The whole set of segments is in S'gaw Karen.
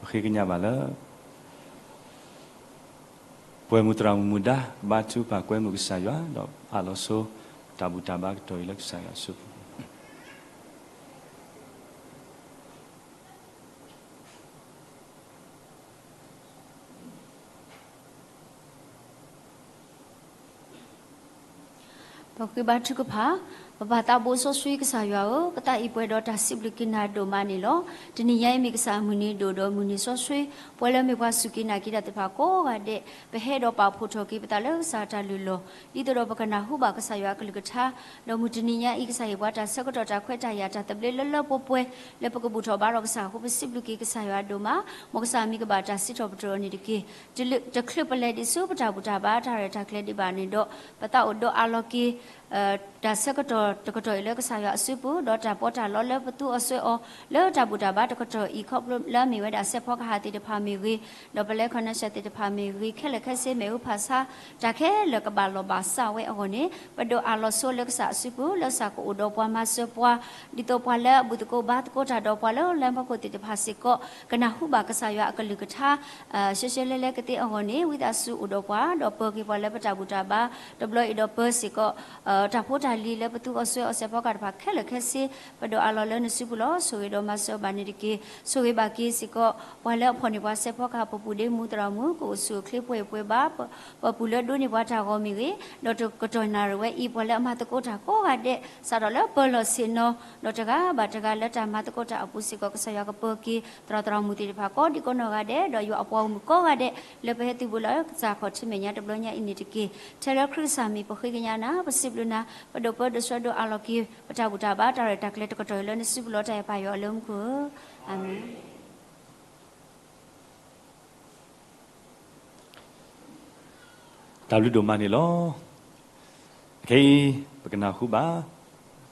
ပဃ့ကညးဘၣ်လၢ ပှဲၤမုၢ်သရၣ်မုၣ်မုၢ်ဒါ ကဘါထုကဖၣ်ကွဲမုာ်ကစၢ်ယွၤ ဒီးအးလီၤဆိ တၢ်ဘူၣ်တၢ်ဘါကတီၢ်အံၤလၢကစၢ်ယွၤအစုပူၤ ပဃ့ဘါထုကဖၣ်, ပပၢ်သးဘိစီဆှံကစၢ်ယွၤဧၢ, ပသးအံၤပှဲၤဒီးတၢ်စံးဘျုးက့ၤနၤဒိၣ်မးန့ၣ်လီၤ. တနံၤညါအံၤမ့ၢ်ကစၢ်အမုၢ်နံၤဒိၣ်ဒီးမုၢ်နံၤစီဆှံ, ပှၤလၢမ့ၢ်ပှၤစူၢ်က့ၤနာ်က့ၤတၢ်သ့ၣ်တဖၣ်ကိးဂၤဒဲး, ပဟဲဒီးပာ်ဖှိၣ်ထီၣ်က့ၤပသးလၢကစၢ်တၢ်လုၢ်လီၢ်, ဒ်သိးဒီးပကနၢ်ဟူဘၣ်ကစၢ်ယွၤအကလုၢ်ကထါ, ဒီးမုၢ်တနံၤညါအံၤ ကစၢ်ဟ့ၣ်ပှၤတၢ်ဆၢကတီၢ်တၢ်ခွဲးတၢ်ယာ်တၢ်သဘျ့လၢလၢပှဲၤပှဲၤ, လၢပကဘူၣ်ထီၣ်ဘါထီၣ်ကစၢ်အဃိ ပစံးဘျုးက့ၤကစၢ်ယွၤဒိၣ်မး, မ်ကစၢ်မံၤကဘၣ်တၢ်စံးထီၣ်ပတြၢၤအီၤန့ၣ်တက့ၢ်. တချုးပလဲၤဒံးဆူပတၢ်ဘူၣ်တၢ်ဘါတၢ်ရဲၣ်တၢ်ကျဲၤဒံးဘၣ်န့ၣ်ဒီး, ပသးအိၣ်ဒိးအးလီၤက့ၤ တၢ်ဆၢကတီၢ်တကတီၢ်အံၤလၢကစၢ်ယွၤအစုပူၤ, ဒီးတၢ်ပီးတၢ်လီလၢပသူအီၤစွဲအီၤ, လၢတၢ်ဘူၣ်တၢ်ဘါတကတီၢ်အံၤ ခီဖျိလၢအမ့ၢ်ဝဲဒၣ်စဲးဖီကဟၣ်သ့ၣ်တဖၣ်မ့ၢ်ဂ့ၤ, ဒီးပလဲၤ connection သ့ၣ်တဖၣ်မ့ၢ်ဂ့ၤ, ခဲလၢာ်ခဲဆ့ မ့ၣ်အူဖးဆါ တၢ်ခဲလၢာ်ကဘၣ်လီၢ်ဘၣ်စးဝဲအဂီၢ်န့ၣ်, ပဒိးအးလီၤဆိလၢကစၢ်အစုပူၤ, လၢကစၢ်ကအိၣ်ဒီးပှၤမၤစၢၤပှၤ, ဒ်သိးပှၤလၢအဘူၣ်သကိးဘါသကိးတၢ်ဒီးပှၤလၢလၢပှဲၤပှဲၤသ့ၣ်တဖၣ်စ့ၢ်ကီး, ကနၢ်ဟူဘၣ်ကစၢ်ယွၤအကလုၢ်ကထါ ရှဲရှဲလဲလဲကသ့အဂီၢ်န့ၣ်, ဝံသးစူၤအိၣ်ဒီးပှၤ, ဒီးပၢၤက့ၤပှၤလၢပတၢ်ဘူၣ်တၢ်ဘါ, တဘျီအံၤဒီးပၢၤစ့ၢ်ကီး တၢ်ဖိတၢ်လံၤလၢပသူအီၤစွဲအီၤစဲးဖီကဟၣ်တဖၣ်ခဲလၢာ်ခဲဆ့, ပဒိးအးလီၤလၢနစုပူၤလီၤ. ဆိၣ်ဂ့ၤဒီးမၤစၢၤဘၣ်န့ၣ်တက့ၢ်. ဆိၣ်ဂ့ၤဘၣ်က့ၤစ့ၢ်ကီး ပှၤလၢအဖီၣ်န့ၢ်ပှၤစဲးဖီကဟၣ်ပပူၤဒ့မူသရၣ်မုၣ် ကအိၣ်ဆူၣ်အိၣ်ချ့ပှဲၤပှဲၤဘါ ပပူၤလၢဒိးန့ၢ်ပှၤတၢ်ဂီၤမ့ၢ်ဂ့ၤ, ဒီးတကတီၢ်နၣ်ရံၣ်ဝဲအံၤ ပှၤလၢအမၤသကိးတၢ်ကိးဂၤဒဲး စးထီၣ်လၢပၢၤလီၢ်ဆ့ၣ်နီၤ, ဒီးတဂၤဘၣ်တဂၤလၢတၢ်မၤသကိးတၢ်အပူၤစ့ၢ်ကီး ကစၢ်ယွၤကပၢၤက့ၤ သရၣ်သရၣ်မုၣ်သ့ၣ်တဖၣ်ကိးဒံကိးနီၢ်ဂၤဒဲး, ဒီးယွၤအပှၤဂီၢ်မုၢ်ကိးဂၤဒဲး လၢပဟဲသုးဘူးလၢကစၢ်ခီၣ်ထံးမဲာ်ညါတဘျီညါအံၤန့ၣ်တက့ၢ်. ထဲလၢခရံာ်ကစၢ်မံၤပဃ့ကညးနၤ, ပစံးဘျုးနၤ, ပဒိးပၢဒိးဆှၢဒိးအးလီၤက့ၤ ပတၢ်ဘူၣ်တၢ်ဘါတၢ်ရဲၣ်တၢ်ကျဲၤတကတီၢ်အံၤလၢနစုပူၤလီၤ. တၢ်အဲၣ်ပၢ်ယွၤလၢမူခိၣ်ဧၢ, အၤမ့ၣ်. တၢ်ဘျုးဒိၣ်မးန့ၣ်လီၤ. အခဲအံၤ ပကနၢ်ဟူဘၣ်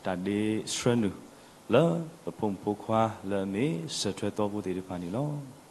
တၢ်ဒ့ဆှၢနုာ် လၢပဖိမုၣ်ဖိခွါလၢအမ့ၢ်စၢၤထွဲသီဖိသ့ၣ်တဖၣ်န့ၣ်လီၤ.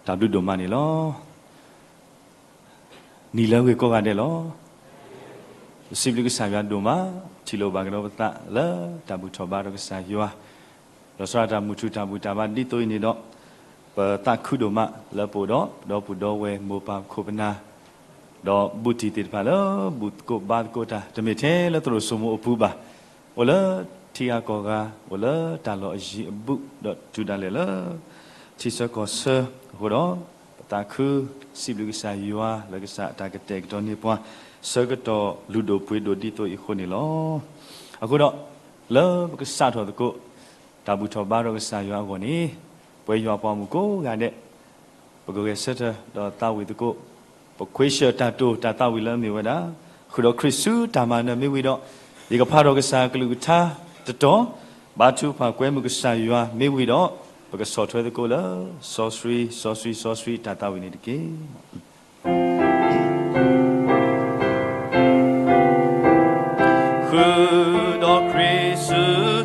တၢ်ဘျုးဒိၣ်မးန့ၣ်လီၤ. နံၤလၢအဂ့ၤကိးဂၤဒဲးလီၤ. ပစံးဘျုးကစၢ်ယွၤဒိၣ်မး, ထံၣ်လိာ်ဘၣ်ကဒီးပသးလၢတၢ်ဘူၣ်ထီၣ်ဘါဒီးကစၢ်ယွၤ, ဒီးစးထီၣ်တၢ်မုၢ်ထူၣ်တၢ်ဘူၣ်တၢ်ဘါဒ်သိးအံၤန့ၣ်ဒီး, ပသးခုဒိၣ်မးလၢပအိၣ်ဒီးပဒီပုၢ်ဒီဝဲၢ်မိၢ်ပၢ်ခိၣ်ပနၢ် ဒီးဘူးတံၢ်သ့ၣ်တဖၣ်လၢ ဘူၣ်သကိးဘါသကိးတၢ် တမ့ၢ်ထဲလၢသရိာ်စိမိၤအပူၤဘၣ်. အိၣ်လၢထံဂၤကီၢ်ဂၤ, အိၣ်လၢတၢ်လီၢ်အယံၤအဘူး, ဒီးတုၤဒၣ်လဲာ်လၢ ထံဆၢကီၢ်ဆၢအဃိဒီး, ပသးခုစံးဘျုးကစၢ်ယွၤလၢကစၢ်အတၢ်ကတဲာ်ကတီၤန့ၢ်ပှၤ ဆၢကတီၢ်လုၢ်ဒိၣ်ပှ့ၤဒိၣ်ဒ်သိးအံၤအဃိန့ၣ်လီၤ. အဃိဒီး, လၢပကစးထီၣ်သကိး တၢ်ဘူၣ်ထီၣ်ဘါဒီးကစၢ်ယွၤအဂီၢ်န့ၣ်, ပဝဲယွၤပှၤမုၣ်ကိးဂၤဒဲး ပကဂဲၤဆၢထၢၣ်ဒီးသးဝံၣ်သကိး, ပခွ့ဆၢၣ်တၢ်တိာ်တၢ်သးဝံၣ်လၢအမ့ၢ်ဝဲဒၣ်, ဃုာ်ဒီးခရံာ်ဆူတၢ်မၤနၢၤမ့ၢ်ဝံၤဒီး, ယကဖးထီၣ်ကစၢ်အကလုၢ်ကထါတတီၤ, ဘါထုကဖၣ်ကွဲမုာ်ကစၢ်ယွၤမ့ၢ်ဝံၤဒီး, ပကဆီၣ်ထွဲသကိးလၢ စီဆှံ စီဆှံ စီဆှံတၢ်သးဝံၣ်န့ၣ်တက့ၢ်. ဃုာ်ဒီးခရံာ်ဆူ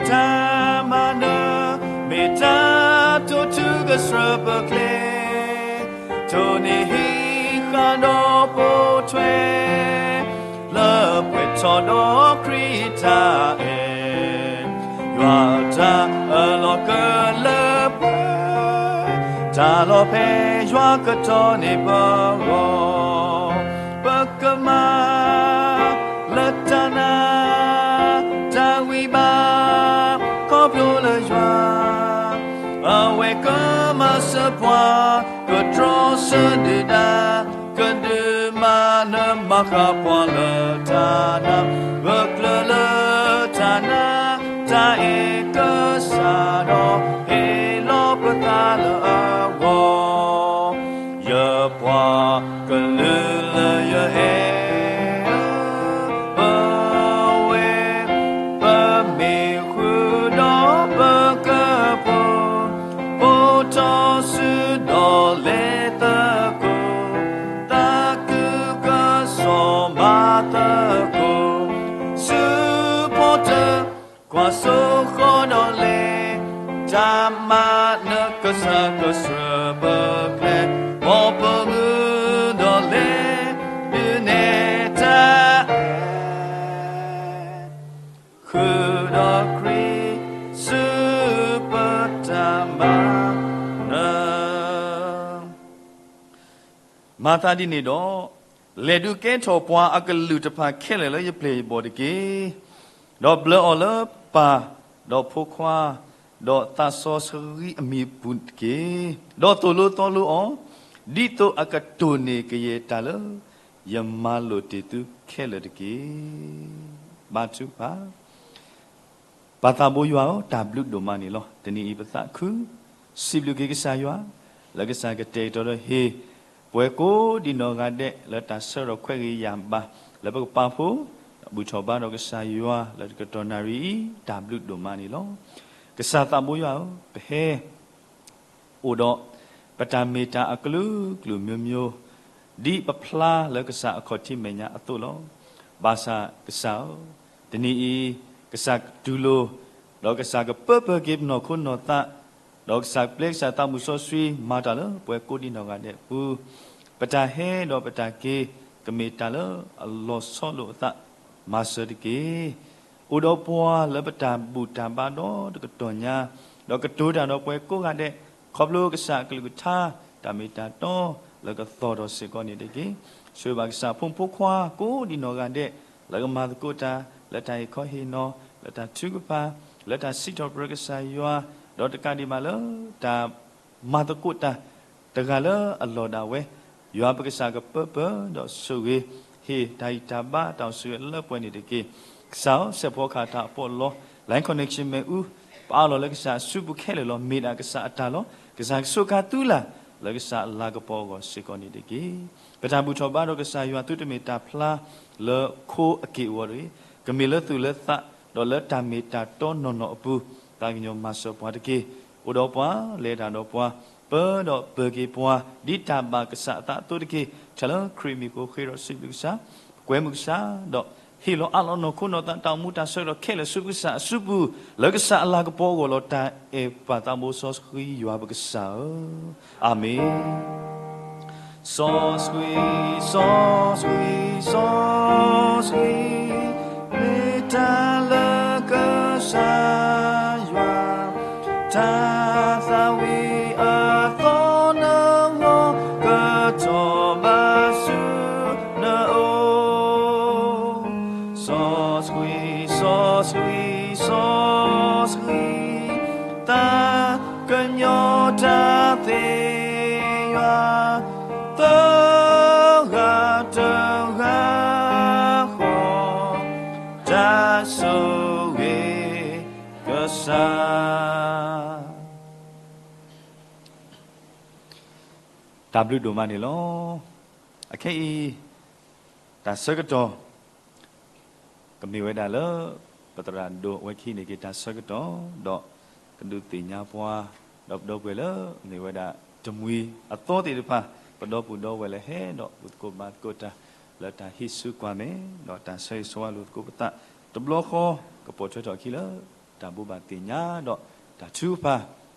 တၢ်မၤနၢၤ, မ့ၢ်တၢ်တိာ်ထူကဆှၢပကျဲ, တိၢ်န့ၢ်ဟံးဃာ်ဒီးပိာ်ထွဲ, လၢပှဲၤထီၣ်ဒီးခရံာ်တၢ်အဲၣ်, ယွၤအတၢ်အၢၣ်လီၤကလၢပှဲၤ, တၢ်လီၤဖဲယွၤကတီၤန့ၢ်ပဂီၢ်, ပကမၤ လၢတၢ်နာ်တၢ်ဂံၢ်ဘါ, ခီဖျိလၢယွၤ အဝဲကမၤစၢၤပှၤ, ကတြီဆၢဒုၣ်ဒါ, ကဒုးမၤနၢၤမၤဃၣ်ပှၤလၢတၢ်နာ်, ဂၢၢ်ကျၢၤလၢတၢ်နာ်, တၢ်အဲၣ်ကစၢ်ဒီး, ဟ့ၣ်လီၤပသးလၢအဂီၢ် ယပှၤကလုာ်လၢယအဲၣ်, ပဝဲ, ပမ့ၢ်ဃုာ်ဒီးပကပူၤ, ပိာ်ထီၣ်စုဒီးလဲၤသကိး, သးခုကစီၣ်မၤသကိး, ဆူဖီတၢၣ် ကွၢ်စိဃီဒီးလဲၤ, တၢ်မၤနၢၤကစၢ်ကဆှၢပကျဲ, မ်ပမုၢ်ဒီးလဲၤ, ဒုးနဲၣ်တၢ်အဲၣ်, ဃုာ်ဒီးခရံာ်ဆူပတၢ်မၤနၢၤ မၤသးဒ်န့ၣ်ဒီး, လဲၤဒုးကဲထီၣ်ပှၤအကလုာ်တဖၣ်ခဲလၢာ်လၢယပျဲၢ်ယဘီၣ်တက့ၢ်. ဒီးဘျၢအီၤလၢပၢ်, ဒီးဖိခွါ, ဒီးသးစီဆှံအမံၤအပူၤတက့ၢ်. ဒီးသိၣ်လိသီလိအီၤ, ဒ်သိးအကတိၢ်န့ၢ်ကယဲၢ်တၢ်လၢ ယမၤလိာ်တ့ၢ်သုခဲလၢာ်တက့ၢ်. ဘါထုကဖၣ် ပၢ်သးဘိယွၤဧၢ, တၢ်ဘျုးဒိၣ်မးန့ၣ်လီၤ. တနံၤအံၤပသးခု စံးဘျုးက့ၤကစၢ်ယွၤ လၢကစၢ်ကတဲာ်ကတီၤဒီးဟ့ၣ် ပှၤကိးဒံးနီၢ်ဂၤဒဲး လၢတၢ်ဆၢထီၣ်ခွဲးဂ့ၤယာ်ဘၣ် လၢပကပာ်ဖှိၣ် ဒီးဘူၣ်ထီၣ်ဘါဒီးကစၢ်ယွၤ လၢတကတီၢ်နၣ်ရံၣ်အံၤ တၢ်ဘျုးဒိၣ်မးန့ၣ်လီၤ. ကစၢ်သးဘိယွၤဧၢ, ပဟဲ အိၣ်ဒီး ပတၢ်မ့ၢ်တၢ်အကလုာ်ကလုာ်မျိုးမျိုး ဒ်ပဖျါလၢကစၢ်အခီၣ်ထံးမဲာ်ညါအသိးလီၤ. ဘၣ်ဆၣ်ကစၢ်ဧၢ, တနံၤအံၤ ကစၢ်တူၢ်လိာ် ဒီးကစၢ်ကပၢပၢၢ်က့ၤပနီၢ်ခိနီၢ်သး, ဒီးကစၢ်ပျဲကစၢ်သးမုၢ်စီဆှံ မၤတၢ်လၢပှၤကိးဒံးနီၢ်ဂၤဒဲးအပူၤ, ပတၢ်ဟဲဒီးပတၢ်က့ၤ ကမ့ၢ်တၢ်လၢအလီၤဆီလိာ်အသး မၤစၢၤတက့ၢ်. အိၣ်ဒီးပှၤလၢပတၢ်ဘူၣ်တၢ်ဘါဒီတကတီၢ်ညါ, ဒီးကတိၤတၢ်ဒီးပှၤကိးဂၤဒဲး, ခီဖျိကစၢ်အကလုၢ်ကထါ တၢ်မ့ၢ်တၢ်တီလၢကသီၣ်ထီၣ်စ့ၢ်ကီးန့ၣ်တက့ၢ်. ဆိၣ်ဂ့ၤဘၣ်ကစၢ်ဖိမုၣ်ဖိခွါကိးဒံးနီၢ်ဂၤဒဲး လၢကမၤသကိးတၢ် လၢတၢ်ဟ့ၣ်ခီဟ့ၣ်နီၤ, လၢတၢ်ထုကဖၣ်, လၢတၢ်စံးထီၣ်ပတြၢၤကစၢ်ယွၤ, ဒီးတကးဒံးဘၣ်လၢတၢ် မၤသကိးတၢ် တဂၤလၢအလီၢ်ဒၣ်ဝဲ, ယွၤပကစၢ်ကပၢပၢၢ်ဒီးဆိၣ်ဂ့ၤ, ဟ့ၣ်တၢ်ဂံၢ်တၢ်ဘါတၢ်အိၣ်ဆိၣ်ဂ့ၤလၢပှဲၤန့ၣ်တက့ၢ်. ကစၢ်ဧၢ, စဲးဖီကဟၣ်တၢ်အပီးအလီ, line connection မ့ၣ်အူ, ပအးလီၤလၢကစၢ်အစုပူၤခဲလၢာ်လီၤ. မ့ၢ်ဒၣ်ကစၢ်အတၢ်လီၤ. ကစၢ်ကဆိးကါသုလၢ် လၢကစၢ်အလၤကပီၤအဂီၢ်စ့ၢ်ကီးန့ၣ်တက့ၢ်. ပတၢ်ဘူၣ်ထီၣ်ဘါဒီးကစၢ်ယွၤသုတမ့ၢ်တၢ်ဖျါလၢခိအက့ၢ်အဂီၤတဂ့ၤ, ကမ့ၢ်လၢသူၣ်လၢသး, ဒီးလၢတၢ်မ့ၢ်တၢ်တီနီၢ်နီၢ်အပူၤ, သးကညီၤမၤစၢၤပှၤတက့ၢ်. အိၣ်ဒီးပှၤ, လဲၤတၢ်ဒီးပှၤ, ပၢဒီးပၢၤက့ၤပှၤ, ဒ်တၢ်ဘၣ်ကစၢ်အသးအသိးတက့ၢ်. တၢ်လၢခရံာ်မံၤအဃိဃ့ဒီးစံးဘျုးကစၢ်, ပကွဲမုာ်ကစၢ်, ဒီး ဟ့ၣ်လီၤအးလီၤနီၢ်ခိနီၢ်သး တၢ်အိၣ်မူတၢ်ဆၢကတီၢ်ခဲလၢာ်ဆူကစၢ်အစုပူၤ, လၢကစၢ်အလၤကပီၤအဂီၢ်လီၤ. တၢ်အဲၣ်ပၢ်သးဘိစီဆှံယွၤပကစၢ်ဧၢ, အၤမ့ၣ်. စီဆှံ, စီဆှံ, စီဆှံ, မ့ၢ်တၢ်လၢကစၢ်ယွၤ တၢ်သးဝံၣ်အသီနဂီၢ် ကထီၣ်ဘၣ်ဆူနအိၣ် စီဆှံ, စီဆှံ, စီဆှံ, သးကညီၤတၢ်သ့ၣ်ယွၤ, သဂၤတဂၤဃီ, တၢ်ဆိၣ်ဂ့ၤကစၢ်. တၢ်ဘျုးဒိၣ်မးန့ၣ်လီၤ. အခဲအံၤ တၢ်ဆၢကတီၢ် ကမ့ၢ်ဝဲဒၣ်လၢ ပသရၣ်ဒိၣ်အဝဲခံန့ၣ်က့ၤတၢ်ဆၢကတီၢ်, ဒီးကဒုးသ့ၣ်ညါပှၤ ဒီးပဒီပုၢ်ဝဲၢ်လၢ မ့ၢ်ဝဲဒၣ်တမှံၤအသီသ့ၣ်တဖၣ် ပဒီပုၢ်ဒီဝဲၢ်လၢဟဲဒီးဘူၣ်သကိးဘါသကိးတၢ် လၢတၢ်ဟံးစုကွၢ်မဲာ် ဒီးတၢ်ဆၢဂ့ၤဆၢဝါလိာ်သကိးပသး တဘျီဃီ ကပိာ်ထွဲထီၣ်အခံလၢ တၢ်ဘိးဘၣ်သ့ၣ်ညါ ဒီးတၢ်ထုကဖၣ်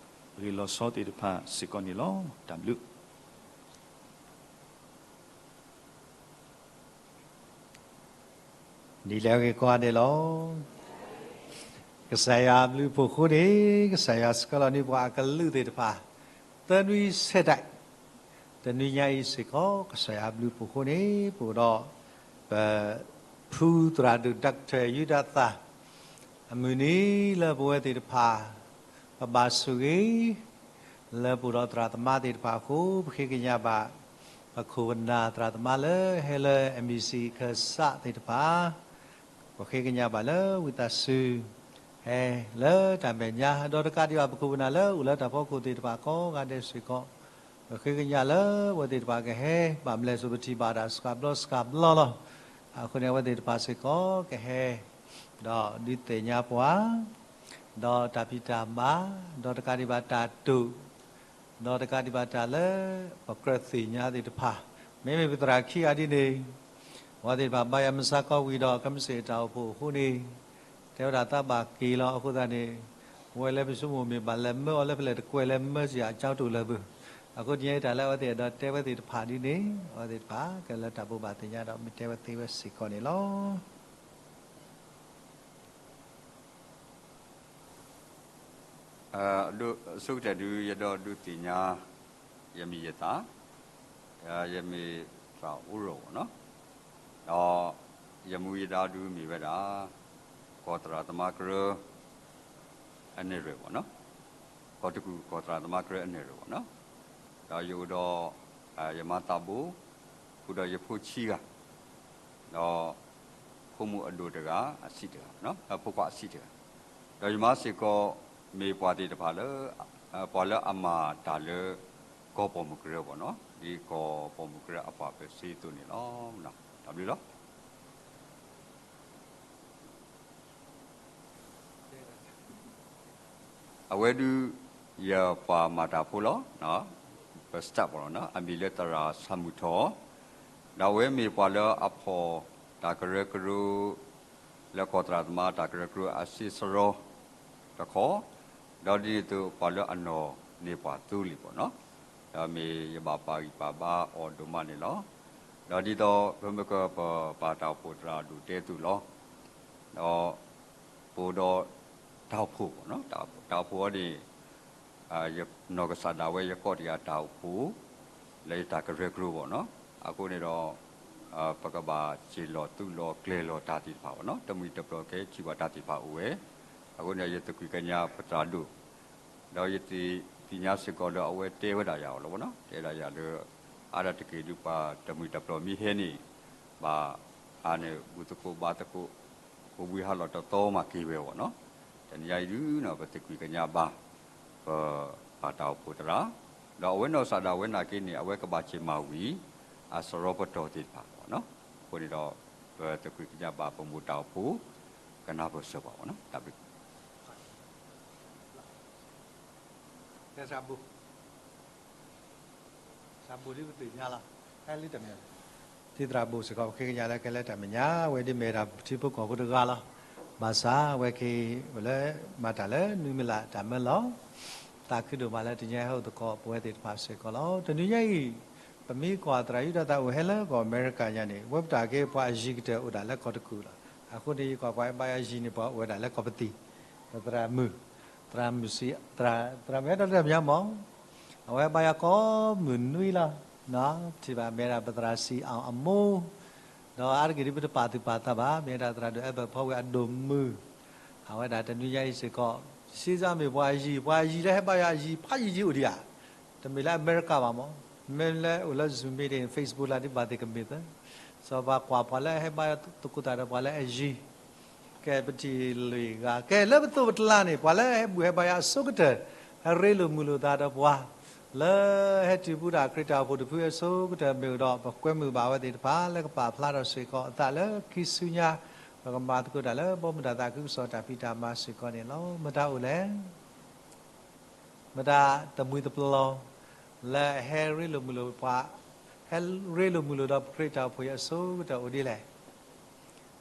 ဂ့ၢ်လီၤဆီသ့ၣ်တဖၣ်စ့ၢ်ကီးန့ၣ်လီၤ. တၢ်ဘျုး ဒ်လဲၣ်ဂ့ၤကိးဂၤဒဲးလီၤ. ကစၢ်ယွၤအဘျုးအဖှိၣ်အဃိန့ၣ် ကစၢ်ယွၤဆှၢလီၤန့ၢ်ပှၤအကလုာ်သ့ၣ်တဖၣ် သၢနွံဆဲးဒၣ် တနွံညါအံၤစ့ၢ်ကီး ကစၢ်ယွၤအဘျုးအဖှိၣ်အဃိန့ၣ် ပအိၣ်ဒီး ပဖုသရၣ်ဒိၣ် Doctor ယူဒၤသၣ် အမုၢ်နံၤလၢပဝဲသ့ၣ်တဖၣ် ပဘၣ်ဆိၣ်ဂ့ၤ လၢပအိၣ်ဒီးသရၣ်သမါသ့ၣ်တဖၣ်အဃိ ပဃ့ကညးဘၣ် ပခိၣ်ပနၢ်သရၣ်သမါလၢဟဲလၢ MEC ခၢၣ်စးသ့ၣ်တဖၣ် ပဃ့ကညးဘၣ်လၢဝံသးစူၤ ဟဲလၢတၢ်မဲာ်ညါ ဒီးတကးဒံးဘၣ် ပခိၣ်ပနၢ်လၢအိၣ်လၢတၢ်ဖီခိၣ်သ့ၣ်တဖၣ်ကိးဂၤဒဲးစ့ၢ်ကီး ပဃ့ကညးလၢအဝဲသ့ၣ်တဖၣ်ကဟဲ ဘၣ်မလဲၣ် စိပထံၣ်ဘၣ်တၢ်စှၤဘျီစှၤဘျီလီၤ. အဃိန့ၣ် အဝဲသ့ၣ်တဖၣ်စ့ၢ်ကီးကဟဲ ဒီးဒုးသ့ၣ်ညါပှၤ ဒီးတၢ်ဖံးတၢ်မၤ ဒီးတကးဒံးဘၣ်တၢ်တိာ် ဒီးတကးဒံးဘၣ်တၢ်လၢ ပကြၢးသ့ၣ်ညါသ့ၣ်တဖၣ် မ့မ့ၢ်ပသရၣ်ခံဂၤဒ်န့ၣ် အဝဲသ့ၣ်တဖၣ်ဘါယွၤမုၢ်ဆါခီဝံၤဒီး ကမ့ၢ်စ့ၢ်တၢ်အိၣ်ဖှိၣ်အဃိန့ၣ် တဲဝဲဒၣ်သးဘၣ်က့ၤလီၤ. အဃိသတးန့ၣ် ဝဲလၢပဆိကမိၣ်မ့ၢ်ဘၣ်လဲၤမၢအီၤလၢဖဲလဲၣ် တကွဲးလဲၤမၢစ့ၢ်အကၠီတိၢ်လၢၤဘၣ်. အဃိတနံၤအံၤတၢ်လၢအဝဲသ့ၣ်အဲၣ်ဒိးတဲဝဲသ့ၣ်တဖၣ်ဒ်န့ၣ် အဝဲသ့ၣ်တဖၣ်ကလၢတၢ်ဘိးဘၣ်သ့ၣ်ညါဒီး မ့ၢ်တဲဝဲသ့ဝဲစ့ၢ်ကီးန့ၣ်လီၤ. အဆိကတၢၢ်ဒုး ယအဲၣ်ဒိးဒုးသ့ၣ်ညါ ယမံၤယသၣ်, ယမ့ၢ်သရၣ်အိၣ်ရိၣ်ဘၣ်နီၤ, ဒီးယမူယဒါဒုးမ့ၢ်ဝဲဒၣ် ကီၢ်သရၣ်သမါကရၢ အနဲၣ်ရွဲၣ်ဘၣ်နီၤ, ကီၢ်တကူၣ်ကီၢ်သရၣ်သမါကရၢအနဲၣ်ရွဲၣ်ဘၣ်နီၤ, ဒီးယအိၣ်ဒီး ယမါသးဘိ, ဃုာ်ဒီးယဖိဆံဂၤ, ဒီး ဖိမုၣ်အဒိၣ်တဂၤ အဆံးတဂၤ, ဖိခွါအဆံးတဂၤ, ဒီးယမါစ့ၢ်ကီး မ့ၢ်ပှၤသ့ၣ်တဖၣ်လၢ ပှၤလၢအမၤတၢ်လၢ ကီၢ်ပိာ်မုၣ်ကရၢဘၣ်နီၤ, ဒ်ကီၢ်ပိာ်မုၣ်ကရၢအပှၤပၢၤစ့အသိးန့ၣ်လီၤ. တၢ်ဘျုးလီၤ. အဝဲဒုး ယပှၤမၤတၢ်ဖိလီၤ, ပ staff လီၤ, အမံၤလၢသရၣ်ဆၣ်မုၢ်ထီၣ်, ဒီးအဝဲမ့ၢ်ပှၤလၢအဖီၣ်တၢ်ကရၢကရိ လၢကီၢ်သရၣ်သမါတၢ်ကရၢကရိအစ့စရီတခီ, ဒီးဒ်န့ၣ်အသိး ပှၤလၢအနီၢ်န့ၢ်ပှၤသိလံၤဘၣ်နီၤ, ဒီးမ့ၢ်ယဘၣ်ပာ်ဂံၢ်ပာ်ဘါအီၤဒိၣ်မးန့ၣ်လီၤ. ဒီးဒ်သိး ပမ့ၢ်ကပာ်တၢ်အိၣ်ဖှိၣ်သရၣ်ဒိၣ်တဲအသိးလီၤ. ဒီး ပအိၣ်ဒီးတၢ်အိၣ်ဖှိၣ်ဘၣ်နီၤ, တၢ်အိၣ်ဖှိၣ်အီၤန့ၣ် ယနီၢ်ကစၢ်ဒၣ်ဝဲယကိးတ့ၢ်အတၢ်အိၣ်ဖှိၣ် လၢယတၢ်ကရၢကရိဘၣ်နီၤ, အဃိန့ၣ်ဒီး ပကဘၣ်စ့ၢ်လီၤသူလီၤကျဲၤလီၤတၢ်သ့ၣ်တဖၣ်ဘၣ်နီၤ, တမှံၤတပျီၤကဟဲထံၣ်ဘၣ်တၢ်သ့ၣ်တဖၣ်အိၣ်ဝဲ, အဃိန့ၣ် ယသကွံာ်ကညးပသရၣ်ဒိၣ် ဒီးယသ့ၣ်ညါစ့ၢ်ကီးလၢအဝဲတဲဝဲဒၣ်ယၤအီၤလီၤဘၣ်နီၤ, တဲဒၣ်ယၤလၢ အါဒၣ်တက့ၢ်ဒုးပှၤတမှံၤတပျီၤမ့ၢ်ဟဲန့ၣ် ဘၣ်အါန့ၣ် ဘူၣ်သကိးဘါသကိး ကိးဘှံးဟါလီၤတသီမးက့ၤဝဲဘၣ်နီၤ, တနံၤညါအံၤဒုး ပသကွံာ်ကညးဘၣ် ပပာ်တၢ်အိၣ်ဖှိၣ်သရၣ်, ဒီးအဝဲနီၢ်ကစၢ်ဒၣ်ဝဲနာ်က့န့ၣ် အဝဲကဘၣ်စ့ၢ်မၤဝံၤ အစရီပတီၢ်သ့ၣ်တဖၣ်ဘၣ်နီၤ, အဃိန့ၣ်ဒီး ပသကွံာ်ကညးဘၣ်ပမိၢ်တၢ်အိၣ်ဖှိၣ် ကနၢ်ပၢၢ်စၢၤပှၤဘၣ်နီၤ, တၢ်ဘျုး သရၣ်ဘူၣ်, သရၣ်ဘူၣ်လံပသ့ၣ်ညါလီၤ, ဟဲလံတမ့ၢ်လီၤ, သရၣ်ဘိၣ်စ့ၢ်ကီး ပဃ့ကညးလၢကဲလၢတၢ်မဲာ်ညါ အဝဲဒ်မ့ၢ်ဒၣ်ထံဖိကီၢ်ဖိတဂၤလီၤ. ဘၣ်ဆၣ်အဝဲက့ၤလၢမၤတၢ်လၢနွံမံၤလၢ်တၢ်မၢလီၤ. သးခုဒိၣ်မးလၢတနံၤအံၤဟဲအိၣ်သကိးပဝဲသ့ၣ်တဖၣ်စ့ၢ်ကီးလီၤ. တနံၤညါအံၤ ပမ့ၢ်ကွၢ်သရၣ်ယူဒၤသးအိၣ်ဟဲလၢကီၢ်အမဲရကၤညါန့ၣ် ဝဲပတၢ်က့ၤပှၤအယံၤကတၢၢ်အိၣ်ဒၣ်လၢကီၢ်တကူၣ်လီၤ. အဃိန့ၣ် ယကွၢ်ပှၤဟဲဘါယွၤယံၤန့ၣ် ပှၤအိၣ်ဝဲဒၣ်လၢကီၢ်ပသံၣ်, ပသရၣ်မုၣ်, သရၣ်မုၣ်စံ, သရၣ်, သရၣ်မုၣ်ဟဲဒီးလၢတၢ်မဲာ်ညါမး အဝဲဘါယွၤကိးမုၢ်နွံလီၤ. ထံၣ်ဘၣ်မ့ၢ်ဒၣ်ပသရၣ်စံၣ်အီၣ်အမိၢ်, ဒီးအါတက့ၢ်ဒ်ပတပာ်သူၣ်ပာ်သးဘၣ် မ့ၢ်ဒၣ်သရၣ်ဒိၣ်အဲၣ်ဘၢၣ်ဖီဝ့ၢ်အဒိၣ်မုၢ်, အဝဲဒၣ်တနွံညါအံၤစ့ၢ်ကီး, စံးစၢ်မ့ၢ်ပှၤအယံၤ, ပှၤအယံၤလၢဟဲဘါယွၤအယံၤဖးယံၤယံၤအိၣ်ဒံးဧါ. တမ့ၢ်လၢအမဲရကၤဘၣ်မး, မ့ၢ်လၢအိၣ်လၢ Zoom meeting Facebook လၢဒ်ဘၣ်သ့ၣ်ကမ့ၢ်သၢ, စီၤပၤကွၢ်ပှၤလၢဟဲဘါယွၤသကိးတၢ်ဒီးပှၤလၢအယံၤ ကဲပထံၣ်လွံၢ်ဂၤ, ကဲလၢပသိးပတလါန့ၣ် ပှၤလၢဟဲဘူၣ်ဟဲဘါယွၤအဆိကတၢၢ်, ဟဲရ့လိာ်မုာ်လိာ်သးဒီးပှၤ, လၢဟဲတုၤပူၤဒၣ်ခရံာ်တၢ်အိၣ်ဖှိၣ်တဖုအဆိကတၢၢ်မ့ၢ်အိၣ်ဒီး ပကွဲမုာ်ဘၣ်အဝဲသ့ၣ်တဖၣ်လၢကပာ်ဖျါထီၣ်စ့ၢ်ကီးအသးလၢခံဆူညါ, ပကမၤသကိးတၢ်လၢဘီမုၢ်တၢ်သးခုကစီၣ်တၢ်ဖံးတၢ်မၤစ့ၢ်ကီးန့ၣ်လီၤ. မတၤအိၣ်လဲၣ် မတၤတမှံၤတပျီၤ လၢအဟဲရ့လိာ်မုာ်လိာ်ပှၤ, ဟဲရ့လိာ်မုာ်လိာ်ဒီးပခရံာ်တၢ်အိၣ်ဖှိၣ်အဆိကတၢၢ်အိၣ်ဒ်လဲၣ်.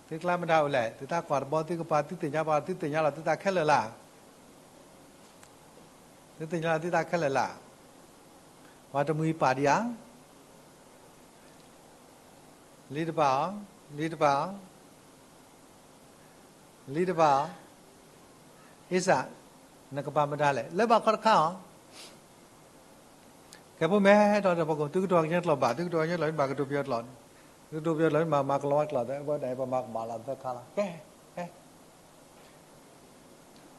သုကျါမတၤအိၣ်လဲၣ်, သုသးကွၢ်တဘီ သုကပၤ သုသ့ၣ်ညါပှၤ သုသ့ၣ်ညါလီၤသုသးခဲလၢာ်လၢ်, သုသ့ၣ်ညါလီၤသုသးခဲလၢာ်လၢ်, ပှၤတမှံၤပာ်ဒံးဧါ. လံတပၤအီၤ, လံတပၤအီၤ, လံတပၤအီၤ, အ့စၢ်, နကပၤမတၤလဲၣ်, လၢဘၣ်ခီတခါအီၤ. ကဲဖိမ့ၢ်ဟဲထီၣ်တၢ်ဖီခိၣ် သုကတိၤကညီကျိာ်ဘၣ်, သုကတိၤကညီကျိာ်မ့ၢ်ဘၣ်ကတိၤပယီၤကျိာ်, သုကတိၤပယီၤကျိာ်မ့ၢ်ဘၣ်မၤကလီၤဝါကျိာ်သၢ, အဝဲဒၣ်ပမၤကမၣ်လီၤသၢခါလီၤ. ကဲ,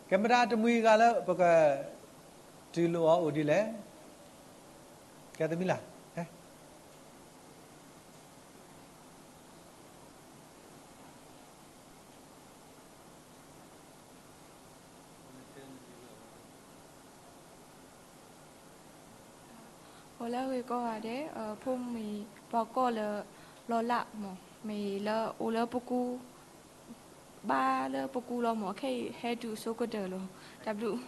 ကဲမတၤတမှံၤဂၤလၢပကတုၤလိာ်အီၤအိၣ်ဒ်လဲၣ်. ကဲသမံလၢ် အိၣ်လၢအဂ့ၢ်ကိးဂၤဒဲး, ဖိမုၣ်ပှၤကိးလၢလီၤလးမး, မ့ၢ်လၢအိၣ်လၢပကူ, ဘါလၢပကူလီၤမး, ခဲအံၤဟဲတုၤအဆိကတၢၢ်လီၤ. တၢ်ဘျုး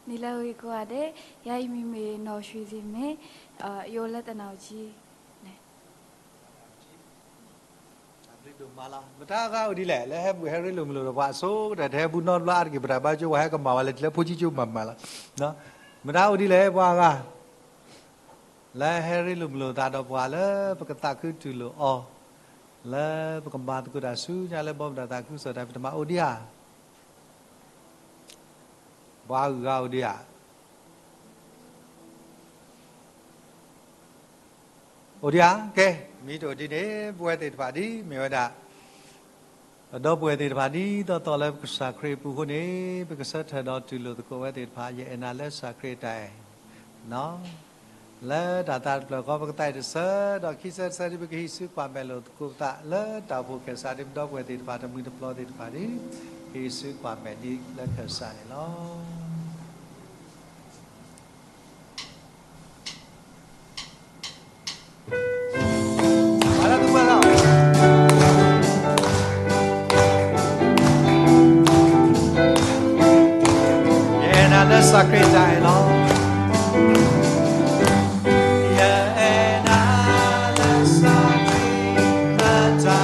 နံၤလၢအဂ့ၤကိးဂၤဒဲး, ယၤအံၤမံၤမ့ၢ်နီၢ်ဆှံသ့ၣ်မ့ၢ်, ယအိၣ်လၢတၢ်နၢ်အိၣ်ကံ တၢ်ဘျုးဒိၣ်မးလီၤ. မတၤအဂၤအိၣ်ဒ်လဲၣ် လၢဟဲဘူၣ်ဟဲရ့လိာ်မုာ်လိာ်ဒီးပှၤအဆိကတၢၢ် တဟဲဘူၣ်နီတဘျီအါတက့ၢ် ပတၢ်ဘါကၠိ ပှၤဟဲကမၣ်ဝဲလၢထံလၢဖိကၠံကၠိမၤမၤလီၤ. မတၤအိၣ်ဒ်လဲၣ် ပှၤအဂၤ လၢဟဲရ့လိာ်မုာ်လိာ်သးဒီးပှၤလၢပကသးခုတူၢ်လိာ်အီၤ, လၢပကမၤသကိးတၢ်ဆူညါလၢဘီမုၢ်တၢ်သးခုကစီၣ်တၢ်ဖံးတၢ်မၤအိၣ်ဒံးဧါ. ပှၤအဂၤအိၣ်ဒံးဧါ. အိၣ်ဒံးဧါ. ကဲ, မ့ၢ်တအိၣ်ဒ်န့ၣ် ပဝဲသ့ၣ်တဖၣ်ဒ်မ့ၢ်ဝဲဒၣ် ပဒီပုၢ်ဝဲၢ်သ့ၣ်တဖၣ်ဒ်သိးသိးလၢကစၢ်ခရံာ်အပူၤအဃိန့ၣ် ပကဆၢထၢၣ်ဒီးတူၢ်လိာ်သကိးဝဲသ့ၣ်တဖၣ် ယအဲၣ်နၤလၢကစၢ်ခရံာ်အတၢ်အဲၣ် လၢတၢ်သးတဖျၢၣ်ဃီ ပကသးအံၤတဆၢ ဒီးခံဆၢတဆၢဒ်ပကဟံးစုကွၢ်မဲာ်လိာ်သကိးပသး လၢတၢ်အိၣ်ဖှိၣ်ကဲၣ်စးဒ်ပဒီပုၢ်ဝဲၢ်သ့ၣ်တဖၣ် တမှံၤတပျီၤသ့ၣ်တဖၣ်န့ၣ် ဟံးစုကွၢ်မဲာ်ဒ်လၢကဲၣ်စးန့ၣ်လီၤ. ယအဲၣ်နၤလၢကစၢ်ခရံာ်အတၢ်အဲၣ်လီၤ. ယအဲၣ်နၤလၢကစၢ်ခရံာ်အတၢ်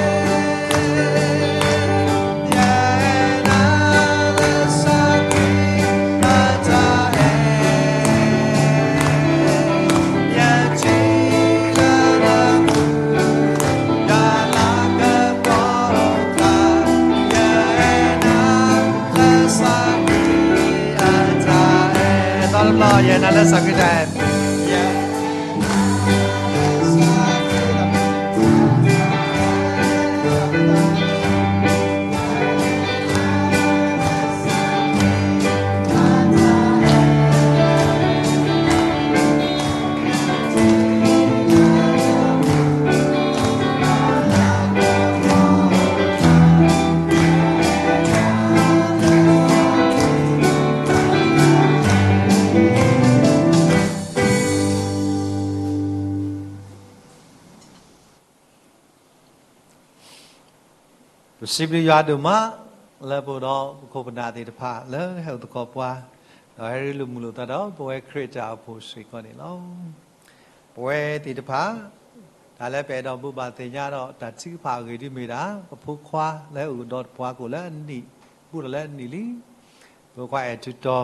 အဲၣ် သီတဘျီ ယအဲၣ်နၤလၢကစၢ်ခရံာ်အတၢ်အဲၣ်. လၢပအိၣ်ဒီးပခိၣ်ပနၢ်သ့ၣ်တဖၣ်လၢဟဲအိၣ်သကိးပှၤ, ဒီးဟဲရ့လိာ်မုာ်လိာ်သးဒီးပဝဲခရံာ်တၢ်အိၣ်ဖှိၣ်စ့ၢ်ကီးန့ၣ်လီၤ. ပဝဲသ့ၣ်တဖၣ်, တၢ်လၢပအဲၣ်ဒိးဘိးဘၣ်သ့ၣ်ညါဒီးတၢ်ထုကဖၣ်အဂ့ၢ်ဒ်မ့ၢ်ဒၣ် ပဖိခွါလၢဟဲအိၣ်ဒီးပှၤကအိၣ်လၢအနံၣ်, ဘူးထီၣ်လၢအနံၣ်လံ, ဖိခွါအဲၣ်ထူးတီၤ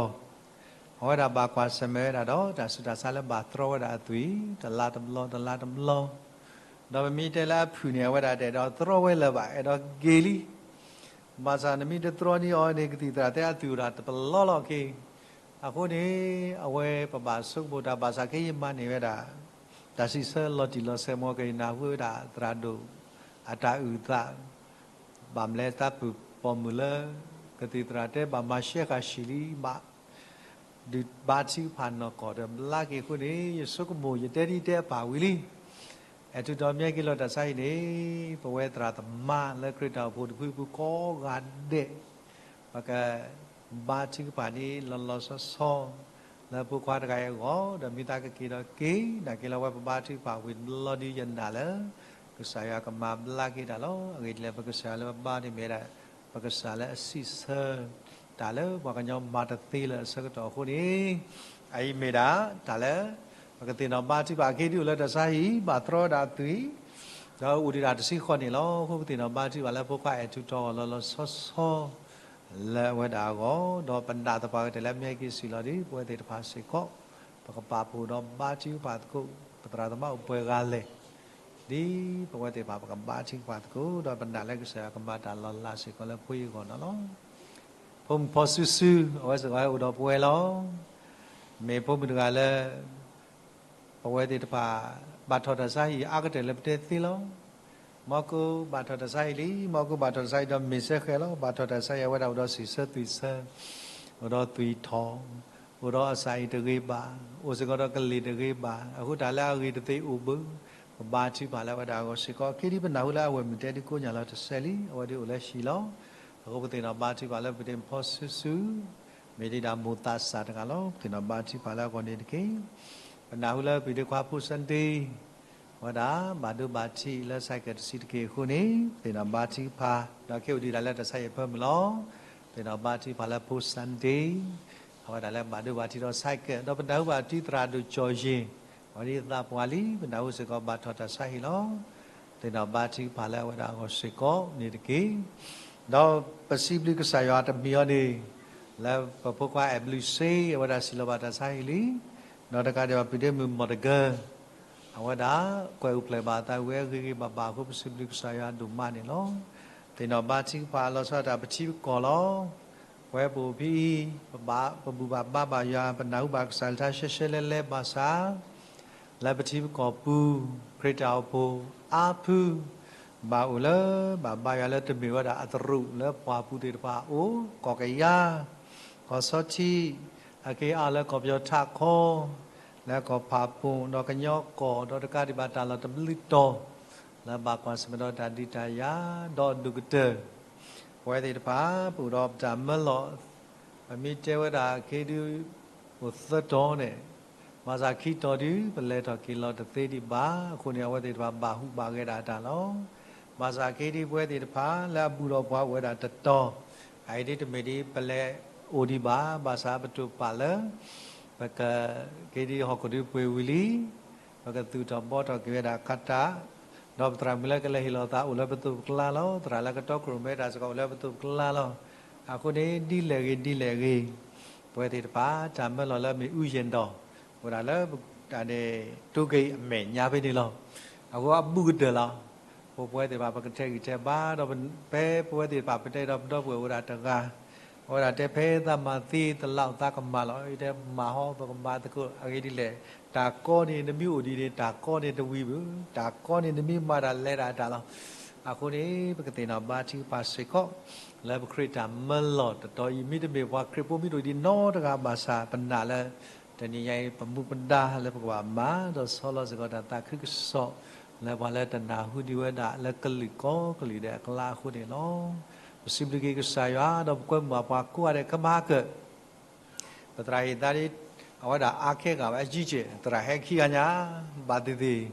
အဝဲဒၣ်ဘၣ်ကွၢ်ဆၢၣ်မဲာ်ဝဲဒၣ်ဒီး တၢ်ဆူးတၢ်ဆါလၢဘၣ်တြီဝဲဒၣ်အသွံၣ် တလါတဘျီ တလါတဘျီ, ဒီးပမ့ၢ်တဲလၢအဖုၣ်န့ၣ် အဝဲဒၣ်တအဲၣ်ဒိးတြီဝဲလၢၤဘၣ်, အဲၣ်ဒိးက့ၤလံ. ဘၣ်ဆၣ်နမ့ၢ်တတြီန့ၢ်အီၤန့ၣ် ကသံၣ်သရၣ်တဲအသွံၣ်အိၣ်ဒၣ်တပလီလီၤက့ၤ. အဃိန့ၣ် အဝဲပဘၣ်ဆိကမိၣ်တၢ်ဘၣ်ဆၣ် ခဲအံၤယမၤန့ၢ်ဝဲဒၣ် တၢ်စံးဆၢလီၤတံၢ်လီၤဆဲး မ်ကနၢ်ဟူဝဲဒၣ်သရၣ်ဒိၣ်အတၢ်အုၣ်သး ဘၣ်မနုၤလဲၣ် တၢ်ပိာ်မုၣ်လၢ ကသံၣ်သရၣ်တဲဘၣ်မၤရှဲဃာ်ဆံးလံ ဘၣ်ဒုးဘါထုကဖၣ်နီၢ်ကီၢ်ဒီးဘျါက့ၤအဃိန့ၣ် ယဆိကမိၣ် ယတဲဒ်တဲအပၢ်ဝံၤလံ. အဲၣ်ထူးတီၤမ့ၢ်ဟဲက့ၤလီၤတၢ်ဆါဟံၣ်န့ၣ် ပဝဲသရၣ်သမါလၢခရံာ်တၢ်အိၣ်ဖှိၣ်တဖုပူၤကိးဂၤဒဲး ပကဘါထုကဖၣ်န့ၣ် လီၤလီၤဆီဆီ လၢဖိခွါတဂၤအံၤအဂီၢ် ဒီးမ့ၢ်သးကက့ၤဒီးက့ၤ နာ်က့ၤလၢအဝဲပဘါထုကဖၣ်ဝံၤတဘျီဒီးယနာ်လၢ ကစၢ်ယွၤကမၤဘျါက့ၤတၢ်လီၤ. အဂ့ၢ်ဒ်လဲၣ် ပကစၢ်ယွၤလၢပဘါန့ၣ်မ့ၢ်ဝဲဒၣ် ပကစၢ်လၢအစံးဆၢ တၢ်လၢပှၤကညီမၤတသ့လၢၤအဆၢကတီၢ်အဃိန့ၣ် အအံၤမ့ၢ်ဒၣ် တၢ်လၢ ပကသ့ၣ်နီၣ်ဘါထုကဖၣ်အခံဒ်အိၣ်လၢတၢ်ဆါဟံၣ် ဘၣ်တြီဝဲဒၣ်အသွံၣ် ဒီးအိၣ်ဒံးဒၣ်တဆံဃီန့ၣ်လီၤ. အဃိပသ့ၣ်နီၣ်ဘါထုကဖၣ်လၢဖိခွါအဲၣ်ထူးတီၤအဂီၢ် လီၤလီၤဆီဆီ လၢအဝဲဒၣ်အဂီၢ် ဒီးပနာ်သပှၢ်ကတၢၢ်လၢမ့ၢ်ဟဲက့ၤဆံးလီၤဒီး ပဝဲသ့ၣ်တဖၣ်စ့ၢ်ကီး ပကပာ်ဖှိၣ်ဒီးဘါထုကဖၣ်သကိး ပသရၣ်သမါအိၣ်ပှဲၤဂၤလဲၣ် ဒ်ပဝဲသ့ၣ်တဖၣ်ပကဘါထုကဖၣ်သကိး ဒီးပနာ်လၢကစၢ်ယွၤကမၤတၢ်လီၤလးစ့ၢ်ကီးလၢဖိအံၤအဂီၢ်န့ၣ်လီၤ. ဖိမုၣ်ဖီစုစု အဝဲစ့ၢ်ကီးဟဲအိၣ်ဒီးပဝဲလီၤ. မ့ၢ်ဖိမုၣ်တဂၤလၢ ပဝဲသ့ၣ်တဖၣ် ဘၣ်ထီၣ်တၢ်ဆါဟံၣ်အါကတၢၢ်လၢပတဲသ့လီၤ. မီၢ်ကိၢ်ဘၣ်ထီၣ်တၢ်ဆါဟံၣ်လံ, မီၢ်ကိၢ်ဘၣ်ထီၣ်တၢ်ဆါဟံၣ်ဒီးမ့ၢ်စဲဃဲၤလီၤ. ဘၣ်ထီၣ်တၢ်ဆါဟံၣ်အဝဲဒၣ်အိၣ်ဒီးစံးဆၢသွံၣ်ဆၢ, အိၣ်ဒီးသွံၣ်ထီၣ်, အိၣ်ဒီးအစၢ်အံၤတဂ့ၤဘၣ်, အိၣ်စ့ၢ်ကီးဒီးကလ့ၢ်တဂ့ၤဘၣ်, အဃိတၢ်လၢအဂ့ၤတသ့အိၣ်ဘၣ်, ပဘါထုကဖၣ်လၢအဝဲဒၣ်အဂီၢ်စ့ၢ်ကီး, အခံဒ်ပနၢ်ဟူလၢအဝဲၢ်မုၣ်တဲဒုကိးညါလီၤတစဲးလံ, အဝဲဒၣ်အိၣ်လၢဟံၣ်လီၤ. အဃိပသ့ၣ်နီၣ်ဘါထုကဖၣ်လၢပဒ့ၣ်ဖီစုစု, မ့ၢ်ဒ်ဒၣ်မိၢ်သးစၢ်တဂၤလီၤ. ပသ့ၣ်နီၣ်ဘါထုကဖၣ်လၢအဂီၢ်န့ၣ်တက့ၢ်. ပနၢ်ဟူလၢပဒ့ၣ်ခွါဖိ Sunday အဝဲဒၣ်ဘၣ်ဒိဘၣ်ထံးလၢ cycle တဆံးတက့ၢ်အဃိန့ၣ် ပသ့ၣ်နီၣ်ဘါထုကဖၣ်, ဒီးခဲအံၤအိၣ်ဒံးဒၣ်လၢတၢ်ဆါဟံၣ်အဖၢမုၢ်လီၤ. ပသ့ၣ်နီၣ်ဘါထုကဖၣ်လၢဖိ Sunday အဝဲဒၣ်လၢဘၣ်ဒိဘၣ်ထံးဒီး cycle, ဒီးပနၢ်ဟူဘၣ်တံၤသရၣ်ဒိၣ်ကၠီၣ်ယ့ၣ်, အဝဲဒၣ်သးပှၢ်လံ, ပနၢ်ဟူစ့ၢ်ကီးဘၣ်ထီၣ်တၢ်ဆါဟံၣ်လီၤ. ပသ့ၣ်နီၣ်ဘါထုကဖၣ်လၢအဝဲဒၣ်အဂီၢ်စ့ၢ်ကီးန့ၣ်တက့ၢ်. ဒီးပစံးဘျုးကစၢ်ယွၤတမံၤအံၤန့ၣ်, လၢပဖိခွါအဲၣ်ဘျုးစ့ အဝဲဒၣ်စံးလီၤဘၣ်တၢ်ဆါဟံၣ်လံ, ဒီးတကးဒံးဘၣ် ပုၢ်ဒ့မုၣ်မီၢ်တဂၢၢ် အဝဲဒၣ်ကွဲးအိၣ်ဖျဲၣ်ဘၣ်အသးဝဲအဂ့ၤဂ့ၤဘၣ်ဘၣ်အဃိ ပစံးဘျုးကစၢ်ယွၤဒိၣ်မးန့ၣ်လီၤ. သ့ၣ်နီၣ်ဘါထုကဖၣ်လီၤဆီဒၣ်တၢ်ပထံပကီၢ်လီၤ. ပဝဲပအိၣ်ဖဲအံၤ ပဘၣ်ပဘူၣ်ဘၣ်ဘါဘၣ်ယွၤ ပနၢ်ဟူဘၣ်ကစၢ်လၢထါရှဲရှဲလဲၣ်လဲၣ်ဘၣ်ဆၣ် လၢပထံပကီၢ်ပူၤ ခရံာ်တၢ်အိၣ်ဖှိၣ်အါဖု ဘၣ်အိၣ်လၢ ဘၣ်ဘါယွၤလၢတမ့ၢ်ဝဲဒၣ်အသရူးလၢပှၢ်ပူၤသ့ၣ်တဖၣ်အအိၣ် ကီၢ်ကယၤ ကီၢ်ဆီထံး အက့အါလၢကီၢ်ပယီၤထးခီ လၢကီၢ်ဖးပူၤ ဒီးကညီကီၢ် ဒီးတကးဒံးဘၣ်တၢ်လီၢ်တဘျုးတီၤ လၢဘၣ်ကွၢ်ဆၢၣ်မဲာ်ဒီးတၢ်ဒုးတၢ်ယၤ ဒီးအဒိၣ်ကတၢၢ် ပဝဲသ့ၣ်တဖၣ် ပအိၣ်ဒီးပတၢ်မၢလီၤ ပမ့ၢ်တဲဝဲဒၣ်ခဲဒု အိၣ်သၢတီၤန့ၣ် ဘၣ်ဆၣ်ခံတီၤဒု ပလဲၤထီၣ်က့ၤလီၤတသ့ဒံးဘၣ်. အဃိန့ၣ် အဝဲသ့ၣ်တဖၣ်ဘၣ်ဟူးဘၣ်ဂဲၤဒၣ်တၢ်လီၤ. ဘၣ်ဆၣ်ခဲဒု ပဝဲသ့ၣ်တဖၣ် လၢအဘူးဒီးပှၤအိၣ်ဝဲဒၣ်တတီၤ အအံၤဒ်တမ့ၢ်ဒ်ပလဲၤအိၣ်ဒံးဘၣ်. ဘၣ်ဆၣ်ပတိာ်ပာ်လၢ ပက ခဲဒုဟီၣ်ခိၣ်ဒုပှ့ၤဝံၤလံ ပကသူၣ်ထီၣ်ဘှီထီၣ်က့ၤဝဲဒၣ်ခါတၢ် ဒီးပသရၣ်မုၣ်လၢကလဲၤဟ့ၣ်လီၤသးအိၣ်လၢပသိးပကျါလီၤ. သရၣ်လၢကတီခိၣ်ရိၣ်မဲတၢ်စ့ၢ်ကီးအိၣ်လၢပသိးပကျါလီၤ. အဃိန့ၣ် ဒ်လဲၣ်ဂ့ၤဒ်လဲၣ်ဂ့ၤ ပဝဲသ့ၣ်တဖၣ် တၢ်မၢလီၤလၢမ့ၣ်အူယဲၢ်ဒီး အိၣ်ဝဲဒၣ်လၢ တၢ်န့ၣ် တိက့အမဲာ်ညါဖဲန့ၣ်လီၤ. အဃိအဘူးကတၢၢ်လီၤ. ပဝဲသ့ၣ်တဖၣ် ပကထဲးဂံၢ်ထဲးဘါဒီး ဖဲပဝဲသ့ၣ်တဖၣ် ပတဲဒီးပဒီပုၢ်ဝဲၢ်အိၣ်ဝဲဒၣ်တဂၤ အဝဲဒၣ်တဲဖဲသးမၤသ့တလးအိၣ်သးကမၣ်လီၤ. ယတဲမၤဟီၣ်ပကမၤသကိး အဂ့ၢ်ဒ်လဲၣ် တၢ်ကီန့ၣ် နမ့ၢ်အိၣ်ဒံးန့ၣ် တၢ်ကီန့ၣ်တဝံၤဘၣ်. တၢ်ကီန့ၣ် နမ့ၢ်မၤတၢ်လဲၤဒၣ်တၢ်လီၤ. အဃိန့ၣ် ပကသ့ၣ်နီၣ်ဘါထုကဖၣ်စ့ၢ်ကီး လၢပခရံာ်တၢ်မၢလီၤတတီၤအံၤ မ့တမ့ၢ်ပှၤခရံာ်ဖိမ့ၢ်တအိၣ်ဒံးနီတဂၤဘၣ်ဆၣ် ပနာ်လၢ တနံၤညါအံၤ ပမူပဒါလၢပကဘၣ်မၤ ဒီးဆီလီၤစ့ၢ်ကီးတၢ်သးခုကစီၣ် လၢပှၤလၢတနၢ်ဟူဒံးဝဲဒၣ်လၢကလုာ်ကိးကလုာ်ဒဲးအကျါအဃိန့ၣ်လီၤ. ပစံးဘျုးက့ၤကစၢ်ယွၤ ဒီးပကွဲမုာ်ဘၣ်ပှၤကိးဂၤဒဲးခဲမဟါကၢၣ် ပသရၣ်ဟ့ၣ်သါဒ် အဝဲဒၣ်အါခဲဂၤဘၣ် အကြီးအကျယ် သရၣ်ဟဲခံဂၤညါ ဘၣ်သ့ၣ်သ့ၣ်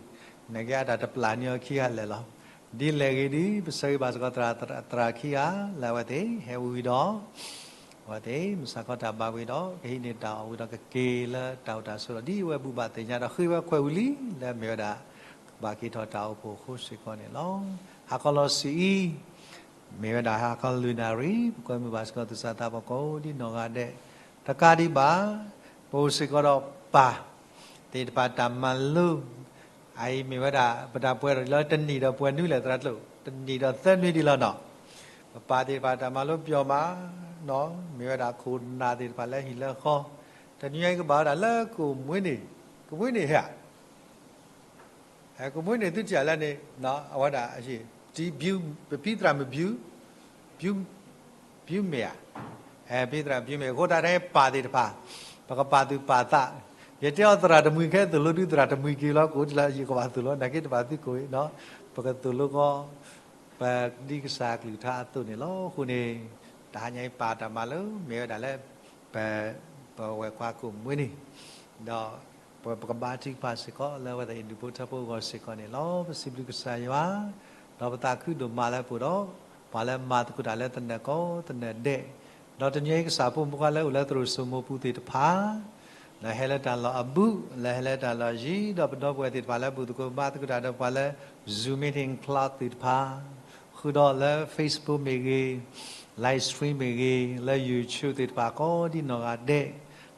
နာ်က့အတၢ်တပျၢ်န့ၢ်အီၤခံဂၤလၢာ်လီၤ. ဒ်လဲၣ်ဂ့ၤဒ် ပဆၢဂ့ၤဘၣ်စ့ၢ်ကီးသရၣ်သရၣ်ခံဂၤ လၢအဝဲသ့ၣ်ဟဲဝံၤဒီး အဝဲသ့ၣ်မုၢ်ဆါခီတၢ်ဘါဝံၤဒီး ကဟံးန့ၢ်တၢ်အီၣ်ဝံၤဒီး ကက့ၤလၢတၢ်အိၣ်တၢ်ဆိးဒီး ဒ်အဝဲဘူၣ်ဘၣ်သ့ၣ်ညါဒီး ဃ့ဝဲခွဲးဝံၤလံ လၢအမ့ၢ်ဝဲဒၣ် ကဘၣ်က့ၤထီၣ်တၢ်အိၣ်ဖှိၣ်အဃိစ့ၢ်ကီးန့ၣ်လီၤ. ဟါခီလီၤဆံးအံၤ မ့ၢ်ဝဲဒၣ်ဟါခီလွံၢ်နၣ်ရံၣ် ပကွဲမုာ်ဘၣ်စ့ၢ်ကီးသူၣ်စၢ်သးဘီၣ်ကိးဒ်နီၢ်ဂၤဒဲး, တကးဒံးဘၣ် ပအိၣ်စ့ၢ်ကီးဒီးပၢ်သ့ၣ်တဖၣ်တၢ်မၤလိ အအံၤမ့ၢ်ဝဲဒၣ် ပတၢ်ပှဲၤဒီးလၢတနံၣ်ဒီးပှဲၤနွံလဲၣ်သရၣ်ကျိၣ် တနံၣ်ဒီးသၢနွံဒံးလီၤနီၤ, ပပၢ်သ့ၣ်တဖၣ်တၢ်မၤလိပျီမးနီၤ, မ့ၢ်ဝဲဒၣ်ခိၣ်နၢ်သ့ၣ်တဖၣ်လၢဟံၣ်လၢဃီ, တနံၤအံၤကဘၣ်ဝဲဒၣ်လၢကိၣ်မွ့န့ၣ်, ကိၣ်မွ့န့ၣ်ဧါ ကိၣ်မွ့န့ၣ်သုထံၣ်ဧါလဲၣ်န့ၣ် အဝဲဒၣ် ပဖံသရၣ်မုၣ်ဘျုး, ဘျုးမ့ၢ်ဧါ, ဖံသရၣ်ဘျုးမ့ၢ်အဃိ တၢ်ထဲပၢ်သ့ၣ်တဖၣ် ပကပာ်သူၣ်ပာ်သး, ယတဲအီၤသရၣ်တမှံၤခဲသိၣ်လိဒုး သရၣ်တမှံၤက့ၤလီၤ ကိးဒ်လၢယကဘၣ်သိၣ်လိ နာ်က့တဘၣ်သုကိၣ်အံၤနီၤ, ပကသိၣ်လိဃီ ပဒ်ကစၢ်ကလုၢ်ကထါအသိးန့ၣ်လီၤ. အဃိန့ၣ် တဟါညါအံၤပၢ်တၢ်မၤလိ မ့ၢ်ဝဲဒၣ်လၢ ပ ပဝဲၢ်ခွါကိၣ်မွ့န့ၣ်, ဒီးပ ပကဘါထုကဖၣ်စ့ၢ်ကီး လၢအဝဲသ့ၣ်အံၤဒူၣ်ဖိထၢဖိအဂီၢ်စ့ၢ်ကီးန့ၣ်လီၤ. ပစံးဘျုးကစၢ်ယွၤ, ဒီးပသးခုဒိၣ်မးလၢပအိၣ်ဒီး ပှၤလၢမၤသကိးတၢ်လၢသနၢၣ်ကိးသနၢၣ်ဒဲး, ဒီးတနံၤအံၤကစၢ်ဖိမုၣ်ဖိခွါလၢအိၣ်လၢသရိာ်စိမိၤပူၤသ့ၣ်တဖၣ် လၢဟဲလၢတၢ်လီၢ်အဘူး, လၢဟဲလၢတၢ်လီၢ်ယံၤ, ဒီးပဒီပုၢ်ဝဲၢ်သ့ၣ်တဖၣ်လၢဘူၣ်သကိးဘါသကိးတၢ်ဒီးပှၤလၢ Zoom meeting class သ့ၣ်တဖၣ်, ဃုာ်ဒီးလၢ Facebook မ့ၢ်ဂ့ၤ, live stream မ့ၢ်ဂ့ၤ, လၢ YouTube သ့ၣ်တဖၣ်ကိးဒ်နီၢ်ဂၤဒဲး,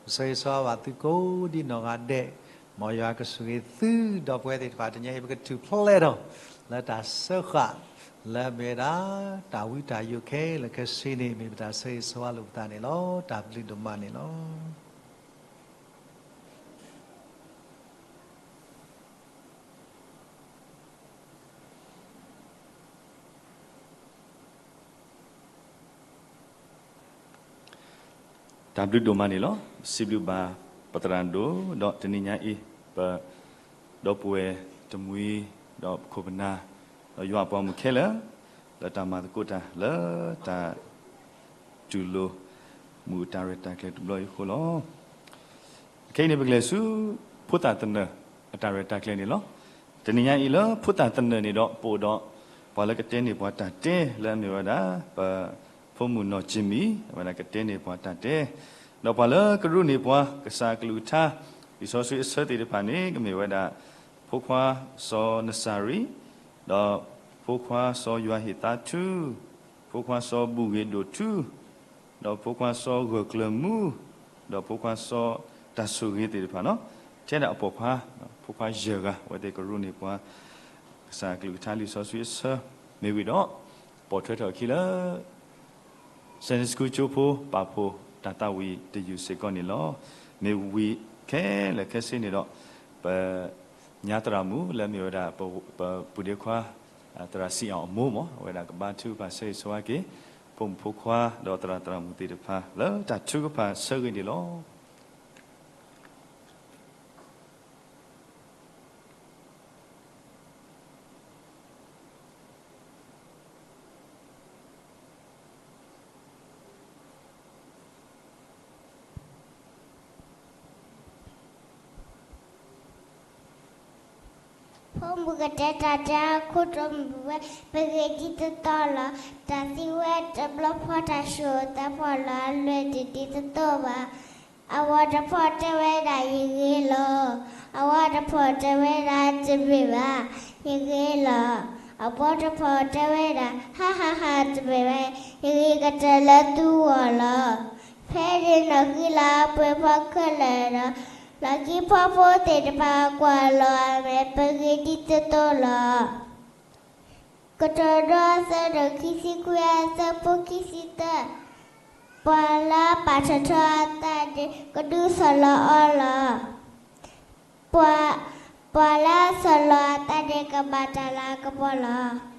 ပဆၢဂ့ၤဆၢဝါဘၣ်သုကိးဒ်နီၢ်ဂၤဒဲး, မ်ယွၤကဆိၣ်ဂ့ၤသုဒီပုၢ်ဝဲၢ်သ့ၣ်တဖၣ် တနံၤအံၤ ပကထူၣ်ဖျဲးထီၣ် လၢတၢ်စၢဃာ် လၢအမ့ၢ်ဝဲဒၣ် တၢ်ဝံတၢ်ယိးခဲလၢာ်ခဲဆ့န့ၣ် မ့ၢ်ပတၢ်ဆၢဂ့ၤဆၢဝါလိာ်ပသးန့ၣ်လီၤ. တၢ်ဘျုးဒိၣ်မးန့ၣ်လီၤ. တၢ်ဘျုးဒိၣ်မးန့ၣ်လီၤ. စံးဘျုးဘၣ်ပသရၣ်ဒိၣ် ဒီးတနံၤညါအံၤ ပဒီပုၢ်ဝဲၢ်တမှံၤ ဒီးပခိၣ်ပနၢ် ဒီးယွၤအပှၤမုၣ်ခဲလၢာ် လၢတၢ်မၤသကိးတၢ် လၢတၢ်တူၢ်လိာ်မုာ်တၢ်ရဲၣ်တၢ်ကျဲၤတဘျီအံၤအဃိလီၤ. ခဲအံၤန့ၣ် ပကလဲၤဆူ ဖိသၣ်သနၢၣ်အတၢ်ရဲၣ်တၢ်ကျဲၤန့ၣ်လီၤ. တနံၤညါအံၤလၢဖိသၣ်သနၢၣ်န့ၣ်ဒီး ပအိၣ်ဒီး ပှၤလၢကတဲန့ၢ်ပှၤတၢ်တဲ လၢအမ့ၢ်ဝဲဒၣ် ပဖိမုၣ်နီၢ်ကၠံမံၤ အဝဲဒၣ်ကတဲန့ၢ်ပှၤတၢ်တဲ, ဒီးပှၤလၢကရူၢ်န့ၢ်ပှၤ ကစၢ်အကလုၢ်ကထါ လံာ်စီဆှံအဆၢသ့ၣ်တဖၣ်န့ၣ် ကမ့ၢ်ဝဲဒၣ် ဖိခွါစီၤနစၤရံ, ဒီးဖိခွါစီၤယွၤဟ့ၣ်သါထူ, ဖိခွါစီၤဘူၣ်ဂ့ၤဒိၣ်ထူ, ဒီးဖိခွါစီၤဂၢၢ်ကျၢၤမူ, ဒီးဖိခွါစီၤတၢ်ဆိၣ်ဂ့ၤသ့ၣ်တဖၣ်လီၤ. ထဲဒၣ်အပိာ်ခွါ ဖိခွါယဲၢ်ဂၤ အဝဲသ့ၣ်ကရူၢ်န့ၢ်ပှၤ ကစၢ်အကလုၢ်ကထါလံာ်စီဆှံအဆၢ မ့ၢ်ဝံၤဒီး ပိာ်ထွဲထီၣ်အခံလၢ Sunday School ကၠိဖိ ပာ်ဖှိၣ်တၢ်သးဝံၣ်တယုၢ်စ့ၢ်ကီးန့ၣ်လီၤ. မ့ၢ်ဝံၤခဲလၢာ်ခဲဆ့န့ၣ်ဒီး ပညါသရၣ်မုၣ်လၢမ့ၢ်ဝဲဒၣ် ပပုၢ်ဒ့ခွါ သရၣ်စံးအီၣ်အမိၢ်မး အဝဲဒၣ်ကဘါထုကဖၣ်ဆၢဂ့ၤဆၢဝါက့ၤ ဖိမုၣ်ဖိခွါ ဒီးသရၣ်သရၣ်မုၣ်သ့ၣ်တဖၣ် လၢတၢ်ထုကဖၣ်ဆၢဂ့ၤန့ၣ်လီၤ. ဖိမုၣ်ကတဲတၢ်တဲ ခိၣ်တီမုၣ်ဝဲ ပဂ့ၤဒ်သိးသိးလီၤ. တၢ်သံဝဲတဘျီဖီတၢ်ဆှိၣ်သးဖီၣ်လီၤ အလွဲၢ်ဒံးဒ်သိးသိးဘၣ်. အဝီတဖီတဲဝဲဒၣ် ယဂ့ၤလီၤ. အဝီတဖီတဲဝဲဒၣ် တမ့ၢ်ဘၣ်, ယဂ့ၤလီၤ. အဘီတဖီတဲဝဲဒၣ် ဟါဟါဟါ တမ့ၢ်ဘၣ်, ယဂ့ၤကတၢၢ်လၢသုဂီၢ်လီၤ. ဖဲန့ၣ်နီၢ်ဃံလၤပှဲၤဖီခဲလၢာ်ဒီး လီၢ်ခံဖီဖိသ့ၣ်တဖၣ်ကွၢ်လီၤအမဲာ် ပဂ့ၤဒ်သိးသိးလီၤ. ကတိၤဒိအဆၢဒိၣ်ခံဆံခွံ အဆၢဖိခံဆံသၢ, ပှၤလၢအပာ်ထီၣ်ထီအသးန့ၣ် ကဒုးဆီၣ်လီၤအီၤလီၤ. ပှၤ, ပှၤလၢအဆီၣ်လီၤအသးန့ၣ် ကဘၣ်တၢ်လၤကပီၤလီၤ.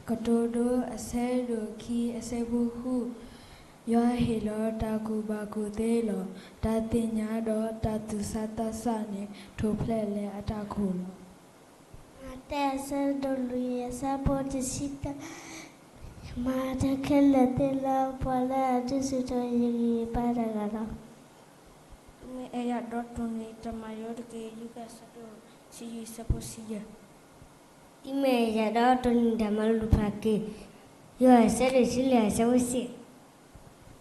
ကတိၤဒိ အဆၢဒိၣ်ခံ အဆၢဖိဃု, ယွၤဟ့ၣ်လီၤတၢ်ကူၣ်ဘၣ်ကူၣ်သ့လီၤ. တၢ်သ့ၣ်ညါဒီးတၢ်သူၣ်ဆးသးဆးန့ၣ် ထိၣ်ဖျဲးလဲၤအတၢ်ခိၣ်လီၤ. မးသဲအဆၢဒိၣ်လွံၢ် အဆၢဖိတဆံတၢ, မၤတၢ်ခဲလၢာ်သ့လၢပှၤလၢအဒုးဆူၣ်ထီၣ်ယဂံၢ်ယဘါတဂၤလီၤ. သုမ့ၢ်အဲၣ်ယၤဒီးတိၢ်န့ၢ်တၢ်မၤလိတက့ၢ်. လူၤကၣ်အဆၢဒိၣ်ဆံယဲၢ် အဆၢဖိတဆံယဲၢ်. သုမ့ၢ်အဲၣ်ယၤဒီးတိၢ်န့ၢ်တၢ်မၤလိတဖၣ်တက့ၢ်. ယိၤဟၣ်အဆၢဒိၣ်တဆံလွံၢ် အဆၢဖိတဆံ,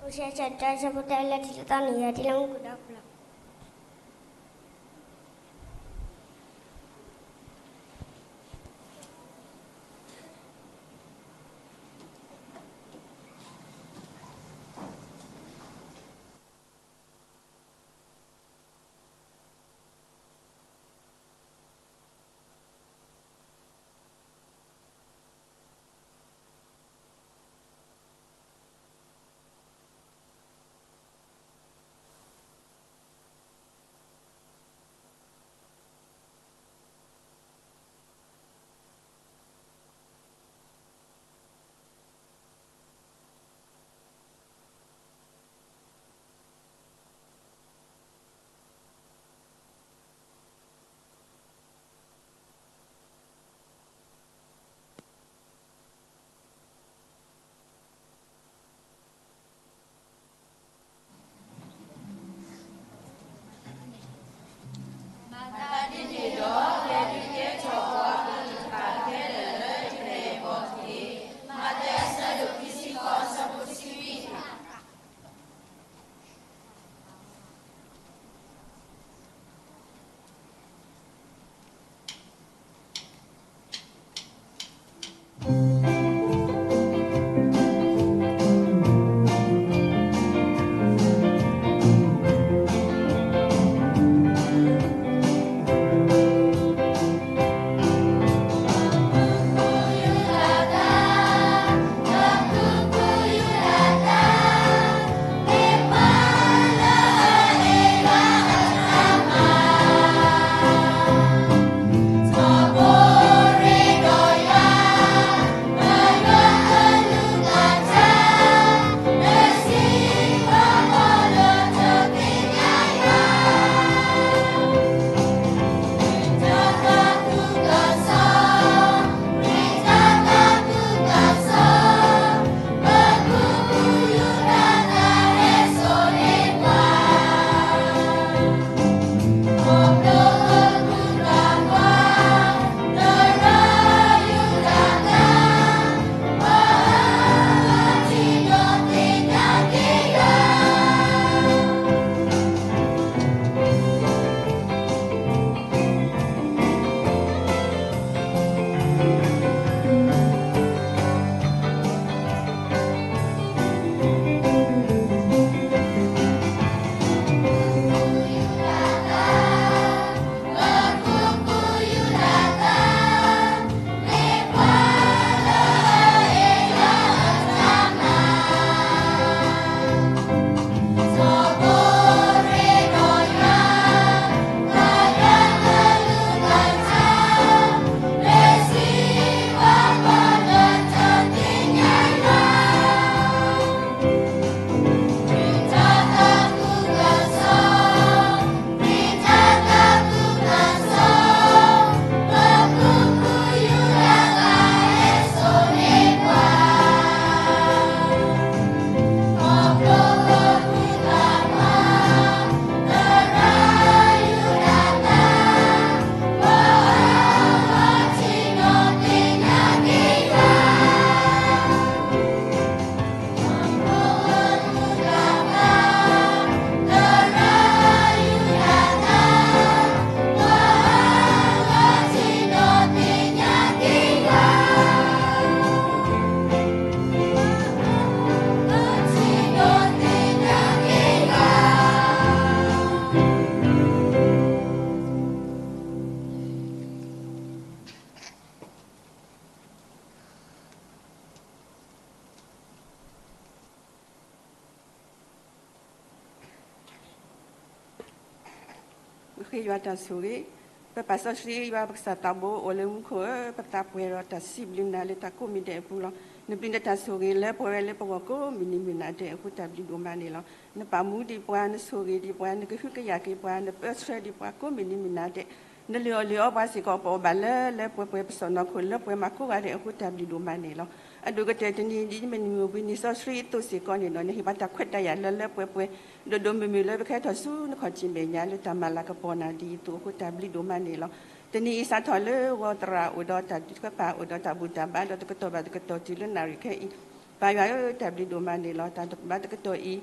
အိၣ်ဆၢဆၢတၢ်ဆၢဖိတၢ်လၢထံၣ်တသီန့ၣ် ယၤတံလၢမူခိၣ်ဒီဖျၢၣ်. မၤသးဒ်န့ၣ်ဒီး လဲၤဒုးကဲထီၣ်ပှၤအကလုၢ်တဖၣ်ခဲလၢာ်လၢယပျဲၢ်ယဘီၣ်တက့ၢ်. မးသဲအဆၢဒိၣ်ခံဆံဃိး အဆၢဖိတဆံခွံ. ပဃ့ယွၤတၢ်ဆိၣ်ဂ့ၤ, ပပာ်စီဆှံယွၤပကစၢ်သးဘိအိၣ်လၢမူခိၣ်ဧၢ, ပသးပှဲၤဒီးတၢ်စံးဘျုးနၤလၢတၢ်ကိးမံၤဒဲးအပူၤလီၤ. နပျံၤနတၢ်ဆိၣ်ဂ့ၤလၢပှဲၤဝဲလၢပဂီၢ်ကိးမုၢ်နံၤမုၢ်နၤဒဲးအဃိ တၢ်ဘျုးဒိၣ်မးန့ၣ်လီၤ. နပာ်မူဒံးပှၤ, နဆိၣ်ဂ့ၤဒံးပှၤ, နကဟုကယာ်က့ၤပှၤ, နပၢဆှၢဒံးပှၤကိးမုၢ်နံၤမုၢ်နၤဒဲး, နလုၢ်အီၣ်လုၢ်အီပှၤစ့ၢ်ကီး ပအီၣ်ဘၣ်လၢလၢပှဲၤပှဲၤ ပစီၢ်နီၤခိၣ်လၢပှဲၤမးကိးဂၤဒဲးအဃိ တၢ်ဘျုးဒိၣ်မးန့ၣ်လီၤ. အဒိၣ်ကတၢၢ်တနံၤဒ်မုၢ်နံၤမုၢ်ဝံၤ နံၣ်စီဆှံအသိးစ့ၢ်ကီးန့ၣ်ဒီး နဟ့ၣ်ပှၤတၢ်ခွဲးတၢ်ယာ်လၢလၢပှဲၤပှဲၤ ဒိၣ်ဒိၣ်မုၢ်မုၢ်လၢပကဟဲထီၣ်ဆူနခီၣ်ထံးမဲာ်ညါလၢတၢ်မၤလၤကပီၤနၤဒ်အသိးအဃိ တၢ်ဘျုးဒိၣ်မးန့ၣ်လီၤ. တနံၤအံၤစးထီၣ်လၢဂီၤသရၣ်အိၣ်ဒီးတၢ်ထုကဖၣ်အိၣ်ဒီးတၢ်ဘူၣ်တၢ်ဘါဒီးတကတီၢ်ဘၣ်တကတီၢ်တုၤလၢနၣ်ရံၣ်ခဲအံၤ, ပၢ်ယွၤဧၢ တၢ်ဘျုးဒိၣ်မးန့ၣ်လီၤ. တၢ်ဘါတကတီၢ်အံၤ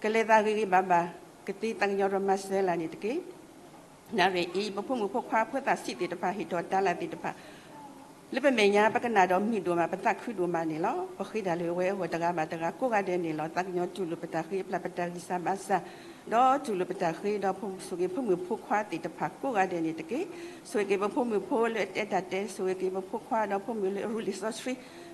ကလဲၤသးဂ့ၤဂ့ၤဘၣ်ဘၣ် ကသ့သးကညီၤဒီးမၤစၢၤလၢ်န့ၣ်တက့ၢ်. နၣ်ရံၣ်အံၤ ပဖိမုၣ်ဖိခွါဖိသၣ်ဆံးသ့ၣ်တဖၣ်ဟ့ၣ်ထီၣ်တၢ်လၢ်သ့ၣ်တဖၣ် လၢပမဲာ်ညါ ပကနၣ်ဒီးမုာ်ဒိၣ်မး ပသးခုဒိၣ်မးန့ၣ်လီၤ. ပဃ့တၢ်လၢအဝဲအဂီၢ်တဂၤဘၣ်တဂၤကိးဂၤဒဲးန့ၣ်လီၤ. သးကညီၤတူၢ်လိာ်ပတၢ်ဃ့အပျၢ်ပတၢ်ဂံၢ်စၢ်ဘါစၢ်, ဒီးတူၢ်လိာ်ပတၢ်ဃ့ဒီးဆိၣ်ဂ့ၤဖိမုၣ်ဖိခွါသ့ၣ်တဖၣ်ကိးဂၤဒဲးန့ၣ်တက့ၢ်. ဆိၣ်ဂ့ၤက့ၤပဖိမုၣ်ဖိလၢအတဲတၢ်တဲ, ဆိၣ်ဂ့ၤက့ၤပဖိခွါဒီးဖိမုၣ်လၢအရူလံာ်စီဆှံ,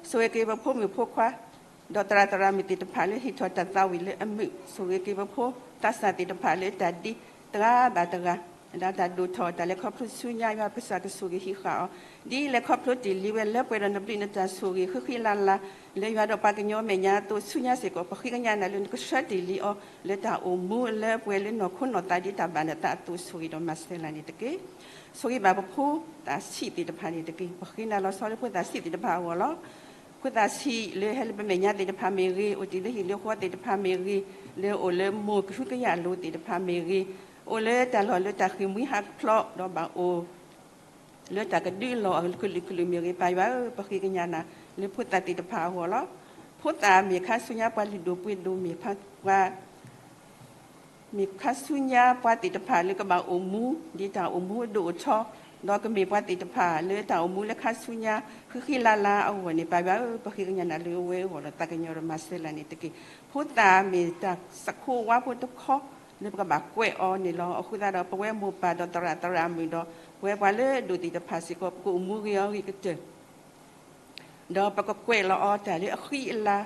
ဆိၣ်ဂ့ၤက့ၤပဖိမုၣ်ဖိခွါ ဒီးသရၣ်သရၣ်မုၣ်သ့ၣ်တဖၣ်လၢဟ့ၣ်ထီၣ်တၢ်သးဝံၣ်လၢအမုာ်, ဆိၣ်ဂ့ၤက့ၤပဖိသးစၢ်သ့ၣ်တဖၣ်လၢတၢ်ဒ့တဂၤဘၣ်တဂၤ, ဒီးတၢ်ဒိၣ်ထီၣ်တၢ်လဲၤခီဖျိဆူညါ ယွၤပကစၢ်ကဆိၣ်ဂ့ၤဟံးဃာ်အီၤ, ဒ်လဲၤခီဖျိတ့ၢ်လံဝဲလၢပှဲၤဒီးနဘျုးနတၢ်ဆိၣ်ဂ့ၤဃံဃံလၤလၤ လၢယွၤဒီးပှၤကညီမဲာ်ညါအသိးဆူညါစ့ၢ်ကီး ပဃ့ကညးနၤလၢနကဆှၢတ့ၢ်လံအီၤ လၢတၢ်အိၣ်မူလၢပှဲၤလၢနီၢ်ခိနီၢ်သးဒ်တၢ်ဘၣ်နသးအသိးဆိၣ်ဂ့ၤဒီးမၤစၢၤလၢ်န့ၣ်တက့ၢ်. ဆိၣ်ဂ့ၤဘၣ်ပဖိသၣ်ဆံးသ့ၣ်တဖၣ်န့ၣ်တက့ၢ်. ပဃ့နၤလီၤဆီလၢဖိသၣ်ဆံးသ့ၣ်တဖၣ်အဂီၢ်လီၤ. ဖိသၣ်ဆံးလၢဟဲလၢပမဲာ်ညါသ့ၣ်တဖၣ်မ့ၢ်ဂ့ၤ, အိၣ်တ့ၢ်လၢဟံၣ်လၢဃီသ့ၣ်တဖၣ်မ့ၢ်ဂ့ၤ, လၢအိၣ်လၢမိၢ်ကဟုကယာ်လိၤသ့ၣ်တဖၣ်မ့ၢ်ဂ့ၤ, အိၣ်လၢတၢ်လီၢ်လၢတၢ်ဃ့ၢ်မှံဟးဖျိးဒီးဘၣ်အိၣ် လၢတၢ်ကဒုးလီၢ်အကလုာ်ကလုာ်မ့ၢ်ဂ့ၤ, ပၢ်ယွၤဧၢ, ပဃ့ကညးနၤလၢဖိသၣ်သ့ၣ်တဖၣ်အဂီၢ်လီၤ. ဖိသၣ်မ့ၢ်ခါဆူညါပှၤလုၢ်ဒိၣ်ပှ့ၤဒိၣ်မ့ၢ်ပှၤ မ့ၢ်ခါဆူညါပှၤသ့ၣ်တဖၣ်လၢကဘၣ်အိၣ်မူ ဒ်တၢ်အိၣ်မူအဒိၣ်အထီ, ဒီးကမ့ၢ်ပှၤသ့ၣ်တဖၣ်လၢတၢ်အိၣ်မူလၢခါဆူညါ ဃံဃံလၤလၤအဂီၢ်န့ၣ် ပၢ်ယွၤဧၢ, ပဃ့ကညးနၤလၢအဝဲအဂီၢ်ဒီးသးကညီၤဒီးမၤစၢၤလၢ်န့ၣ်တက့ၢ်. ဖိသၣ်မ့ၢ်တၢ်စးခိဝါဖိတခီ လၢပကဘၣ်ကွဲးအီၤန့ၣ်လီၤ. အဃိသတးဒီး ပဝဲမိၢ်ပၢ်ဒီးသရၣ်သရၣ်မုၣ်ဒီး ပဝဲပှၤလၢအဒိၣ်သ့ၣ်တဖၣ်စ့ၢ်ကီး ပကအိၣ်မူဂ့ၤအီၤဂ့ၤကတၢၢ် ဒီးပကကွဲးလီၤအီၤတၢ်လၢအဃံအလၤ,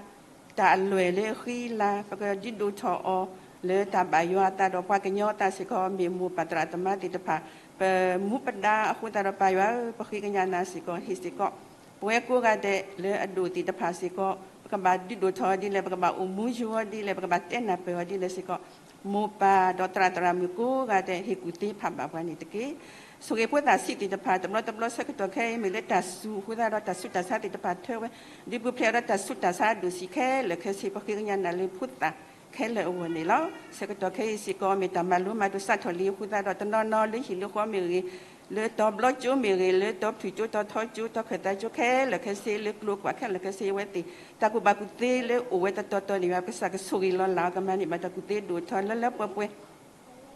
တၢ်အလွဲၢ်လၢအဃံအလၤ, ပကဒုးဒိၣ်ထီၣ်အီၤ လၢတၢ်ဘၣ်ယွၤအသးဒီးပှၤကညီအသးစ့ၢ်ကီး မ့ၢ်မိၢ်ပၢ်သရၣ်သမါသ့ၣ်တဖၣ် ပမူပဒါအဃိသတးဒီး ပၢ်ယွၤဧၢ, ပဃ့ကညးနၤစ့ၢ်ကီး ဟ့ၣ်စ့ၢ်ကီး ပဝဲကိးဂၤဒဲးလၢအဒိၣ်သ့ၣ်တဖၣ်စ့ၢ်ကီး ပကဘၣ်ဒုးဒိၣ်ထီၣ်အီၤဒ်လဲၣ်, ပကဘၣ်အိၣ်မူယိာ်အီၤဒ်လဲၣ်, ပကဘၣ်တဲနၢ်ပၢၢ်အီၤဒ်လဲၣ်စ့ၢ်ကီး မိၢ်ပၢ်ဒီးသရၣ်သရၣ်မုၣ်ကိးဂၤဒဲး ဟ့ၣ်ကူၣ်သ့ဖးဘၣ်ပှၤန့ၣ်တက့ၢ်. ဆိၣ်ဂ့ၤဖိသၣ်ဆံးသ့ၣ်တဖၣ် တဘျီတဘျီဆၢကတီၢ်ခဲအံၤ မ့ၢ်လၢတၢ်စူၤအဃိသတးဒီး တၢ်ဆူးတၢ်ဆါသ့ၣ်တဖၣ်ထၢဝဲ, ဒုးပူၤဖျဲးဒီးတၢ်ဆူးတၢ်ဆါအဒိၣ်ဆံးခဲလၢာ်ခဲဆ့ ပဃ့ကညးနၤလၢဖိသၣ်ခဲလၢာ်အဂီၢ်န့ၣ်လီၤ. ဆၢကတီၢ်ခဲအံၤစ့ၢ်ကီး မ့ၢ်တၢ်မၤလိမၤဒိးစးထီၣ်လံအဃိသတးဒီး တနီၤနီၤလၢဟံၣ်လၢဃီမ့ၢ်ဂ့ၤ, လၢတီၤဘျီကၠိမ့ၢ်ဂ့ၤ, လၢတီၤဖုၣ်ကၠိ တီၤထီကၠိ တီၤခၢၣ်သးကၠိခဲလၢာ်ခဲဆ့ လၢကျိၤကွာ်ခဲလၢာ်ခဲဆ့အဝဲသ့ၣ် တၢ်ကူၣ်ဘၣ်ကူၣ်သ့လၢအိၣ်ဝဲတတီၤတီၤန့ၣ် ယွၤပကစၢ်ကဆိၣ်ဂ့ၤလီၤလးအီၤ ကမၤန့ၢ်ဘၣ်တၢ်ကူၣ်သ့ဒိၣ်ထီၣ်လၢလၢပှဲၤပှဲၤ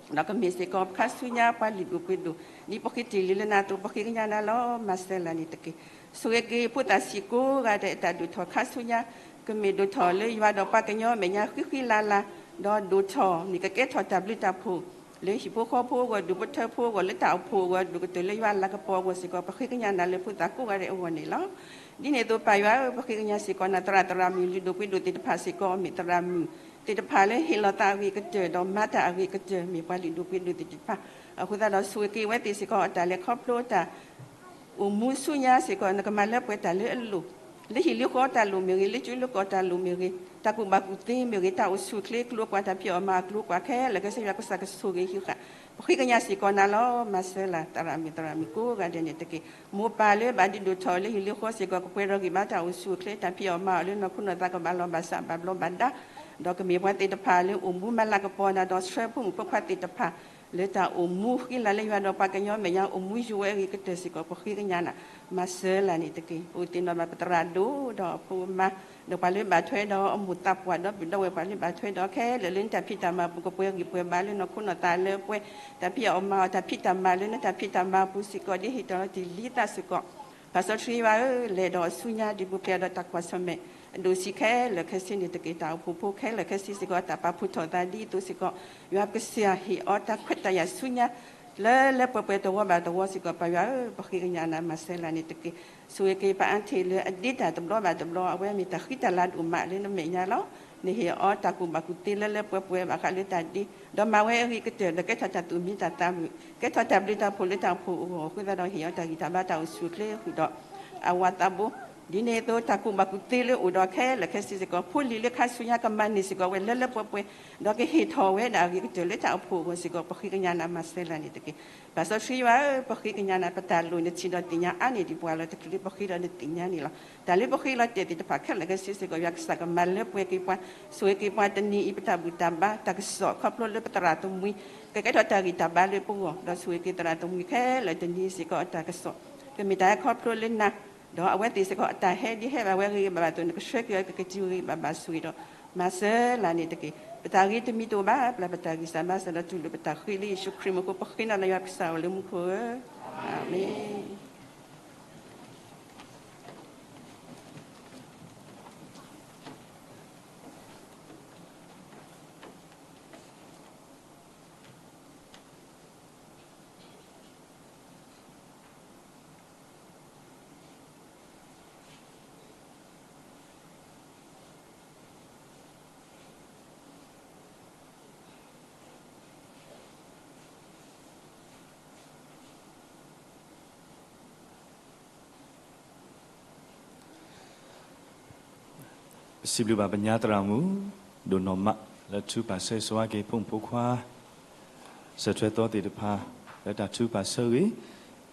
ဒီးကမ့ၢ်စ့ၢ်ကီးပခါဆူညါပှၤလုၢ်ဒိၣ်ပှ့ၤဒိၣ် ဒ်ပဃ့တ့ၢ်လံလၢနၤအသိး ပဃ့ကညးနၤလီၤ မၤစၢၤလၢ်န့ၣ်တက့ၢ်. ဆိၣ်ဂ့ၤက့ၤဖိသၣ်ဆံးကိးဂၤဒဲး တၢ်ဒိၣ်ထီၣ်ခါဆူညါ ကမ့ၢ်ဒိၣ်ထီၣ်လၢယွၤဒီးပှၤကညီအမဲာ်ညါဃံဃံလၤလၤ ဒီးဒိၣ်ထီၣ် မ့ၢ်ကကဲထီၣ်တၢ်ဘျုးတၢ်ဖှိၣ် လၢဟံၣ်ဖိဃီဖိအဂီၢ် ဒူၣ်ဖိထၢဖိအဂီၢ် ဒိၣ်ကတၢၢ်လၢယွၤလၤကပီၤအဂီၢ်စ့ၢ်ကီး ပဃ့ကညးနၤလၢဖိသၣ်ကိးဂၤဒဲးအဂီၢ်န့ၣ်လီၤ. ဒ်န့ၣ်အသိးပၢ်ယွၤဧၢ ပဃ့ကညးစ့ၢ်ကီးနၤ သရၣ်သရၣ်မုၣ်လုၢ်ဒိၣ်ပှ့ၤဒိၣ်သ့ၣ်တဖၣ်စ့ၢ်ကီး မ့ၢ်သရၣ်မုၣ်သ့ၣ်တဖၣ်လၢဟ့ၣ်လီၤသးအဂ့ၤကတၢၢ် ဒီးမၤတၢ်အဂ့ၤကတၢၢ် မ့ၢ်ပှၤလုၢ်ဒိၣ်ပှ့ၤဒိၣ်သ့ၣ်တဖၣ် အဃိသတးဒီးဆိၣ်ဂ့ၤက့ၤဝဲသ့ၣ်စ့ၢ်ကီး အတၢ်လဲၤခီဖျိတၢ် အိၣ်မူဆူညါစ့ၢ်ကီး နကမၤလၢပှဲၤတၢ်လၢအလိၤ လၢဟံၣ်လၢဃီတၢ်လိၣ်မ့ၢ်ဂ့ၤ လၢကၠိလၢကီၢ်တၢ်လိၣ်မ့ၢ်ဂ့ၤ တၢ်ကူၣ်ဘၣ်ကူၣ်သ့မ့ၢ်ဂ့ၤ တၢ်အိၣ်ဆူၣ်အိၣ်ချ့ ကျိၤကွာ်တၢ်ဖံးအီၣ်မၤအီၣ်ကျိၤကွာ်ခဲလၢာ်ခဲဆ့ ယွၤပကစၢ်ကဆိၣ်ဂ့ၤဟံးဃာ် ပဃ့ကညးစ့ၢ်ကီးနၤလီၤ မၤစၢၤလၢ် သရၣ်မုၣ်သရၣ်မုၣ်ကိးဂၤဒဲးန့ၣ်တက့ၢ်. မိၢ်ပၢ်လၢဘၣ်ဒုးဒိၣ်ထီၣ်လၢဟံၣ်လၢဃီစ့ၢ်ကီး ကပှဲၤဒီးဂံၢ်ဘါတၢ်အိၣ်ဆူၣ်အိၣ်ချ့ တၢ်ဖံးအီၣ်မၤအီၣ်လၢနီၢ်ခိနီၢ်သးကဘၣ်လီၤဘၣ်စးဘၣ်ဘျီးဘၣ်ဒါ ဒီးကမ့ၢ်ပှၤသ့ၣ်တဖၣ်လၢအိၣ်မူမၤလၤကပီၤနၤဒီးဆှၢဖိမုၣ်ဖိခွါသ့ၣ်တဖၣ် လၢတၢ်အိၣ်မူဃံလၤလၢယွၤဒီးပှၤကညီမဲာ်ညါအိၣ်မူယိာ်ဝဲအဂ့ၤကတၢၢ်စ့ၢ်ကီး ပဃ့ကညးနၤ မၤစၢၤလၢ်န့ၣ်တက့ၢ်. ပအိၣ်သ့ၣ်နီၣ်ဘၣ်ပသရၣ်ဒိၣ်ဒီးအဖိအမါ ဒီးပှၤလၢဘၣ်ထွဲဒီးအမိၢ်သးပှၢ်ဒီပုၢ်ဒီဝဲၢ်ပှၤလၢဘၣ်ထွဲဒီးခဲလၢာ်လၢနတၢ်ဖံးတၢ်မၤအပူၤ ကပှဲၤဂံၢ်ပှဲၤဘါလၢနီၢ်ခိနီၢ်သးလၢပှဲၤ တၢ်ဖံးအီၣ်မၤအီၣ်တၢ်ဖံးတၢ်မၤလၢနတၢ်ဖံးတၢ်မၤအပူၤစ့ၢ်ကီး ဒ်ဟ့ၣ်ထီၣ်တ့ၢ်လံသးစ့ၢ်ကီး ပၢ်စီဆှံယွၤဧၢ လဲၤဒီးအဆူညါဒုးပူၤဖျဲးဒီးတၢ်ကွၢ်ဆၢၣ်မဲာ် အဒိၣ်ဆံးခဲလၢာ်ခဲဆ့န့ၣ်တက့ၢ်. တၢ်အိၣ်ဖှိၣ်ဖိခဲလၢာ်ခဲဆ့စ့ၢ်ကီး တၢ်ပာ်ဖှိၣ်ထီၣ်သးဒ်သိးစ့ၢ်ကီး ယွၤပကစၢ်ဟ့ၣ်အီၤတၢ်ခွဲးတၢ်ယာ်ဆူညါ လၢလၢပှဲၤပှဲၤတဝီဘၣ်တဝီစ့ၢ်ကီး ပၢ်ယွၤဧၢ ပဃ့ကညးနၤမၤစၢၤလၢ်န့ၣ်တက့ၢ်. ဆိၣ်ဂ့ၤက့ၤပၢ်အါထံးလၢအဒ့တၢ်တဘျီဘၣ်တဘျီ အဝဲမ့ၢ်တၢ်ဃံတၢ်လၤဒိၣ်မးလၢနမဲာ်ညါလီၤ. နဟ့ၣ်အီၤတၢ်ကူၣ်ဘၣ်ကူၣ်သ့လၢလၢပှဲၤပှဲၤဘၣ်ဃးလၢတၢ်ဒ့, ဒီးမၤဝဲအဂ့ၤကတၢၢ်ဒီးကဲထီၣ်တၢ်သူၣ်မံတၢ်သးမုာ်, ကဲထီၣ်တၢ်ဘျုးတၢ်ဖှိၣ်လၢတၢ်အိၣ်ဖှိၣ်အဂီၢ်, အဃိသတးဒီးဟ့ၣ်အီၤတၢ်ဂံၢ်တၢ်ဘါတၢ်အိၣ်ဆူၣ်အိၣ်ချ့ဃုာ်ဒီး အဝၤသးဘိ, ဒ်န့ၣ်အသိးတၢ်ကူၣ်ဘၣ်ကူၣ်သ့လၢအိၣ်ဒီးခဲလၢာ်ခဲဆ့စ့ၢ်ကီး ဖိလံၤလၢခါဆူညါကမၤန့ၢ်စ့ၢ်ကီးဝဲလၢလၢပှဲၤပှဲၤ, ဒီးကဟ့ၣ်ထီၣ်ဝဲဒၣ်အဂ့ၤကတၢၢ်လၢတၢ်အိၣ်ဖှိၣ်အဂီၢ်စ့ၢ်ကီး ပဃ့ကညးနၤမၤစၢၤလၢ်န့ၣ်တက့ၢ်. ပၢ်စီဆှံယွၤဧၢ, ပဃ့ကညးနၤ ပတၢ်လိၣ်နထံၣ်ဒီးသ့ၣ်ညါအါန့ၢ်ဒံးပှၤလီၤ. တချုးလၢပဃ့ဒီးနသ့ၣ်ညါန့ၣ်လီၤ. တၢ်လၢပဃ့လီၤတဲာ်သ့ၣ်တဖၣ်ခဲလၢာ်ခဲဆ့စ့ၢ်ကီး ယွၤကစၢ်ကမၤလၢပှဲၤက့ၤပှၤ, ဆိၣ်ဂ့ၤက့ၤပှၤတနံၤအံၤ ပတၢ်ဘူၣ်တၢ်ဘါတၢ်ကစီၣ် ခီဖျိလၢပသရၣ်သမူ ကကဲထီၣ်တၢ်ဂံၢ်တၢ်ဘါလၢပဂီၢ်, ဒီးဆိၣ်ဂ့ၤက့ၤသရၣ်သမူခဲလၢာ်တနံၤစ့ၢ်ကီးအတၢ်ကစီၣ် ကမ့ၢ်တၢ်ဟဲခီဖျိလၢနၤ, ဒီးအဝဲသ့ၣ်စ့ၢ်ကီးအတၢ်ဟဲဒ်ဟဲဘၣ်ဝဲဂ့ၤဂ့ၤဘၣ်ဘၣ်အသိး နကဆှၢက့ၤအီၤကက့ၤဂ့ၤဂ့ၤဘၣ်ဘၣ်ဆိၣ်ဂ့ၤဒီး မၤစၢၤလၢ်န့ၣ်တက့ၢ်. ပတၢ်ဂ့ၤတမံၤတအိၣ်ဘၣ် ပျၢ်ပတၢ်ဂံၢ်စၢ်ဘါစၢ်ဒီး တူၢ်လိာ်ပတၢ်ဃ့လၢယ့ၣ်ၡူးခရံာ်အမံၤအဃိ ပဃ့နၤလၢယွၤကစၢ်ဧၢ လၢမူခိၣ်ဧၢ, အၤမ့ၣ်. ပစံးဘျုးဘၣ်ပညါသရၣ်မုၣ် ဒိၣ်နီၢ်မး လၢထုကဖၣ်ဆၢဂ့ၤဆၢဝါက့ၤ ဖိမုၣ်ဖိခွါ စၢၤထွဲသီသ့ၣ်တဖၣ် လၢတၢ်ထုကဖၣ်ဆၢဂ့ၤ,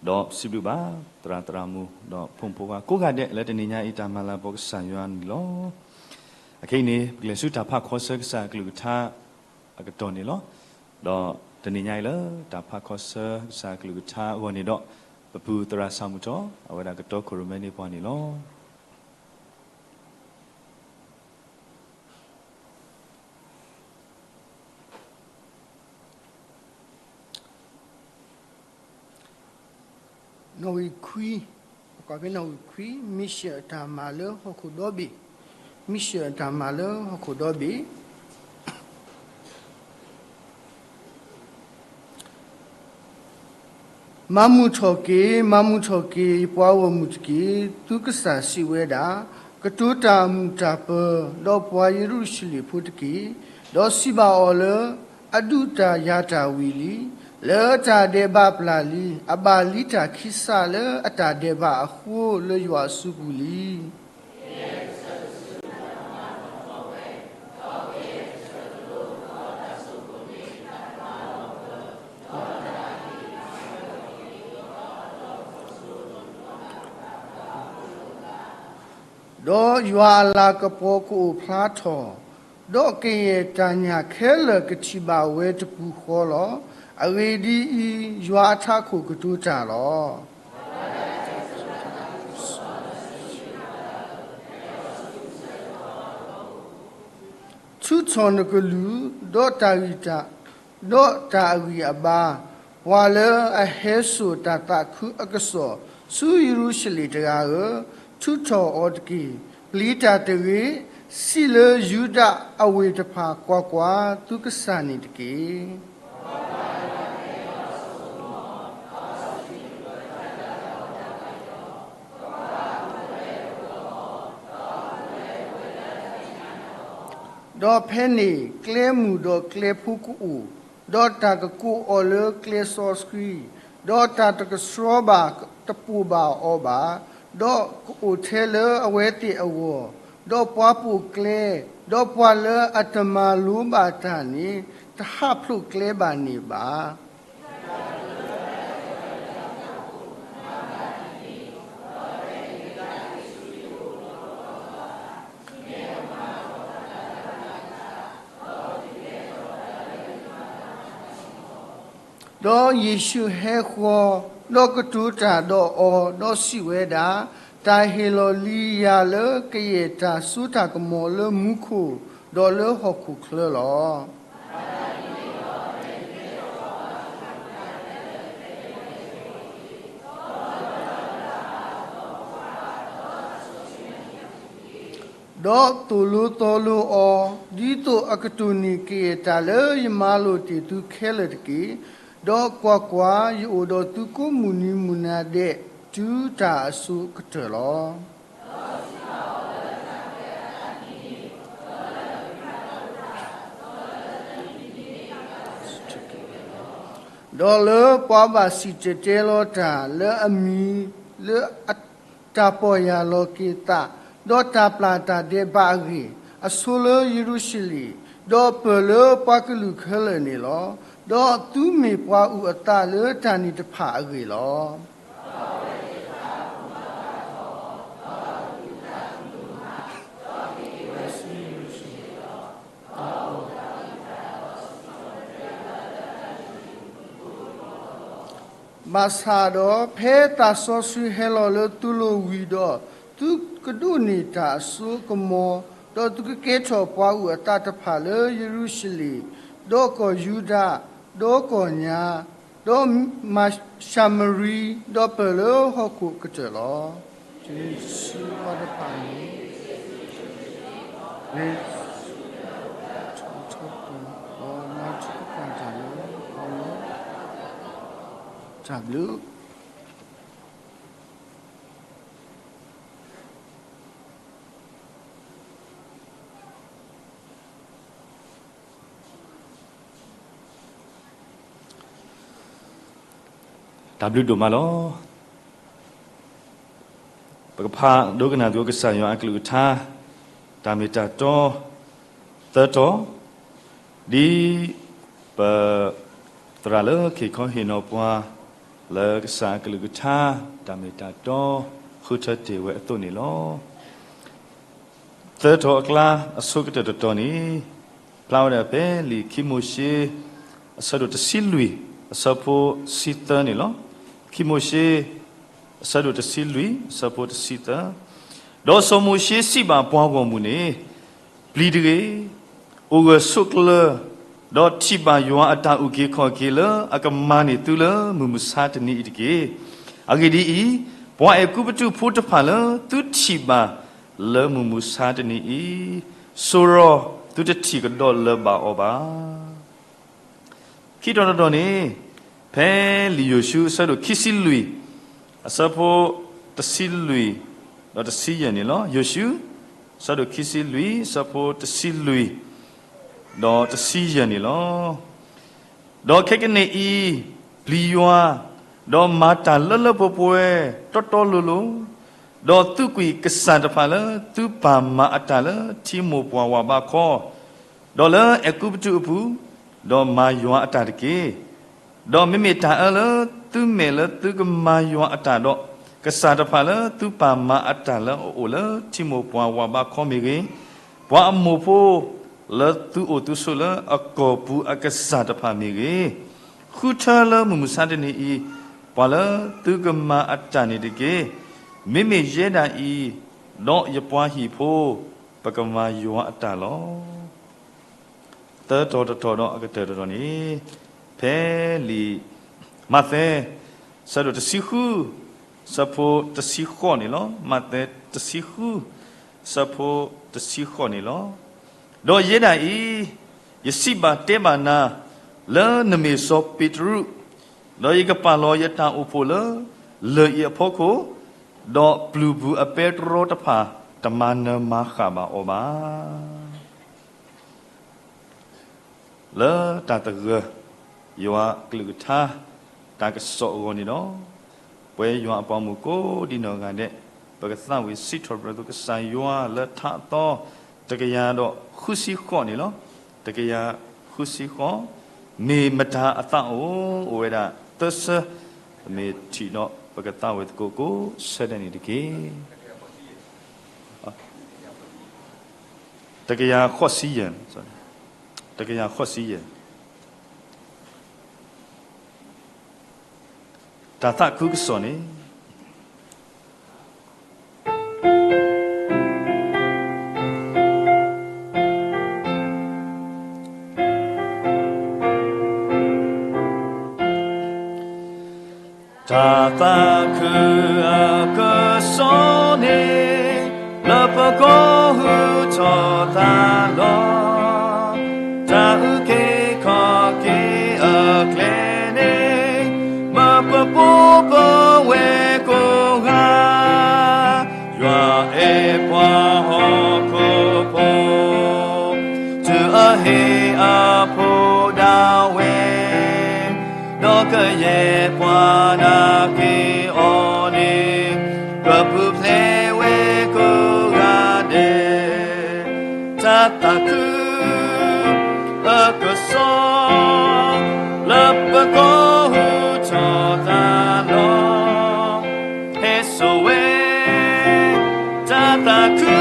ဒီးစံးဘျုးဘၣ်သရၣ်သရၣ်မုၣ် ဒီးဖိမုၣ်ဖိခွါကိးဂၤဒဲး လၢတနံၤညါအံၤ တၢ်မၤလၤကပီၤကစၢ်ယွၤန့ၣ်လီၤ. အခဲအံၤန့ၣ် ပကလဲၤဆူတၢ်ဖးခီဆၢကစၢ်အကလုၢ်ကထါအကတီၢ်န့ၣ်လီၤ. ဒီးတနံၤညါအံၤလၢတၢ်ဖးခီဆၢကစၢ်အကလုၢ်ကထါအဂီၢ်န့ၣ်ဒီး ပပုၢ်သရၣ်ဆၣ်မုၢ်ထီၣ် အဝဲဒၣ်ကတီခိၣ်ရိၣ်မဲန့ၢ်ပှၤန့ၣ်လီၤ. နီၣ်ဂံၢ်ခွံ, ပကွၢ်ဖဲနီၣ်ဂံၢ်ခွံ, မံၤၡၢၣ်အတၢ်မၤလၢဟီၣ်ခိၣ်ဒီဘ့ၣ်, မံၤၡၢၣ်အတၢ်မၤလၢဟီၣ်ခိၣ်ဒီဘ့ၣ် မၤမုာ်ထီၣ်က့ၤ, မၤမုာ်ထီၣ်က့ၤ ယပှၤဂီၢ်မုၢ်တက့ၢ်. သုကစၢ်စံးဝဲဒၣ်, ကတိၤတၢ်အမုာ်တၢ်ပၢၤ, ဒီးပှၤယရူၤၡလ့ၣ်ဖိတက့ၢ်. ဒီးစံးဘၣ်အီၤလၢ အဒုးတၢ်ယၤတၢ်ဝံၤလံ, လၢတၢ်ဒဲးဘးပျၢ်လံ, အဘၣ်လံတၢ်ခံစးလၢအတၢ်ဒဲးဘးအဃိလၢယွၤအစုပူၤလံ. ဒီးယွၤအလၤကပီၤကအိၣ်ဖျါထီၣ်, ဒီးကယဲၢ်တၢ်ညၣ်ခဲလၢာ်ကထံၣ်ဘၣ်ဝဲတပူၤဃီလီၤ. အဂ့ၢ်ဒ်အံၤ, ယွၤအထးခိၣ်ကတိၤတၢ်လီၤ. ထုးထီၣ်နကလုၢ်, ဒီးတၢ်ဂံၢ်တၢ်, ဒီးတၢ်အဂံၢ်အဘါ, ပှၤလၢအဟဲစိာ်တၢ်သးခုအကစီၣ် ဆူယရူၤၡလ့ၣ်တဂၤဧၢ, ထုးထီၣ်အီၤတက့ၢ်. ပျံၤတၢ်တဂ့ၤ, စံးလၢယူဒၤအဝ့ၢ်တဖၣ်, ကွၢ်ကွၢ်, သုကစၢ်န့ၣ်တက့ၢ်. ဒီးဖဲန့ၣ်ကျဲမုၢ်ဒီးကျဲဖိကအိၣ်, ဒီးတၢ်ကကိးအီၤလၢကျဲစီဆှံ, ဒီးတၢ်တကဆှီဘၣ်တပိာ်ဘၣ်အီၤဘၣ်, ဒီးကအိၣ်ထဲလၢအဝဲသ့ၣ်အဂီၢ်, ဒီးပှၤပိာ်ကျဲ, ဒီးပှၤလၢအတမၤလိဘၣ်တၢ်န့ၣ် တဟးဖျိးကျဲဘၣ်န့ၣ်ဘၣ်. ဒီးယ့ၣ်ၡူးဟဲဃီၤ, ဒီးကတိၤတၢ်ဒီးအီၤ, ဒီးစံးဝဲဒၣ်, တၢ်ဟ့ၣ်လီၤလံယၤလၢကယဲၢ်တၢ်စိတၢ်ကမီၤလၢမူခိၣ်, ဒီးလၢဟီၣ်ခိၣ်ချၢလီၤ. ဒီးသိၣ်လိသီလိအီၤ, ဒ်သိးအကတိၢ်န့ၢ်ကယဲၢ်တၢ်လၢယမၤလိာ်တ့ၢ်သုခဲလၢာ်တက့ၢ်. ဒီးကွၢ်ကွၢ်, ယအိၣ်ဒီးသုကိးမုၢ်နံၤမုၢ်နၤဒဲး တုၤတၢ်အစိၤကတၢၢ်လီၤ. ဒီးလၢပှၤဘၣ်စံၣ်တဲၤတဲလီၤတၢ်လၢအမံၤလၢအတၢ်ပီၢ်ယၢ်လီၤက့ၤသး, ဒီးတၢ်ပျၢ်တၢ်ဒဲးဘးအဂ့ၢ်, အဆိလၢယရူၤၡလ့ၣ်, ဒီးပၢၢ်လၢပှၤကလုာ်ခဲလၢာ်န့ၣ်လီၤ. ဒီးသုမ့ၢ်ပှၤအုၣ်အသးလၢတၢ်န့ၣ်တဖၣ်အဂ့ၢ်လီၤ. ဘၣ်ဆၣ်ဒီး ဖဲသးစီဆှံဟဲလီၤလၢသုလိၤဝံၤဒီး, သုကဒိးန့ၢ်တၢ်အစိကမီၤ, ဒီးသုကကဲထီၣ်ပှၤအုၣ်အသးတဖၣ်လၢယရူၤၡလ့ၣ်, ဒီးကီၢ်ယူဒၤ, ဒီးကီၢ်ညါ, ဒီးမၤၡၤမရံ, ဒီးပၢၢ်လၢဟီၣ်ခိၣ်ကတၢၢ်လီၤ. ယ့ၣ်ၡူးတဖၣ်န့ၣ် လ့ထီၣ်ထီၣ်ပူၤ, ဒီးမၤထူးပှၤတၢ်လၢအလီၢ်, တၢ်ဘျုး တၢ်ဘျုးဒိၣ်မးလီၤ. ပကဖးဒိကနၣ်သကိးကစၢ်ယွၤအကလုၢ်ကထါ, တၢ်မ့ၢ်တၢ်တီ သၢတီၤ, ဒ်ပ သရၣ်လၢခံခီဟ့ၣ်နီၤပှၤ လၢကစၢ်အကလုၢ်ကထါ တၢ်မ့ၢ်တၢ်တီ ဃုထၢတ့ၢ်ဝဲအသိးန့ၣ်လီၤ. သၢတီၤအကျါအဆိကတၢၢ်တတီၤန့ၣ် ဖျါဝဲဒၣ်ဖဲလံာ်ခံမိၤၡ့ အဆၢဒိၣ်တဆံလွံၢ် အဆၢဖိတဆံသၢန့ၣ်လီၤ. ခံမိၤၡ့ အဆၢဒိၣ်တဆံလွံၢ် အဆၢဖိတဆံသၢ, ဒီးစီၤမိၤၡ့စံးဘၣ်ပှၤဂီၢ်မုၢ်န့ၣ်, ပျံၤတဂ့ၤ, အိၣ်ဂၢၢ်ဆိးကျၢၤ, ဒီးထံၣ်ဘၣ်ယွၤအတၢ်အုၣ်က့ၤခီၣ်က့ၤလၢအကမၤန့ၢ်သုလၢမုၢ်မဆါတနံၤအံၤတက့ၢ်. အဂ့ၢ်ဒ်အံၤ, ပှၤအဲၤကူပတူးဖိတဖၣ်လၢသုထံၣ်ဘၣ်လၢမုၢ်မဆါတနံၤအံၤ, ဆိရီသုတထံၣ်ကဒီးလၢၤဘၣ်အီၤဘၣ်. ခံတီၤတတီၤန့ၣ်, ဖဲလံာ်ယိၤၡူအဆၢဒိၣ်ခံဆံလွံၢ် အဆၢဖိတဆံလွံၢ် ဒီးတဆံယဲၢ်န့ၣ်လီၤ. ယိၤၡူ အဆၢဒိၣ်ခံဆံလွံၢ် အဆၢဖိတဆံလွံၢ် ဒီးတဆံယဲၢ်န့ၣ်လီၤ. ဒီးခဲကနံၣ်အံၤ, ပျံၤယွၤ, ဒီးမၤတၢ်လၢလၢပှဲၤပှဲၤတီတီလိၤလိၤ, ဒီးသုးကွံာ်ကစၢ်တဖၣ်လၢသုပာ်မၤအတၢ်လၢထံမိၢ်ပှၢ်ဝၤဘးခီ, ဒီးလၢအဲၤကူပတူးအပူၤ, ဒီးမ့မ့ၢ်တၢ်အၢလၢသုမဲာ်လၢသုကမၤယွၤအတၢ်ဒီး, ကစၢ်တဖၣ်လၢသုပာ်မၤအတၢ်လၢအအိၣ်လၢထံမိၢ်ပှၢ်ဝၤဘးခီမ့ၢ်ဂ့ၤ, ပှၤအမိၢ်ဖိလၢသုအိၣ်သုဆိးလၢအကီၢ်ပူၤအကစၢ်တဖၣ်မ့ၢ်ဂ့ၤ, ဃုထၢလၢမုၢ်မဆါတနံၤအံၤ, ပှၤလၢသုကမၤအတၢ်န့ၣ်တက့ၢ်. မ့မ့ၢ်ယဲဒၣ်အံၤ, ဒီးယပှၤဟံၣ်ဖိ, ပကမၤယွၤအတၢ်လီၤ. သၢတီၤတတီၤဒီးအကတၢၢ်တတီၤန့ၣ်, ဖဲလံာ်မးသဲ အဆၢဒိၣ်တဆံဃု အဆၢဖိတဆံဃိးန့ၣ်လီၤ. မးသဲတဆံဃု အဆၢဖိတဆံဃိးန့ၣ်လီၤ. ဒီးယဲဒၣ်အံၤ, ယစံးဘၣ်တဲဘၣ်နၤ, လၢနမ့ၢ်စီၤပ့းတရူး, ဒီးယကပာ်လီၤယတၢ်အိၣ်ဖှိၣ်လၢလၢၢ်အံၤအဖီခိၣ်, ဒီးပျုၤပူၤအပဲတြီတဖၣ်တမၤနၢၤမၤဃၣ်ဘၣ်အီၤဘၣ်. လၢတၢ်သဂၢၢ် ယွၤကလုၢ်ကထါ တၢ်ကစီၣ်အဂီၢ်န့ၣ်ဒီး, ပဝဲယွၤအပှၤမုၣ်ကိးဒံနီၢ်ဂၤဒဲး, ပကသးဝံၣ်စံးထီၣ်ပတြၢၤသုကစၢ်ယွၤလၢထါအသီ တကယၤဒီးဃုဆံဃိးန့ၣ်လီၤ. တကယၤဃုဆံဃိး, မ့ၢ်မတၤအသးအိၣ်အိၣ်ဝဲဒၣ်သၢဆၢ, ပမ့ၢ်ထံၣ်ဒီးပကသးဝံၣ်သကိးကိးဆၢဒဲးန့ၣ်တက့ၢ်. တကယၤဃိးဆံယဲၢ်, တကယၤဃိးဆံယဲၢ်, တၢ်သးခုကစီၣ်န့ၣ်, တၢ်သးခုအကစီၣ်န့ၣ်, လၢပကီၢ်ဟူထီၣ်သါလီၤ. တၢ်အုၣ်က့ၤခီၣ်က့ၤအကျဲန့ၣ်, ဘၣ်ပပိာ်ပဝဲၢ်ကိးဂၤ, ယွၤအဲၣ်ပှၤဟီၣ်ခိၣ်ဖိ, တုၤအဟ့ၣ်အဖိဒၣ်ဝဲ, ဒီးက ယဲၢ်ပှၤနာ်က့ၤအီၤန့ၣ်, ကပူၤဖျဲးဝဲကိးဂၤဒဲး, တၢ်သးခုအကစီၣ်, လၢပကီၢ်ဟူထီၣ်သါလီၤ, ဟဲစိာ်ဝဲ တၢ်သးခု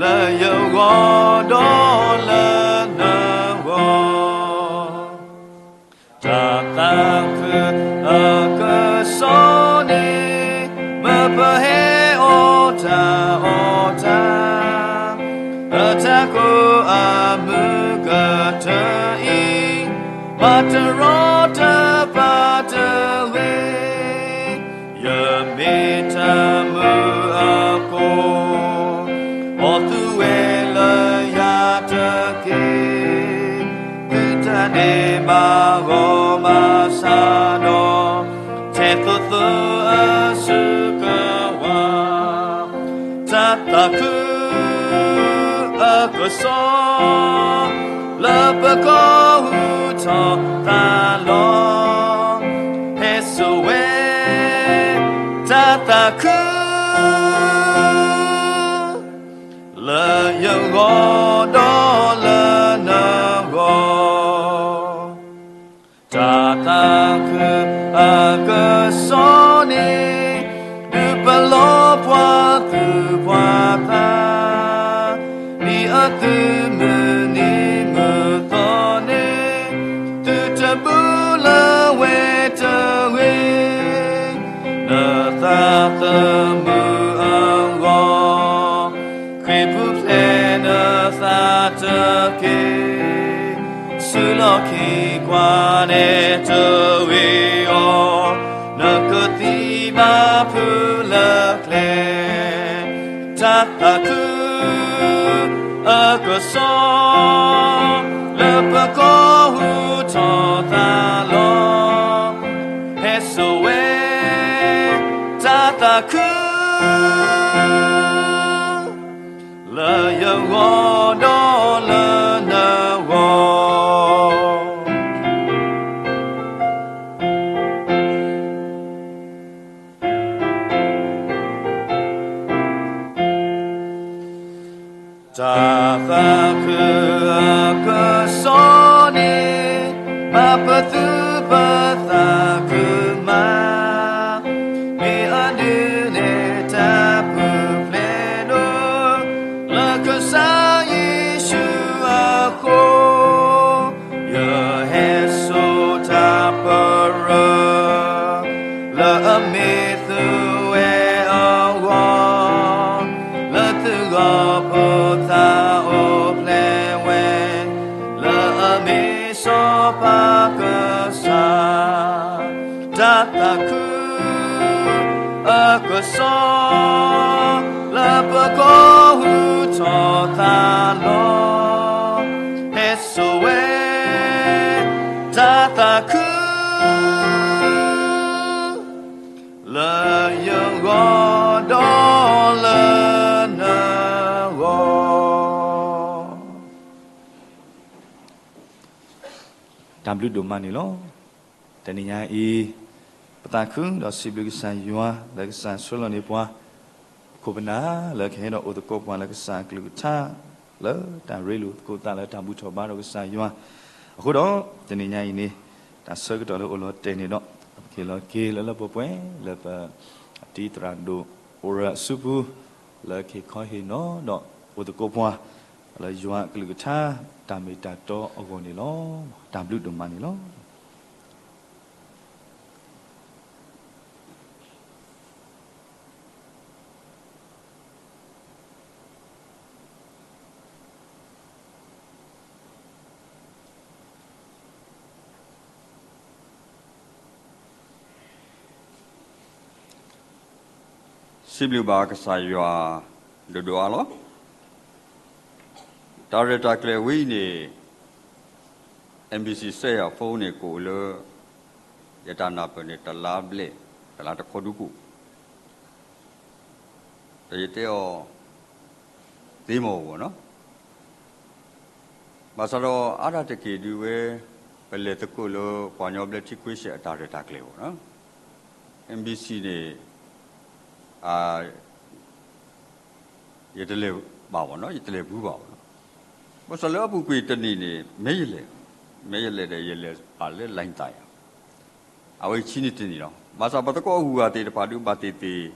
လၢယဂီၢ်ဒီးလၢနဂီၢ်, တၢ်သးခုအကစီၣ်န့ၣ်, မ့ၢ်ပဟဲအီၣ်တၢ်အီတၢ်, အတၢ်ကိးအမုၢ်ကတၢၢ်အံၤ, ဘၣ်တရီတပါတဂ့ၤ ယမ့ၢ်တၢ်မုာ်အကိၢ်, အီၣ်သုဝဲလၢယၤတက့ၢ်. သုတၢ်ဒဲးဘးဂီၢ်မၤစၢ်ဒီး, ထဲသိးသိးအစုကဝၤ, တၢ်သးခုအကစီၣ်, လၢပကီၢ်ဟူထီၣ်သါလီၤ, ဟဲစိာ်ဝဲ တၢ်သးခု လၢယဂီၢ်ဒီးလၢနဂီၢ်, တၢ်သးခုအကစီၣ်န့ၣ်, ဒုးပလီၢ်ပှၤသုးပှၤသး, ဒ်အသုးမုၢ်နံၤမုၢ်သီန့ၣ်, သုတဘူးလၢဝဲတဂ့ၤ. နသးသမူအဂီၢ်, ဃ့ၢ်ပူၤဖျဲးနသးတက့ၢ်. ဆူလီၢ်ခံကွၢ်နဲတဂ့ၤအီၤ, နကသံဘၣ်ဖုးလၢကျဲ, တၢ်သးခုအကစီၣ်, လၢပကီၢ်ဟူထီၣ်သါလီၤ, ဟဲစိာ်ဝဲ တၢ်သးခု လၢယဂီၢ်ဒီးလၢနဂီၢ်, တၢ်သးခုအကစီၣ်န့ၣ်, ဘၣ်ပသုးပသးခုမး, မ့ၢ်အဒုးနဲၣ်တၢ်ပူၤဖျဲးဒိၣ်, လၢကစၢ်ယ့ၣ်ၡူးအဃိ, ယဟဲစိာ်တၢ်ပရၢ, လၢအမ့ၢ်သုးဝဲအဂီၢ်, လၢသုးဂီၢ်ဖိသးအိၣ်ဖျဲးဝဲ, လၢအမ့ၢ်စီၤပၤကစၢ်, တၢ်သးခု အကစီၣ်, လၢပကီၢ်ဟူထီၣ်သါလီၤ, ဟဲစိာ်ဝဲ တၢ်သးခု လၢယဂီၢ်ဒီးလၢနဂီၢ်. တၢ်ဘျုးဒိၣ်မးန့ၣ်လီၤ. တနံၤညါအံၤ, ပသးခုဒီးစံးဘျုးကစၢ်ယွၤ လၢကစၢ်ဆှၢလီၤန့ၢ်ပှၤ ခိၣ်ပနၢ်လၢကဟဲဒီးအိၣ်သကိးပှၤလၢကစၢ်အကလုၢ်ကထါ, လၢတၢ်ရ့လိာ်သကိးသးလၢတၢ်ဘူၣ်ထီၣ်ဘါထီၣ်ကစၢ်ယွၤ. အဃိဒီး တနံၤညါအံၤန့ၣ်, တၢ်ဆၢကတီၢ်လၢအိၣ်လီၤတဲာ်န့ၣ်ဒီး, ပကဟ့ၣ်လီၤက့ၤလၢလၢပှဲၤပှဲၤ လၢပတံၤသရၣ်ဒိၣ် အိၣ်ရၢအစုပူၤ, လၢကဟ့ၣ်ခီဟ့ၣ်နီၤဒီးအိၣ်သကိးပှၤ လၢယွၤအကလုၢ်ကထါ တၢ်မ့ၢ်တၢ်တီအဂီၢ်န့ၣ်လီၤ. တၢ်ဘျုးဒိၣ်မးန့ၣ်လီၤ. စံးဘျုးဘၣ်ကစၢ်ယွၤ ဒိၣ်ဒိၣ်အါလီၤ. တၢ်ရဲၣ်တၢ်ကျဲၤဝဲအံၤန့ၣ် MBC စဲးယၤဖိန့ၣ် ကအိၣ်လၢ ယတၢ်နၢ်ပၢၢ်န့ၣ် တလါဘျဲၣ်, တလါတခီဒူကိၣ်, ဒီးယတဲအီၤ သ့မီၢ်ဝဲနီၤ. ဘၣ်ဆၣ်ဒီးအါဒၣ်တက့ၢ်ဒုးဝဲ ပလဲၤသကိးလၢပှၤကညီဘျၢထံခဝ့ၡၢၣ်အတၢ်ရဲၣ်တၢ်ကျဲၤဘၣ်နီၤ, MBC န့ၣ် ယတလဲၤဘၣ်ဘၣ်နီၤ, ယတလဲၤဘူးဘၣ်ဘၣ်နီၤ. ဘၣ်ဆၣ်လၢအပူၤကွံာ်တနံၤန့ၣ် မ့ၢ်ယလဲၤ, မ့ၢ်ယလဲၤဒီးယလဲၤဘၣ်လၢ လိုင်းသာယာ အဝဲဆံနံၤတနံၤလီၤ. ဘၣ်ဆၣ်ပသကိးအဂုၤအဂၤသ့ၣ်တဖၣ်ဒုးဘၣ်သ့ၣ်သ့ၣ်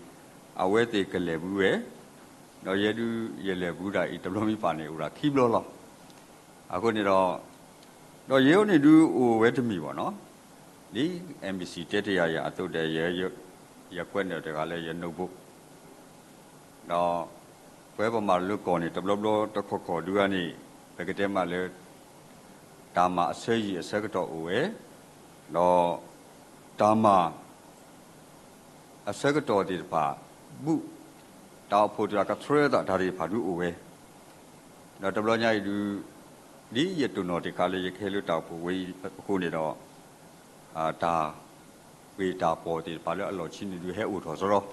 အဝဲသ့ၣ်ကလဲၤဘူးဝဲ, ဒီးယဲဒုးယလဲၤဘူးဒၣ်အံၤတဘျီမ့ၢ်ပာ်န့ၣ် အိၣ်ဒၣ်ခံဘျီလီၤ. အဃိန့ၣ်ဒီး ဒီးယဲအိၣ်န့ၣ်ဒုးအိၣ်ဝဲတမံၤဘၣ်နီၤ, ဒ် MBC တဲတ့ၢ်ယၤအသိးဒီး ယကွဲးန့ၢ်တဂၤလၢယ notebook ဒီးပဝဲပမၤလိကီၢ်န့ၣ် တဘျီဘျီတခီခီဒုးဂၤန့ၣ် ပကတဲမးလၢ တၢ်မၤအဆၢယံာ်အဆၢကတီၢ်အိၣ်ဝဲ, ဒီးတၢ်မၤအဆၢကတီၢ်သ့ၣ်တဖၣ် ဘူးတၢ်အိၣ်ဖှိၣ်တၢ်ကထြၢသးတၢ်သ့ၣ်တဖၣ်ဒုးအိၣ်ဝဲ, ဒီးတဘျီညါအံၤဒုး ဒ်ယတိၢ်နီၣ်တ့ၢ်ခါလၢယကဟဲလၢတၢ်အိၣ်ဖှိၣ်ဝဲအံၤအဃိန့ၣ်ဒီး တၢ်ဂ့ၢ်တၢ်ပီၣ်သ့ၣ်တဖၣ်လၢအလီၢ်ခံန့ၣ်ဒုးဟဲအိၣ်ထီၣ်စရီ, ဒီး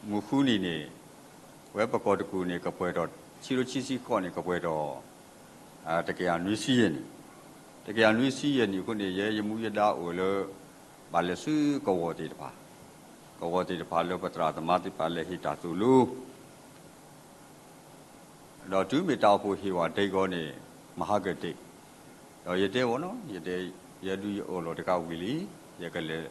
မုၢ်ဃုနံၤန့ၣ် ဝဲပကီၢ်တကူၣ်န့ၣ် ကပှဲၤထီၣ် ဆံဒိဆံဆံဃိးန့ၣ် ကပှဲၤထီၣ် တကယၤနွံဆံယဲၢ်နံၣ်, တကယၤနွံဆံယဲၢ်နံၣ်အဃိန့ၣ် ယဲယမူယဒါအိၣ်လၢ ဘၣ်လဲၤဆူကဝီၤသ့ၣ်တဖၣ်, ကဝီၤသ့ၣ်တဖၣ်လၢပသရၣ်သမါသ့ၣ်တဖၣ်လဲၤဟ့ၣ်တၢ်သိၣ်လိ ဒီးတုၤမ့ၢ်တၢ်အိၣ်ဖှိၣ်ဟ့ၣ်ဝဲဒဲကီန့ၣ် မဟါကတ့ၢ်, ဒီးယတဲဝဲနီၤ, ယတဲ ယဲဒုးယအိၣ်လီၤတကးဝံၤလံ, ယကလဲၤ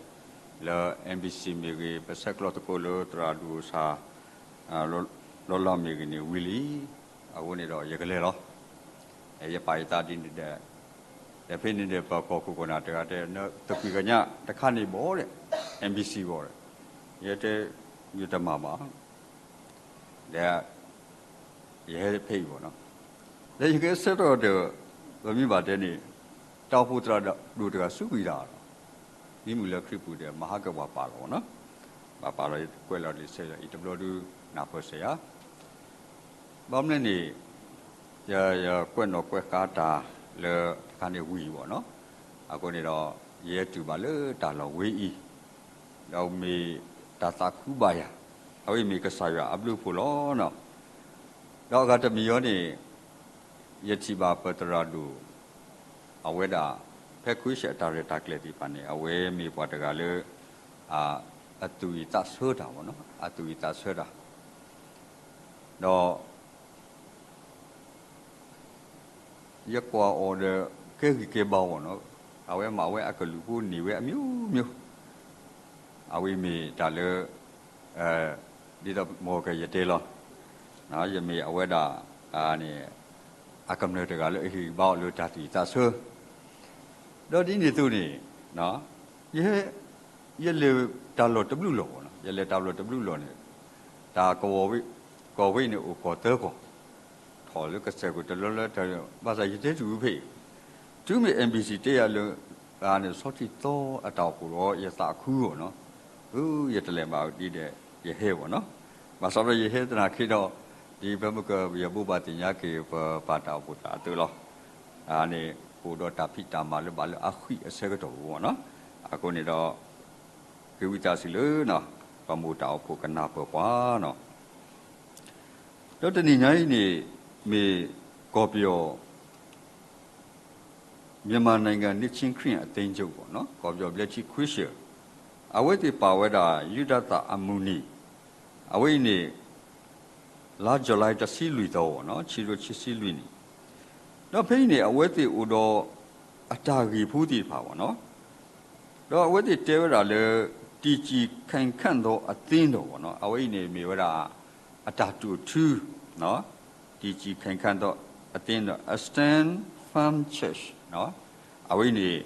လၢ MBC မ့ၢ်ဂ့ၤ, ပဆဲးကျိးသကိးလၢသရၣ်ဒိၣ်စၢ် လီၤလီၤမ့ၢ်ဂ့ၤန့ၣ်ဝံၤလံ, အဃိန့ၣ်ဒီးယကလဲၤလီၤ. ယပာ်ယသးဒ်န့ၣ်ဒီး ဒီးဖဲန့ၣ်ဒီးပကီၢ်ခိၣ်ကီၢ်နၢ်တဂၤတဲ နသကွံာ်ကညးတခါန့ၣ်ဘၣ်ဒီး MBC ဘၣ်ဒီး, ယတဲ ယတမၤဘၣ် ဒီး ယဟဲဖဲအံၤဘၣ်နီၤ, ဒီးယကဆၢထၢၣ်ဒီး ပမ့ၢ်ဘၣ်တဲန့ၣ် တၢ်အိၣ်ဖှိၣ်သရၣ်ဒိၣ်တဂၤဆူကွံာ်တၢ်လီၤ, မ့ၢ်မုၢ်လၢခရံာ်ပူၤဒီး မဟါကဘၣ်ပာ်လီၤဘၣ်နီၤ, ဘၣ်ပာ်လီၤယကွဲးလီၤလံာ်ဆဲးဒီး အံၤတဘျီဒုးနၢ်ပၢၢ်စၢၤယၤ ဘၣ်မနုၤန့ၣ် ယ ယကွဲးနီၣ်ကွဲးဃါတၢ်လၢတခါန့ၣ်ဝံၤဘၣ်နီၤ, အဃိန့ၣ်ဒီး ယဟဲတုၤဘၣ်လၢတၢ်လီၢ်ဝဲအံၤ, ဒီးမ့ၢ်တၢ်သးခုဘၣ်ယၤ, အဝဲအံၤမ့ၢ်ကစၢ်ယွၤအဘျုးအဖှိၣ်လီၤနီၤ, ဒီးအဂၤတမံၤအံၤန့ၣ် ယထံၣ်ဘၣ်ပသရၣ်ဒိၣ် အဝဲဒၣ် ဖဲခဝ့ၡၢၣ်အတၢ်ရဲၣ်တၢ်ကျဲၤသ့ၣ်တဖၣ်န့ၣ် အဝဲမ့ၢ်ပှၤတဂၤလၢ အသူၣ်အံၣ်သးဆၢတၢ်ဘၣ်နီၤ, အသူၣ်အံၣ်သးဆၢတၢ်, ဒီး ယကွၢ်အီၤဒီး ကဲဂံၢ်ကဲဘါဘၣ်နီၤ, အဝဲမၤဝဲအကလုၢ်ဖိန့ၢ်ဝဲအမျိုးမျိုး, အဝဲမ့ၢ်တၢ်လၢ ဒ်သိးမ်ကယတဲလီၤ, ယမ့ၢ်အဝဲဒၣ် န့ၣ် အကမျၢၢ်တဂၤလၢအဟ့ၣ်ဂံၢ်ဘါအီၤလၢတၢ်သူၣ်အံၣ်သးဆၢ, ဒီးဒ်န့ၣ်အသိးန့ၣ် ယ ယလဲၤတၢ်လီၢ်တဘျုးလီၢ်ဘၣ်နီၤ, ယလဲၤတၢ်လီၢ်တဘျုးလီၢ်န့ၣ် တၢ်ကဝီၤဝဲ ကီၢ်ဝဲအံၤန့ၣ်အိၣ်ကီၢ်သၢကီၢ်, ထီၣ်လၢကစၢၢ်ခိၣ်တလၢလၢတၢ် ဘၣ်ဆၣ်ယတဲတ့ၢ်ဝဲဖဲအံၤ, တုၤမ့ၢ် MBC တဲယၤလၢ န့ၣ် ဆီထံသီအတၢ်အိၣ်ဖှိၣ်ဒီး ယသးခုအီၤနီၤ, အၢ ယတလဲၤဘၣ်ဒ်ဒီး ယဟဲဘၣ်နီၤ, ဘၣ်ဆၣ်ဒီးယဟဲသနာ်က့ဒီး ဒ်ပမ့ၢ်ကယဘိးဘၣ်သ့ၣ်ညါက့ၤ ပပၢ်တၢ်အိၣ်ဖှိၣ်သးအသိးလီၤ, န့ၣ် အိၣ်ဒီးတၢ်ဖံးတၢ်မၤလၢဘၣ်လၢအဃံအဆၢကတီၢ်ပူၤနီၤ, အဃိန့ၣ်ဒီး က့ၤဝံသးစူၤလၢ ပမိၢ်တၢ်အိၣ်ဖှိၣ်ကနၢ်ပၢၢ်ပှၤနီၤ, ဒီးတနံၤညါအံၤန့ၣ် မ့ၢ်ကီၢ်ပယီၤ မြန်မာနိုင်ငံနှစ်ခြင်းခရစ်ယာန်အသင်းချုပ်ပေါ့နော်, ကီၢ်ပယီၤဘျၢထံခရံာ်စၢၢ်, အဝဲသ့ၣ်ပာ်ဝဲဒၣ် ယုဒသးအမုၢ်နံၤ, အဝဲအံၤန့ၣ် လါ July တဆံလွံၢ်သီပေါ့နော်, ခံကထိခံဆံလွံၢ်နံၣ်, ဒီးဖဲအံၤန့ၣ် အဝဲသ့ၣ်အိၣ်ဒီးအတၢ်ဂ့ၢ်ဖိသ့ၣ်တဖၣ်ပေါ့နော်, ဒီးအဝဲသ့ၣ်တဲဝဲဒၣ်လၢ တည်ကြည်ခိုင်ခံ့သောအသင်းတော်ပေါ့နော်, အဝဲအံၤန့ၣ်မ့ၢ်ဝဲဒၣ် အတၢ်တိာ်ထူ တည်ကြည်ခိုင်ခံ့သောအသင်းတော်, a stand firm church အဝဲအံၤန့ၣ်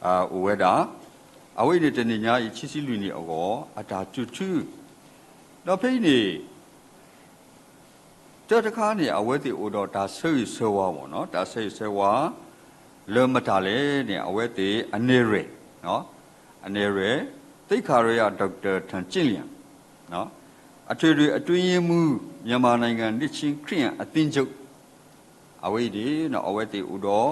အိၣ်ဝဲဒၣ်, အဝဲအံၤန့ၣ်တနံၤညါအံၤ ခံဆံလွံၢ်နံၣ်အဂီၢ် အတၢ်တိာ်ထူ, ဒီးဖဲအံၤန့ၣ် တၢ်တခါန့ၣ် အဝဲသ့ၣ်အိၣ်ဒီးတၢ်ဆၢဂ့ၤဆၢဝါပေါ့နော်, တၢ်ဆၢဂ့ၤဆၢဝါ လၢမတၤလဲၣ်န့ၣ် အဝဲသ့ၣ်အနဲၣ်ရွဲၣ်, အနဲၣ်ရွဲၣ် သိက္ခာရိယ ဒေါက်တာထင်လင်း အထွေထွေအတွင်းရေးမှူး မြန်မာနိုင်ငံနှစ်ခြင်းခရစ်ယာန်အသင်းချုပ် အဝဲအံၤန့ၣ် အဝဲသ့ၣ်အိၣ်ဒီး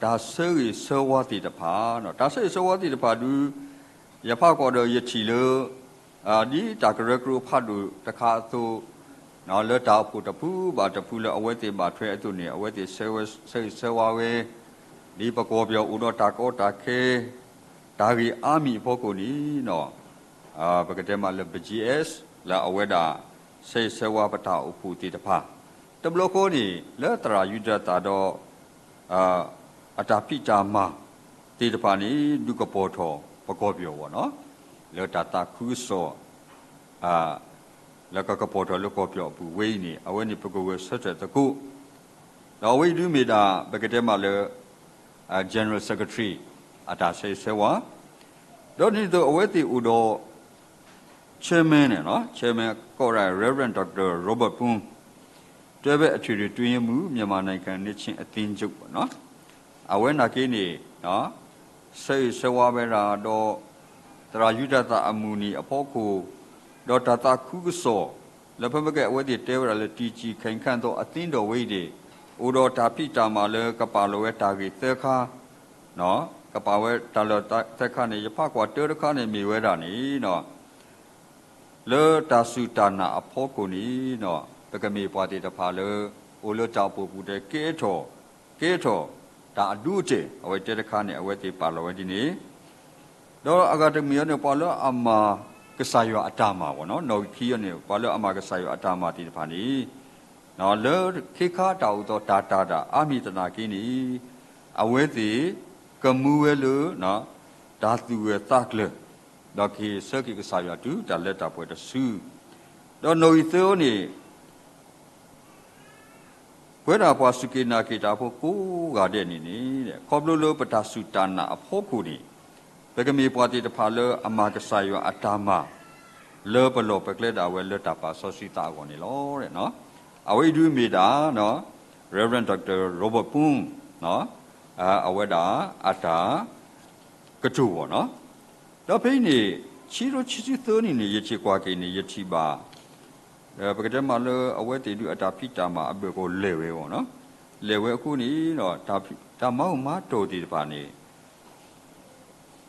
တၢ်ဆၢဂ့ၤဆၢဝါသ့ၣ်တဖၣ်, တၢ်ဆၢဂ့ၤဆၢဝါသ့ၣ်တဖၣ်ဒုး ယဖးကွၢ်ဒီးယထံၣ်လၢ ဒ်တၢ်ကရၢကရိဖးဒိၣ်တခါအသိး လၢတၢ်အိၣ်ဖှိၣ်တဖုဘၣ်တဖုလၢအဝဲသ့ၣ်ဘၣ်ထွဲအသိးန့ၣ် အဝဲသ့ၣ်ဆၢဂ့ၤဆၢဝါဝဲ, ဒ်ပကီၢ်ပယီၤအိၣ်ဒီးတၢ်ကီတၢ်ခဲ တၢ်ဂ့ၢ်အါမံၤအဖီခိၣ်န့ၣ် ပကတဲမးလၢ ဘီကၠံၣ်အဲး လၢအဝဲဒၣ် ဆၢဂ့ၤဆၢဝါပတၢ်အိၣ်ဖှိၣ်သ့ၣ်တဖၣ်, တဘျီဃီန့ၣ် လၢသရၣ်ယူဒၤသၣ်ဒီး အတၢ်ဖံးတၢ်မၤသ့ၣ်တဖၣ်န့ၣ် ဒုးကပီၤထီၣ်ပကီၢ်ပယီၤဝဲနီၤ, လၢတၢ်သးခုကစီၣ် လၢကကပီၤထီၣ်လၢကီၢ်ပယီၤအပူၤဝဲအံၤန့ၣ် အဝဲန့ၣ်ပကဂဲၤဆၢထၢၣ်သကိး, ဒီးအဝဲအံၤဒုးမ့ၢ်ဒၣ် ပကတဲမးလၢ General Secretary အတၢ်ဆၢဂ့ၤဆၢဝါ, ဒီးဒ်သိးအဝဲသ့ၣ်အိၣ်ဒီး Chairman န့ၣ် Chairman ကိးဝဲဒၣ် Reverend Doctor Robert Poon တွဲဖက်အထွေထွေအတွင်းရေးမှူး မြန်မာနိုင်ငံ နှစ်ခြင်းအသင်းချုပ် အဝဲနာ်က့န့ၣ် ဆၢဂ့ၤဆၢဝါဝဲဒၣ်ဒီး သရၣ်ယူဒၤသၣ်အမုၢ်နံၤအဖီခိၣ်, ဒီးတၢ်သးခုကစီၣ် လၢဖဲမ့ၢ်ကဲအဝဲသ့ၣ်တဲဝဲဒၣ်လၢ တည်ကြည်ခိုင်ခံ့သောအသင်းတော် ဝဲအံၤန့ၣ် အိၣ်ဒီးတၢ်ဖံးတၢ်မၤလၢကပာ်လီၤဝဲတၢ်ဂ့ၢ်သၢခါ, ကပာ်ဝဲတၢ်လီၢ်သၢခါန့ၣ် ယဖးကွၢ်တၢတခါန့ၣ်မ့ၢ်ဝဲဒၣ်န့ၣ် လၢတၢ်စူၢ်တၢ်နာ်အဖီခိၣ်န့ၣ် ပကမ့ၢ်ပှၤသ့ၣ်တဖၣ်လၢ အိၣ်လၢတၢ်အိၣ်ဖှိၣ်ပူၤဒီးကဲထီၣ်, ကဲထီၣ်တၢ်အဒိအတဲာ် အဝဲတဲတခါန့ၣ် အဝဲသ့ၣ်ပာ်လီၤဝဲဒ်န့ၣ်, ဒီးအဂၤတမံၤအံၤန့ၣ် ပှၤလၢအမၤကစၢ်ယွၤအတၢ်မၤဝဲနီၤ, နီၣ်ဂံၢ်ခံအံၤန့ၣ် ပှၤလၢအမၤကစၢ်ယွၤအတၢ်မၤသ့ၣ်တဖၣ်န့ၣ် လၢခ့ခါတၢ်အိၣ်သးတၢ်တာ်တၢ်အါမံၤသနာ်က့န့ၣ် အဝဲသ့ၣ်ကမူဝဲလၢ တၢ်သူၣ်ဂၢၢ်သးကျၢၤ, ဒီးကဟ့ၣ်ဆၢက့ၤကစၢ်ယွၤတုၤတၢ်လၢတၢ်ပှဲၤတစု, ဒီးနီၣ်ဂံၢ်သၢအံၤန့ၣ် ပဝဲဒၣ်ပှၤစူၢ်က့ၤနာ်က့ၤတၢ်ဖိကိးဂၤဒဲးန့ၣ်န့ၣ် ခီဖျိလၢပတၢ်စူၢ်တၢ်နာ်အဖီခိၣ်န့ၣ် ပကမ့ၢ်ပှၤသ့ၣ်တဖၣ်လၢအမၤကစၢ်ယွၤအတၢ်မၤ လၢပလီၢ်ပကျဲဒၣ်ဝဲလၢတၢ်ပာ်စီဆှံသးအဂီၢ်န့ၣ်လီၤ. အဝဲအံၤဒုးမ့ၢ်ဒၣ် Reverend Doctor Robert Poon အဝဲဒၣ်အတၢ်ကတိၤဝဲနီၤ, ဒီးဖဲအံၤန့ၣ် ခံကထိခံဆံသၢနံၣ်န့ၣ် ယထံၣ်ကွၢ်က့ၤန့ၣ် ယထံၣ်ဘၣ် ပကတဲမးလၢအဝဲသ့ၣ်ဒုးအတၢ်ဖံးတၢ်မၤအဘၢၣ်ကီၤလဲၤဝဲအဂီၢ်နီၤ, လဲၤဝဲအဃိန့ၣ် တၢ်မၤအိၣ်မၤတီၢ်သ့ၣ်တဖၣ်န့ၣ်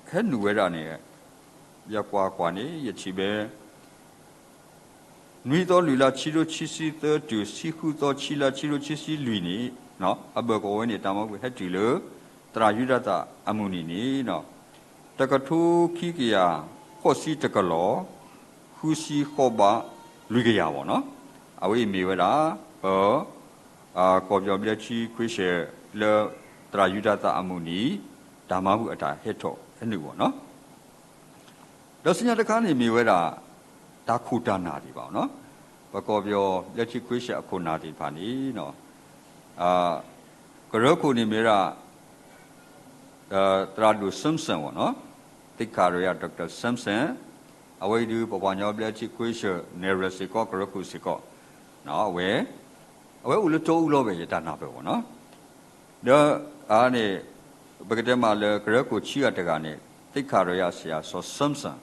ဟဲနုာ်ဝဲဒၣ်န့ၣ် ယကွၢ်ကွၢ်န့ၣ် ယထံၣ်ဘၣ် နွံသီလွံၢ်လါ ခံကထိခံဆံသၢတုၤ ဆံဃုသီ ခံလါ ခံကထိခံဆံလွံၢ်န့ၣ် အဘၢၣ်ကီၤဝဲန့ၣ် တၢ်မၤဝံၤဟဲတုၤလၢ သရၣ်ယူဒၤသၣ်အမုၢ်နံၤန့ၣ် တကထိခံကယၤဃိးဆံတကလီၢ် ဃုဆံဃိးဘးလွံၢ်ကယၤဘၣ်နီၤ, အဝဲအံၤမ့ၢ်ဝဲဒၣ် ပ ကီၢ်ပယီၤဘျၢထံခွ့ဆၢၣ်လၢ သရၣ်ယူဒၤသၣ်အမုၢ်နံၤ တၢ်မၤဝံၤအတၢ်ဟဲထီၣ်ဟဲနုာ်ဘၣ်နီၤ ဒီးဆူညါတခါန့ၣ်မ့ၢ်ဝဲဒၣ် တၢ်ခိၣ်တၢ်နၢ်သ့ၣ်တဖၣ်နီၤ, ပကီၢ်ပယီၤဘျၢထံခွ့ဆၢၣ်အခိၣ်နၢ်သ့ၣ်တဖၣ်န့ၣ် ကရၢခိၣ်န့ၣ်မ့ၢ်ဝဲဒၣ် သရၣ်ဒိၣ် Simpson ဘၣ်နီၤ, သိက္ခာတော်ရ Doctor Simpson, အဝဲအံၤဒုး ပပှၤကညီဘျၢထံခွ့ဆၢၣ် နဲၣ်ရွဲၣ်စ့ၢ်ကီး ကရၢခိၣ်စ့ၢ်ကီး, အဝဲ အဝဲအိၣ်လၢတီအူလီၤဝဲ ယတၢ်နၢ်ပၢၢ်ဘၣ်နီၤ, ဒီးအန့ၣ် ပကတဲမးလၢကရၢခိၣ်ခံဂၤတဂၤန့ၣ် သိက္ခာတော်ရ ဆရာ စီၤ Simpson,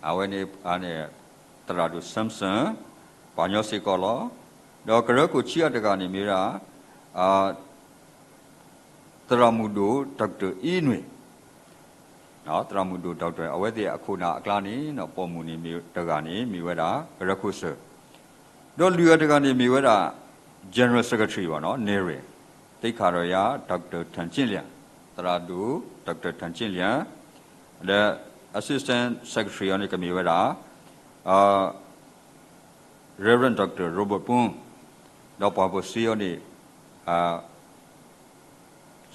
အဝဲန့ၣ် သရၣ်ဒိၣ် Simpson ပှၤကညီစ့ၢ်ကီးလီၤ, ဒီးကရၢခိၣ်ခံဂၤတဂၤန့ၣ်မ့ၢ်ဝဲဒၣ် သရၣ်မုၣ်ဒိၣ် Doctor အ့နွံ သရၣ်မုၣ်ဒိၣ် Doctor အဝဲသ့ၣ်အခိၣ်နၢ်အကျါန့ၣ် ပိာ်မုၣ်န့ၣ်မ့ၢ်တဂၤန့ၣ် မ့ၢ်ဝဲဒၣ် ကရၢခိၣ်စၢၣ်, ဒီးလွံၢ်ဂၤတဂၤန့ၣ်မ့ၢ်ဝဲဒၣ် General Secretary ဘၣ်နီၤ နဲၣ်ရွဲၣ်, သိက္ခာတော်ရ Doctor ထၣ်ကၠ့ၣ်လၣ်, သရၣ်ဒိၣ် Doctor ထၣ်ကၠ့ၣ်လၣ်, ဒီး Assistant Secretary အံၤန့ၣ် ကမ့ၢ်ဝဲဒၣ် Reverend Doctor Robert Poon, ဒီးပှၤဘိၣ်စ့အံၤန့ၣ်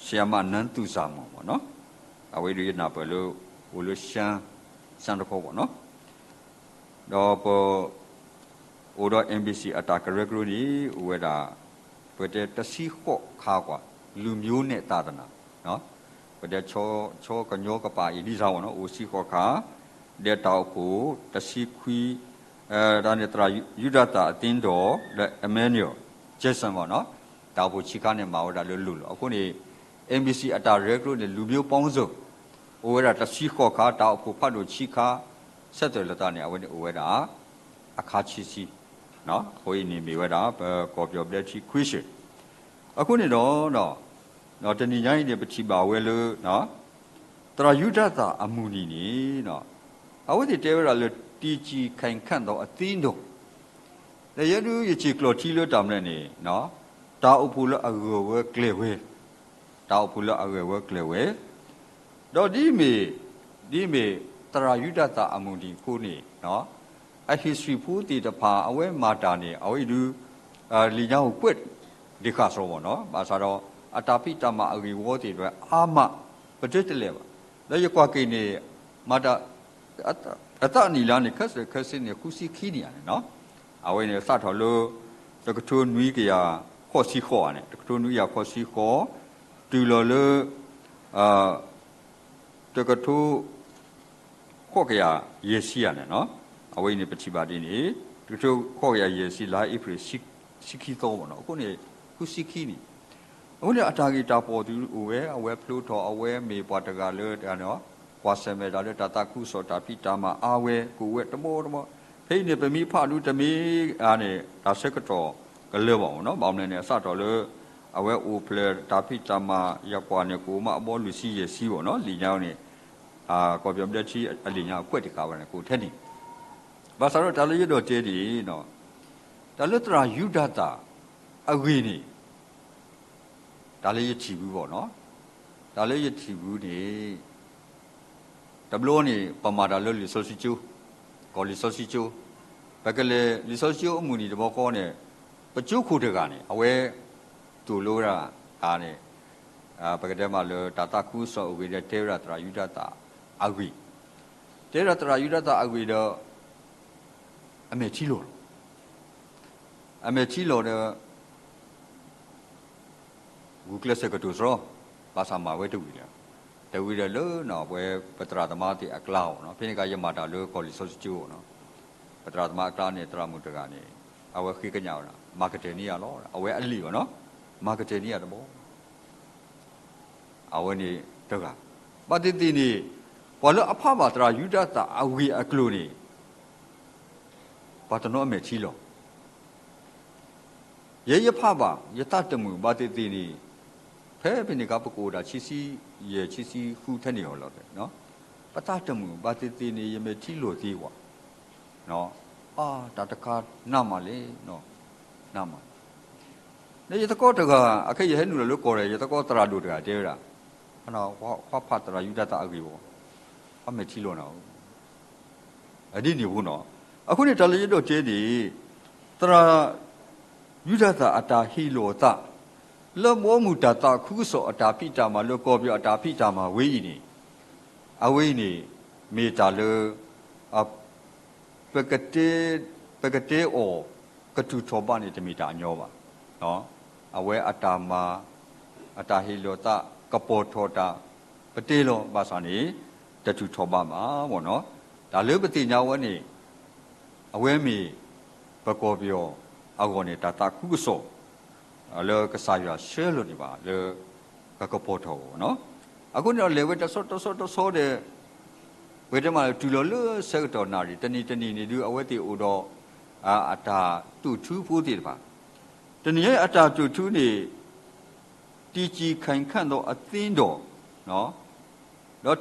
ဆရာမ နန်းသူဇာမောင် ဘၣ်နီၤ, အဝဲဒုးယနၢ်ပၢၢ်လၢ အိၣ်လၢ ရှမ်း ရှမ်းတခီဘၣ်နီၤ, ဒီးပ အိၣ်ဒီး MBC အတၢ်ကရၢကရိန့ၣ် အိၣ်ဝဲဒၣ် ပတဲတဆံဃိးခါကွၢ် လူမျိုးနက်သါ သနာ်, ပတဲ ဆီကညီကပၤအံၤ ဒ်ဆၣ်ဝဲနီၤ အိၣ်ဆံဃိးခါ, ဒီးတၢ်အိၣ်ဖှိၣ်တဆံခွံ, တၢ်န့ၣ် သရၣ်ယူဒၤသၣ်အသ့ဒီး လၢ Emmanuel Jackson ဘၣ်နီၤ, တၢ်အိၣ်ဖှိၣ်ဆံခါန့ၣ် မၤဝဲဒၣ်လၢလိၤလိၤ အဃိန့ၣ် MBC အတၢ်ကရၢကရိန့ၣ် လူမျိုးပေါင်းစုံ အိၣ်ဝဲဒၣ်တဆံဃိးခါ တၢ်အိၣ်ဖှိၣ်ဖးဒိၣ်ဆံခါ, ဆဲးသွဲၣ်လိာ်သးန့ၣ် အဝဲန့ၣ်အိၣ်ဝဲဒၣ် အခါဆံဆံ, အဃိအံၤန့ၣ်မ့ၢ်ဝဲဒၣ် ပကီၢ်ပယီၤဘျၢထံခွ့ဆၢၣ်, အဃိန့ၣ်ဒီး တနံၤညါအံၤန့ၣ် ပထံၣ်ဘၣ်ဝဲလၢ သရၣ်ယူဒၤသၣ်အမုၢ်နံၤန့ၣ် အဝဲသ့ၣ်တဲဝဲဒၣ်လၢ တည်ကြည်ခိုင်ခံ့သောအသင်းတော် ဒီးယဲဒုးယစံးကျိာ်ထံလၢတၢ်မနုၤလဲၣ်န့ၣ်, တၢ်အိၣ်ဖှိၣ်လၢအဂၢၢ်ဝဲကျၢၤဝဲ, တၢ်အိၣ်ဖှိၣ်လၢအဂၢၢ်ဝဲကျၢၤဝဲ, ဒီးဒ်မ့ၢ်, ဒ်မ့ၢ်သရၣ်ယူဒၤသၣ်အမုၢ်နံၤအဃိန့ၣ်, အ history ဖိသ့ၣ်တဖၣ် အဝဲမၤတၢ်န့ၣ် အဝဲအံၤဒုး လံာ်ညါအိၣ်ကွဲးဒံးဃာ်စရီဘၣ်နီၤ, ဘၣ်ဆၣ်ဒီး အတၢ်ဖံးတၢ်မၤအဂ့ၢ်ဝီသ့ၣ်တဖၣ်အါမး ပတဲတလဲာ်ဘၣ်. ဒီးယကွၢ်က့ၤန့ၣ် မၤတၢ် အသးနံၣ်လါန့ၣ် ခဲစၢၢ်ခဲဆ့န့ၣ် ဃုဆံခံနံၣ်ဧါန့ၣ်နီၤ, အဝဲန့ၣ်စးထီၣ်လၢ တကထိနွံကယၤဃိးဆံဃိးဧါန့ၣ်, တကထိနွံကယၤဃိးဆံဃိး တုၤလီၤလၢ တကထိ ဃိးကယၤယဲၢ်ဆံဧါန့ၣ်, အဝဲအံၤန့ၣ်ပထံၣ်ဘၣ်ဒ်န့ၣ်, တကထိဃိးကယၤယဲၢ်ဆံ လါအ့ဖြ့ၣ် ဆံခံသီဘၣ်နီၤ, အဃိန့ၣ် ဃုဆံခံနံၣ်, အဃိန့ၣ် အတၢ်ဂ့ၢ်တၢ်ပီၢ်သုအိၣ်ဝဲ, အဝဲဖျိထီၣ် အဝဲမ့ၢ်ပှၤတဂၤလၢ ကွၢ်ဆၢၣ်မဲာ်တၢ်လၢတၢ်သးခုကစီၣ်တၢ်ဖံးတၢ်မၤအါဝဲ ကအိၣ်ဝဲတဘီတဘီ, ဖဲအံၤန့ၣ် ပမ့ၢ်ဖးဒုးတမ့ၢ်ဧါန့ၣ် တၢ်ဆၢကတီၢ်ကလၢာ်ဘၣ်မ့ၢ်နီၤ, ဘၣ်မနုၤလဲၣ်န့ၣ် အစးထီၣ်လၢ အဝဲအိၣ်ဖျဲၣ်တၢ်ဖံးတၢ်မၤ ယကွၢ်န့ၣ် ကအိၣ်မးအဘီလွံၢ်ဆံယဲၢ်ဆံဘၣ်နီၤ, လံာ်ညါန့ၣ် ကီၢ်ပယီၤဘျၢထံအလံာ်ညါကွဲးတခါဝဲန့ၣ် ကအိၣ်ထဲန့ၣ်, ဘၣ်ဆၣ်ဒီးတၢ်လၢယအဲၣ်ဒိးတဲန့ၣ် တၢ်လၢသရၣ်ယူဒၤသၣ်အဂ့ၢ်န့ၣ် တၢ်လၢယထံၣ်ဘၣ်ဘၣ်နီၤ, တၢ်လၢယထံၣ်ဘၣ်န့ၣ် တဘျီန့ၣ် ပမၤတၢ်လၢလံာ်စီဆှံကၠိ, ကီၢ်လံာ်စီဆှံကၠိ, ပကလဲၤလံာ်စီဆှံကၠိအမုၢ်နံၤတဘျီဃီန့ၣ် ပကၠိခိၣ်တဂၤန့ၣ် အဝဲ သိၣ်လိဝဲဒၣ်န့ၣ် ပကတဲမးလၢတၢ်သးခုကစီၣ်အဂ့ၢ်ဒီးတဲဝဲဒၣ်သရၣ်ယူဒၤသၣ်အဂ့ၢ်, တဲဝဲဒၣ်သရၣ်ယူဒၤသၣ်အဂ့ၢ်ဒီး အမဲာ်ထံလီၤလီၤ, အမဲာ်ထံလီၤဒီး ဂုာ်ကျဲးစၢးကတိၤစရီ, ဘၣ်ဆၣ်မၤဝဲတဝံၤလီၤ, တဝံၤဒီးလၢ ပဝဲပသရၣ်သမါသ့ၣ်အကျါအီၤနီၤ, ဖဲန့ၣ်အခါယမၤတၢ်လၢကီၢ်လံာ်စီဆှံကၠိအီၤနီၤ, ပသရၣ်သမါအကျါန့ၣ် သရၣ်မုၣ်တဂၤန့ၣ် အဝဲဃ့ကညးဝဲဒၣ် မၤကတၢၢ်န့ၢ်ယၤလီၤ, အဝဲအလံာ်အီၤနီၤ, မၤကတၢၢ်န့ၢ်ယၤတဘျီ အဝဲန့ၣ်တဂၤ, ဘၣ်သ့ၣ်သ့ၣ်န့ၣ် ပှၤလၢအဖးဘၣ်သရၣ်ယူဒၤသၣ်အဂ့ၢ်အကျိၤန့ၣ် ပှၤတနီၤအမဲာ်ထံလီၤ, ယဲယဖးဘၣ် ယသးတမုာ်ဘၣ်သ့ၣ်သ့ၣ်န့ၣ်, ဖဲဖဲန့ၣ်အခါပကအိၣ်ဒၣ်ဆံဆံယဲၢ်ဆံဆံဃုထဲန့ၣ်အီၤလီၤ, ပသးတမုာ်ဘၣ်သ့ၣ်သ့ၣ်န့ၣ် ယမဲာ်ထံလီၤသ့ဝဲ, အါ တၢ်တခါနးမးလဲၣ်, နးမး ဒီးယသကိးတဂၤ အခဲအံၤယဟဲနုာ်လီၤလၢကီၢ်ဒီး ယသကိးသရၣ်ဒိၣ်တဂၤတဲဝဲဒၣ်, ခွါဖးသရၣ်ယူဒၤသၣ်အဂ့ၢ်ဝဲ, အမဲာ်ထံလီၤနၤဧၢ, ဒ်န့ၣ်အဃိနီၤ, အဃိန့ၣ်တၢ်လၢယအဲၣ်ဒိးတဲန့ၣ်, သရၣ်ယူဒၤသၣ်အတၢ်ဟ့ၣ်လီၤသး လၢဘီမုၢ်တၢ်သးခုကစီၣ်အတၢ်ဖံးတၢ်မၤ လၢကီၢ်ပယီၤအတၢ်ဖံးတၢ်မၤဝဲအံၤန့ၣ်, အဝဲအံၤန့ၣ် မ့ၢ်တၢ်လၢ ပကတဲ, ပကတဲအီၤ ကထုးထီၣ်ဘးန့ၣ် တမ့ၢ်တၢ်အညီဘၣ်. အဝဲအတၢ်မၤ, အတၢ်ဟ့ၣ်လီၤသး ကပီၤထီၣ်တၢ် ပတဲလီၤဘၣ်ဆၣ်န့ၣ် တထုးထီၣ်ဘးဘၣ်မ့ၢ်နီၤ. တၢ်လၢပသ့ၣ်ညါဝဲန့ၣ် အဝဲမ့ၢ် ပကီၢ်ပယီၤအဂီၢ်န့ၣ် တၢ်သးခုကစီၣ် လၢကစၢ်ယွၤဆှၢလီၤန့ၣ်ဘၣ် လၢကကပီၤထီၣ်အဂီၢ်နီၤ. အဃိန့ၣ်ဒီး လဲၤဝဲတဆီတဆီတဆီဒီး ပကတဲမးလၢ တုၤလီၤလၢဆၢကတီၢ်နၣ်ရံၣ် တနံၤတနံၤန့ၣ်ဒုး အဝဲသ့ၣ်အိၣ်ဒီး အတၢ်တိာ်ထူဖိသ့ၣ်တဖၣ်, တနံၤအံၤအတၢ်တိာ်ထူန့ၣ် တံၤကံၢ်ခၢၣ်ခၣ်ဒီးအသ့ဒီး ဒီးတၢ်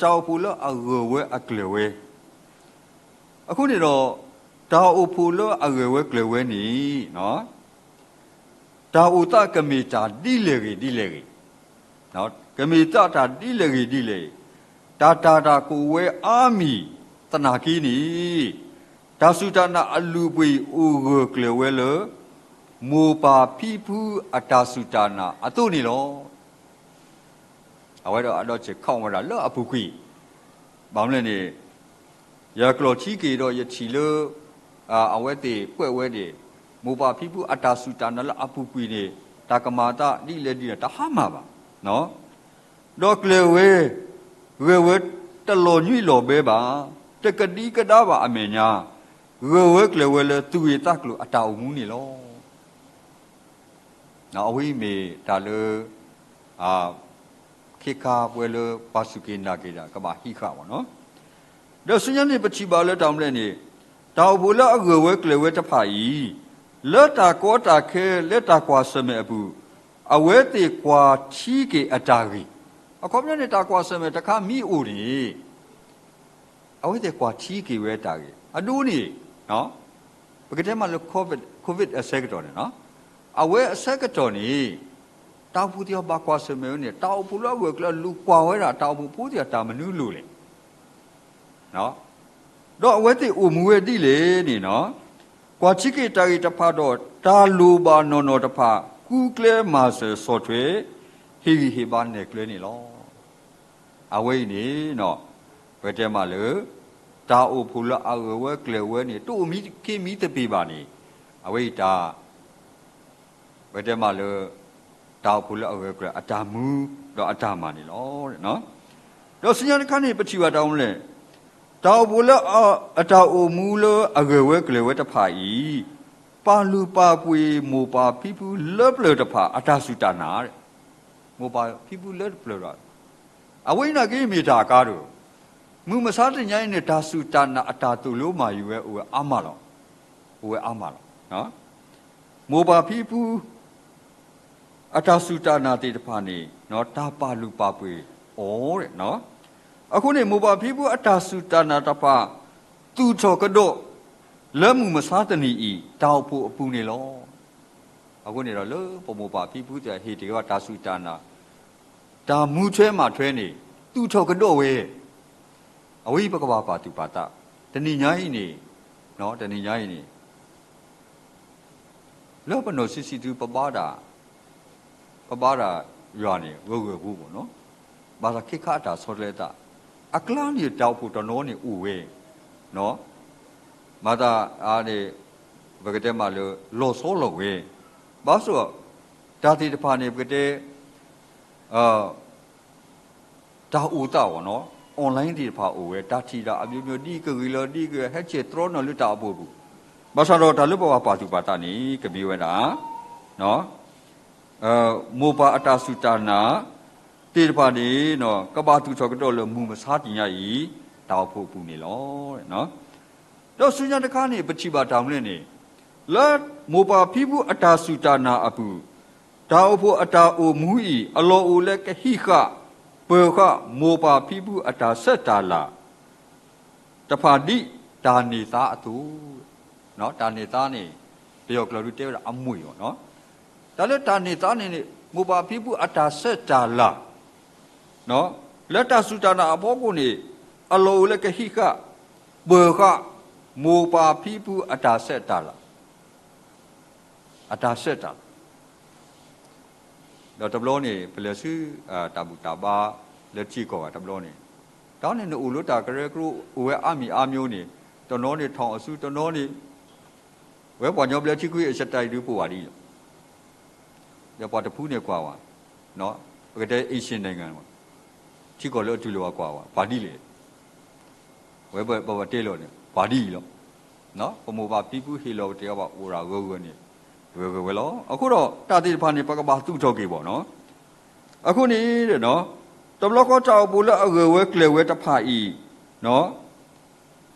အိၣ်ဖှိၣ်လၢအဂၢၢ်ဝဲအကျၢၤဝဲ, အဃိန့ၣ်ဒီး တၢ်အိၣ်ဖှိၣ်လၢအဂၢၢ်ဝဲကျၢၤဝဲန့ၣ် တၢ်အိၣ်သးကမ့ၢ်တၢ်ဒ်လဲၣ်ဂ့ၤဒ်လဲၣ်ဂ့ၤ, ကမ့ၢ်သးတၢ်ဒ်လဲၣ်ဂ့ၤဒ်လဲၣ်ဂ့ၤ, တၢ်တၢ်တၢ်ကအိၣ်ဝဲအါမံၤသနာ်က့န့ၣ်, တၢ်စူၢ်တၢ်နာ်အလုၢ်အပှ့ၤအိၣ်ဂၢၢ်ကျၢၤဝဲလၢ မိၢ်ပၢ်ဖံဖုအတၢ်စူၢ်တၢ်နာ်အသိးန့ၣ်လီၤ. အဝဲဒီးအဒီးစ့ၢ်ခီၣ်ဝဲဒၣ်လၢအပူၤကွံာ်, ဘၣ်မနုၤလဲၣ်န့ၣ် ယကျိာ်ထံက့ၤဒီးယထံၣ်လၢ အဝဲသ့ၣ်ကွဲးဝဲန့ၣ် မိၢ်ပၢ်ဖံဖုအတၢ်စူၢ်တၢ်နာ်လၢအပူၤကွံာ်န့ၣ် တၢ်ကမၤအသးဒ်လဲၣ်ဒ်လဲၣ် တဟါမၢ်ဘၣ်. ဒီးကျၢၤဝဲ, ဂၢၢ်ဝဲတလီၤညွံးလီၤဘဲဘၣ်, တကဒံကဒါဘၣ်အမဲာ်ညါ, ဂၢၢ်ဝဲကျၢၤဝဲလၢသူၣ်ဂ့ၤသးကျိၤအတၢ်အိၣ်မူန့ၣ်လီၤ. အဝဲအံၤမ့ၢ်တၢ်လၢ ခ့ခါပှဲၤလၢပှၤစူၢ်က့ၤနာ်က့ၤတၢ်ကဘၣ်ဟံးဃာ်ဘၣ်နီၤ. ဒီးဆူညါန့ၣ်ပထံၣ်ဘၣ်လၢတၢ်မနုၤလဲၣ်န့ၣ်, တၢ်အိၣ်ဖှိၣ်လၢအဂၢၢ်ဝဲကျၢၤဝဲတဖၣ်အံၤ, လၢတၢ်ကီတၢ်ခဲလၢတၢ်ကွၢ်ဆၢၣ်မဲာ်အပူၤ, အဝဲသ့ၣ်ကွၢ်ထံက့ၤအတၢ်ဂ့ၢ်, အခီပညီန့ၣ် တၢ်ကွၢ်ဆၢၣ်မဲာ်တခါမ့ၢ်အိၣ်န့ၣ် အဝဲသ့ၣ်ကွၢ်ထံက့ၤဝဲတၢ်ဂ့ၢ်, အဒိန့ၣ် ပကတဲမးလၢ COVID, COVID အဆၢကတီၢ်န့ၣ်, အဝဲအဆၢကတီၢ်န့ၣ် တၢ်အိၣ်ဖှိၣ်သ့ၣ်တဖၣ်ဘၣ်ကွၢ်ဆၢၣ်မဲာ်ဝဲန့ၣ် တၢ်အိၣ်ဖှိၣ်လၢအဂၢၢ်အကျၢၤလူၤကွၢ်ဝဲဒၣ် တၢ်အိၣ်ဖှိၣ်ဖိသ့ၣ်တဖၣ်တၢ်မနုၤအလိၤလဲၣ် ဒီးအဝဲသ့ၣ်အိၣ်မူဝဲဒ်လဲၣ်န့ၣ်, ကွၢ်ထံက့ၤတၢ်ဂ့ၢ်တဖၣ်ဒီး တၢ်လိၣ်ဘၣ်နီၢ်နီၢ်တဖၣ် ကူကျဲမၤစၢၤဆီၣ်ထွဲ ဟ့ၣ်ဂံၢ်ဟ့ၣ်ဘါနဲၣ်ကျဲန့ၣ်လီၤ. အဝဲအံၤန့ၣ် ပကတဲမးလၢ တၢ်အိၣ်ဖှိၣ်လၢအဂၢၢ်ဝဲကျၢၤဝဲန့ၣ် တအိၣ်မံက့ၤမံသပ့ၤဘၣ်န့ၣ်, အဝဲအံၤတၢ် ပကတဲမးလၢ တၢ်အိၣ်ဖှိၣ်လၢအဂၢၢ်ကျၢၤအတၢ်မူဒီးအတၢ်မၤန့ၣ်လီၤ. ဒီးဆူညါတခါန့ၣ် ပထံၣ်ဘၣ်တၢ်မနုၤလဲၣ်, တၢ်အိၣ်ဖှိၣ်လၢအတၢ်အိၣ်မူလၢအဂၢၢ်ဝဲကျၢၤဝဲတဖၣ်အံၤ ပာ်လုၢ်ပာ်ပှ့ၤမိၢ်ပၢ်ဖံဖုလၢပျၢၤတဖၣ် အတၢ်စူၢ်တၢ်နာ်, မိၢ်ပၢ်ဖံဖုလၢပျၢၤတဖၣ်, အဝဲအံၤနာ်က့မ့ၢ်တၢ်အကါဒိၣ်, မုၢ်မဆါတနံၤညါအံၤန့ၣ် တၢ်စူၢ်တၢ်နာ်အတၢ်သိၣ်လိမၤယုၤဝဲအိၣ်ဝဲအါမးလီၤ, အိၣ်ဝဲအါမးလီၤ. မိၢ်ပၢ်ဖံဖု အတၢ်စူၢ်တၢ်နာ်သ့ၣ်တဖၣ်န့ၣ် တၢ်ပာ်လုၢ်ပာ်ပှ့ၤအီၤ, အဃိန့ၣ် မိၢ်ပၢ်ဖံဖုအတၢ်စူၢ်တၢ်နာ်တဖၣ် သူၣ်ထီၣ်ကဒီး လၢမုၢ်မဆါတနံၤအံၤ တၢ်အိၣ်ဖှိၣ်အပူၤန့ၣ်လီၤ. အဃိန့ၣ်ဒီး လၢပမိၢ်ပၢ်ဖံဖုသ့ၣ်ဟ့ၣ်တ့ၢ်ဝဲတၢ်စူၢ်တၢ်နာ် တၢ်မူထွဲမၤထွဲန့ၣ် သူၣ်ထီၣ်ကဒီးဝဲ, အဝဲအံၤပကဘၣ်ပာ်သူၣ်ပာ်သး, တနံၤညါအံၤန့ၣ်, တနံၤညါအံၤန့ၣ် လၢပနီၢ်ဆံးဆံးတုၤ ပဘါဒၣ်ယွၤန့ၣ် ဂၢၢ်ဂၢၢ်ပူၤပူၤနီၤ, ဘၣ်ဆၣ်ခဲခါအတၢ်ဆီတလဲသး, အကျါန့ၣ်တၢ်အိၣ်ဖှိၣ်တနီၤန့ၣ်အိၣ်ဝဲ, မၤသးအန့ၣ် ပကတဲမးလၢ လီၤဆီလီၤဝဲ, ဘၣ်ဆၣ် တၢ်သ့ၣ်တဖၣ်န့ၣ် ပကတဲ တၢ်အိၣ်သးအီၤနီၤ, online သ့ၣ်တဖၣ်အိၣ်ဝဲ, တၢ်ထံၣ်တၢ်အမျိုးမျိုး ဒ်ကဂ့ၤလၢဒ်ကဟဲဆဲးတြီနုာ်လၢတၢ်အိၣ်ဖှိၣ်အပူၤ, ဘၣ်ဆၣ်ဒီးတၢ်လၢပဘၣ်ပာ်သူၣ်ပာ်သးန့ၣ် ကမ့ၢ်ဝဲဒၣ် မိၢ်ပၢ်အတၢ်စူၢ်တၢ်နာ်သ့ၣ်တဖၣ်န့ၣ် ကဘၣ်သူၣ်ထီၣ်ကဒီးလၢမုၢ်မဆါတနံၤညါအံၤ တၢ်အိၣ်ဖှိၣ်အပူၤန့ၣ်လီၤ. ဒီးဆူညါတခါန့ၣ် ပထံၣ်ဘၣ်တၢ်မနုၤလဲၣ်န့ၣ်, လၢမိၢ်ပၢ်ဖံဖုအတၢ်စူၢ်တၢ်နာ်အပူၤ, တၢ်အိၣ်ဖှိၣ်အတၢ်အိၣ်မူအံၤ အလီၢ်အိၣ်လၢကဟံးဃာ် ပၢၤဃာ် မိၢ်ပၢ်ဖံဖုအတၢ်ဆဲးတၢ်လၤ တဖၣ်ဒ်တၢ်န့ၢ်သါအသိး, တၢ်န့ၢ်သါန့ၣ် ပယီၤကျိာ်ဒုးတဲဝဲဒၣ်အမွေအီၤ, တၢ်လၢတၢ်န့ၢ်သါန့ၣ်န့ၣ် မိၢ်ပၢ်ဖံဖုအတၢ်ဆဲးတၢ်လၤ လၢတၢ်စူၢ်တၢ်နာ်အဖီခိၣ်န့ၣ် အလီၢ်အိၣ်လၢကဟံးဃာ် ပၢၤဃာ် မိၢ်ပၢ်ဖံဖုအတၢ်ဆဲးတၢ်လၤ, အတၢ်ဆဲးတၢ်လၤ ဒီးတဘျီန့ၣ် ပလဲၤဆူ တၢ်ဘူၣ်တၢ်ဘါလၢထံကီၢ်ဂၤတဘျီန့ၣ်, တၢ်န့ၣ်နအိၣ်လၢတၢ်ကရၢကရိအိၣ်ဝဲအါမံၤအါမံၤန့ၣ်, တနီၤန့ၣ်ထီၣ်အစု တနီၤန့ၣ် ဝဲပှၤကညီဘျၢထံခွံအံၤ စတၢ်အံၤဒုးပဝဲဒ်အံၤလီၤ. ဒီးပှၤတဖုန့ၣ်ကွၢ်ဝဲ, ပကတဲ Asian နိုင်ငံ ထံကီၢ်လၢအတူၢ်လိာ်ဝဲကွၢ်ဝဲ ပှၤဒ်လဲၣ်, ဝဲပဘၣ်တဲလီၤန့ၣ် ပှၤဒ်အံၤလီၤ. ပမိၢ်ပၢ်ဖံဖုဟ့ၣ်လီၤကတဲာ်အီၤဘၣ်အိၣ်ဒၣ်ဂၢၢ်ဂၢၢ်န့ၣ် ဂၢၢ်ဂၢၢ်ဝဲလီၤ. အဃိဒီးတၢ်သ့ၣ်တဖၣ်န့ၣ် ပကဘၣ်သူၣ်ထီၣ်က့ၤဘၣ်နီၤ. အဃိန့ၣ် တဘျီဃီတၢ်အိၣ်ဖှိၣ်လၢအဂၢၢ်ဝဲကျၢၤဝဲတဖၣ်အံၤ အိၣ်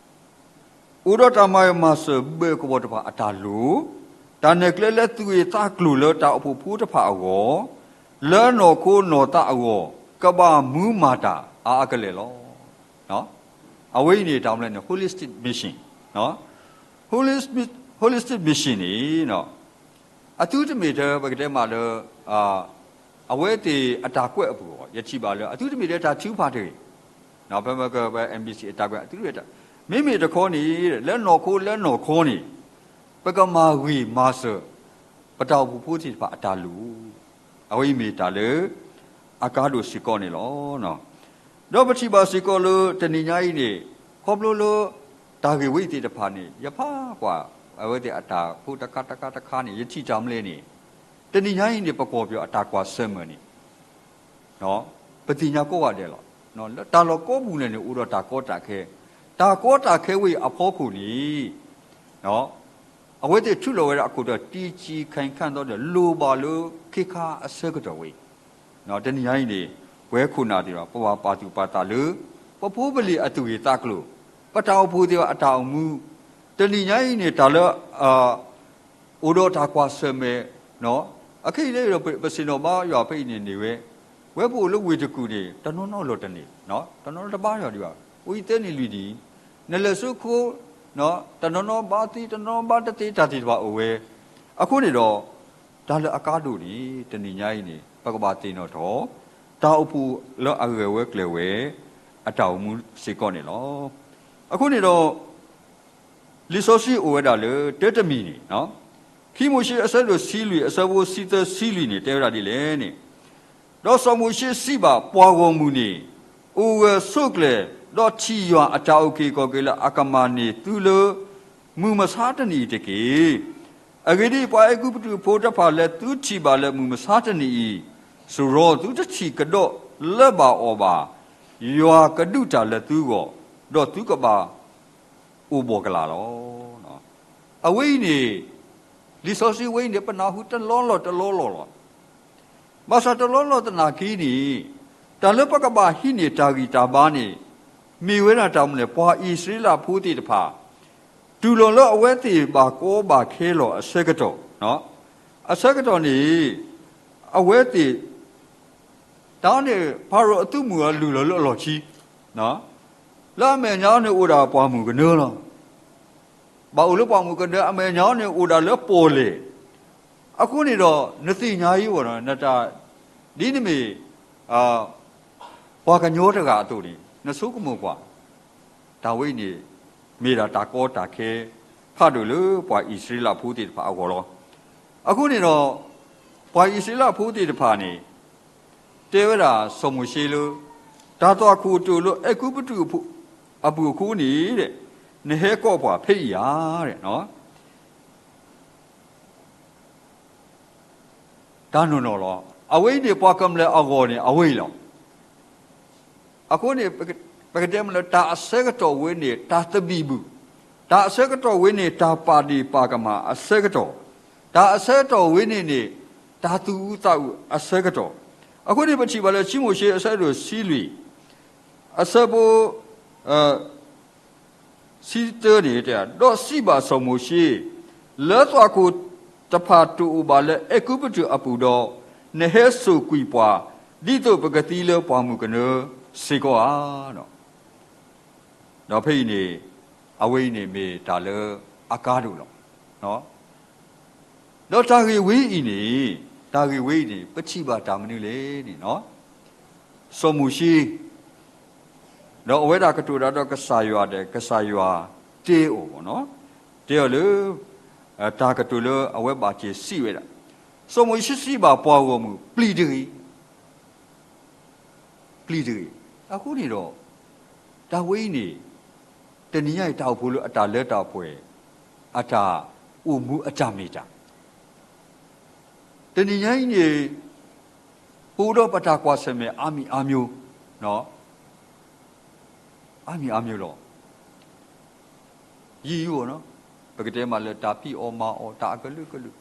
ဒီးတၢ်မၤဂၢၢ်မၤစၢၤဘၢၣ်ကဝီၤတဖၣ်အတၢ်လိၣ်, တၢ်နဲၣ်ကျဲလၢသူၣ်ဂ့ၢ်သးကျိၤလၢတၢ်အိၣ်ဖှိၣ်ဖိတဖၣ်အဂီၢ်, လၢနီၢ်ခိနီၢ်သးအဂီၢ် ကဘၣ်မူမၤတၢ်အါအါကလဲာ်လီၤ. အဝဲအံၤန့ၣ် တၢ်မနုၤလဲၣ်န့ၣ် holistic mission, holistic, holistic mission န့ၣ် အသုတမ့ၢ်ထဲ ပကတဲမးလၢ အဝဲသ့ၣ်အတၢ်ကွဲးအပူၤအဂီၢ် ယထံၣ်ဘၣ်လၢ အသုတမ့ၢ်ထဲတၢ်ထုကဖၣ်တဂ့ၤ, ဖဲမ့ၢ်က ပ NBC အတၢ်ကွဲး အသုတမ့ၢ် မ့မ့ၢ်တခီန့ၣ် လၢနီၢ်ခိလၢနီၢ်ခီန့ၣ် ပကမၤဂ့ၤမၤစၢၤ ပတၢ်အိၣ်ဖှိၣ်ဖိသ့ၣ်တဖၣ်အတၢ်လိၣ်, အဝဲအံၤမ့ၢ်တၢ်လၢ အကါဒိၣ်စ့ၢ်ကီးန့ၣ်လီၤ. ဒီးပထံၣ်ဘၣ်စ့ၢ်ကီးလၢတနံၤညါအံၤန့ၣ် ခီဖျိလၢ တၢ်ဂ့ၢ်ဝဲအံၤသ့ၣ်တဖၣ်န့ၣ် ယဖးကွၢ် အဝဲသ့ၣ်အတၢ်ဖိတခါတခါတခါန့ၣ် ယထံၣ်တၢ်မနုၤလဲၣ်န့ၣ် တနံၤညါအံၤန့ၣ် ပကီၢ်ပယီၤအတၢ်ကွၢ်ဆၢၣ်မဲာ်န့ၣ် ပသ့ၣ်ညါကိးဂၤဒဲးလီၤ. လၢတၢ်လီၢ်ကိးပူၤလဲၣ်န့ၣ် အိၣ်ဒီးတၢ်ကီတၢ်ခဲ, တၢ်ကီတၢ်ခဲဝဲအံၤအဖီခိၣ်န့ၣ် အဝဲသ့ၣ်ထုးလီၤဝဲဒၣ်အခိၣ်တီ တံၤကံၢ်ခါခါသီဒီး လိၣ်ဘၣ်လၢခ့ခါအဆၢကတီၢ်ဝဲအံၤ, တနံၤညါအံၤန့ၣ် ပဝဲခိၣ်နၢ်သ့ၣ်တဖၣ် ပဘၣ်ပာ်သူၣ်ပာ်သးလၢ ပဖိပလံၤအသူၣ်ဂ့ၢ်သးကျိၤ, ပတၢ်အိၣ်ဖှိၣ်သ့ၣ်တဖၣ်အတၢ်အိၣ်မူ, တနံၤညါအံၤန့ၣ် တၢ်လၢ အိၣ်ဒီးတၢ်ကွၢ်ဆၢၣ်မဲာ်, အခဲအံၤလၢ ပဆ့ၣ်နီၤဘါယွၤဖဲအံၤန့ၣ်န့ၢ်ဝဲ, ဝဲပအိၣ်လၢဝ့ၢ်တကူၣ်န့ၣ် တနီၤနီၤလီၤတန့ၢ်, တနီၤနီၤတဘါယွၤဒံးဘၣ်, အိၣ်အံၤသၢနံၣ်လွံၢ်နံၣ်, နလဲၤဆူခိ တနီၤနီၤဘါသ့ တနီၤနီၤဘါတသ့ တၢ်သ့ၣ်တဖၣ်အိၣ်ဝဲ. အဃိန့ၣ်ဒီး တၢ်လၢအကါဒိၣ်န့ၣ် တနံၤညါအံၤန့ၣ် ပကဘၣ်သ့ၣ်နီၣ်ထီၣ် တၢ်အိၣ်ဖှိၣ်လၢအဂဲၤဝဲကျဲၤဝဲ အတၢ်အိၣ်မူစ့ၢ်ကီးန့ၣ်လီၤ. အဃိန့ၣ်ဒီး လံာ်စီဆှံအိၣ်ဝဲဒၣ်လၢ တၢတမံၤန့ၣ်, ခံမိၤၡ့အဆၢဒိၣ်ဆံလွံၢ် အဆၢဖိဆံသၢဆံလွံၢ်န့ၣ် တဲဝဲဒၣ်ဒ်လဲၣ်န့ၣ်, ဒီးစီၤမိၤၡ့စံးဘၣ်ပှၤဂီၢ်မုၢ်န့ၣ်, အိၣ်ဂၢၢ်ဆိးကျၢၤ, ဒီးထံၣ်ယွၤအတၢ်အုၣ်က့ၤခီၣ်က့ၤလၢအကမၣ်န့ၢ်သုလၢ မုၢ်မဆါတနံၤအံၤတက့ၢ်. အဂ့ၢ်ဒ်အံၤ, ပှၤအဲၤကူပတူးဖိတဖၣ်လၢသုထံၣ်ဘၣ်လၢမုၢ်မဆါတနံၤအံၤ, စရီသုတထံၣ်ကဒီးလၢဘၣ်အီၤဘၣ်. ယွၤကဒုးတၢ်လၢသုဂီၢ်, ဒီးသုကဘၣ်အိၣ်ဘှီၣ်ကလာ်လီၤ. အဝဲအံၤန့ၣ် လံာ်စီဆှံဝဲအံၤန့ၣ် ပနၢ်ဟူတလီၢ်လီၢ်တလီၢ်လီၢ်လီၤ. ဘၣ်ဆၣ်တလီၢ်လီၢ်သနာ်က့န့ၣ်, တၢ်လၢပကဘၣ်ဟံးန့ၢ်တၢ်ဂံၢ်တၢ်ဘါန့ၣ်, မ့ၢ်ဝဲဒၣ်တၢ်မနုၤလဲၣ်, ပှၤအံၣ်စရ့လးဖိသ့ၣ်တဖၣ် တုၤလီၤလၢအဝဲသ့ၣ်ဘၣ်ကီဘၣ်ခဲလီၤအဆၢကတီၢ်, အဆၢကတီၢ်န့ၣ် အဝဲသ့ၣ် တၢ်န့ၣ် ဖၤရိၤအသုးမုၢ်အလုၢ်လီၤလၢအလီၢ်ခံ, လၢအမဲာ်ညါန့ၣ်အိၣ်ဒၣ်ပှၢ်မုၢ်ကနၢလီၤ. ဘၣ်အိၣ်လၢပှၢ်မုၢ်ကနၢ အမဲာ်ညါန့ၣ်အိၣ်ဒၣ်လၢပီၣ်လဲၣ်. အဃိန့ၣ်ဒီး နသ့ၣ်ညါအံၤဝဲ, နတၢ် ဒ်နမ့ၢ် ပှၤကညီတဂၤအသိးန့ၣ် နဆိကမိၣ်ကွၢ်, တၢ်ဝဲအံၤန့ၣ် မ့ၢ်ဒၣ်တၢ်ကီတၢ်ခဲ ဖးဒိၣ်လၢပှၤအံၣ်စရ့လးဖိသ့ၣ်တဖၣ်အဂီၢ်လီၤ. အဃိန့ၣ်ဒီး ပှၤအံၣ်စရ့လးဖိသ့ၣ်တဖၣ်န့ၣ် တဲဝဲဒၣ်စီၤမိၤၡ့လၢ တၢ်သွၣ်ခိၣ်တိၣ်လၢအဲၤကူပတူးအပူၤအဃိန့ၣ် နဟဲကိးပှၤဖဲအံၤဧါ. တၢ်နီၢ်နီၢ်လီၤ. အဝဲအံၤန့ၣ် ပှၤကမျၢၢ်အဂီၢ်န့ၣ် အဝဲအံၤလီၤ. အဃိန့ၣ် ပကတဲမ့ၢ်လၢတၢ်အဆၢကတီၢ်ဝဲန့ၣ် တၢ်သဘံၣ်ဘုၣ်, တၢ်အဆၢကတီၢ်ဝဲန့ၣ် တၢ်ပာ်ဒ့ၣ်ပာ်ကမၣ်အဆၢကတီၢ်, တၢ်အဆၢကတီၢ်ဝဲန့ၣ်န့ၣ် တၢ်သူၣ်အုးသးအုးအဆၢကတီၢ်. အဃိန့ၣ် ပထံၣ်ဘၣ်လၢခံမိၤၡ့အဆၢဒိၣ်ဆံလွံၢ် အဆၢဖိ ဆံတၢန့ၣ်တဲ, ဒီးစံးဘၣ်စီၤမိၤၡ့, လၢသွၣ်ခိၣ်တဖၣ်တိၣ်အိၣ်ဘၣ်လၢအဲၤကူပတူးအပူၤဒီး, နဟဲစိာ်ကွံာ်ပှၤ, ဒ်သိးပကသံလၢပှၢ်မုၢ်ကနၢစ့ၢ်ကီးဧါ. ဒီးဖဲအံၤန့ၣ် အဝဲအံၤန့ၣ်မ့ၢ်တၢ်လၢအကါဒိၣ်လီၤ. ဒီးတၢ်ဂ့ၢ်ဝဲအံၤန့ၣ်, တၢ်ဂ့ၢ်ဝဲအံၤန့ၣ် ပထံၣ်ဘၣ်တၢ်မနုၤလဲၣ်န့ၣ်, စီၤမိၤၡ့ ဒီးအဝဲဒၣ်ကတိၤတၢ်ဒီးကစၢ်ယွၤဒီး ကစၢ်ယွၤတဲအီၤ, တဲအီၤလၢ တၢ်ကတိၤလၢအဝဲဘၣ်စံးဝဲဒၣ်, စီၤမိၤၡ့စံးဘၣ်ပှၤဂီၢ်မုၢ်, ပျံၤတဂ့ၤ, ပျံၤတဂ့ၤ. အဃိန့ၣ်ဒီး တၢ်ဝဲအံၤန့ၣ် တနံၤညါအံၤ တၢ်အိၣ်ဖှိၣ်လၢအတၢ်လၢတၢ်ပှဲၤ အတၢ်အိၣ်မူအတၢ်မ့ၢ်တၢ် တနံၤညါအံၤန့ၣ် ပအိၣ်ဒီးပတၢ်ကွၢ်ဆၢၣ်မဲာ်အါမံၤအါမျိုး, အါမံၤအါမျိုးလီၤ. ယံာ်ယံာ်အီၤ, ပကတဲမးလၢတၢ်ဖံးအီၣ်မၤအီၣ် တၢ်အကလုာ်ကလုာ်,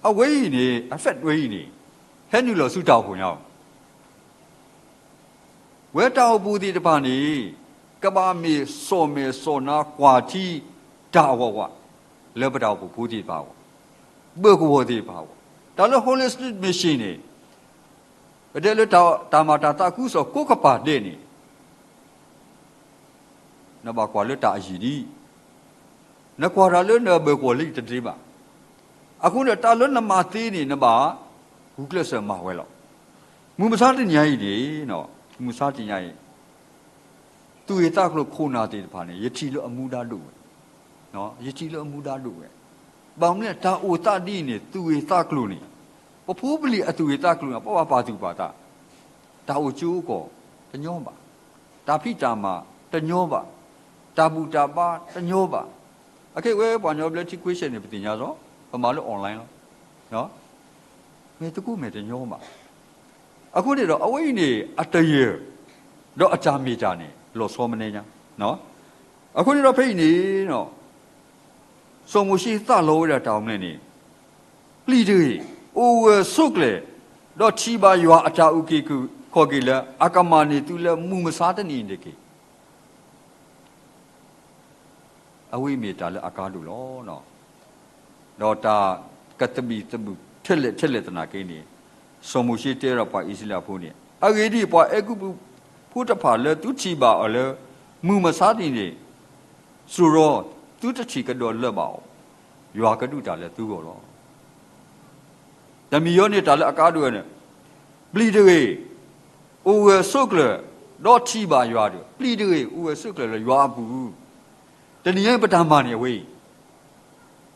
အဝဲအံၤန့ၣ် affect ဝဲအံၤန့ၣ် ဟဲနုာ်လီၤဆူတၢ်အိၣ်ဖှိၣ်ညါအီၤ ဝဲတၢ်အိၣ်ဖှိၣ်သ့ၣ်တဖၣ်န့ၣ် ကဘၣ်မ့ၢ်စိာ်မဲာ်စိာ်နါကွၢ်ထံတၢ်အဂီၢ်ဝဲ, လၢပတၢ်အိၣ်ဖှိၣ်ဖိသ့ၣ်တဖၣ်အဂီၢ်, ဘၢၣ်ကဝီၤသ့ၣ်တဖၣ်အဂီၢ်, တၢ်လၢ holistic mission န့ၣ် ပတဲလၢတၢ်မၤတၢ်သးခုကစီၣ်ကိးကပၤဒဲးန့ၣ် နဘၣ်ကွၢ်လၢတၢ်အယံာ်ဒ်အံၤ, နကွၢ်တၢ်လၢနဘၢၣ်ကဝီၤလံတသ့ဘၣ်. အဃိန့ၣ် တၢ်လၢနမၤသ့န့ၣ် နဘၣ်ဂုာ်ကျဲးစၢးမၤဝဲလီၤ. မုၢ်မဆါတနံၤညါအံၤန့ၣ်, မုၢ်မဆါတနံၤညါအံၤ သူၣ်ဂ့ၢ်သးကျိၤခိၣ်နၢ်သ့ၣ်တဖၣ်န့ၣ် ယထံၣ်လၢအမူဒါဒိၣ်ဝဲ, ယထံၣ်လၢအမူဒါဒိၣ်ဝဲ. ဘၣ်မနုၤလဲၣ် တၢ်အိၣ်သးဒ်အံၤန့ၣ် သူၣ်ဂ့ၢ်သးကျိၤန့ၣ်, ပဖိပလံၤအသူၣ်ဂ့ၢ်သးကျိၤန့ၣ် ပဘၣ်ပာ်သူၣ်ပာ်သး, တၢ်အိၣ်ကၠိအကီၢ်တညီဘၣ်, တၢ်ဖံးတၢ်မၤတညီဘၣ်, တၢ်ဘူၣ်တၢ်ဘါတညီဘၣ်. အခဲအံၤဝဲပှၤကညီဘျၢထံခွ့ဆဲးန့ၣ် ပသ့ၣ်ညါလီၤ, ပမၤလၢ online လီၤ. မ့ၢ်သကိးမဲာ်တညီဘၣ်. အဃိန့ၣ်ဒီး အဝဲအံၤန့ၣ် အတယၢၢ် ဒီးအတၢ်မ့ၢ်တၢ်န့ၣ် လီၤဆီမနုၤညါ. အဃိန့ၣ်ဒီးဖဲအံၤန့ၣ် စီၤမိၤၡ့သးလီဝဲဒၣ်တၢ်အိၣ်မူန့ၣ်, ပျံၤတဂ့ၤ, အိၣ်ဂၢၢ်ဆိးကျၢၤ, ဒီးထံၣ်ဘၣ်ယွၤအတၢ်အုၣ်က့ၤခီၣ်က့ၤလၢအကမၣ်န့ၢ်သုလၢမုၢ်မဆါတနံၤအံၤတက့ၢ်. အဝဲအံၤမ့ၢ်တၢ်လၢအကါဒိၣ်လီၤ. ဒီးတၢ်ကသဘံၣ်သဘုၣ်ထဲလဲၣ်ထဲလဲၣ်သနာ်က့န့ၣ်, စီၤမိၤၡ့တဲဒီးပှၤအံၣ်စရ့လးဖိန့ၣ်, အဂ့ၢ်ဒ်အံၤ, ပှၤအဲၤကူပတူးဖိတဖၣ်လၢသုထံၣ်ဘၣ်အီၤလၢ မုၢ်မဆါတနံၤန့ၣ် စိရီ, သုတထံၣ်ကဒီးလၢၤဘၣ်အီၤ, ယွၤကဒုးတၢ်လၢသုဂီၢ်လီၤ. တမံၤယီန့ၣ် တၢ်လၢအကါဒိၣ်ဝဲန့ၣ်, ပျံၤတဂ့ၤ, အိၣ်ဂၢၢ်ဆိးကျၢၤ, ဒီးထံၣ်ဘၣ်ယွၤဒီး, ပျံၤတဂ့ၤ, အိၣ်ဂၢၢ်ဆိးကျၢၤလၢယွၤအပူၤ, တနံၤညါအံၤပတၢ်မၤန့ၣ်အဝဲ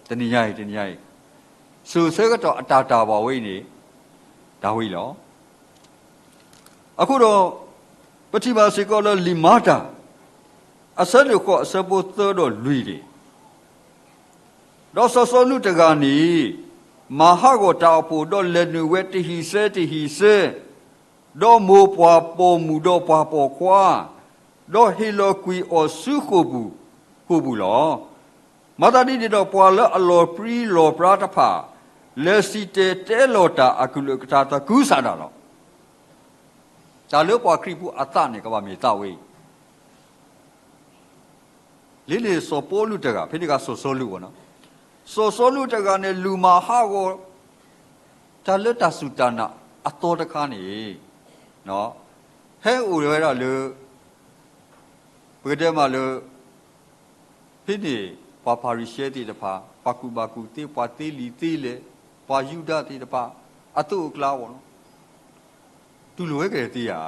အံၤ, တနံၤညါအံၤ, တနံၤညါအံၤ, စိၤဆၢကတီၢ်အတၢ်တၢ်ဘၣ်ဝဲအံၤန့ၣ်, တၢ်ဝဲအံၤလီၤ. အဃိဒီး, ပထံၣ်ဘၣ်စ့ၢ်ကီးလၢလံာ်မၤတၢ် အဆၢဒိၣ်ဃိး အဆၢဖိသၢဒီးလွံၢ်န့ၣ်, ဒီးစီၤစီလူးတဂၤန့ၣ်, မၤဟးဂီၤတၢ်အိၣ်ဖှိၣ် ဒီးလဲၤနုာ်ဝဲတဟံၣ်စဲတဟံၣ်စဲ, ဒီးမိၢ်ပှၢ်ပိာ်မုၣ်ဒီးပှၤပိာ်ခွါ, ဒီးဟ့ၣ်လီၤကွံာ်အီၤဆူဃိာ်ပူၤ, ဃိာ်ပူၤလီၤ. မၤသးဒ်န့ၣ်ဒီး ပှၤလၢအလီၤပြံလီၤပြါတဖၣ်, လဲၤစံၣ်တဲၤတဲလီၤတၢ်အကလုၢ်အကထါသကုၤဆးဒးလီၤ. တၢ်လၢပှၤခရံာ်ဖိအသးန့ၣ် ကဘၣ်မ့ၢ်သးဝဲအံၤ လၢန့ၣ်စီၤပီလူးတဂၤ, ဖဲန့ၣ်အခါစီၤစီလူးဘၣ်နီၤ, စီၤစီလူးတဂၤန့ၣ် လူၤမၤဟးဂီၤ တၢ်လၢတၢ်စူၢ်တၢ်နာ်အသီတခါန့ၣ်, ဟဲအိၣ်ဝဲဒၣ်လၢ ပကတဲမးလၢ ဖဲန့ၣ် ပှၤဖၤရံၤၡဲသ့ၣ်တဖၣ်, ပှၤကူၣ်ဘၣ်ကူၣ်သ့, ပှၤသ့လံာ်သ့လဲၢ်, ပှၤယူဒၤသ့ၣ်တဖၣ်, အသိးအကျါအဂီၢ်လီၤ. တူၢ်လိာ်ဝဲကလဲၤသ့ဧါ,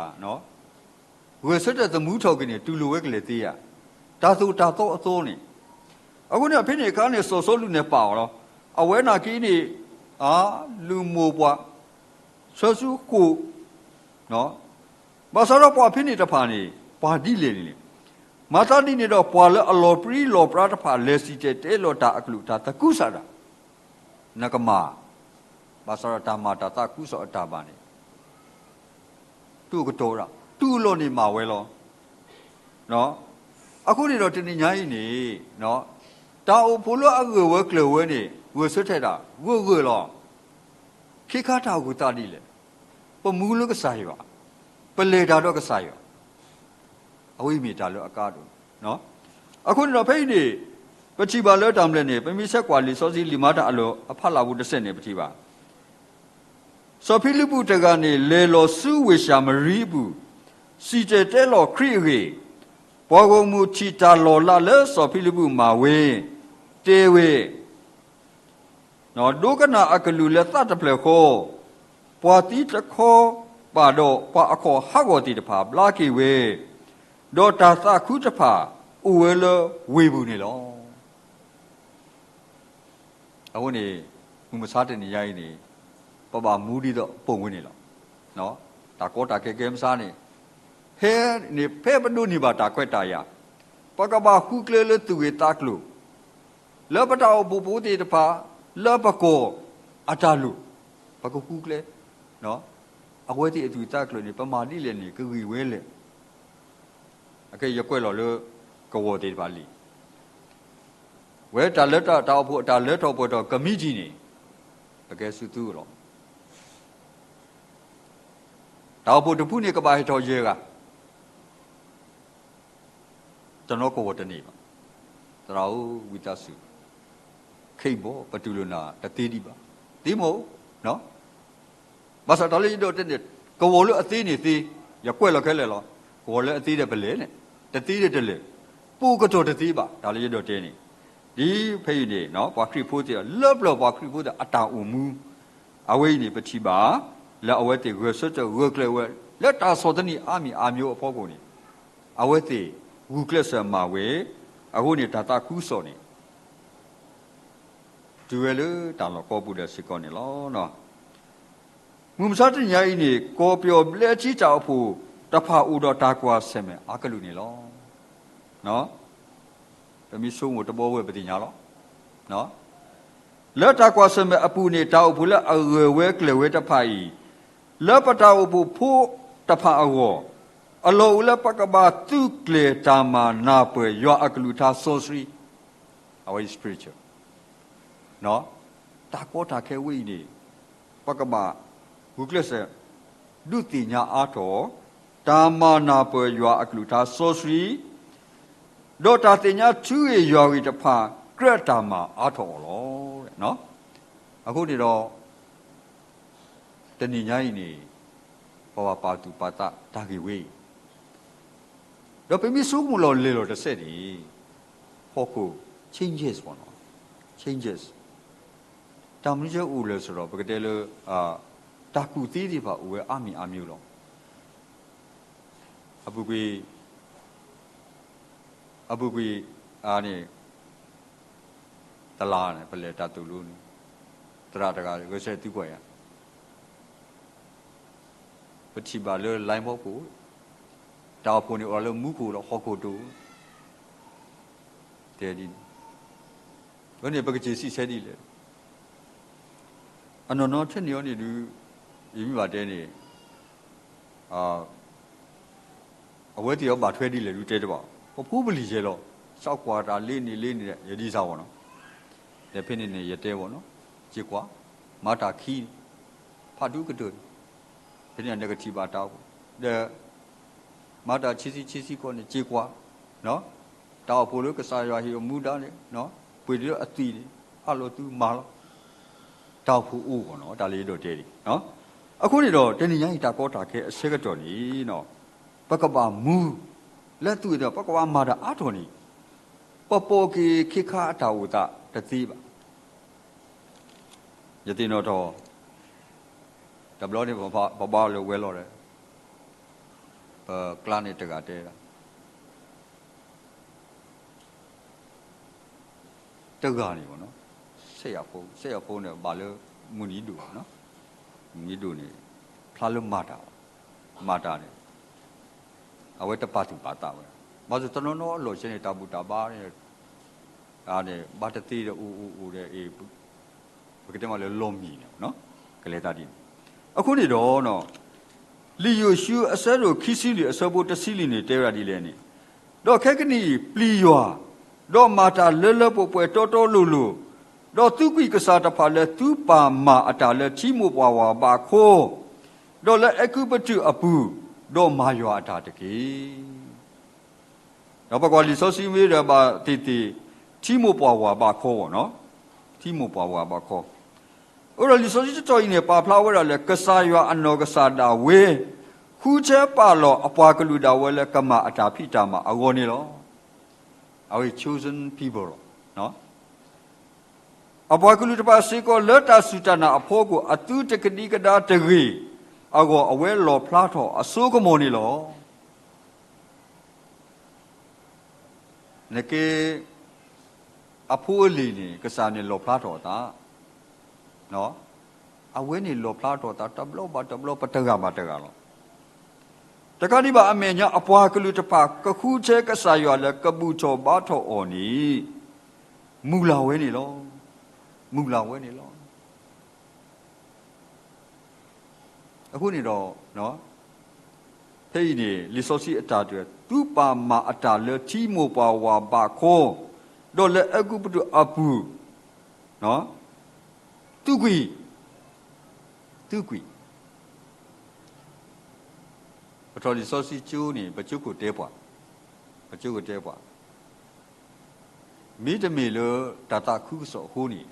ဂဲၤဆၢထၢၣ်သမူထီၣ်က့ၤန့ၣ် တူၢ်လိာ်ဝဲကလဲၤသ့ဧါ, တၢ်သိၣ်တၢ်သီအသိးန့ၣ်, အဃိန့ၣ် ဖဲန့ၣ်အခါန့ၣ် စီၤစီလူးန့ၣ်ပာ်အီၤလီၤ. အဝဲနာ်က့န့ၣ်, လူၤမိၢ်ပှၢ် ဆၢဆူဃိာ်, ဘၣ်ဆၣ်ဒီးပှၤဖဲန့ၣ်တဖၣ်န့ၣ် ပှၤဒ်လဲၣ်န့ၣ်လဲၣ်. မၤသးဒ်န့ၣ်ဒီး ပှၤလၢအလီၤပြံလီၤပြါတဖၣ် လဲၤစံၣ်တဲၤတဲလီၤတၢ်အကလုၢ်ကထါသကုၤဆးဒး, နကမၤ, ဘၣ်ဆၣ်ဒီးတၢ်မၤတၢ်သးခုကစီၣ်အတၢ်ဘၣ်န့ၣ် တူၢ်ကတီၤဒၣ်, တူၢ်လိာ်န့ၢ်မးဝဲလီၤ. အဃိန့ၣ်ဒီးတနံၤညါအံၤန့ၣ်, တၢ်အိၣ်ဖှိၣ်လၢအဂၢၢ်ဝဲကျၢၤဝဲန့ၣ် ဂဲၤဆၢထၢၣ်ဒၣ်, ဂၢၢ်ဂၢၢ်လီၤ. ခ့ခါတၢ်အိၣ်သးဒ်လဲၣ်, ပမူလၢကစၢ်ယွၤ, ပလဲၤတၢ်ဒီးကစၢ်ယွၤ, အဝဲအံၤမ့ၢ်တၢ်လၢအကါဒိၣ်. အဃိန့ၣ်ဒီးဖဲအံၤန့ၣ်, ပထံၣ်ဘၣ်လၢတၢ်မနုၤလဲၣ်န့ၣ် ပမ့ၢ်ဆဲးကွၢ်လံာ်စီဆှံလံာ်မၤတၢ်အလီၢ်အဖးလၢ်ပူၤတစဲးန့ၣ် ပထံၣ်ဘၣ် စီၤဖံလံးပူးတဂၤန့ၣ် လဲၤလီၤဆူဝ့ၢ်ၡၤမရံအပူၤ, စံၣ်တဲၤတဲလီၤခရံာ်အဂ့ၢ်, ပှၤဂီၢ်မုၢ်ထံၣ်တၢ်လီၤလးလၢစီၤဖံလံးပူးမၤဝဲ, တဲဝဲ, ဒိကနၣ်အကလုၢ်လၢသးတဖျၢၣ်ဃီ, ပှၤသံတခီပၤဒီးပှၤအခီၣ်ဟးဂီၤသ့ၣ်တဖၣ်ဘျါက့ၤဝဲ, ဒီးတၢ်သးခုတဖၣ်အိၣ်ဝဲလၢဝ့ၢ်ပူၤန့ၣ်လီၤ. အဃိန့ၣ်, မုၢ်မဆါတနံၤညါအံၤန့ၣ်, ပဘၣ်မူဒ်သိးပိာ်မုၣ်န့ၣ်လီၤ. တၢ်ကီတၢ်ခဲကဲမဆါန့ၣ်, ဖဲန့ၣ်ဖဲပဒိးန့ၢ်ဘၣ်တၢ်ခွဲးတၢ်ယာ်, ပကဘၣ်ဃုကျဲလၢသူၣ်ဂ့ၢ်သးကျိၤ, လၢပတၢ်အိၣ်ဖှိၣ်ဖိသ့ၣ်တဖၣ်, လၢပကီၢ်အတၢ်လိၣ်, ပကဃုကျဲ အဝဲသ့ၣ်အသူၣ်အသးကျိၤန့ၣ် ပမၤဒ်လဲၣ်န့ၣ် ကဂ့ၤဝဲလဲၣ်. အခဲအံၤယကွဲးလီၤလၢ ကဝီၤသ့ၣ်တဖၣ်လံ, ဝဲတၢ်လၢတၢ်အိၣ်ဖှိၣ်အတၢ်လၢထီၣ်ပှဲၤထီၣ်ကမံးတံာ်န့ၣ်, ပကဲဆူသုလီၤ. တၢ်အိၣ်ဖှိၣ်တဖုန့ၣ် ကဘၣ်ဟဲထီၣ်ယဲၢ်ဂၤ တနီၤကဝီၤတန့ၢ်ဘၣ်. သရၣ်ဧၢ, ဝံသးစူၤ, ခဲအံၤဘီ ပတူၢ်လိာ်နၤတသ့ဒံးဘၣ်. သ့မ့ၢ်ဧိၤ, ဘၣ်ဆၣ်တၢ်လၢယအဲၣ်ဒိးတဲန့ၣ်, ကဝီၤလၢအသ့န့ၣ်သ့, ယကွဲးလီၤခဲလၢာ်လီၤ. ကဝီၤလၢအသ့ဒီးပလဲၤန့ၣ်, တသ့ဒီးတလဲၤ, ပအိၣ်ကတီၢ်တသ့ဘၣ်. တၢ်လၢယအဲၣ်ဒိးတဲန့ၣ်, ဒ်ဖဲအံၤန့ၣ် ပှၤခရံာ်ဖိသ့ၣ်, လၢပျၢၤပှၤခရံာ်ဖိသ့ၣ်အတၢ်အိၣ်မူ, အဝဲအံၤန့ၣ် ပထံၣ်ဘၣ်လၢအဝဲသ့ၣ်ဂဲၤဆၢထၢၣ်ဂၢၢ်ကျၢၤဝဲ လၢတၢ်ဆီၣ်သနံးအါမံၤအါမံၤအဖီခိၣ်န့ၣ်, အဝဲသ့ၣ်ဂုာ်ကျဲးစၢးမၤဝဲ, အဃိန့ၣ် တၢ်သးခုကစီၣ်န့ၣ် တုၤဝဲလၢတၢ်လီၢ်ကိးပူၤဒီးစ့ၢ်ကီးန့ၣ်လီၤ. မုၢ်မဆါတနံၤညါအံၤန့ၣ် ကီၢ်ပယီၤဘျၢထံတၢ်အိၣ်ဖှိၣ်တဖၣ်အိၣ်ဒီးတၢ်ကွၢ်ဆၢၣ်မဲာ်အါကလုာ်န့ၣ်လီၤ. ပမ့ၢ်ဆိကမိၣ်တဘျီဝဲပသ့ၣ်ညါလီၤ. လၢတၢ်ကွၢ်ဆၢၣ်မဲာ်အပူၤန့ၣ် တၢ်အိၣ်ဖှိၣ်လၢအဂၢၢ်ဝဲကျၢၤဝဲတဖၣ်အံၤ, လၢပတၢ်အိၣ်ဖှိၣ်ဖိတဖၣ်အဂီၢ်, အလီၢ်အိၣ်လၢပကဘၣ်သုးကျဲၤတၢ်မၤနၢ်ပၢၢ်ယွၤအကလုၢ်ကထါစီဆှံ, အဝဲအံၤ spiritual တၢ်ကီတၢ်ခဲဝဲအံၤန့ၣ်, ပကဘၣ်ဂုာ်ကျဲးစၢး ဒုးသ့ၣ်ညါအါထီၣ် တၢ်မၤနၢ်ပၢၢ်ယွၤအကလုၢ်ကထါစီဆှံ, ဒီးတၢ်သ့ၣ်ညါထူဂ့ၢ်ယွၤဂ့ၢ်တဖၣ် ကြၢးတၢ်မၤအါထီၣ်အီၤလီၤ. အဃိန့ၣ်ဒီး တနံၤညါအံၤန့ၣ် ပဘၣ်ပာ်သူၣ်ပာ်သးတၢ်ဂ့ၢ်ဝဲအံၤ, ဒီးပမ့ၢ်ဆိကမိၣ်လီၤလဲၤလီၤတစဲးန့ၣ်, ဟီၣ်ခိၣ် changes ပေါ့နော်, changes တၢ်မနုၤကဲအိၣ်လဲၣ်ဆိုတော့ ပကတဲလၢ တၢ်ကူၣ်သ့သ့ၣ်တဖၣ်အိၣ်ဝဲအါမံၤအါမံၤလီၤ. အပူၤကွံာ် အပူၤကွံာ် အန့ၣ် တလါန့ၣ် ပလဲၤတၢ်သိၣ်လိန့ၣ် သရၣ်တဂၤဂဲၤဆၢထၢၣ်သုကွၢ်ယၤ ပထံၣ်ဘၣ်လၢ လိုင်းဘီခိၣ် တၢ်အိၣ်ဖှိၣ်န့ၣ်အိၣ်လၢမူခိၣ်ဒီးဟီၣ်ခိၣ်တိၤ တဲဒ်န့ၣ် အန့ၣ် ပကစ့ၢ်စံးဆၢဒ်လဲၣ်. အနီၢ်နီၢ်ထဲန့ၣ်အီၤန့ၣ်ဒုး ယမ့ၢ်ဘၣ်တဲန့ၣ် အဝဲသ့ၣ်အီၤဘၣ်ထွဲဒ်လဲၣ်ဒုးတဲတဘၣ်, ပဖိပလံၤယဲလီၤ. စးကွၢ်တၢ်လ့န့ၣ်လ့န့ၣ် ယဒ်စၢ်ဝဲနီၤ, ဒီးဖဲန့ၣ်န့ၣ် ယတဲဝဲနီၤ, စ့ၢ်ကွၢ် မၤတၢ်ခံန့ၣ် ဖးဒူကတၢၢ်န့ၣ် ဖဲန့ၣ်နကထံၣ်ဘၣ်တၢ်အိၣ်ဖှိၣ် ဒီး မၤတၢ်ဆံဆံဆံဆံကီးန့ၣ် စ့ၢ်ကွၢ် တၢ်အိၣ်ဖှိၣ်လၢကစၢ်ယွၤဟ့ၣ်အမူဒါန့ၣ် ပှ့ၤလၢအသွံၣ်န့ၣ် အးလီၤသုမၤလီၤ. တၢ်အိၣ်ဖှိၣ်အိၣ်ဂီၢ်နီၤ တၢ်လၢယဒိးတဲန့ၣ်. အဃိန့ၣ်ဒီး တနံၤညါအံၤတၢ်ကီတၢ်ခဲအဆၢကတီၢ်န့ၣ် ပကဘၣ်မူ လၢအသွံၣ်ဒီး ပကဘၣ်မၤတၢ်အါထီၣ်န့ၣ် ပပိာ်က့ၤခ့ခါအတၢ်အိၣ်သးတသ့ဘၣ်. ယသ့ၣ်နီၣ်ထီၣ် တဘျီန့ၣ် ပဘၣ်လၢဝဲလီၤဒီး ပကျါန့ၣ်တဂၤတဲဒၣ် တဂၤန့ၣ် စဲးယၤဖိ စဲးယၤဖိန့ၣ် ဘၣ်လၢမုၢ်နံၤဒိၣ်, မုၢ်နံၤဒိၣ်န့ၣ် ဖျါလၢမၤတၢ်, မၤတၢ်န့ၣ် အဝဲတပာ်သူၣ်ပာ်သးဝဲ, ဘၣ်ဆၣ်တနီၤနီၤအလီၢ်ဆဲန့ၣ် တၢ်ဘူၣ်တၢ်ဘါန့ၣ် ဘၣ်တသ့ဒီးအိၣ်အိၣ်အိၣ်ဒီး ပကတဲမးလၢလီၢ်မံၤန့ၣ် ကလဲၤသးဒ်န့ၣ်. အဃိန့ၣ်ဒီး လံာ်ယိၤၡူအဆၢဒိၣ်ခံဆံလွံၢ်အဆၢဖိတဆံလွံၢ်န့ၣ် တဲဝဲဒၣ်ဒ်လဲၣ်န့ၣ်, ဒီးခဲကနံၣ်အံၤ ပျံၤယွၤ, ဒီးမၤတၢ်လၢလၢပှဲၤပှဲၤတီတီလိၤလိၤ, ဒီးသုးကွံာ်ကစၢ်တဖၣ်လၢသုပာ်မၤအတၢ်လၢထံမိၢ်ပှၢ်ဝၤဘးခိ, ဒီးလၢအဲၤကူပတူးအပူၤ, ဒီးမၤယွၤအတၢ်တက့ၢ်. ဒီးပကွၢ်လံာ်စီဆှံမ့ၢ်ဒီးဘၣ်သ့ၣ်သ့ၣ် ထံမိၢ်ပှၢ်ဝၤဘးခိအဂီၢ်, ထံမိၢ်ပှၢ်ဝၤဘးခိ, အဃိဒီးလံာ်စီဆှံတတီၢ်အံၤန့ၣ် ပာ်ဖျါဝဲဒၣ်လၢ ကစၢ်ယွၤအနီၢ်ကစၢ်ဒၣ်ဝဲ ဃုထၢပာ်လီၤအပှၤကလုာ်ဒၣ်ဝဲလၢကမၤအတၢ်ဖံးတၢ်မၤအဂီၢ်န့ၣ်လီၤ. အဝဲ chosen people လီၤ. အပှၤကလုာ်တဖၣ်စ့ၢ်ကီးလၢတၢ်စူၢ်တၢ်နာ်အဖီခိၣ် အသုတကဒံကဒါတဂ့ၤအဂီၢ် အဝဲလီၣ်ဖျါထီၣ်အစိကမီၤန့ၣ်လီၤ. နကဲ အဖိအလံၤန့ၣ် ကစၢ်န့ၣ်လီၣ်ဖျါထီၣ်အသး, အဝဲန့ၣ်လီၣ်ဖျါထီၣ်အသး တဘျီဘၣ်တဘျီ ပတဂၤဘၣ်တဂၤလီၤ. တကးဒံးဘၣ်အမဲာ်ညါ အပှၤကလုာ်တဖၣ် ကဃုထၢကစၢ်ယွၤလၢကဘူၣ်ထီၣ်ဘါထီၣ်အီၤန့ၣ် မုၢ်လၢ်ဝဲန့ၣ်လီၤ. မုၢ်လၢ်ဝဲန့ၣ်လီၤ. အဃိန့ၣ်ဒီး ဖဲအံၤန့ၣ် လံာ်စီဆှံအတၢ်တဲ သုပာ်မၤအတၢ်လၢထံမိၢ်ပှၢ်ဝၤဘးခိ, ဒီးလၢအဲၤကူပတူးအပူၤ, သုးကွံာ်, သုးကွံာ်, ပထီၣ်လံာ်စီဆှံကၠိန့ၣ် ပကၠိခိၣ်တဲပှၤ, ပကၠိခိၣ်တဲပှၤ မ့တမ့ၢ်လၢတၢ်သးခုကစီၣ်အဃိန့ၣ်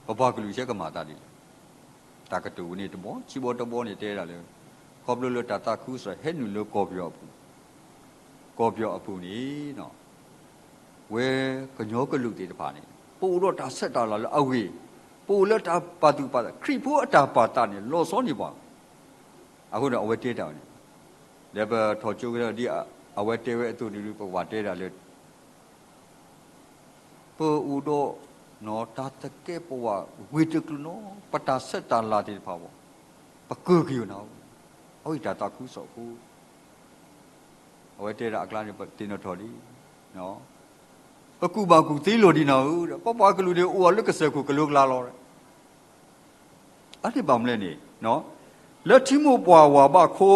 ပပှၤကလုာ်ကဲကမၤသးဒ်လဲၣ်. တၢ်ကတိၤဝဲန့ၣ်တဘီ ခံဘီတဘီန့ၣ်တဲဒၣ်လၢ ခီဖျိလၢတၢ်သးခုကစီၣ်ဟဲနုာ်လၢကီၢ်ပယီၤအပူၤ, ကီၢ်ပယီၤအပူၤန့ၣ် ဝဲကညီကလုာ်သ့ၣ်တဖၣ်န့ၣ် ပအိၣ်ဒီးတၢ်ဆဲးတၢ်လၤလၢအဂ့ၤ, ပအိၣ်လၢတၢ်ပာ်သူၣ်ပာ်သး ခရံာ်ဖိအတၢ်ပာ်သးန့ၣ် လီၤဆီန့ၢ်ပှၤ အဃိဒီးအဝဲတဲတၢ်ဝဲန့ၣ်, ဒီးပထီၣ်ကၠိဝဲဒၣ်ဒ်အဝဲတဲဝဲအသိးန့ၣ် ပကဘၣ်တဲဒၣ်လၢ ပအိၣ်ဒီး တၢ်သကဲးပဝးဂ့ၤတကျုၤနီၤ ပတၢ်ဆဲးတၢ်လၤသ့ၣ်တဖၣ်အဂီၢ် ပကၢၢ်က့ၤအီၤနၤဧၢ, အဝဲအံၤတၢ်သးခုကစီၣ်အဃိ အဝဲတဲဒၣ်အကျါန့ၣ် ပသ့ၣ်နီၣ်ထီၣ်လံ, ပကူၣ်ဘၣ်ကူၣ်သ့လီၤဒ်နၤဧၢ, ပပှၤကလုာ်န့ၣ် အိၣ်အီၤလၢကစၢၢ်ခိၣ်ကလိကျါလီၤ. အန့ၣ်ဘၣ်မနုၤလဲၣ်န့ၣ်, လၢထံမိၢ်ပှၢ်ဝၤဘးခိ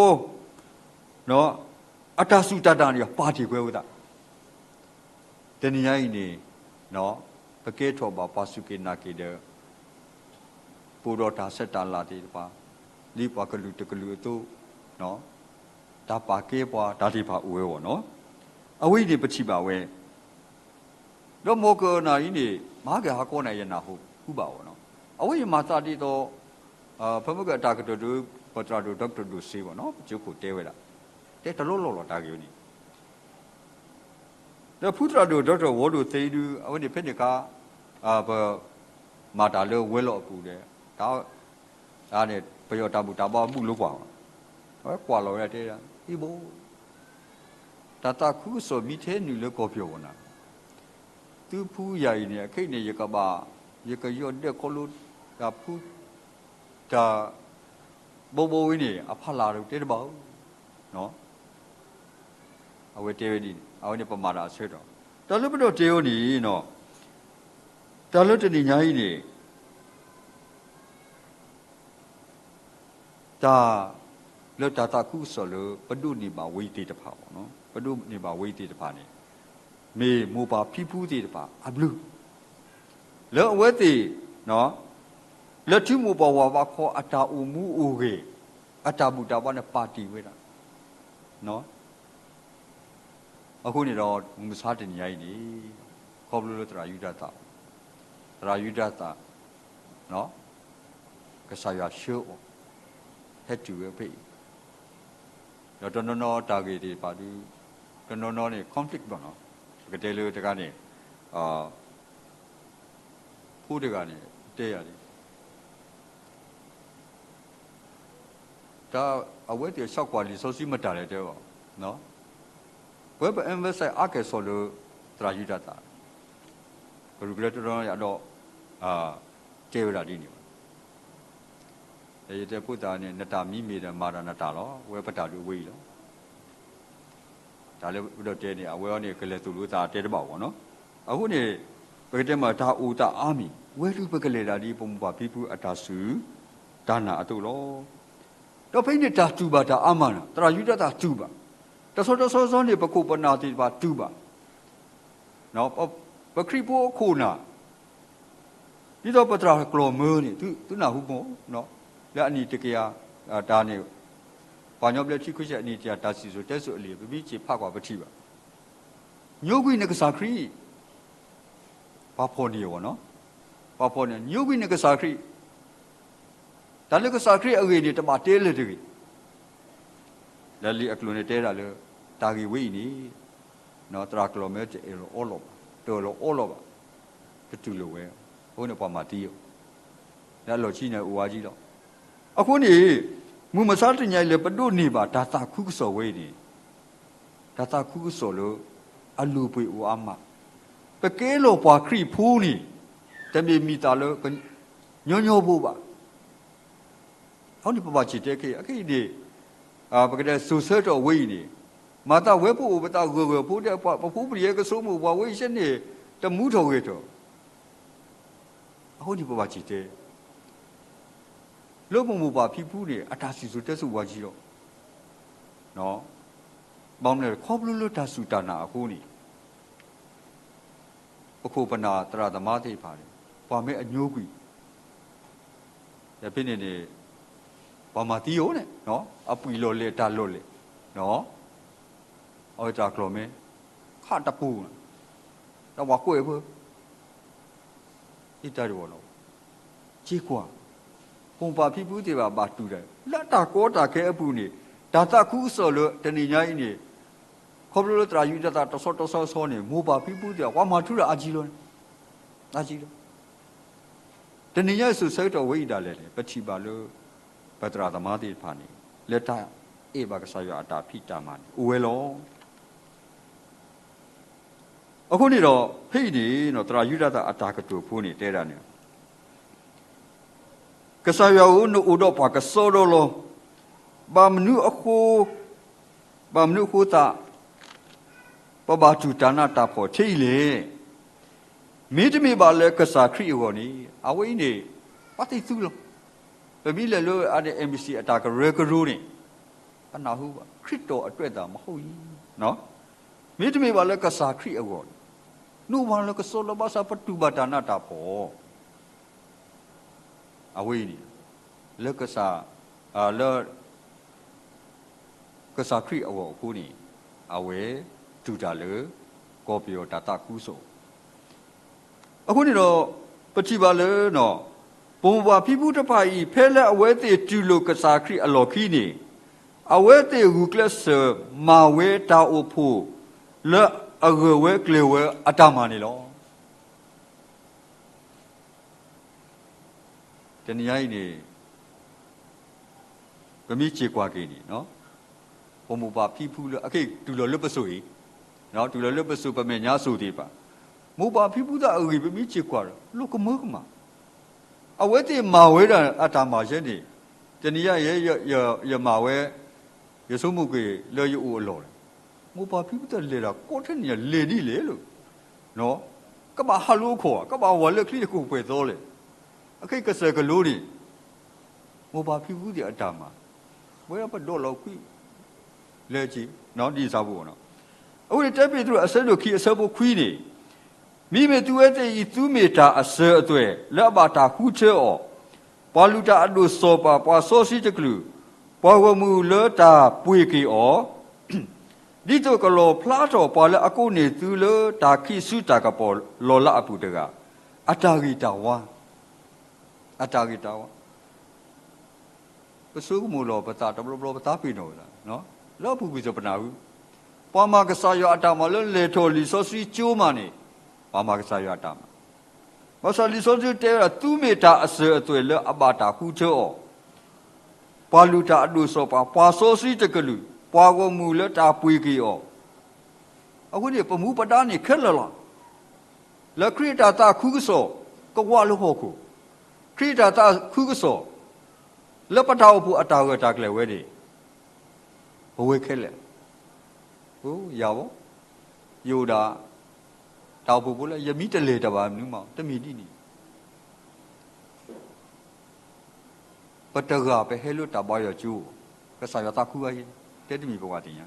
အတၢ်စူၢ်တၢ်နာ်န့ၣ် ပာ်တ့ၢ်ကွံာ်ဝဲသး တနံၤညါအံၤန့ၣ် ပကဲထီၣ်ဘၣ်ပှၤစူၢ်က့ၤနာ်က့ၤဒီး ပအိၣ်ဒီးတၢ်ဆဲးတၢ်လၤသ့ၣ်တဖၣ် ဒ်ပှၤကလုာ်တကလုာ်အသိး တၢ်ပာ်ကဲပှၤတၢ်သ့ၣ်တဖၣ်အိၣ်ဝဲအဂီၢ်နီၤ. အဝဲအံၤန့ၣ်ပထံၣ်ဘၣ်ဝဲ ဒီးမီၢ်ကၢၢ်နၤအံၤန့ၣ် မၤက့ၤဟးကီနၤ ယနၢ်ဟူဘၣ်အီၤနီၤ. အဝဲအံၤမၤသးဒ်သိး ဖဲမုၢ်ကၢၢ်အတၢ်ကတိၤဒုး ပသရၣ်ဒိၣ် ဒီကတၢၢ်ဒိၣ်စ့ဘၣ်နီၤ ပကၠိခိၣ်တဲဝဲဒၣ် တဲတလီၢ်လီၢ်လီၤတၢ်ဂ့ၢ်ဝဲန့ၣ် ဒီးဖုသရၣ်ဒိၣ် ဒီးတၢ်ဝီဒိၣ်သ့ဒု အဝဲန့ၣ်ဖဲန့ၣ်အခါ ပ မၤတၢ်လၢဝဲလီၤအပူၤဒီး တၢ် န့ၣ် ပယီၤတၢ်ဘူၣ်တၢ်ဘါဘူၣ်လိပှၤဘၣ်, အဝဲကွၢ်လီၤဝဲဒၣ်တဲဒၣ် ဟံၣ်ဘိ တၢ်သးခုကစီၣ်မ့ၢ်ထဲနုာ်လၢကီၢ်ပယီၤဝဲနၤ, သုဖုယၤအံၤန့ၣ် အခဲအံၤန့ၣ် ယကဘၣ် ယကယီၢ်ဒဲးခီလိ တၢ်ဖု တၢ် ဘိဘိဝဲန့ၣ် အဖီလာ်တဲတဘၣ်ဧၢ, အဝဲတဲဝဲဒ်န့ၣ် အဝဲန့ၣ်ပမၤတၢ်အဆၢကတီၢ်, တၢ်လၢပဒီးတဲအီၤန့ၣ် တၢ်လၢတနံၤညါအံၤန့ၣ် တၢ် လၢတၢ်သးခုကစီၣ်လၢ ပဒိးန့ၢ်ဘၣ်ဝဲအံၤသ့ၣ်တဖၣ်, ပဒိးန့ၢ်ဘၣ်ဝဲအံၤသ့ၣ်တဖၣ်န့ၣ် မ့ၢ်မိၢ်ပၢ်ဖံဖုသ့ၣ်တဖၣ်အဘျုး လၢအဝဲသ့ၣ် လၢထံမိၢ်ပှၢ်ဝၤဘးခီအတၢ်အိၣ်မူအိၣ်ဂဲၤ အတၢ်ဘူၣ်တၢ်ဘါန့ၣ်ပာ်တ့ၢ်ဝဲဒၣ် အဃိန့ၣ်ဒီး မုၢ်မဆါတနံၤညါအံၤန့ၣ် ခီဖျိလၢသရၣ်ယူဒၤသၣ်, သရၣ်ယူဒၤသၣ် ကစၢ်ယွၤဆှၢအီၤ ဟဲတုၤဝဲဖဲအံၤ, ဒီးတနီၤနီၤတၢ်ဂ့ၢ်သ့ၣ်တဖၣ်ဒု တနီၤနီၤန့ၣ် conflict ဘၣ်နီၤ, ပကတဲလၢတခါန့ၣ် ဖိတဂၤန့ၣ် တဲယၤလံ တၢ်အဝဲသ့ၣ်ဆီၣ်ကွၢ်လံာ်စီဆှံ မတၤလဲၣ်တဲဘၣ်, ပဝဲပ emphasize အါကဲၣ်ဆိးလၢ သရၣ်ယူဒၤသၣ်, ကရူၢ်ကရၢတနီၤနီၤယၤဒီး တဲဝဲဒၣ်ဒ်န့ၣ်ဘၣ်, ဒီးယတဲဖိသၣ်န့ၣ် နတၢ်မံမ့ၢ်ဒီးမၤဒီးနတၢ်လီၤ, ဝဲပတၢ်ဒုးအဝဲအံၤလီၤ. တၢ်လၢပဒီးတဲန့ၣ် အဝဲအံၤန့ၣ် ကလဲၤသိၣ်လိသးတဲတဘၣ်ဘၣ်နီၤ, အဃိန့ၣ် ပကတဲမ့ၢ်တၢ်အိၣ်သးအါမံၤ ဝဲဒုးပကလဲၤဒၣ်ဒ်ပမိၢ်ပၢ်ဖံဖုအတၢ်စူၢ်တၢ်နာ်အသိးလီၤ. ဒီးဖဲအံၤန့ၣ်တၢ်တူၢ်ဘၣ်တၢ်အါမးန့ၣ် သရၣ်ယူဒၤသၣ်တူၢ်ဘၣ်, တဆီတဆီဆီန့ၣ် ပခိၣ်ပနၢ်သ့ၣ်တဖၣ်တူၢ်ဘၣ်, ပခရံာ်ဖိအခိၣ်နၢ် ဒ်သိးပသရၣ်ကျီၢ်မၢန့ၣ် သုနၢ်ဟူမၢ, လၢအနံၣ်တကယၤ တၢ်န့ၣ် ပှၤကညီဘျၢထံခရံာ်စဲၣ်အနံၣ်တကယၤတၢ်စံၣ်စိၤတဲစိၤအလံာ် ပမ့ၢ်စံးဖးကွၢ်ပထံၣ်ဘၣ်, ညိကွံာ်နကစၢ်ခရံာ်, ပှၤဖီၣ်န့ၢ်အီၤနီၤ, ပှၤဖီၣ်န့ၢ် ညိကွံာ်နကစၢ်ခရံာ်, တၢ်လၢကစၢ်ခရံာ်အဂ့ၢ်န့ၣ် တဘၣ်တဲလၢၤတဂ့ၤ, လၢလံာ်အကျိၤန့ၣ်တဲဒၣ်လၢ တၢ်ဂ့ၢ်ဝဲအံၤန့ၣ် သရၣ်ကျီၢ်မၢတအၢၣ်လီၤအီလီၤဘၣ်, တအၢၣ်လီၤအီလီၤဘၣ်, တတူၢ်လိာ်ဝဲ, အဃိန့ၣ်ပှၤမၤသံအီၤ, လၢအလီၢ်ခံန့ၣ်အိၣ်ဝဲကံလီၤ. အဃိန့ၣ် မုၢ်မဆါတနံၤညါအံၤလၢပဒိးန့ၢ်ဘၣ်တၢ်သးခုကစီၣ်ဝဲအံၤန့ၣ် တၢ်သးခုကစီၣ်လၢ အလုၢ်အပှ့ၤအိၣ်အါမး, ပကဲလီၤပှၤခရံာ်ဖိန့ၣ် တမ့ၢ်မံၤသးလၢ ကညီညီဖိဘၣ်. အဃိန့ၣ်ပဘၣ်စံၣ်တဲၤခဲအံၤ အခဲအံၤန့ၣ် ပကတဲစိၤဆၢကတီၢ်ဝဲအံၤန့ၣ် မၤသးဝဲပအိၣ်ပသးဂၢၢ်ဂၢၢ်ဖိဒီး ပဖိပလံၤဟဲကဆိကမိၣ်ပှၤဝဲအံၤဆဲန့ၣ် တမူထီၣ်ဂဲၤထီၣ် အဃိန့ၣ်ပဘၣ်စံၣ်တဲၤ လၢပမိၢ်ပၢ်ဖံဖုန့ၣ် အတၢ်စံၣ်စိၤတဲစိၤဝဲကံလီၤ. ဘၣ်မနုၤလဲၣ် ခီဖျိလၢတၢ်စူၢ်တၢ်နာ်အဃိန့ၣ် ပခိၣ်ပနၢ်သရၣ်သမါသ့ၣ်တဖၣ်န့ၣ် ပှၤမ့ၢ်အညိကွံာ် ဒီးဖဲန့ၣ်န့ၣ် ပှၤမၤသံအီၤန့ၣ် အပှံာ်လီၢ်လဲၢ်တၢ်လီၢ်လဲၢ် အဝဲသရၣ်ကျီၢ်မၢ ခးတပူၤ တၢ်ဝၤကွဲၢ်ဖၢ အတၢ်တဝီလီၤ. စ့ကွၢ် ပမိၢ်ပၢ်ဖံဖုသ့ၣ်တဖၣ်ဘၣ်တူၢ်ဒၣ် လၢတၢ်ကီတၢ်ခဲအပူၤန့ၣ် တၢ်သးခုကစီၣ်လၢတနံၤညါအံၤန့ၣ် ခီဖျိလၢသရၣ်ယူဒၤသၣ်တဆီတဆီဆီန့ၣ် မိၢ်ပၢ်ဖံဖုသ့ၣ်တဖၣ် ပှၤမၤထူတၢ်အါကံလီၤန့ၣ် အါကံလီၤ. တနံၤညါအံၤစိၤဆၢကတီၢ်ဝဲအံၤဒၣ်လဲာ်န့ၣ် ပထံၣ်ဘၣ်လၢ ပသရၣ်သမါသ့ၣ်တဖၣ်န့ၣ် လၢတၢ်အဲၣ်ဘၣ်ကစၢ်ယွၤအတၢ်ဖံးတၢ်မၤန့ၣ် အိၣ်ဝဲလီၤ. အဃိန့ၣ်ဒီး ဖဲအံၤန့ၣ် သရၣ်ယူဒၤသၣ်အတၢ်ကတိၤဖိန့ၣ်တဲဒၣ်န့ၣ် ကစၢ်ယွၤဧၢ, နအိၣ်ဒီးပှၤကစီဒီလီၤ. ဘၣ်မနုၤအဃိ, ဘၣ်မနုၤအဃိသတး ပဘၣ်တူၢ်တၢ်နးတၢ်ဖှီၣ်ထဲအံၤလဲၣ်. မ့တမ့ၢ်ဘၣ်လၢကစၢ်ခရံာ်အဂီၢ်န့ၣ် အဝဲအံၤန့ၣ် ပှၤသ့ၣ်သူလီၤ. ပမ့ၢ်လဲၤလၢ အန့ၣ် embassy အတၢ်ကရၢကရိန့ၣ် ပနၢ်ဟူဘၣ် ခရစ်တော်အတွက်သာမဟုတ် မ့တမ့ၢ်ဘၣ်လၢကစၢ်ခရံာ်အဂီၢ်န့ၣ် နအိၣ်ဘၣ်လၢကစီဒီလီၤ ဘၣ်ဆၣ်ပတူၢ်ဘၣ်တၢ်နးတၢ်ဖှီၣ် အဝဲအံၤန့ၣ် လၢကစၢ်, လၢ ကစၢ်ခရံာ်အဂီၢ်အဃိန့ၣ် အဝဲတူၢ်တၢ်လၢ ကီၢ်ပယီၤတၢ်သးခုကစီၣ်. အဃိန့ၣ်ဒီး ပထံၣ်ဘၣ်လၢ ပမိၢ်ပၢ်ဖံဖုတဖၣ်အံၤ ဖဲလၢအဝဲသ့ၣ်တူၢ်လိာ်ကစၢ်ခရံာ်အလီၢ်ခံန့ၣ် အဝဲသ့ၣ်ဂုာ်ကျဲးစၢးမၤဝဲတၢ်အိၣ်ဖှိၣ်လၢအဂၢၢ်ဝဲကျၢၤဝဲအတၢ်မၤန့ၣ်လီၤ. တနံၤညါအံၤန့ၣ် ပမ့ၢ်စံးကွၢ်က့ၤန့ၣ် ပမိၢ်ပၢ်ဖံဖုလၢ အခဲအံၤ တုၤလီၤလၢပစိၤအံၤ, တုၤလီၤလၢပစိၤ ပမဲာ်ညါစိၤသ့ၣ်တဖၣ်, မိၢ်ပၢ်ဖံဖုသ့ၣ်အဂ့ၢ် ပမ့ၢ်စံးကွၢ်ဒီး လီၤကမၢကမၣ်. အဝဲသ့ၣ်မၤဝဲဒၣ်အတၢ်မၤယဲန့ၣ်, တနံၤညါယဲ ယ ယ ယမၤဝဲ, ယဆိကမိၣ်က့ၤလၢယအိၣ်အလီၢ်န့ၣ်, မိၢ်ပၢ်ဖံဖုသ့ၣ်လဲၤတၢ်ကိးထဲန့ၣ် လဲၤဒ်လဲၣ်လီၤ. ကဘၣ်ဟးလိာ်အခီၣ်ဧါ, ကဘၣ်ဝၤလၢချံတခိၣ်ပှဲၤသီလဲၣ်. အခဲအံၤကစၢၢ်ကလိန့ၣ် မိၢ်ပၢ်ဖံဖုသ့ၣ်အတၢ်မၤ, ဝဲပဒိးလီၤကွံာ် လဲၤက့ၤ ဒ်အံၤစၢ်ဖိနီၤ. အဃိန့ၣ် တၢပ့းတရူး အဆၢဒိၣ်ခံ အဆၢဖိခွံန့ၣ်, မ့မ့ၢ်သုဝဲသ့ၣ်အံၤ သုမ့ၢ်တၢ်အစၢၤအသွဲၣ် လၢအဘၣ်တၢ်ဃုထၢအီၤ, ပှၤလုၢ်တၢ်အဒိၣ်စီၤပၤ, ပှၤစီဆှံတကလုာ်, ပှၤဂီၢ်မုၢ်လၢတၢ်ပှ့ၤက့ၤအီၤ, ဒ်သိးကလီၣ်ဖျါထီၣ်ပှၤလၢအကိးန့ၢ်သုလၢတၢ်ခံးဆူတၢ်ကပီၤလီၤလးအပူၤတဂၤ, အတၢ်ဂ့ၤတၢ်ဝါ, အတၢ်ဂ့ၤတၢ်ဝါ. ပဆိကမိၣ်လီၤပသးတဘျီဘျီ ပသးပ့ၤနီၣ်ပသး, လၢအပူၤကွံာ်စၢၤပနၢ်ဟူ, ပှၤမၤကစၢ်ယွၤအတၢ်မၤလၢလဲၤထီၣ်လံာ်စီဆှံကၠိမးန့ၣ်, ပှၤမၤကစၢ်ယွၤအတၢ်မၤ, ဘၣ်ဆၣ်လံာ်စီဆှံတဲဝဲဒၣ် သုမ့ၢ်တၢ်အစၢၤအသွဲၣ်လၢအဘၣ်တၢ်ဃုထၢအီၤ, ပှၤလုၢ်တၢ်အဒိၣ်စီၤပၤ, ပှၤစီဆှံတကလုာ်, ပှၤဂီၢ်မုၢ်လၢတၢ်ပှ့ၤက့ၤအီၤ, အဃိန့ၣ် ပမူပဒါန့ၣ်ခဲလၢာ်လီၤ. လၢခရံာ်အတၢ်သးခုကစီၣ် ကဝးလၢဟီၣ်ခိၣ်, ခရံာ်အတၢ်သးခုကစီၣ် လၢပတၢ်အိၣ်ဖှိၣ်အတၢ်ဂၢၢ်တၢ်ကျၢၤဝဲန့ၣ်, ပဝဲခဲလၢာ်, အိ ယၤဘၣ်, ယအိၣ်ဒၣ် တၢ်အိၣ်ဖှိၣ်ဖိလၢ ယမ့ၢ်တလဲၤတၢ်ဘၣ်မနုၤမး တမ့ၢ်ဒ်န့ၣ် ပတဂၤပဟဲလၢတၢ်ဘါယွၤကၠိ, ကစၢ်ယွၤသးခုအါယဲ, တဲတမံၤပဝဲသ့ၣ်ညါ,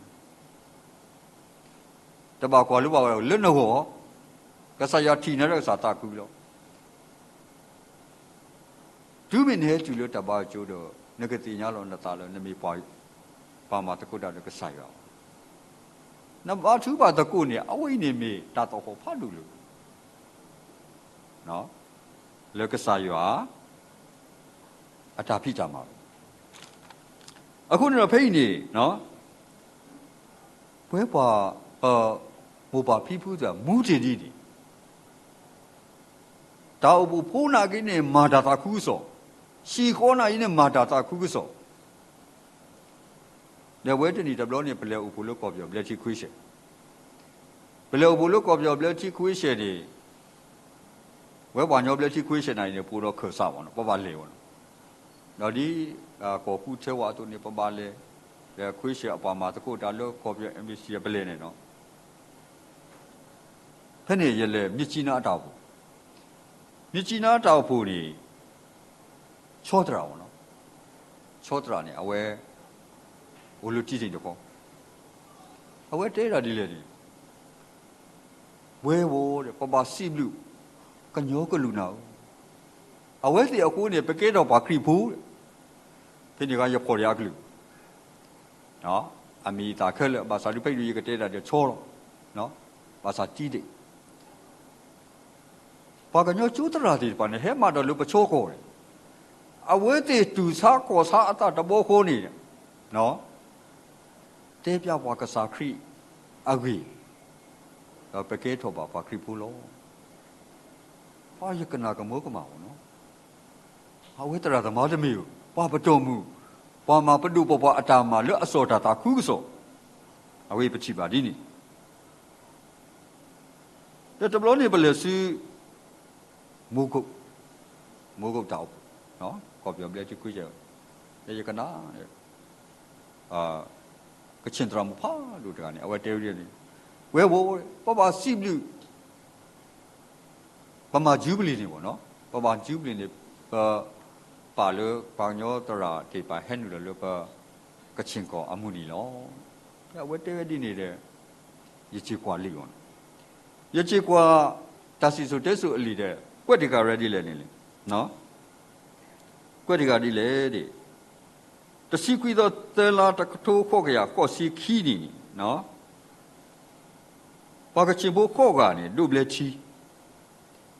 တဘၣ်ကွၢ်လၢပှၤဂၤလၢနဂီၢ်, ကစၢ်ယွၤထံၣ်နၤဒီးကစၢ်သးခုလီၤ. တုၤမ့ၢ်နဟဲတုၤလၢတၢ်ဘါယွၤကၠိဒီး နကသ့ၣ်ညါလီၤနသးလၢနမ့ၢ်ပှၤ ပှၤမၤသကိးတၢ်ဒီးကစၢ်ယွၤ, နဘါထုကဖၣ်သကိးန့ၣ် အဝဲအံၤန့ၣ်မ့ၢ်တၢ်သဟီၣ်ဖးဒိၣ်လၢ လၢကစၢ်ယွၤ အတၢ်ဖံးတၢ်မၤလီၤ. အဃိန့ၣ်ဒီးဖဲအံၤန့ၣ် ပဝဲပှၤ ပမိၢ်ပၢ်ဖံဖုသ့ၣ်မူတ့ၢ်ဒ်န့ၣ်, တၢ်အိၣ်ဖှိၣ်ဖိနာ်က့န့ၣ် မၤတၢ်သးခုကစီၣ်, ဟံၣ်ဃီနာ်က့န့ၣ် မၤတၢ်သးခုကစီၣ်, ဒီးဝဲတနံၤတဘျီန့ၣ် ပလဲၤအိၣ်ဖှိၣ်လၢကီၢ်ပယီၤဘျၢထံခွ့ဆဲး, ပလဲၤအိၣ်ဖှိၣ်လၢကီၢ်ပယီၤဘျၢထံခွ့ဆဲးန့ၣ်, ဝဲပှၤကညီဘျၢထံခွ့ဆဲးနာ်က့န့ၣ် ပအိၣ်ဒီးခၢၣ်စးမးနီၤ ပဘၣ်လဲၤဝဲနီၤ, ဒီးဒ် ကီၢ်ဃုထၢဝဲအသိးန့ၣ် ပဘၣ်လဲၤ, ဒီးခွ့ဆဲးအပှၤမၤသကိးတၢ်လၢကီၢ်ပယီၤ embassy ပလဲၤန့ၣ်နီၤ, ဖဲန့ၣ်ယလဲၤ မြစ်ကြီးနား အတၢ်အိၣ်ဖှိၣ်, မြစ်ကြီးနား အတၢ်အိၣ်ဖှိၣ်န့ၣ် ဆီသရၣ်မးနီၤ, ဆီသရၣ်န့ၣ် အဝဲ အိၣ်လၢထံတ့ၢ်တခီ, အဝဲတဲဒၣ်ဒ်လဲၣ်န့ၣ်, ဝဲဝီၤဒီး ပဘၣ်စံးဘျုး ကညီကလုာ်နၤဧၢ, အဝဲသ့ၣ်အဃိန့ၣ် ပကဲထီၣ်ပှၤခရံာ်ဖိ, ဖဲန့ၣ်အခါယဖီၣ်ဒံးအကလုၢ် အမံၤအသၣ်ခဲလၢာ် ဘၣ်ဆၣ်ဒုးဖဲအံၤဒုး ယကတဲဒၣ်ဒီးဆီလီၤ, ဘၣ်ဆၣ်တံဒဲး ပှၤကညီကၠိသရၣ်သ့ၣ်တဖၣ်န့ၣ် ဟဲမၤဒီးလၢပဆီဃီၤန့ၣ်, အဝဲသ့ၣ်တူၢ်ဆါခီၣ်ဆါအသးတဘျီဃီန့ၣ်, တဲပျးပှၤကစၢ်ခရံာ်အဂ့ၢ်, ဒီးပကဲထီၣ်ဘၣ်ပှၤခရံာ်ဖိလီၤ. ပှၤယကနၣ်ကမၢကမၣ်မးနီၤ, အဝဲသရၣ်သမါတမ့ၢ်ဧိၤ, ပှၤပတီၢ်မုၢ်, ပှၤမၤပဒိၣ်ပပှၢ်အတၢ်မၤလၢအစီၣ်တၢ်သးခုကစီၣ်, အဝဲပထံၣ်ဘၣ်ဒ်န့ၣ် ဒီးတဘျီန့ၣ်ပလဲၤဆူ မိုးကုတ်, မိုးကုတ် တၢ်အိၣ်ဖှိၣ်, ကီၢ်ပယီၤဘျၢထံခွ့ဆဲး, ဒီးယကနၣ် ကချင်သရၣ်မုၣ်ဖးဒိၣ်တဂၤန့ၣ် အဝဲတဲဝဲဒ်န့ၣ်, ဝဲဝီၤ, ပဘၣ်စံးဘျုး ပမၤ Jubilee န့ၣ်မးနီၤ, ပမၤ Jubilee န့ၣ် ပ ပာ်လၢပှၤကညီသရၣ်သ့ၣ်တဖၣ်ဟဲနုာ်လီၤလၢပ ကချင်ကီၢ်အမုၢ်နံၤလီၤ. အဝဲတဲဝဲဒ်န့ၣ်ဒီး ယစံးကွၢ်လံမးနီၤ, ယစံးကွၢ် တၢ်စံၣ်စိၤတဲစိၤအလံာ်ဒီး ကွဲးတဂၤရဲၣ်ဒ်လဲၣ်န့ၣ်လဲၣ်, ကွဲးတဂၤဒ်လဲၣ်ဒီး တဆံခွံသီ သၢလါ တကထိဃိးကယၤဃိးဆံခံနံၣ်န့ၣ် ပှၤကချ့ၣ်ဖိဃိးဂၤန့ၣ် ဒိးဘျၢထံ,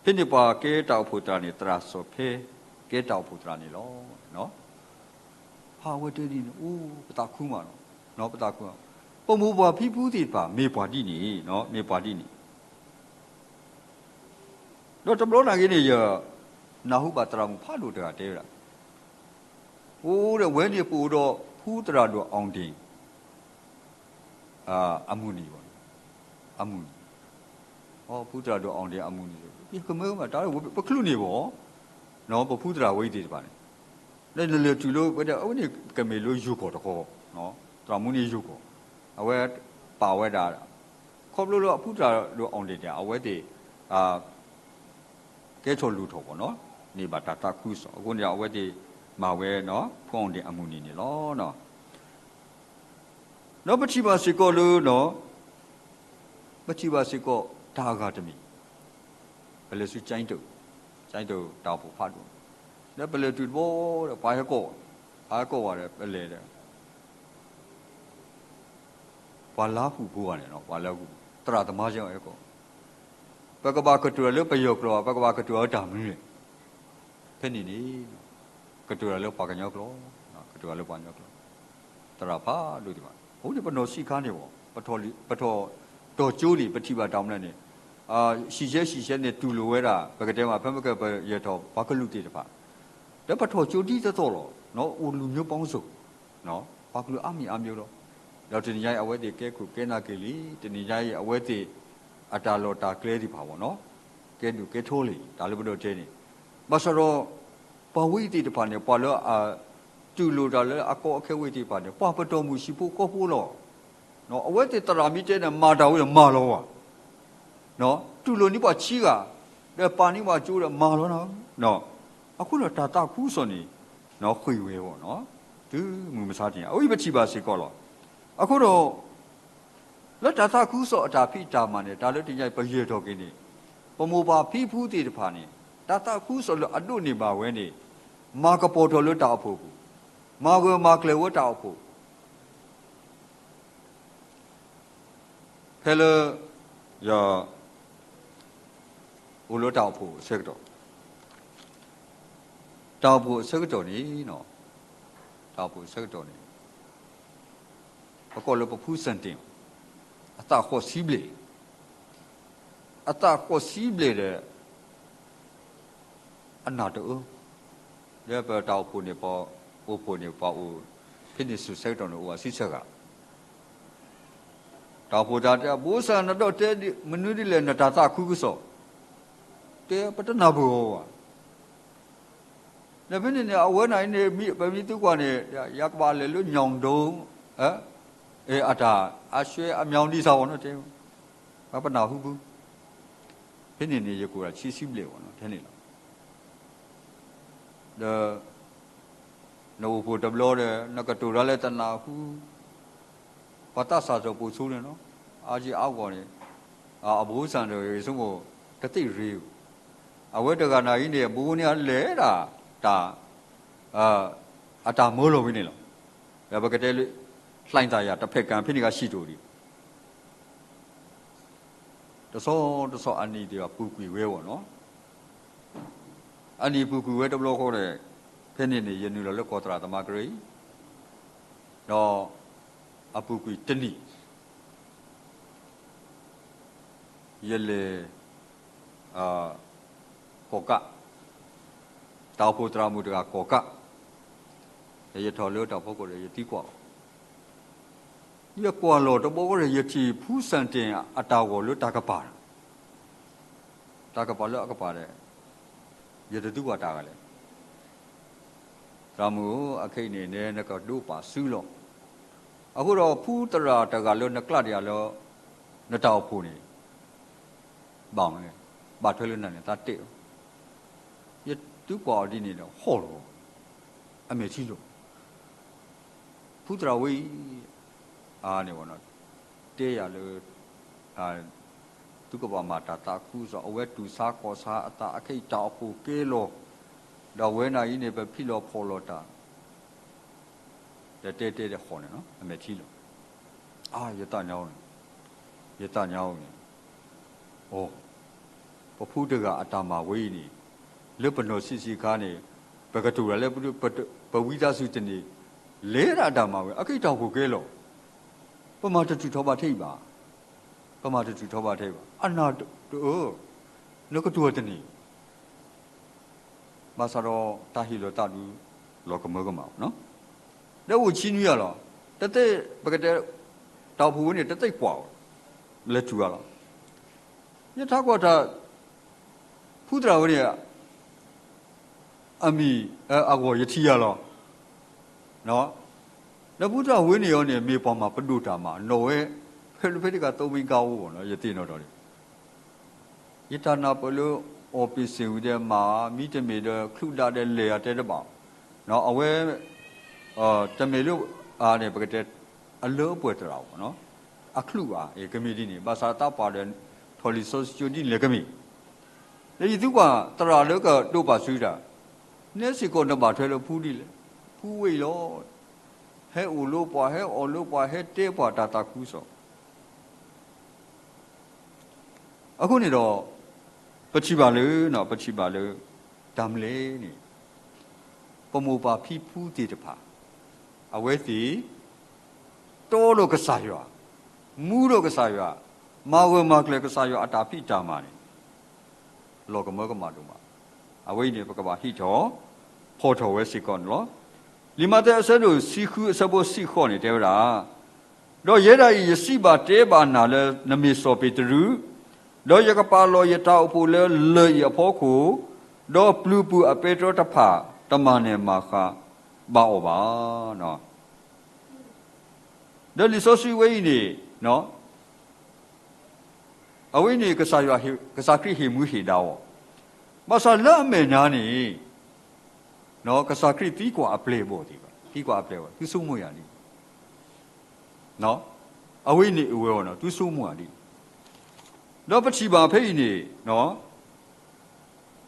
ဖဲန့ၣ်ပှၤကဲတၢ်အိၣ်ဖှိၣ်သရၣ်န့ၣ် သရၣ်စီၤဖဲ ကဲတၢ်အိၣ်ဖှိၣ်သရၣ်န့ၣ်လီၤ. အဝဲတဲဒ်န့ၣ် အိၣ်ပသးခုမးလီၤ. ပသးခုမး, ပမိၢ်ပှၢ်ဖံဖုသ့ၣ်တဖၣ် မ့ၢ်ပှၤဒ်န့ၣ်, မ့ၢ်ပှၤဒ်န့ၣ် ဒီးတဘျီန့ၣ်က့ၤန့ၣ် ယနၢ်ဟူဘၣ်သရၣ်မုၣ်ဖးဒိၣ်တဂၤတဲဝဲဒၣ်, အိၣ်ဒီးဝဲန့ၣ်ပအိၣ်ဒီးဖုသရၣ်ဒိၣ်အီၣ်ဒ့ၣ် အမုၢ်နံၤဘၣ်, အမုၢ်နံၤ, ဖုသရၣ်ဒိၣ်အီၣ်ဒ့ၣ်အမုၢ်နံၤ, ပမ့ၢ်မၤတၢ် ပချုးန့ၢ်ဘၣ် ပဖုသရၣ်ဝဲအံၤသ့ၣ်တဖၣ်န့ၣ်, လၢနလဲၤတုၤလၢဝဲဒၣ် အဝဲန့ၣ်ကမ့ၢ်လၢယိၤကီၢ်တခီ, သရၣ်မုၣ်န့ၣ်ယိၤကီၢ်, အဝဲပာ်ဝဲဒၣ် ခီဖျိလၢအဖုသရၣ်ဒိၣ်အီၣ်ဒ့ၣ်န့ၣ် အဝဲသ့ၣ် ကဲထီၣ်လိၣ်ထီၣ်ဘၣ်နီၤ, န့ၢ်ဘၣ်တၢ်သးခုကစီၣ်အဃိန့ၣ် အဝဲသ့ၣ်မၤဝဲ ဖုအီၣ်ဒ့ၣ်အမုၢ်နံၤန့ၣ်လီၤ. ဒီးပထံၣ်ဘၣ်စ့ၢ်ကီးလၢ ပထံၣ်ဘၣ်စ့ၢ်ကီးတၢ်အဂၤတမံၤ, ပလဲၤဆူကၠဲတၢၣ်, ကၠဲတၢၣ်တၢ်အိၣ်ဖှိၣ်ဖးဒိၣ်, ဒီးပလဲၤတုၤတဘျီဒီး ပှၤဟဲကိး, ပှၤဟဲကိးဝဲဒီး ပလဲၤဒီး ပှၤလၢဟူးဖိဂၤန့ၣ် ပှၤလၢဟူး, သရၣ်သမါကဲဟဲကိး, ပကဘၣ်ကတိၤတၢ်လၢပယီၤကျိာ် ပကဘၣ်ကတိၤတၢ်မနုၤလဲၣ်. ဖဲန့ၣ်န့ၣ် ကတိၤတၢ်လၢပှၤကညီကျိာ်, ကတိၤတၢ်လၢပှၤကညီကျိာ်, သရၣ်ဖးဒိၣ်သ့ၣ်တဖၣ်, အဃိန့ၣ်ပနီၢ်ဆံးခါန့ၣ် ပထီၣ်တီၤကၠိလံ ပထံၣ်ဘၣ်တၢ်မနုၤန့ၣ်, ဟံၣ်ဆဲဟံၣ်ဆဲန့ၣ် တူၢ်လိာ်ဝဲဒၣ် ပကတဲမး ဖဲမ့ၢ်ကပယဲၢ်ထီၣ်ပှၤကလုာ်သ့ၣ်တဖၣ်, ဒီးပထီၣ်ကၠိဒ်သိးသိးလီၤ, အိၣ်လူၤမျိုးပေါင်းစုံ, ပှၤကလုာ်အါမံၤအါမျိုးလီၤ. ဒီးတနံၤညါအံၤ အဝဲသ့ၣ်ကဲခိၣ်ကဲနၢ်က့ၤလံ, တနံၤညါအံၤ အဝဲသ့ၣ်အတၢ်လီၢ်တၢ်ကျဲသ့ၣ်တဖၣ် ကဲဒိၣ်ကဲထီလံ, တၢ်လၢပဒိးတဲန့ၣ်, ဘၣ်ဆၣ်ဒီး ပှၤဝဲအံၤသ့ၣ်တဖၣ်န့ၣ် ပှၤလၢအတူၢ်လိာ်တၢ်လၢအကီအခဲဝဲသ့ၣ်တဖၣ်န့ၣ် ပှၤပတီၢ်မုၢ်ဆံးဖိဃီဖိလီၤ. အဝဲသ့ၣ်သရၣ်မ့ၢ်တဲန့ၣ် မၤတၢ်ဝဲဒီးမၤလီၤဘၣ် တူၢ်လိာ်န့ၢ်ပှၤဆံးဂၤ, ဒီးပာ်န့ၢ်ပှၤကၠိဒီးမၤလီၤနၤ, အဃိဒီးတၢ်သးခုကစီၣ်န့ၣ် ဃ့ၢ်ဝဲအီၤ, တုၤမုၢ်မဆါတနံၤ အဝဲအံၤပထံၣ်ဘၣ်စ့ၢ်ကီးလီၤ. အဃိဒီး လၢတၢ်သးခုကစီၣ်အတၢ်ဖံးတၢ်မၤန့ၣ် တၢ်လၢတနံၤညါအံၤပယဲၢ်ထီၣ်က့ၤန့ၣ်, ပမိၢ်ပၢ်ဖံဖုသ့ၣ်တဖၣ်န့ၣ် တၢ်သးခုကစီၣ်လၢအဒိးန့ၢ်ဘၣ်ဝဲန့ၣ် မၤကပီၤထီၣ်လၢတၢ်အိၣ်ဖှိၣ်အပူၤ, မၤဂၢၢ်မၤကျၢၤဝဲတၢ်အိၣ်ဖှိၣ် ဖဲလၢ ယ အိၣ်လၢတၢ်အိၣ်ဖှိၣ်အဆၢကတီၢ်, တၢ်အိၣ်ဖှိၣ်အဆၢကတီၢ်န့ၣ်, တၢ်အိၣ်ဖှိၣ်အဆၢကတီၢ်န့ၣ် ပကိးလၢပဖုစၣ်တ့ၣ်, အသးဃိးဆံဘျဲၣ်, အသးဃိးဆံဘျဲၣ်ဒီး အနၢ်တအၢ, လၢပတၢ်အိၣ်ဖှိၣ်န့ၣ် ပအိၣ်ဖှိၣ်န့ၣ် ပှၤအိၣ် ဖဲန့ၣ်စိၤဆၢကတီၢ်န့ၣ် အိၣ်အဆံဆၢဂၤ, တၢ်အိၣ်ဖှိၣ်တၢ်တဲ ဘိစၣ် နဒီးတဲမနုၤဒ်လဲၣ် နတၢ်သးခုကစီၣ်, တဲပတနၢ်ပၢၢ်အီၤဘၣ်. ဒီးဖဲန့ၣ်န့ၣ် အဝဲန့ၣ်အံၤန့ၣ် ပမ့ၢ်သံကွၢ်န့ၣ် ယကဘၣ်လဲၤလၢညိၣ်ဒိ အတၢ်အဆွဲအမြောင်းဒ်စၢ်ဝဲနီၤ တဲ, ပနၢ်ဟူဘၣ်, ဖဲန့ၣ်န့ၣ် ယကိးဒၣ်ဆံဆံဘျဲၣ်ဝဲနီၤ ထဲန့ၣ်လီၤ. ဒီး နအိၣ်ဖှိၣ်တဘျီဒီး နကတိၤတၢ်လၢတနၢ်ဟူ ပှၤသးစၢ်စီၤပိာ်ဆူန့ၣ်နီၤ, အါယံၤအါဂီၢ်န့ၣ် အဘိစၣ်ဒီး ယဆိကမိၣ် ကသ့ၣ်ရ့ဧိၤ, အဝဲတဂၤန့ၣ်အံၤန့ၣ် ဘိန့ၣ်အလဲၤဒၣ်တၢ် အတၢ်မၢလီၤဝဲန့ၣ်လီၤ. ဒီးပကတဲလၢ လှိုင်သာယာ တဖဲကၣ် ဖဲန့ၣ်ကဆံးတအိၣ်ဒံး တဆီတဆီအနံၣ်သ့ၣ်တဖၣ်ပူၤကွံာ်ဝဲအီၤနီၤ, အနံၣ်ပူၤကွံာ်ဝဲတဘျီဃီန့ၣ်, ဖဲန့ၣ်န့ၣ် ယနုာ်လီၤလၢကီၢ်သရၣ်သမါကရၢအံၤ, ဒီးအပူၤကွံာ်တနံၣ် ယလဲၤ ကီၢ်ကး, တၢ်အိၣ်ဖှိၣ်သရၣ်မုၣ်တဂၤကီၢ်ကး, ဒီးယထီၣ်လၢတၢ်ဖီခိၣ်ဒီး ယသံကွၢ်လီၤ, ယကွၢ်လီၤတဘျီဃီဒီး ယထံၣ်ဖုစၣ်တ့ၣ်အတၢ်ဂီၤလၢတၢ်ကပၤ, တၢ်ကပၤလၢအကပၤဒီး ယတသံကွၢ်တၢ်ဂၤလဲၣ် သရၣ်မုၣ်ဧၢ, အခဲအံၤန့ၣ် နကဒိးပာ်စုလီၤ. အဃိဒီးဖုသရၣ်တဂၤလၢနကျးဒံးလၢ နတၢ်အိၣ်ဖှိၣ်န့ၣ် ဘၣ်မနုၤလဲၣ်, ဘၣ်ထွဲလၢနၤန့ၣ် သးတဲအီၤ, ယသံကွၢ်အီၤဒ်န့ၣ်ဒီး ဟီၣ်လီၤ, အမဲာ်ထံလီၤ. ဖုသရၣ်ဝဲအံၤ အန့ၣ် တဲယၤလၢ သုကဘၣ်မၤတၢ်သးခုကစီၣ်, အဝဲတူၢ်ဆါခီၣ်ဆါအသးအခဲအံၤ တၢ်အိၣ်ဖှိၣ်ကဲလီၤ, ဒီးအဝဲန့ၣ်အံၤန့ၣ် ပဖံးလီၤဖီၣ်လီၤတၢ်, ဒီးတဲတဲဒီးဟီၣ်န့ၣ်နီၤ, အမဲာ်ထံလီၤ. အါ ယသးညါအီၤန့ၣ်, ယသးညါအီၤန့ၣ်, အိ, ပဖုတဂၤအတၢ်မၤဝဲအံၤန့ၣ် လၢပနီၢ်ဆံးဆံးခါန့ၣ် ပကတိၤတၢ်လၢ ပဝံသးစူၤတန့ၢ် လဲၤဒၣ်တၢ်မၤဝဲ အက့ၤတၢ်အိၣ်ဖှိၣ်ကဲလီၤ. ပမၤတတုၤထီဘၣ်ထဲအံၤဘၣ်. ပမၤတတုၤထီဘၣ်ထဲအံၤဘၣ်. အနၢ်တအၢ, နကတိၤတန့ၢ် ဘၣ်ဆၣ်ဒီးတၢ်ဟ့ၣ်လီၤသးဒုး လီၤကမၢကမၣ်, ဒီးအိၣ်ဆံနွံယၤလီၤ. တသ့ၣ် ပကတဲ တၢ်အိၣ်ဖှိၣ်ဝဲန့ၣ် တသ့ၣ်ကွၢ်အီၤ လဲၤတုၤအါလီၤ. ယထးကွၢ်တၢ် ဖုသရၣ်ဝဲန့ၣ် အမံၤ အဂီၢ်ယထံၣ်ယၤလီၤ. ဒီးဖုသရၣ်ဝဲန့ၣ်အီၤန့ၣ် မ့ၢ်ပှၤမၤပဒိၣ်တၢ်မၤ နီၢ်ဝဲ ဖဲလၢဖဲတဂၤ သိမ့ၢ်ကါအိၣ်ဘၣ်နီၤ ယသ့ၣ်နီၣ်ထီၣ်န့ၣ် ယတၢ်နၢ်ပၢၢ်လၢ အီၣ်ပ့ၤစ့ၣ်ဝံၤဒီးမၤ မ့တမ့ၢ်ဒီး ချုးဒၣ်ဒီးလဲၤအတဲတဘၣ်, အဝဲ တမ့ၢ်လၢ အန့ၣ် ပကတဲ အလၢအပှဲၤသရၣ်ဘၣ်နီၤ, အချုးဧါ ကမ့ၢ်ဒ်န့ၣ် ဘၣ်ဆၣ်သးပှၢ်ဒီး ထီၣ်လံာ်စီဆှံကၠိဒ်န့ၣ်လဲၣ်ကမ့ၢ်, ဒီးယသံကွၢ်သရၣ်လၢကတိၤပာ်စုတၢ်, နဲစ့ၢ်ကီးနဘၣ်ထွဲလၢဖုဒ်လဲၣ်, ဖုဝဲအံၤလီၤ, ဟဲအိၣ်လၢပှၤ ဟဲအီၣ်လၢပှၤ ဟဲတဲပှၤတၢ်သးခုကစီၣ် အဃိန့ၣ်ဒီး ပထံၣ်ဘၣ်လၢ ပထံၣ်ဘၣ်လၢ တၢ်မနုၤလဲၣ်န့ၣ် ပမိၢ်ပၢ်ဖံဖုသ့ၣ်တဖၣ် အဝဲသ့ၣ် တီဒီးကစၢ်ယွၤ, မူဒီးကစၢ်ယွၤ, မၤဂၢၢ်မၤကျၢၤကစၢ်ယွၤအတၢ်ဖံးတၢ်မၤန့ၣ် လီၤကမၢကမၣ်ဒိၣ်မး, အဝဲအံၤန့ၣ် ပကဘၣ်ဟံးထီၣ် ဖီၣ်ထီၣ်ဝဲစ့ၢ်ကီးန့ၣ်လီၤ. လံာ်မးသဲအဆၢဒိၣ်တဆံဃုအဆၢဖိတဆံဃိးန့ၣ် တဲဝဲဒၣ်, ဒီးယဲဒၣ်အံၤ ယစံးဘၣ်တဲဘၣ်နၤလၢနမ့ၢ်စီၤပ့းတရူး, ဒီးယကပာ်လီၤယတၢ်အိၣ်ဖှိၣ်လၢလၢၢ်အံၤအဖီခိၣ်, ဒီးပျုၤပူၤအပဲတြီတဖၣ် တမၤနဲၣ်မၤဃးဘၣ်အီၤဘၣ်. ဒီးလံာ်စီဆှံဝဲအံၤန့ၣ် အဝဲအံၤန့ၣ် ကစၢ်ယွၤ ကစၢ်ခရံာ်ဟ့ၣ်မူဟ့ၣ်ဒါအီၤ, ဘၣ်ဆၣ်လၢအမဲာ်ညါန့ၣ် ကစၢ်ခရံာ်သံကွၢ်အပျဲၢ်အဘီၣ်သ့ၣ်တဖၣ်, သံကွၢ်အပျဲၢ်အဘီၣ် သုဆိကမိၣ်ယၤဒ်, အဝဲအံၤန့ၣ်အဝဲအီၤ သုဆိကမိၣ်ယၤဒ်, ဒီးပထံၣ်ဘၣ်ဖဲအံၤန့ၣ်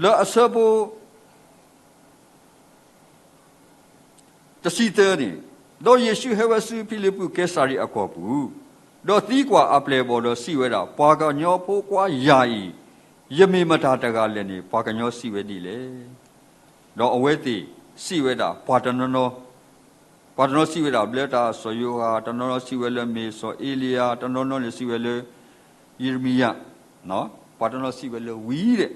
လၢအဆၢဖိ တဆံသၢန့ၣ်, ဒီးယ့ၣ်ၡူးဟဲဝဲဆူဖံလံးပူးကဲစၤရံအကီၢ်ပူၤ, ဒီးသံကွၢ်အပျဲၢ်အဘီၣ်ဒီးစံးဝဲဒၣ်, ပှၤကညီဖိခွါယၤအံၤ, ယမ့ၢ်မတၤတဂၤလဲၣ်န့ၣ် ပှၤကညီစံးဝဲဒ်လဲၣ်. ဒီးအဝဲသ့ၣ်စံးဝဲဒၣ်, ပှၤတနီၤနီၤ, ပှၤတနီၤစံးဝဲဒၣ် ဘျၢတၢ်စီၤယိၤဟၣ်, တနီၤနီၤစံးဝဲလၢမ့ၢ်စီၤအ့လံယၤ, တနီၤနီၤန့ၣ်စံးဝဲလၢ ယံးရမံယၤ, ပှၤတနီၤစံးဝဲလၢဝံၤဒဲး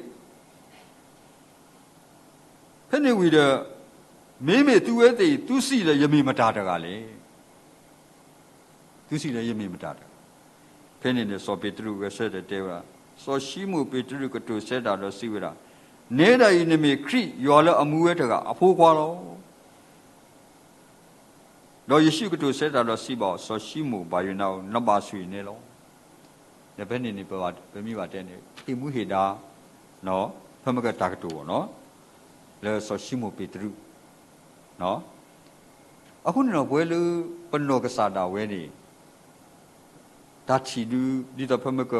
ဖဲန့ၣ်ဝံၤဒီး, မ့မ့ၢ်သုဝဲသ့ၣ်အံၤ သုစံးလၢယမ့ၢ်မတၤတဂၤလဲၣ်. သုစံးလၢယမ့ၢ်မတၤတဂၤ. ဖဲန့ၣ်န့ၣ် စီၤပ့းတရူးဂဲၤဆၢထၢၣ်တဲဝဲဒၣ်, စီၤၡံမိၣ်ပ့းတရူးကတိၤဆၢတၢ်ဒီးစံးဝဲဒၣ်, နဲဒၣ်အံၤနမ့ၢ်ခရံာ် ယွၤလၢအမူဝဲတဂၤအဖိခွါလီၤ. ဒီးယ့ၣ်ၡူးကတိၤဆၢတၢ်ဒီးစံးဘၣ်အီၤ, စီၤၡံမိၣ်ဘၣ်ယိၤနါဧၢ, နဘၣ်ဆိၣ်ဂ့ၤနဲလီၤ. ဒီးဖဲန့ၣ်န့ၣ် ပမ့ၢ်ဘၣ်တဲန့ၣ် ဟ့ၣ်မူဟ့ၣ်ဒါ ဖဲမ့ၢ်ကတၢ်ကတိၤအီၤနီၤ, လၢစီၤၡံမိၣ်ပ့းတရူး, အဃိန့ၣ်ဒီး ပဝဲလၢပနီၢ်ကစၢ်ဒၣ်ဝဲန့ၣ် တၢ်ထံၣ်ဒု ဒ်သိးဖဲမ့ၢ်က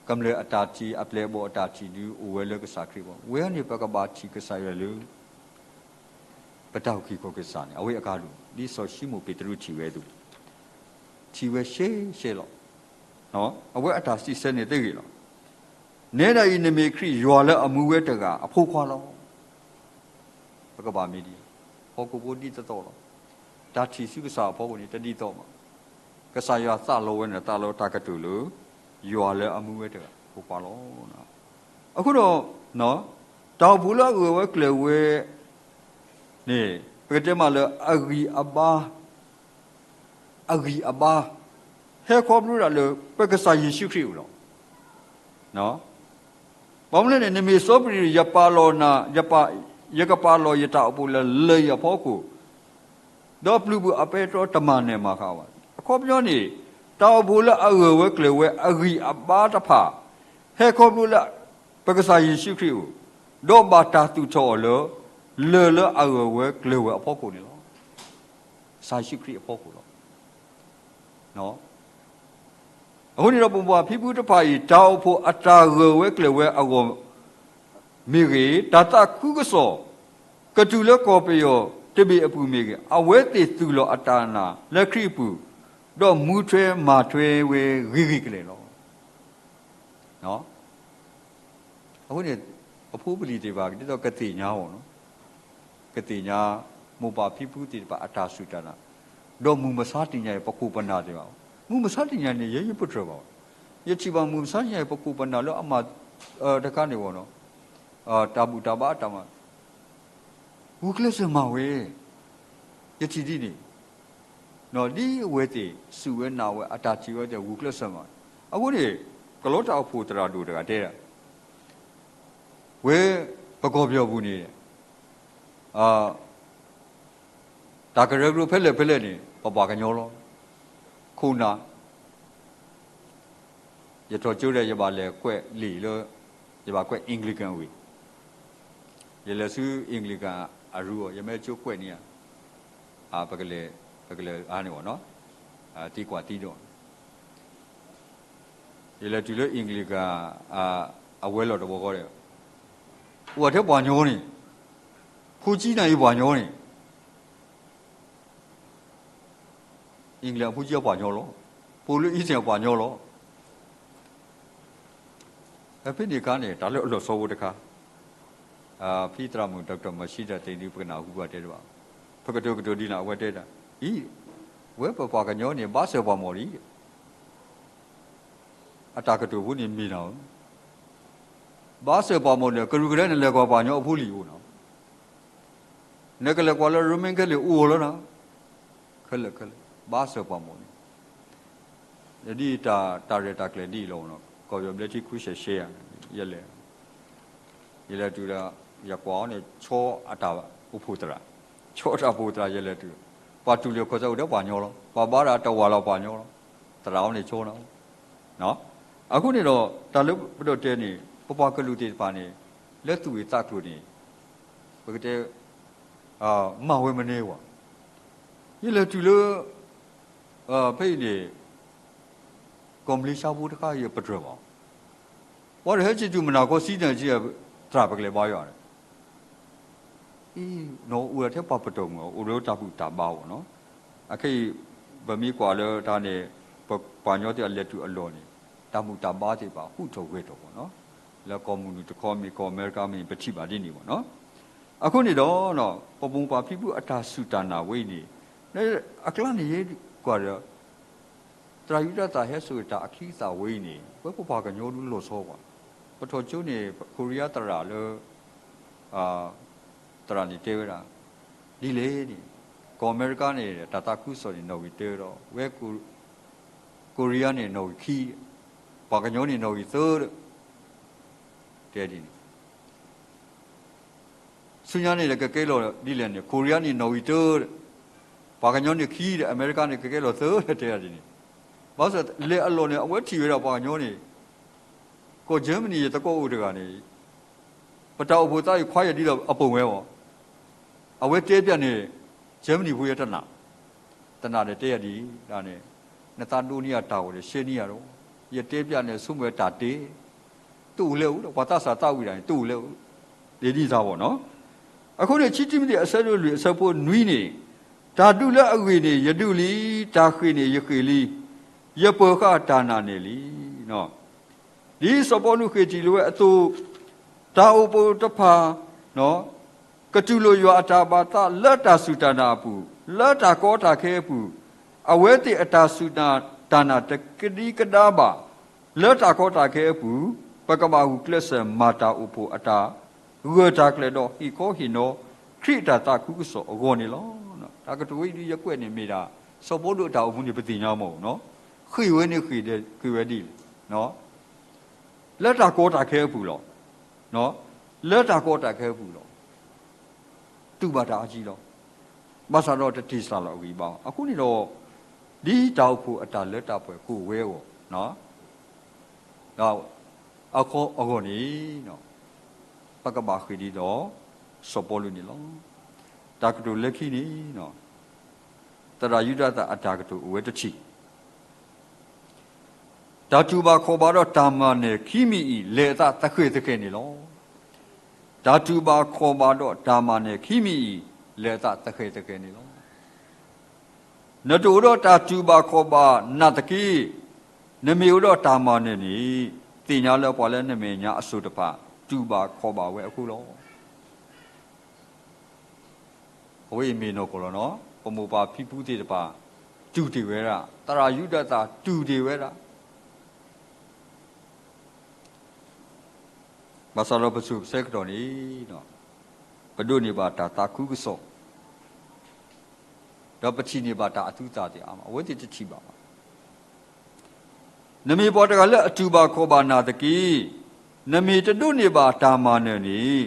ကမျၢၢ်အတၢ်ထံၣ် အပျဲၢ်အဘီၣ်အတၢ်ထံၣ်ဒု အိၣ်ဝဲလၢကစၢ်ခရံာ်အဂီၢ်, ဝဲန့ၣ်ပကဘၣ်ထံၣ်ကစၢ်ယွၤလၢ ပတၢ်အုၣ်က့ၤခီၣ်က့ၤစ့ၢ်န့ၣ် အဝဲအကါဒိၣ် ဒ်စီၤၡံမိၣ်ပ့းတရူးထံၣ်ဝဲအသိး, ထံၣ်ဝဲရှဲရှဲလီၤ. အဝဲအတၢ်စံးဆၢန့ၣ်သ့ဂ့ၤလီၤ. နဲဒၣ်အံၤ နမ့ၢ်ခရံာ် ယွၤလၢအမူဝဲတဂၤအဖိခွါလီၤ. ပကဘၣ်မ့ၢ်ဒ်အံၤ, ဟီၣ်ခိၣ်ဖိဒ်သိးသိးလီၤ. တၢ်ထံၣ်ဆူကစၢ်အဖီခိၣ်န့ၣ် တဒ်သိးဘၣ်. ကစၢ်ယွၤသးလီဝဲန့ၣ် သးလီတၢ်ကတိၤလၢ ယွၤလၢအမူဝဲတဂၤအဖိခွါလီၤ. အဃိဒီး တၢ်အိၣ်ဖှိၣ်လၢအဂၢၢ်ဝဲကျၢၤဝဲန့ၣ် ပကတဲမးလၢအဂံၢ်အဘါ အဂံၢ်အဘါ ဟဲခီဖျိဒၣ်လၢ ပကစၢ်ယ့ၣ်ၡူးခရံာ်အအိၣ်လီၤ. ဘၣ်မနုၤလဲၣ်န့ၣ် နမ့ၢ်စီၤပ့းတရူး ယပာ်လီၤနၤ, ယပာ်, ယကပာ်လီၤယတၢ်အိၣ်ဖှိၣ်လၢလၢၢ်အံၤအဖီခိၣ်, ဒီးပျုၤပူၤအပဲတြီတမၤနဲၣ်မၤဃးဘၣ်. အခီပညီန့ၣ် တၢ်အိၣ်ဖှိၣ်လၢအဂၢၢ်ဝဲကျၢၤဝဲအဂံၢ်အဘါတဖၣ် ဟဲခီဖျိလၢ ပကစၢ်ယ့ၣ်ၡူးခရံာ်အအိၣ်, ဒီးဘၣ်တၢ်သူၣ်ထီၣ်အီၤလၢ လၢၢ်လၢအဂၢၢ်ဝဲကျၢၤဝဲအဖီခိၣ်န့ၣ်လီၤ. ကစၢ်ယ့ၣ်ၡူးခရံာ်အဖီခိၣ်လီၤ. အဃိန့ၣ်ဒီး ပပှၤဖံဖုတဖၣ်အံၤ တၢ်အိၣ်ဖှိၣ်အတၢ်ဂၢၢ်ဝဲကျၢၤဝဲအဂီၢ်မ့ၢ်ဂ့ၤ, တၢ်သးခုကစီၣ် ကတုၤလၢကီၢ်ပယီၤတဘ့ၣ်အပူၤမ့ၢ်ဂ့ၤ, အဝဲသ့ၣ်သူၣ်လီၤအတၢ်နာ်လၢခရံာ်အပူၤ, ဒီးမူထွဲမၤထွဲဝဲဂ့ၤဂ့ၤကလဲာ်လီၤ. အဃိန့ၣ် ပဖိပလံၤသ့ၣ်တဖၣ် ဒ်သိးကသ့ၣ်ညါအီၤ, ကသ့ၣ်ညါ မိၢ်ပၢ်ဖံဖုသ့ၣ်တဖၣ်အတၢ်စူၢ်တၢ်နာ်, ဒီးမုၢ်မဆါတနံၤညါအံၤ ပခိၣ်ပနၢ်သ့ၣ်တဖၣ်, မုၢ်မဆါတနံၤညါန့ၣ် ယဲယပတြၢၤဘၣ်, ယထံၣ်ဘၣ်မုၢ်မဆါတနံၤညါအံၤ ပခိၣ်ပနၢ်လၢအမၤ တခါန့ၣ်ဝဲနီၤ, တၢ်ဘူၣ်တၢ်ဘါအတၢ်မၤ ဂုာ်ကျဲးစၢးမၤဝဲ, ယထံၣ်ဒ်န့ၣ်, ဒ်အဝဲသ့ၣ်စူၢ်ဝဲနာ်ဝဲအတၢ်ထံၣ်ဝဲသ့ၣ်ဂုာ်ကျဲးစၢးမၤ, အဃိန့ၣ် ကလီတၢ်အိၣ်ဖှိၣ်သရၣ်ဒိၣ်တဂၤတဲဒၣ်, ဝဲပကီၢ်ပယီၤပူၤန့ၣ် တၢ်ကရၢကရိဖဲလဲၣ်ဖဲလဲၣ်န့ၣ် ပပှၤကညီလီၤ. ခိၣ်နၢ်, ယထီၣ်ကၠိဒီး ယဘၣ်လဲၤကွဲးလံာ်လၢ ယဘၣ်ကွဲး Anglican ဝံၤ, ယလဲၤဆူ Anglican အရူအီၤ ယမ့ၢ်ကၠိကွဲးန့ၢ်ဧါ, ပကလဲၤ, ပကလဲၤအါန့ၣ်ဘၣ်နီၤ, သံကွၢ်သံဒိး ယလဲၤတုၤလၢ Anglican အဝဲၤလီၢ်တဘီဃီဒီး, အိၣ်ထဲပှၤကညီန့ၣ်, ဖိကံနၤအံၤပှၤကညီန့ၣ်, Anglican အဖိကံအပှၤကညီလီၤ, ပိာ်လၢ Eton အပှၤကညီလီၤ. ဖဲန့ၣ်အခါန့ၣ် တၢ်လၢအလီၤဆီဖိတခါ, ဖံသရၣ်မုၣ် Doctor Marcida သ့ၣ်ဒုး ပကနၢ်ဟူဘၣ်တဲတဘၣ်, ပကတိၤကတိၤဒ်လဲၣ် အဝဲတဲဒၣ်, အံၤ, ဝဲပပှၤကညီန့ၣ် ဘၣ်စၢၤပှၤမီၣ်လံ အတၢ်ကတိၤဖိန့ၣ်မ့ၢ်နၤဧၢ, ဘၣ်စၢၤပှၤမီၣ်န့ၣ် ကရူၢ်ကရၢန့ၣ် လဲၤကွၢ်ပှၤကညီအဖိလံာ်အိၣ်နီၤ, နကလဲၤကွၢ်လၢ Roman Catholic အိၣ်လီၤနီၤ, ခဲလၢာ်ခဲလၢာ် ဘၣ်စၢၤပှၤမီၣ်န့ၣ်, ဒ်တၢ်ရဲၣ်တၢ်ကျဲၤဒ်အံၤလီၤနီၤ, ကီၢ်ပယီၤဘျၢထံ ခူရှဲးရှဲယၤ, ယလဲၤ, ယလဲၤတုၤဒီး ယကွၢ်အီၤန့ၣ် ဆီအတၢ်အိၣ်ဖှိၣ်သရၣ်, ဆီအတၢ်အိၣ်ဖှိၣ်သရၣ် ယလဲၤတုၤ, ပှၤတူၢ်လိာ်ခီၣ်စးအိၣ်ဒီးပှၤကညီလီၤ, ပှၤဘါတၢ်တဝၢလီၤပှၤကညီလီၤ, သရၣ်အီၤန့ၣ်ဆီနီၤ, အဃိန့ၣ်ဒီး တၢ်လၢပဒီးတဲန့ၣ် ပပှၤကလုာ်သ့ၣ်တဖၣ်န့ၣ် လၢသူၣ်ဂ့ၢ်သးကျိၤန့ၣ် ပကတဲ မၤဝဲမနုၤဝဲ, ယလဲၤတုၤလၢ ဖဲအံၤန့ၣ် ကီၢ်မလ့ၡါဖိတခါ ယပတြၢၤဘၣ်, ပှၤတဟဲစံးတုၤမနၤခီစံးန့ၣ် သရၣ်ပကလဲၤဘါယွၤန့ၣ် အံၤ နီၢ်အိၣ်ဒီးထဲပှၤပတီၢ်မုၢ် အိၣ်ဒီးတၢ်ဘူၣ်တၢ်ဘါအီၤနီၤ, အခဲအံၤ ပမ့ၢ်ကွၢ်လၢတၢ်န့ၣ် ပပှၤကညီသ့ၣ်အလဲၤတုၤအလီၢ်န့ၣ် တၢ်ဘူၣ်တၢ်ဘါသ့ၣ်တဖၣ် ဟူးထီၣ်ဂဲၤထီၣ်ဘၣ်နီၤ, လၢကီၢ်မုၢ်နုာ်တခီမ့ၢ်ကီၢ်အမဲရကၤမ့ၢ် ပထံၣ်ဘၣ်ဒ်န့ၣ်ဘၣ်နီၤ, အဃိန့ၣ်ဒီး ပမိၢ်ပၢ်ဖံဖုအတၢ်စူၢ်တၢ်နာ်ဝဲအံၤန့ၣ် အကျါန့ၣ်ယကွၢ်ဒီး သရၣ်ယူဒၤသၣ်ဟဲစိာ်တၢ်အချံအသၣ်ဝဲအံၤန့ၣ် ပဝဲပပှၤကညီဒုးလီၤဆီပှၤ, ပထီၣ်ကၠိန့ၣ် Korea သရၣ်လၢ သရၣ်န့ၣ်တဲဝဲဒၣ် ဒ်လဲၣ်န့ၣ် ကီၢ်အမဲရကၤန့ၣ် တၢ်သးခုကစီၣ်န့ၣ် နီၣ်ဂံၢ်တၢဒီး ဝဲ Korea န့ၣ် နီၣ်ဂံၢ်ခံ, ပှၤကညီန့ၣ် နီၣ်ဂံၢ်သၢဒီး တဲဒ်န့ၣ် ဆူညါန့ၣ် ကကဲလီၤဒ်လဲၣ်န့ၣ် Korea န့ၣ် နီၣ်ဂံၢ်တၢ, ပှၤကညီန့ၣ်ခံဒီး အမဲရကၤန့ၣ် ကကဲလီၤသၢဒီး တဲဒ်န့ၣ်, ဘၣ်ဆၣ်လဲၤအလီၢ်န့ၣ် အဝဲထံၣ်ဝဲဒၣ်ပှၤကညီန့ၣ် ကီၢ် Germany ယသကိးအိၣ်တဂၤန့ၣ် ပတၢ်အိၣ်ဖှိၣ်သးအံၤ ခွါယၤဒ်ဒီးအပိာ်ဝဲအီၤ, အဝဲတဲပျးန့ၣ် Germany ဖိယဲတနာ်, တနာ်ဒီးတဲယၤဒ်အံၤန့ၣ်, နသးဒိးန့ၢ်ယၤတၢ်ဂီၤဒီး ရှဲန့ၢ်ယၤဒီး, ယတဲပျးန့ၣ် ဆိကမိၣ်ဝဲတၢ်တဲ, တအိၣ်လဲၣ်အိၣ်ဒီး ပှၤသးစၢ်သးဝံၣ်တၢ်န့ၣ် တအိၣ်လဲၣ်အိၣ်, ဒ်ဒ်သးဘၣ်နီၤ. အဃိန့ၣ် ခံတံၤမသ့း အဆၢဒိၣ်လွံၢ် အဆၢဖိနွံန့ၣ်, တၢ်ဒုးလၢအဂ့ၢ်န့ၣ် ယဒုးလံ, တၢ်ဃ့ၢ်န့ၣ် ယဃ့ၢ်လံ, ယပၢၤဃာ်တၢ်နာ်န့ၣ်လံ. ဒ်စီၤပီလူးဃ့ၢ်ထံၣ်လိာ်ဝဲအသိး, တၢ်အိၣ်ဖှိၣ်တဖၣ် ကတူၢ်လိာ်ယွၤအတၢ်ဘၣ်သးလၢတၢ်စူၢ်တၢ်နာ်အပူၤ, လၢတၢ်ကီတၢ်ခဲအပူၤ, အဝဲသ့ၣ်အတၢ်စူၢ်တၢ်နာ်တကဒံကဒါဘၣ်, လၢတၢ်ကီတၢ်ခဲအပူၤ, ပကဘၣ်ဂုာ်ကျဲးစၢးမၤတၢ်အိၣ်ဖှိၣ်အတၢ်ဂၢၢ်တၢ်ကျၢၤဒီး ဟ့ၣ်ခီဟ့ၣ်နီၤ ခရံာ်အတၢ်သးခုကစီၣ်အဂီၢ်န့ၣ်လီၤ. တၢ်ကတိၤဝဲအံၤဒ်ယကွဲးန့ၣ်မ့ၢ်ဒၣ် စီၤပီလူးအတၢ်အိၣ်မူန့ၣ် ပသ့ၣ်ညါမ့ၢ်နီၤ, ဃ့ၢ်ဝဲန့ၣ်ဃ့ၢ်ဝဲဒ်လဲၣ် လၢတၢ်ကီတၢ်ခဲအပူၤလီၤ. လၢတၢ်ကီတၢ်ခဲအပူၤလီၤ. တူၢ်ဘၣ်တၢ်အါကံလီၤ. ဘၣ်ဆၣ်ဒီးတတ့ၢ်စၢ်လီၤအဂံၢ်ဘါ. အဃိန့ၣ်ဒီး ဒ်တၢ်အိၣ်ဖှိၣ်အတၢ်လၢတၢ်ပှဲၤကအိၣ်ဝဲအဂီၢ် အခီအဂီၢ်န့ၣ် ပကဘၣ်ဃ့ၢ်ဒ်သိး စီၤပီလူးန့ၣ်လီၤ. တၢ်ကတိၤလၢခံန့ၣ် သရၣ်ယူဒၤသၣ်အတၢ်ကတိၤအိၣ်ဝဲတထံၣ် တၢ်တူၢ်ဘၣ်ခီၣ်ဘၣ်ဒီးတၢ်မၤနၢၤခံမံၤအံၤ လဲၤအသးသဃဲၤသဃဲၤန့ၣ်လီၤ. တၢ်တူၢ်ဘၣ်ခီၣ်ဘၣ်ဒီးတၢ်မၤနၢၤခံမံၤအံၤ လဲၤအသးသဃဲၤသဃဲၤန့ၣ်လီၤ. နတအိၣ်ဒီးတၢ်တူၢ်ဘၣ်ခီၣ်ဘၣ်နာ်သက့ နမ့ၢ်အိၣ်ဒီးတၢ်မၤနၢၤန့ၣ် သ့ၣ်ညါလၢပှၤလၢနမဲာ်ညါအစိၤတဖၣ် တူၢ်ဘၣ်ခီၣ်ဘၣ်ဝဲအဃိလီၤ. အဝဲအံၤမ့ၢ်နီၢ်ကီၢ်လီၤနီၤ, ပမိၢ်ပၢ်ဖံဖုသ့ၣ်တဖၣ် တူၢ်တ့ၢ်ဝဲဒၣ်, သရၣ်ယူဒၤသၣ်တူၢ်တ့ၢ်ဝဲဒၣ် ဘၣ်ဆၣ်ဒီးပစိၤပဆၢကတီၢ်န့ၣ်, ပဒိးန့ၢ်ဘၣ်တၢ်သးခုကစီၣ်, ဒီးပထံၣ်န့ၢ်ဘၣ်တၢ်အသူအသၣ်သ့ၣ်အါမး, အဝဲသ့ၣ်တထံၣ်ဘၣ်ဘၣ်. နမ့ၢ်ပှၤတဂၤလၢအတူၢ်ဘၣ်ခီၣ်ဘၣ်နၢ်သက့, နမ့ၢ်တဒိးန့ၢ်ဘၣ်တၢ်မၤနၢၤန့ၣ်,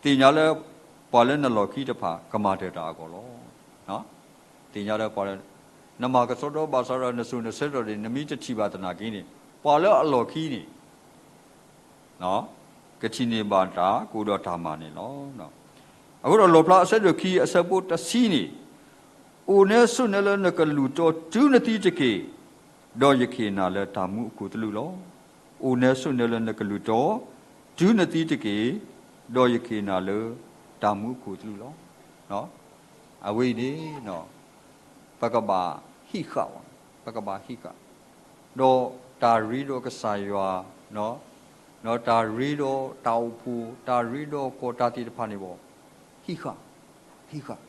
သ့ၣ်ညါလၢ ပှၤလၢနလီၢ်ခံတဖၣ်ကမၤတၢၢ်တၢ်အဂီၢ်လီၤ. သ့ၣ်ညါလၢပှၤလၢ နမၤကဆှီဒီးဘၣ်ဆၣ်ဒီးနစိၤနဆၢကတီၢ်န့ၣ် နမ့ၢ်တထံၣ်ဘၣ်သနာ်က့န့ၣ်, ပှၤလၢအလီၢ်ခံန့ၣ် ကထံၣ်န့ၢ်ဘၣ်တၢ်ကအိၣ်ဒီးတၢ်မၤန့ၣ်လီၤ. အဃိဒီးလီၣ်ဖျါအဆၢဒိၣ်ခံအဆၢဖိတဆံန့ၣ်, အိၣ်နဲဆိးနဲလၢနကလုၢ်တီတုၤနသံတက့ၢ်, ဒီးယကဟ့ၣ်နၤလၢတၢ်မူအခိၣ်သလုးလီၤ. အိၣ်နဲဆိးနဲလၢနကလုၢ်တီ တုၤနသံတက့ၢ်, ဒီးယကဟ့ၣ်နၤလၢတၢ်မူအခိၣ်သလုးလီၤ. အဝဲအံၤန့ၣ် ပကဘၣ်ဟံးဃာ်, ပကဘၣ်ဟံးဃာ်, ဒီးတၢ်ရ့ဒီးကစၢ်ယွၤ, ဒီးတၢ်ရ့ဒီးတၢ်အိၣ်ဖှိၣ်, တၢ်ရ့ဒီးကီၢ်တၢ်သ့ၣ်တဖၣ်န့ၣ်ဘၣ်, ဟံးဃာ်, ဟံးဃာ်,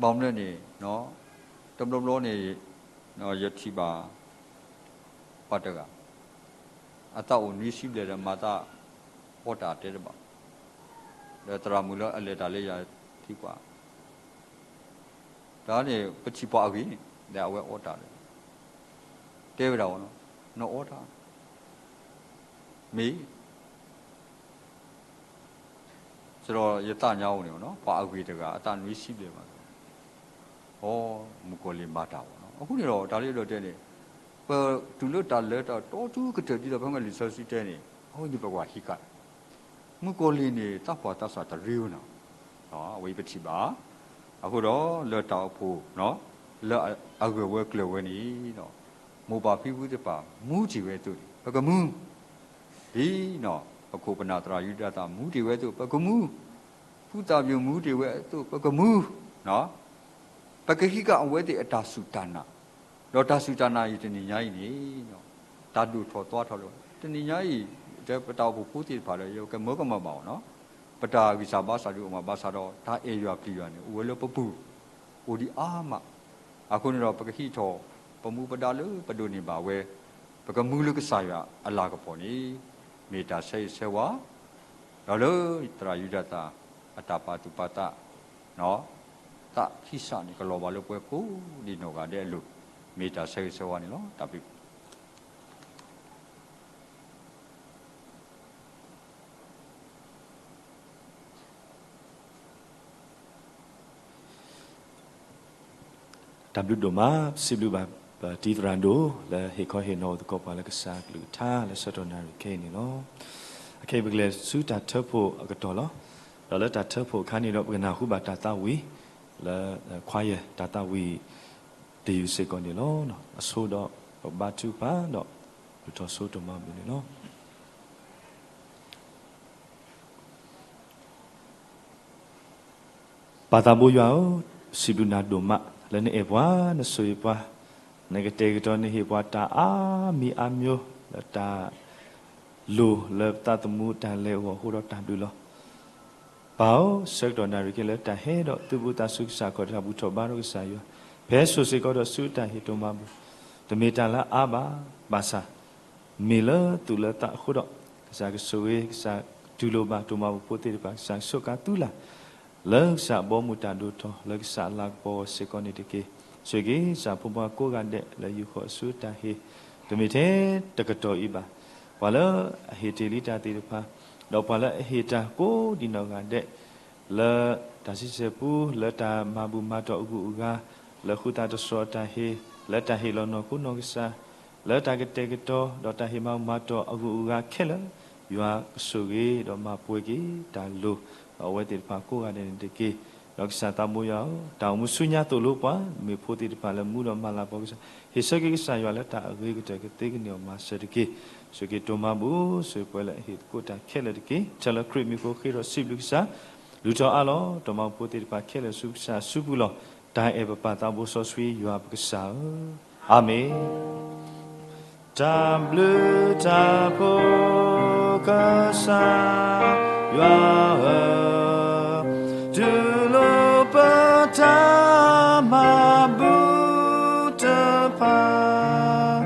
ဘၣ်မနုၤန့ၣ်, တဘျီဘျီန့ၣ် ယထံၣ်ဘၣ် ပှၤတဂၤ အသးအိၣ်နွံဆံဘျဲၣ်ဒီးမၤသးအီတၢ်တဲတဘၣ်, ဒီးသရၣ်မုၣ်လၢအလဲၤတၢ်လၢယၤထံကွၢ် တၢ်န့ၣ် ပထံၣ်ပှၤအဂ့ၢ်န့ၣ် ဒီးအဝဲအီတၢ်ဒီး တဲဝဲဒၣ်အီၤ, နအီတၢ် မ့ၢ် စဒီးယသးညါအိၣ်န့ၣ် ပှၤအဂ့ၢ်တဂၤ အသးနွံဆံဘျဲၣ်မး, အိ မုၣ်ကီၢ်လံၢ်မၤတၢ်အီၤနီၤ. အဃိန့ၣ်ဒီး တၢ်လၢယအဲၣ်ဒိးတဲန့ၣ် ပတုၤလၢတၢ်လၢတၢ်တီတုၤကတၢၢ်ဒ်သိးဖဲမ့ၢ်လံာ်စီဆှံတဲန့ၣ် အဝဲန့ၣ်ပကဘၣ်ဟံးဃာ် မုၣ်ကီၢ်လံၢ်န့ၣ် သးပှၢ်သးစၢ်တရ့ဝဲနီၤ. အဝဲအံၤပထံၣ်ဘၣ်. အဃိဒီးလၢတၢ်အိၣ်ဖှိၣ် လၢအဂၢၢ်ဝဲကျၢၤဝဲန့ၣ် မိၢ်ပၢ်ဖံဖုသ့ၣ်တဖၣ် မူတ့ၢ်ဝဲအသိးန့ၣ် ပကမူ ဒ်နီၤ ပခိၣ်ပနၢ်သရၣ်ယူဒၤသၣ်မူတ့ၢ်ဝဲအသိး ပကမူ, ဖုသၣ်ပျိၣ်မူတ့ၢ်ဝဲအသိး ပကမူ ပကဟံးဃာ်အဝဲသ့ၣ်အတၢ်စူၢ်တၢ်နာ်, ဒီးတၢ်စူၢ်တၢ်နာ်အံၤတနံၤညါအံၤန့ၣ် တၢ်ဒိၣ်ထီၣ်သွါထီၣ်လၢ တနံၤညါအံၤ ပတၢ်အိၣ်ဖှိၣ်ဖိသ့ၣ်တဖၣ်ဒီး ယကမၢကမၣ်ဘၣ်အီၤနီၤ, ပတၢ်ဂံၢ်စၢ်ဘါစၢ်ဒုးအိၣ်မး ဘၣ်ဆၣ်ဒီးတၢ်အဲၣ်ယွၤပျံၤယွၤန့ၣ် အိၣ်ဝဲလၢပပူၤ အိၣ်ဒံးအါမး. အဃိန့ၣ်ဒီး ပကဟံးထီၣ် ပမူပဒါလၢပဒိးန့ၢ်ဘၣ်ဝဲ ပကမူလၢကစၢ်ယွၤအလၤကပီၤန့ၣ် မ့ၢ်တၢ်ဆၢဂ့ၤဆၢဝါ ဒီးလၢသရၣ်ယူဒၤသၣ် အတၢ်ပာ်သူၣ်ပာ်သး သးခံစးန့ၣ် ကလီၤဘၣ်လၢပှၤကိးဒံးနီၢ်ဂၤဒဲးအလိၤ မ့ၢ်တၢ်ဆၢဂ့ၤဆၢဝါန့ၣ်လီၤ. တၢ်ဘျုး တၢ်ဘျုးဒိၣ်မး, ပစံးဘျုးဘၣ်ပတံၤသရၣ်ဒိၣ် လၢဟ့ၣ်ခီဟ့ၣ်နီၤအိၣ်သကိးပှၤလၢကစၢ်အကလုၢ်ကထါ လၢဆၢကတီၢ်နၣ်ရံၣ်ခဲအံၤန့ၣ်လီၤ. အခဲအံၤပကလဲၤဆူတၢ်ထၢဖှိၣ်အကတီၢ်လီၤ. ဒီးလၢတၢ်ထၢဖှိၣ်အခါန့ၣ်ဒီး ပကနၢ်ဟူဘၣ်တၢ်သးဝံၣ် လၢ choir တၢ်သးဝံၣ် တယုၢ်စ့ၢ်ကီးန့ၣ်လီၤ. အဆိဒီးပဘါထုကဖၣ်ဒီး လုၢ်ထီၣ်ဆိဒိၣ်မးပူၤန့ၣ်လီၤ. ပၢ်သးဘိယွၤဧၢ, စံးဘျုးနၤဒိၣ်မး လၢနအဲၣ်ပှၤ နဆိၣ်ဂ့ၤပှၤ နကတဲာ်ကတီၤနဟ့ၣ်ပှၤတၢ်အါမံၤအါမျိုး လၢတၢ်လိၣ်လၢသးသမူတၢ်လဲၤအဂီၢ်အဃိဒီးတၢ်ဘျုးလီၤ. ပၢ်ဧၢ, ဆၢကတီၢ်နၣ်ရံၣ်ခဲလၢာ် တၢ်ဟဲဒီးသုးဘူးသးစူၤကစၢ်ခီၣ်တၢ်ဘူၣ်ထီၣ်ဘါထီၣ်ကစၢ်ယွၤ ဖဲစိၤစ့ၢ်ကီးဒီးဆူတၢ်ဟ့ၣ်တိၢ်မၤဘူၣ် တမ့ၢ်တၢ်လၢအါဘၣ်, ဘၣ်ဆၣ် မ့ၢ်လၢသူၣ်လၢသးအဃိဒီး ကစၢ်ကဆိၣ်ဂ့ၤ ကစၢ်တူၢ်လိာ်ဘၣ်တိၢ်မၤဘူၣ်ဖိသ့ၣ်တဖၣ် ကစၢ်ကဆိးကါသုလၢ် လၢကစၢ်အဘီအမုၢ်တၢ်ဒိၣ်ထီၣ် လၢကစၢ်အလၤကပီၤအဂီၢ်စ့ၢ်ကီးန့ၣ်တက့ၢ်. ဆိၣ်ဂ့ၤကစၢ်ဖိမါကိးဂၤဒဲး လၢယူာ်ဃီၤဆူတၢ်ဟ့ၣ် တမ့ၢ်ထဲတကတီၢ်အံၤဘၣ်. ပှၤလၢအဟ့ၣ်တ့ၢ်လံတၢ်သ့ၣ်တဖၣ် ဒီးပှၤလၢအဟ့ၣ်တၢ်ကိးဒံးနီၢ်ဂၤဒဲး လၢတၢ်စံးဆဲၣ်ပူ လၢတၢ်မၤဘူၣ်မၤတီၢ်အဂုၤအဂၤ လၢဃုသးတစိၤအတၢ်ဟ့ၣ် လၢတၢ်ဟ့ၣ်လီၤနီၢ်ခိနီၢ်ကစၢ် လၢတၢ်ကတဲာ်ကတီၤ ဒီးတၢ်ဟ့ၣ်မၤဘူၣ်မၤတီၢ်အဂုၤအဂၤခဲလၢာ် ယွၤကဆိၣ်ဂ့ၤဒီးမၤပှဲၤက့ၤတၢ်လိၤ ဒီးအဝဲသ့ၣ်တဖၣ်ကိးဂၤဒဲးန့ၣ်တက့ၢ်. ဒီးကစၢ်သးဘိယွၤဧၢ, တၢ်အိၣ်မူဆူညါသိၣ်လိပှၤ မ့ၢ်ဖိသ့ၣ်တဖၣ်လၢမူဒီးမၤလၤကပီၤကစၢ် ဟ့ၣ်ဆၢက့ၤကစၢ်ယွၤလၢတၢ်အဂ့ၤကတၢၢ်ကသ့ကန့ၢ်အီၤမၤစၢၤတက့ၢ်. ဆိၣ်ဂ့ၤတိၢ်မၤဘူၣ် ဆိၣ်ဂ့ၤပှဲၤလၢအဟ့ၣ်သကိးတၢ်ခဲလၢာ်တက့ၢ်. ထဲလၢခရံာ်မံၤအဃိဃ့ဒီးစံးဘျုးကစၢ် လုၢ်ထီၣ်အါလီၤ တိၢ်မၤဘူၣ်ဖိသ့ၣ်တဖၣ်ခဲလၢာ်ဆူကစၢ်အစုပူၤလီၤ. တၢ်အဲၣ်ပပၢ်သးဘိစီဆှံယွၤပကစၢ်ဧၢ, အၤမ့ၣ်. တၢ်ဘျုးတၢ်ဖှိၣ်ကစၢ်ယွၤဧၢ, တူၢ်လိာ်ပ တၢ်မၤဘူၣ်တဖၣ်,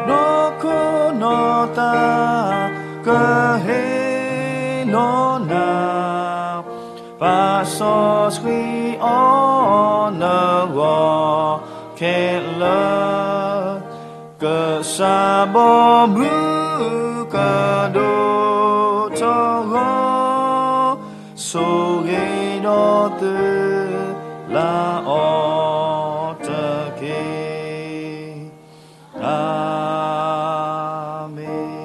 နီၢ်ခိနီၢ်သး ကဟ့ၣ်နီၢ်နၤ, ပာ်စီဆှံအီၤနဂီၢ်ခဲလၢာ်, ကစၢ်ဘီမုၢ်ကဒိၣ်ထီၣ်ဂီၤ, ဆိၣ်ဂ့ၤဒီးသုလၢအီၤတက့ၢ်. အၤမ့ၣ်.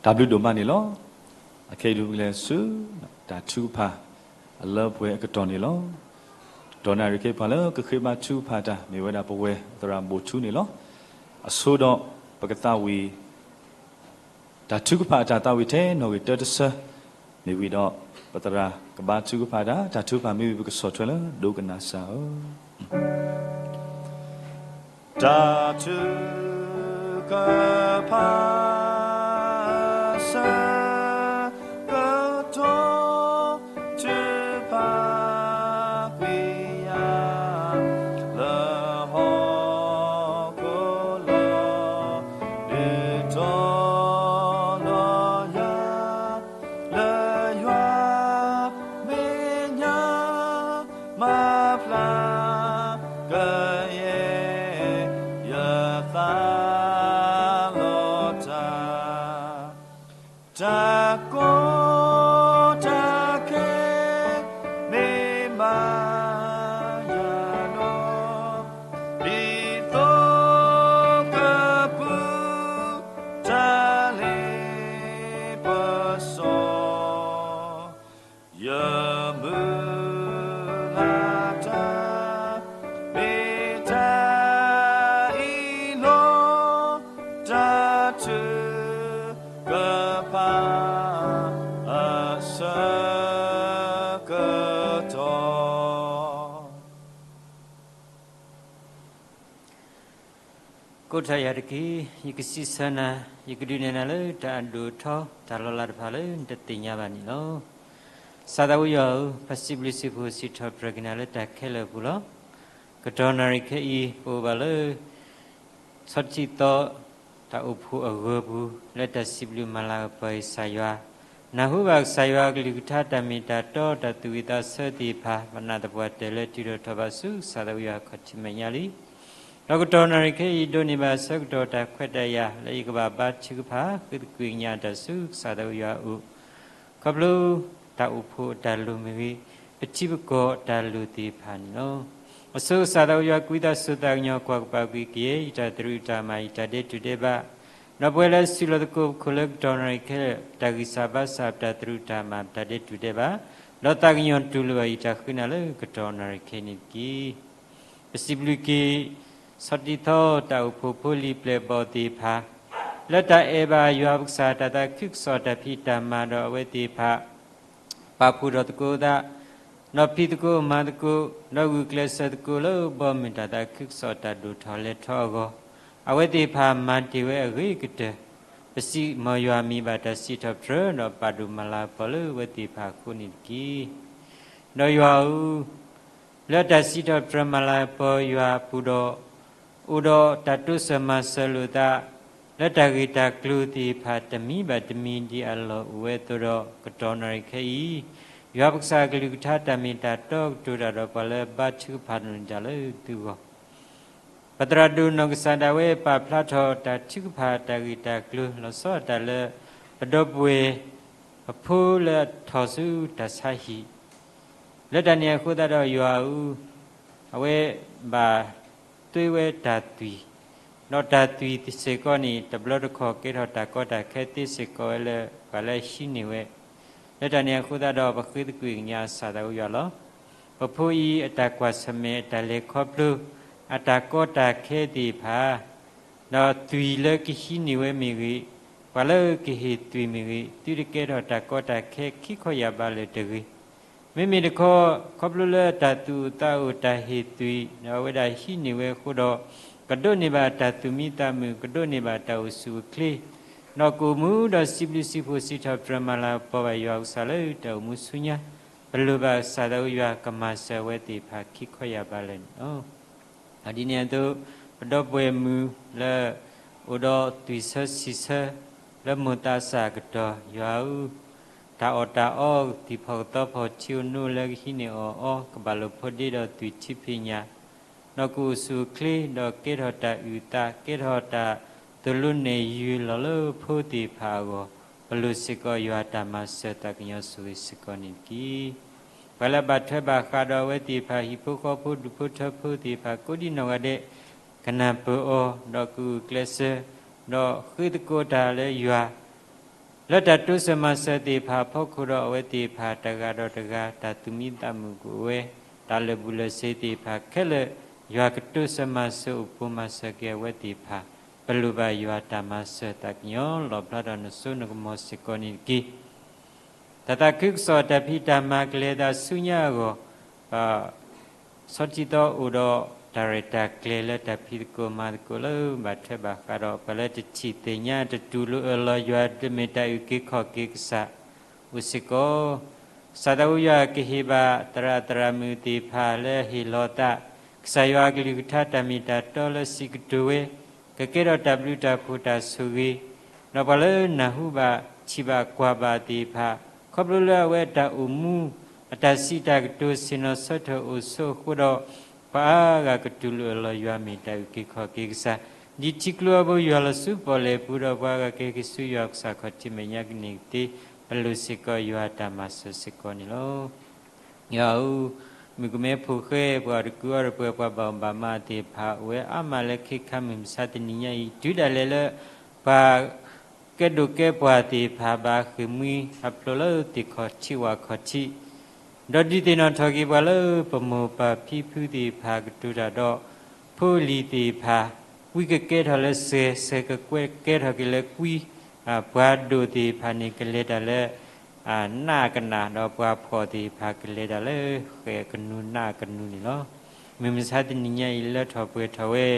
တၢ်ဘျုးဒိၣ်မးန့ၣ်လီၤ. အခဲအံၤဒုးပကလဲၤဆူ တၢ်ထုကဖၣ် အလၢပှဲၤအကတီၢ်န့ၣ်လီၤ. ကတီၢ်နၣ်ရံၣ်ခဲအံၤပှၤလၢကဃ့ဘါထုကဖၣ်တၢ် မ့ၢ်ဝဲဒၣ်ပဝဲသရၣ်ဘိၣ်ထူန့ၣ်လီၤ. အဆိဒီး ပကသးဝံၣ် တၢ်ထုကဖၣ်အတၢ်သးဝံၣ်ထဲနီၣ်ဂံၢ်တၢတဆၢ မ့ၢ်ဝံၤဒီး ပသရၣ်ကဘါထုကဖၣ်တၢ်, တၢ်ထုကဖၣ်မ့ၢ်ဝံၤပကဆီၣ်ထွဲလၢ ဒိကနၣ်စၢ်ဧၢ. တၢ်ထုကဖၣ် ဆၢကတီၢ် ထုကဖၣ်ကွံာ်ယၤ လၢဟီၣ်ခိၣ်လီၤ. ဒုးတီၤလီၤယၤ လၢယွၤမဲာ်ညါ မၤဖျါကယဲၢ် ယသးလီၤတၢ် တၢ်ကီတၢ်ခဲ မ့ၢ်မၤယၤဒီး ဒ်သိးကပူၤ တၢ်လ့ပစီ ယမုၢ်လၢ်တၢ် မ့ၢ်တၢ်အံၤလီၤ. တၢ်ထုကဖၣ် အဆၢကတီၢ် ကိးထီၣ်ယၤတက့ၢ်. ယကစံးဆၢနၤ, ယကဒုးနဲၣ်နၤလၢတၢ်အဒိၣ်အထီ တၢ်လီၤလးတဖၣ်လၢနတသ့ၣ်ညါဘၣ်န့ၣ်လီၤ. စီၤသးဝံယွၤဧၢ, ပစံးဘျုးစံးဖှိၣ်စံးထီၣ်ပတြၢၤက့ၤနၤလၢတၢ်ခဲလၢာ်အပူၤလီၤ. ကတီၢ်နၣ်ရံၣ်ခဲအံၤ ပအိၣ်ဘၣ်လၢ ဆီတထံၣ်သီ တၢ်အိၣ်ဖှိၣ်အဂၢၤပူၤ လၢတၢ်စံးဘျုးမၤလၤကပီၤကစၢ်ယွၤ, နၢ်ဟူဘၣ်ကစၢ်ယွၤအကလုၢ်ကထါ တၢ်မ့ၢ်တၢ်တီ တၢ်သူၣ်ဝံၣ်သးဆၢသ့ၣ်တဖၣ် ပနၢ်သပှၢ်တၢၢ်လၢ တုၤထီၣ်ထီၣ်ဘးဆူကစၢ်သးဝံယွၤအခီၣ်ထံးမဲာ်ညါလံ. ဒီးကတီၢ်နၣ်ရံၣ်ခဲအံၤ ဒိးန့ၢ်ဘၣ်ဆၢကတီၢ်တၢ်ခွဲးတၢ်ယာ် လၢယကဘၣ်ဘါထုကဖၣ် ဃ့သကွံာ်ကညးတၢ်ဆူကစၢ်သးဝံယွၤအအိၣ် ခီဖျိတၢ်အိၣ်ဖှိၣ်အတၢ်လိၣ်မ့ၢ်ဂ့ၤ, ပထံပကီၢ်အတၢ်လိၣ်သ့ၣ်တဖၣ်န့ၣ်လီၤ. အဆိကစၢ်သးဝံယွၤ ကွံသးစိာ်သးကညီၤ ကွၢ်ကပၤကွံာ်ကယဲၢ် ယတၢ်သရူးတၢ်မၤ ယတၢ်ဒဲးတူၢ်ဒဲးဘး, ဒီးပဝဲလၢအစုၣ်လီၤသကိးပခိၣ်လၢကတီၢ်နၣ်ရံၣ်ခဲလၢာ် တၢ်ဂံၢ်စၢ်ဘါစၢ် ပတၢ်သရူးတၢ်မၤ ပတၢ်ဒဲးတူၢ်ဒဲးဘး, ဒီးသးကညီၤတူၢ်လိာ်ဘၣ် ယတၢ်ဃုနၢ်လၢကတီၢ်နၣ်ရံၣ်ခဲအံၤန့ၣ်တက့ၢ်. ပစံးဘျုးက့ၤ ဆီတံၢ်သီ တၢ်အိၣ်ဖှိၣ်ဖိလံၤပျဲၢ်ဘီၣ်သ့ၣ်တဖၣ် လၢတၢ်အဲၣ်ဘၣ်ယွၤပကစၢ် တၢ်သးခုကစီၣ် တၢ်ဖံးတၢ်မၤဒီးအဝဲသ့ၣ်တဖၣ် ပာ်ဖှိၣ်ထီၣ်သကိးသး, ဒီးဖံးသကိးမၤသကိး, ဒီးဂုာ်ကျဲးစၢးသကိးလၢ ဘီမုၢ်တၢ်သးခုကစီၣ် တၢ်ဒိၣ်ထီၣ်လဲၤထီၣ်အဂီၢ်, အဝဲသ့ၣ်တဖၣ်မၤတ့ၢ်ဝဲအဂ့ၤကတၢၢ်, ပစံးမီၢ်ယွၤမံၤဘၣ်တၢ်စံးထီၣ်ပတြၢၤ ဒီးပာ်ဒိၣ်မၤလၤကပီၤလၢအဝဲသ့ၣ်တဖၣ်အဃိန့ၣ်တက့ၢ်. ဒီးယွၤဧၢ, လၢတၢ်စံးထီၣ်ပတြၢၤမၤလၤကပီၤယွၤအပူၤဒီး, အိၣ်ဒီးတၢ်တိစၢၤမၤစၢၤလိာ်သး လၢတၢ်ဂ့ၢ်တၢ်ကျိၤသ့ၣ်တဖၣ် တမံၤဘၣ်တမံၤဒ်အလီၢ်အိၣ်ဝဲအသိးဒီး ကတီၢ်နၣ်ရံၣ်ခဲအံၤ, ယွၤပကစၢ်အကလုၢ်ကထါ တၢ်မ့ၢ်တၢ်တီကတိၤတၢ်ဒီးပှၤလၢဘါထုကဖၣ်တၢ်လၢသုဂီၢ် ပသရၣ်ဒိၣ်နီၢ်ကစၢ်ဒၣ်ဝဲ ပာ်ဖျါထီၣ်တၢ်ထုကဖၣ်တၢ်ဂ့ၢ်တၢ်ကျိၤ လီၤဆီဒၣ်တၢ်လၢ ပဒီပုၢ်ဝဲၢ် အဖိလၢအထီၣ်ဆူတၢ်ဆါဟံၣ်, လၢတၢ်န့ၣ်အဃိသတးဒီးယွၤဧၢ, အဝဲဘၣ်သွံၣ်ဝဲတၢ်သွံၣ်, ဒီးတၢ်သွံၣ်စ့ၢ်ကီးန့ၣ် တဘျီတခီၣ်ကဲထီၣ်တၢ်ကီတၢ်ခဲသ့စ့ၢ်ကီးဝဲလၢ ပှၤလၢအဟံးန့ၢ်ဝဲ, လၢတၢ်န့ၣ်အဃိသတးဒီး ပဃ့သကွံာ်ကညးကစၢ်သးဝံယွၤလီၤ. ပဖိအံၤအတၢ်ကွၢ်ဆၢၣ်မဲာ် အတၢ်လဲၤခီဖျိ အတၢ်ကီတၢ်ခဲသ့ၣ်တဖၣ် ဒီးသွံၣ်လၢကဟံးန့ၢ်ဝဲမ့ၢ်ဂ့ၤ, ပှၤလၢကဟ့ၣ်သွံၣ်မ့ၢ်ဂ့ၤ, သုတကဲထီၣ်တၢ်ကီတၢ်ခဲခံခီယၢ်ဘးလၢၤတဂ့ၤ. မ့မ့ၢ်တခီ, ခီဖျိလၢတၢ်သူၣ်အိၣ်သးအိၣ်တၢ်ဟ့ၣ်သွံၣ် ဒီးအဝဲဒၣ်ဟံးန့ၢ်ဝဲအဃိဒီး, ကဒိးန့ၢ်ဘၣ်တၢ်သူၣ်မံသးမုာ်, ကဒိးန့ၢ်ဘၣ်တၢ်အိၣ်ဆူၣ်အိၣ်ချ့, ဒီးကအိၣ်မူဒီးစံးဘျုးစံးဖှိၣ်စံးထီၣ်ပတြၢၤမၤလၤကပီၤဘၣ်ယွၤကစၢ်လၢတၢ်အိၣ်မူဆူညါ, ပလိၣ်ဘၣ်ကစၢ်သးဝံယွၤကမၤစၢၤဝဲသ့ၣ်တဖၣ်ခံခီယၢ်ဘးလၢာ်န့ၣ်လီၤ. ဒ်န့ၣ်အသိး, ပဒီပုၢ်ဝဲၢ်မုၣ်လၢ အိၣ်ဒီးသွံၣ်ဆၢဆံးဆၢ လၢမိၢ်သးစၢ်အကတီၢ်, ယွၤဧၢ, တၢ်အီၣ်တၢ်အီ သံၣ်ဖီၣ်ကသီဖီၣ် ထံအိၣ်နိလၢကဟံးန့ၢ်အီၣ်အီ ကဘၣ်လိာ်ဖိးဒ့ဒီးသွံၣ်ထံဖံးညၣ်, ဒီးကအိၣ်ဆူၣ်အိၣ်ချ့ ဒီးကဲထီၣ်တၢ်အုၣ်သး ကဲထီၣ်တၢ်သိၣ်လိနဲၣ်ယုၢ်လီၤလၢဖိသ့ၣ်တဖၣ်အဂီၢ်, ပလိၣ်စ့ၢ်ကီးယွၤတၢ်မၤစၢၤသးကညီၤဆိၣ်ဂ့ၤစ့ၢ်ကီးန့ၣ်တက့ၢ်. ပှၤလၢအဘၣ်ထွဲဘၣ်ဃးဒီးအဝဲသ့ၣ်တဖၣ် ဟံၣ်ဖိဃီဖိဒူၣ်ဖိထၢဖိသ့ၣ်တဖၣ် ကိးဒံနီၢ်ဂၤဒဲး ကနၢ်ပၢၢ်အီၤ ဒီးကဂုာ်ကျဲးစၢး ဒီးဃ့သကိးတၢ်လၢယွၤ လၢတၢ်တိစၢၤမၤစၢၤသ့ၣ်တဖၣ်အဖီခိၣ်ဒီး အဝဲသ့ၣ်တဖၣ်တဂၤဒီးတဂၤ တၢ်သူၣ်မံသးမုာ်ကအိၣ်ဝဲ, တၢ်လၢာ်ဘူၣ်လၢာ်စ့သ့ၣ်တဖၣ်ခဲလၢာ် ယွၤကတိစၢၤမၤစၢၤအိၣ်ဖှိၣ်မၤစၢၤက့ၤအဝဲသ့ၣ်တဖၣ်, ပလိၣ်ဘၣ်ယွၤတၢ်မၤစၢၤသးကညီၤ လီၣ်ဖျါထီၣ်နစိနကမီၤစ့ၢ်ကီးန့ၣ်တက့ၢ်. တၢ်သးခုကစီၣ်တၢ်ဖံးတၢ်မၤကလဲၤသးဆူညါအဂီၢ်, ပ ဆီထံသီအိၣ်ဒီးတၢ်ရဲၣ်တၢ်ကျဲၤလၢတၢ်ဖံးသကိးမၤသကိးလၢဘၣ်ထွဲဘၣ်ဃးဒီး ပှၤလၢတထံၣ်သ့ၣ်ညါတတူၢ်လိာ်အၢၣ်လီၤယွၤတမ့ၢ်တၢ်အုၣ်က့ၤခီၣ်က့ၤကစၢ်အိၣ်စ့ၢ်ကီး, ကစၢ်သးဝံယွၤကဟ့ၣ်ဘၣ်သရၣ်သရၣ်မုၣ်သ့ၣ်တဖၣ်လၢဟ့ၣ်လီၤသး ကစၢ်ယွၤအကလုၢ်ကထါတၢ်မ့ၢ်တၢ်တီလၢစံးကတိၤဝဲ, ကကဲထီၣ်တၢ်ဘျုးတၢ်ဖှိၣ်တၢ်ဆိၣ်ဂ့ၤ, ဒီးပှၤလၢနၢ်ဟူဘၣ်ထံၣ်ဘၣ်ကွၢ်ဘၣ်သ့ၣ်တဖၣ်, ခီဖျိလၢအဝဲအတၢ်အိၣ်မူ အတၢ်စံးတၢ်ကတိၤဆ့ၣ်နီၤဆၢထၢၣ်အိၣ်ဆိးအဃိဒီး, ပှၤအါဂၤကတူၢ်လိာ်အၢၣ်လီၤယွၤမ့ၢ်တၢ်အုၣ်က့ၤခီၣ်က့ၤကစၢ်, ဒ်ထံကျိအဘိယွၤလီၤဆူပီၣ်လဲၣ်ပူၤဒီး ပှၤအါဂၤကဟဲက့ၤဆူယွၤပကစၢ်ခီၣ်ထံးမဲာ်ညါကန့ၢ်ကသ့, ပလိၣ်စ့ၢ်ကီးယွၤတၢ်မၤစၢၤစ့ၢ်ကီးန့ၣ်လီၤ. ယွၤဧၢ, မုၣ်ကမဲဖိဃဲ ပှၤတကုးအီၣ်တပှဲၤ ပှၤဘၣ်အီၣ်ဘၣ်မးသ့ၣ်တဖၣ်အိၣ်ဝဲအါမးလၢခဲခါမုၢ်မဆါတနံၤညါအံၤ တုၤဒၣ်လဲာ်လၢ ပှၤကဲဒိၣ်ကဲပှၢ်သ့ၣ်တဖၣ်ဘၣ်ဃ့ၢ်မှံဟးဖျိးလၢသ့ၣ်ခီၣ်ထံးဝၣ်ခီၣ်ထံး, ဒီးဒုးသ့ၣ်နီၣ်ထီၣ်က့ၤပှၤလၢပမိၢ်ပၢ်ဖံဖုသ့ၣ်တဖၣ်ကတိၤတၢ်ဒီး ဖိလံၤသ့ၣ်တဖၣ်, ကွံကကဲထီၣ်လၢစှဲၤ, စှဲၤကကွဲးကဲထီၣ်က့ၤလၢကွံ, ပှၤဒိၣ်သ့ၣ်တဖၣ်န့ၣ်ကလဲၤတၢ်လၢ နးအကနး ဒီးပှၤဖှီၣ်သ့ၣ်တဖၣ်ကလဲၤတၢ်လၢဃဲၤအကနူၤနးအကနူၤန့ၣ်လီၤ. မုၢ်မဆါတနံၤညါအံၤလၢထီၣ်ပှဲၤထီၣ်ဝဲ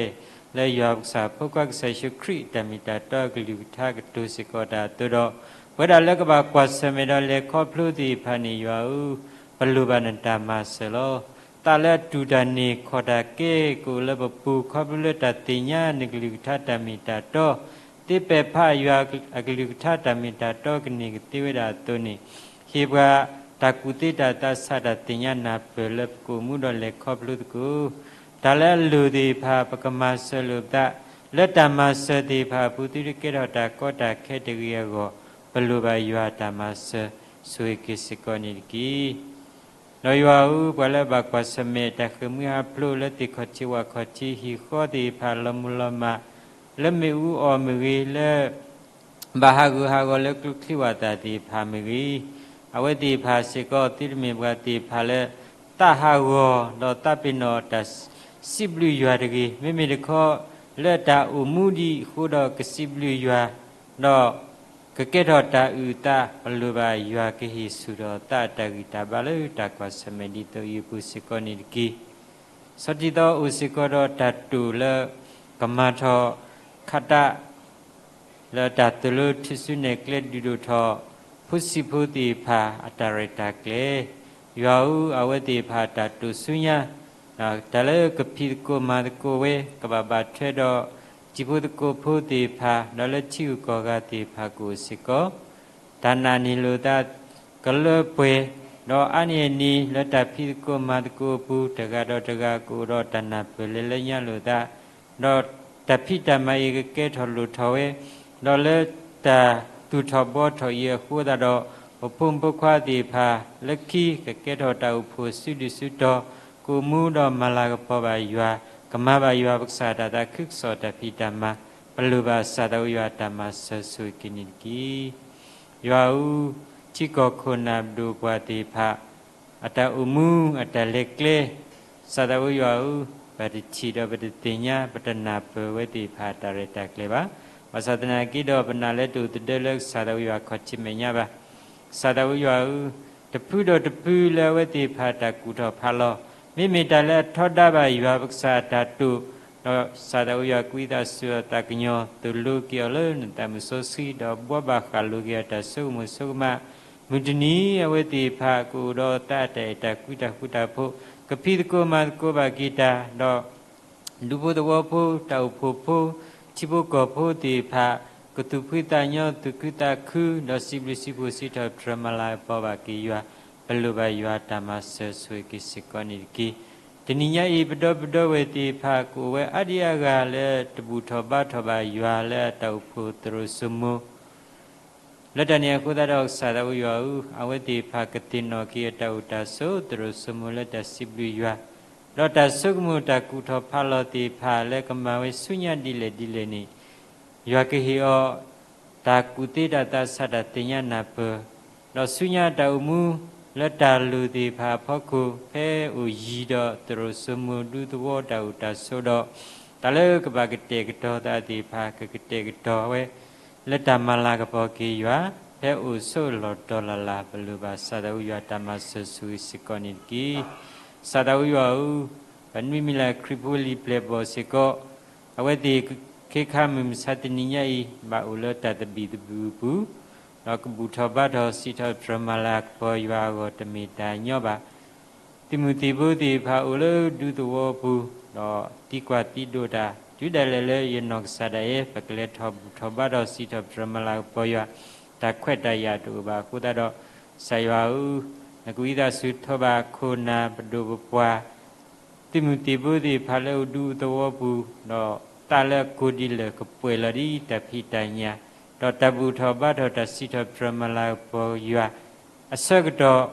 လၢယွၤပကစၢ်ဖိခွါကစၢ်ယ့ၣ်ၡူးခရံာ်အတၢ်မ့ၢ်တၢ်တီအကလုၢ်ကထါကတိၤစ့ၢ်ကီးတၢ်အသိးဒီး, ပဝဲဒၣ်လၢကဘၣ်ကွၢ်ဆၢၣ်မဲာ်ဒီးလဲၤခီဖျိသ့ၣ်တဖၣ်န့ၣ် ယွၤဧၢ, ပလိၣ်ဘၣ်နတၢ်မၤစၢၤလီၤ. သးလၢအတူၢ်တၢ်န့ၢ်ခီၣ်တၢ်ကဲကအိၣ်လၢပပူၤ ခီဖျိလၢတၢ်သ့ၣ်ညါနကလုၢ်ကထါတၢ်မ့ၢ်တၢ်တီ, သ့ပဲာ်ဖးယွၤအကလုၢ်ကထါတၢ်မ့ၢ်တၢ်တီကန့ၢ်ကသ့ဝဲဒၣ်အသိးန့ၣ်, ဟ့ၣ်ပှၤတၢ်ကူၣ်သ့တၢ်သးဆးတၢ်သ့ၣ်ညါနၢ်ပၢၢ်လၢပကအိၣ်မူဒီးလဲၤခီဖျိသကိး တၢ်လၢအလိၣ်သ့ၣ်တဖၣ် ပကမၤစၢၤလိာ်ပသး, လၢတၢ်မၤစၢၤသ့ၣ်တဖၣ်အပူၤ သုတကဲထီၣ်တၢ်ကီတၢ်ခဲတဂ့ၤအဂီၢ်, ပလိၣ်ဘၣ်ယွၤတၢ်မၤစၢၤဆိၣ်ဂ့ၤက့ၤစ့ၢ်ကီးန့ၣ်တက့ၢ်. ဒီးယွၤဧၢ, ပှၤလၢအဘၣ်ကွၢ်ဆၢၣ်မဲာ်တၢ်ဃ့ၢ်မှံဟးဖျိးလၢသ့ၣ်ခီၣ်ထံးဝၣ်ခီၣ်ထံး ဟံၣ်ဃီသ့ၣ်တဖၣ်လီၤမုၢ်လီၤမၢ်, လၢမ့ၣ်အူအီၣ်မ့ၢ်ဂ့ၤ, လၢ ဘၣ်ဟးဂူာ်ဟးဂီၤလၢကျိချံဝၣ်သၣ်သ့ၣ်တဖၣ်မ့ၢ်ဂ့ၤ, အဝဲသ့ၣ်တဖၣ်စ့ၢ်ကီး သုတမ့ၢ်ပှၤသ့ၣ်တဖၣ်လၢ သးဟးဂီၤဒီးသးပ့ၤနီၣ်တၢ်စံးဘျုးယွၤတဂ့ၤ, မ့မ့ၢ်တခီ လၢတၢ်အိၣ်မူဒံးအဃိဒီးကစံးဘျုးယွၤ, ဒီးကကဲထီၣ်တၢ်အုၣ်အသး ပလိၣ်ဘၣ်ယွၤကဟ့ၣ်ဆူၣ်ထီၣ်သးအတၢ်ဂံၢ်တၢ်ဘါလၢတၢ်ကွၢ်ဆၢၣ်မဲာ်ဒ်သိးအံၤအပူၤစ့ၢ်ကီးန့ၣ်တက့ၢ်. ဆီထံသီအိၣ်စ့ၢ်ကီးဒီးတၢ်တိာ်လၢကမၤထီၣ်ခးတၢ် လၢတၢ်သိၣ်လိထူၣ်စုနဲၣ်ကျဲဒုးဒိၣ်ထီၣ် ဖိဆံးဖိသ့ၣ်တဖၣ်အတၢ်ရဲၣ်တၢ်ကျဲၤ, ယွၤဧၢ, အဝဲသ့ၣ်တဖၣ်တၢ်တိာ်ဆူညါ, တၢ်လၢကဖံးသကိးမၤသကိးဝဲ ကဘၣ်ဘၣ်ထွဲဒီး တံၤဖိသကိးဖိသ့ၣ်တဖၣ် ဒီးလၢထံဂုၤကီၢ်ဂၤသ့ၣ်တဖၣ်ကအိၣ်စ့ၢ်ကီး တၢ်နာ်န့ၢ်လိာ်သးကလၢပှဲၤ, ဒီးအါန့ၢ်အန့ၣ် လၢတၢ်ဖံးသကိးမၤသကိးအပူၤ တဂၤဒီးတဂၤကအိၣ်ဒီးတၢ်နၢ်ပၢၢ်လဲၤလၢညါလိာ်သး, ဒီးတၢ်ဖံးတၢ်မၤအံၤကကဲထီၣ်လိၣ်ထီၣ်ဝဲ, ဒီးလၢတၢ်သူၣ်ထီၣ်ဘှီထီၣ်အံၤအဃိသတးဒီး ပဖိမုၣ်ဖိခွါသ့ၣ်တဖၣ် လၢခံကကဲထီၣ်တၢ်အိၣ်ဖှိၣ်စုဒုၣ်စုတီၤ, ကအိၣ်မူဒီးမၤလၤကပီၤဘၣ်ယွၤ, ကမၤဘၣ်ယွၤပကစၢ်တၢ်သးခုကစီၣ်တၢ်ဖံးတၢ်မၤ, ပလိၣ်ဘၣ်ကစၢ်သးဝံယွၤတၢ်မၤစၢၤဆိၣ်ဂ့ၤက့ၤန့ၣ်တက့ၢ်. ယွၤဧၢ, ထံကီၢ်ခိၣ်နၢ်ပဒိၣ်ပှၢ်သ့ၣ်တဖၣ် အတၢ်အိၣ်မူအတၢ်လဲၤကျဲ, ကစၢ်သးဝံယွၤဧၢ, ပတထံၣ်ဒီးပတသ့ၣ်ညါ ပတနၢ်ပၢၢ်ဝဲသ့ၣ်တဖၣ်အတၢ်ရဲၣ်တၢ်ကျဲၤဘၣ်. ဘၣ်ဆၣ်သနာ်က့ဒီး ပနာ်လၢတအိၣ်သဒၢလၢကစၢ်သးဝံယွၤခီၣ်ထံးမဲာ်ညါဘၣ်. ကစၢ်သးဝံယွၤဧၢ, တဖုဒီးတဖုလၢအဝဲသ့ၣ်တဖၣ်တၢ်ကူၣ်ထီၣ်ဖးလီၤ, မ့မ့ၢ်တၢ်လၢအထီဒါဘၣ်ယွၤပကစၢ်အတၢ်တိာ်, ဒီးကစၢ်သးဝံယွၤကွံသးစူၤအီၤသးကညီၤ သိၣ်လိက့ၤအီၤလၢနသးမုၢ်စီဆှံ ဒီးဘှီဘၣ်ဃးလိာ်က့ၤအတၢ်ဆိကမိၣ်ဆိကမး, မုၢ်တနံၤအဝဲသ့ၣ်တဖၣ် ကအိၣ်ဒီးသးအတၢ်အဲၣ်တၢ်ကွံတၢ်ဃူတၢ်ဖိး, ကဖံးသကိးမၤသကိးဘၣ်က့ၤတၢ်, ဒီး ဒူဖိသဝီဖိ, တၢ်အိၣ်ဖှိၣ်ဖိ, ထံဖိကီၢ်ဖိသ့ၣ်တဖၣ်, ကသူၣ်ဖှံသးညီ သူၣ်ခုသးခု, ဒီးစံးဘျုးစံးဖှိၣ်စံးထီၣ်ပတြၢၤ မၤလၤကပီၤဘၣ်က့ၤယွၤ, ပလိၣ်ဘၣ်ယွၤတၢ်မၤစၢၤဆိၣ်ဂ့ၤက့ၤစ့ၢ်ကီးန့ၣ်တက့ၢ်. တနံၤညါအံၤ ပဒီပုၢ်ဒီဝဲၢ်သ့ၣ်တဖၣ် ကအိၣ်ဝဲအါဒံအါဂၤလၢတဘူၣ်ထီၣ်ဘါထီၣ်ဘၣ်ယွၤလၢအတၢ်အိၣ်ဖှိၣ်သရိာ်စိမိၤ လၢတၢ်န့ၣ်အဃိသတးဒီး ကစၢ်သးဝံယွၤဧၢ, အဝဲသ့ၣ်တဖၣ်ကသ့ၣ်နီၣ်က့ၤအတၢ်အိၣ်တၢ်ဆိးသရိာ်စိမိၤလၢတၢ်စံးဘျုးယွၤ, ဒီးတၢ်ဆိကမိၣ်တၢ်ကူၣ်ထီၣ်ဖးလီၤသ့ၣ်တဖၣ်လၢကမၤဝဲဆူညါဒ်လဲၣ်ဒ်လဲၣ်န့ၣ်, ယွၤကဟ့ၣ်အီၤ တၢ်ကူၣ်သ့တၢ်သးဆး တၢ်သ့ၣ်ညါနၢ်ပၢၢ်, ဒီးဆူညါတၢ်အိၣ်မူလၢတၢ်လိၣ်သ့ၣ်တဖၣ်အဖီခိၣ် ဖဲအိၣ်ယံၤဒီးသရိာ်စိမိၤဒူသဝီတၢ်အိၣ်တၢ်ဆိးဒီး တၢ်လၢကဘၣ်ကတဲာ်ကတီၤသးသ့ၣ်တဖၣ် ကကတဲာ်ကတီၤဝဲ လၢတၢ်မၤလၤကပီၤက့ၤယွၤ ဖဲအိၣ်ဆိးလီၢ်တီလၢ်လၢ် ပလိၣ်ဘၣ်စၢ်သးအူယွၤ တၢ်မၤစၢၤဆိၣ်ဂ့ၤစ့ၢ်ကီးန့ၣ်တက့ၢ်. စၢ်သးအူယွၤဧၢ, ပနွံမံၤလၢ်ခရံာ်ဖိလံာ်ပျဲၢ်ဘီၣ်စ့ၢ်ကီး အဝဲသ့ၣ်ခဲခါမုၢ်မဆါတနံၤညါအံၤ ဘၣ်အိၣ်လၢတၢ်သဘံၣ်သဘုၣ်အပူၤ, ဒီးကဘူၣ်ထီၣ်ဘါထီၣ်စံးထီၣ်ပတြၢၤမၤလၤကပီၤယွၤအဂီၢ် တမ့ၢ်တၢ်ညီဘၣ်. သုးမုၢ်သံၣ်ဘိသ့ၣ်တဖၣ်အိၣ်လၢဒူသဝီပူၤ, ဒီးသံကွၢ်သံဒိးတၢ် တုၤဒၣ်လဲာ်လၢယနီၢ်ကစၢ်ဒၣ်ယဲ ပကလဲၤထီၣ်ဘူၣ်ထီၣ်ဘါထီၣ်စံးထီၣ်ပတြၢၤမၤလၤကပီၤယွၤ တၢ်ခွဲးတၢ်ယာ်တအိၣ်ဘၣ်အဃိသတးဒီး ကစၢ်ယွၤဧၢ, နကဝံသးစူၤထီၣ်ဘၣ်ခိၣ်နၢ်ပဒိၣ်ပပှၢ် သုးမုၢ်သံၣ်ဘိသ့ၣ်တဖၣ်လၢအိၣ်ဒူသဝီပူၤ, ဒီးသးလၢအကိၢ်ဒ်လဲၣ်ကပှဲၤလီၤဒ်တၢ်ဖံးတၢ်ညၣ်, ဒီးတၢ်ဘူၣ်ထီၣ်ဘါထီၣ်တၢ်စံးထီၣ်ပတြၢၤမၤလၤကပီၤယွၤ အဆၢကတီၢ်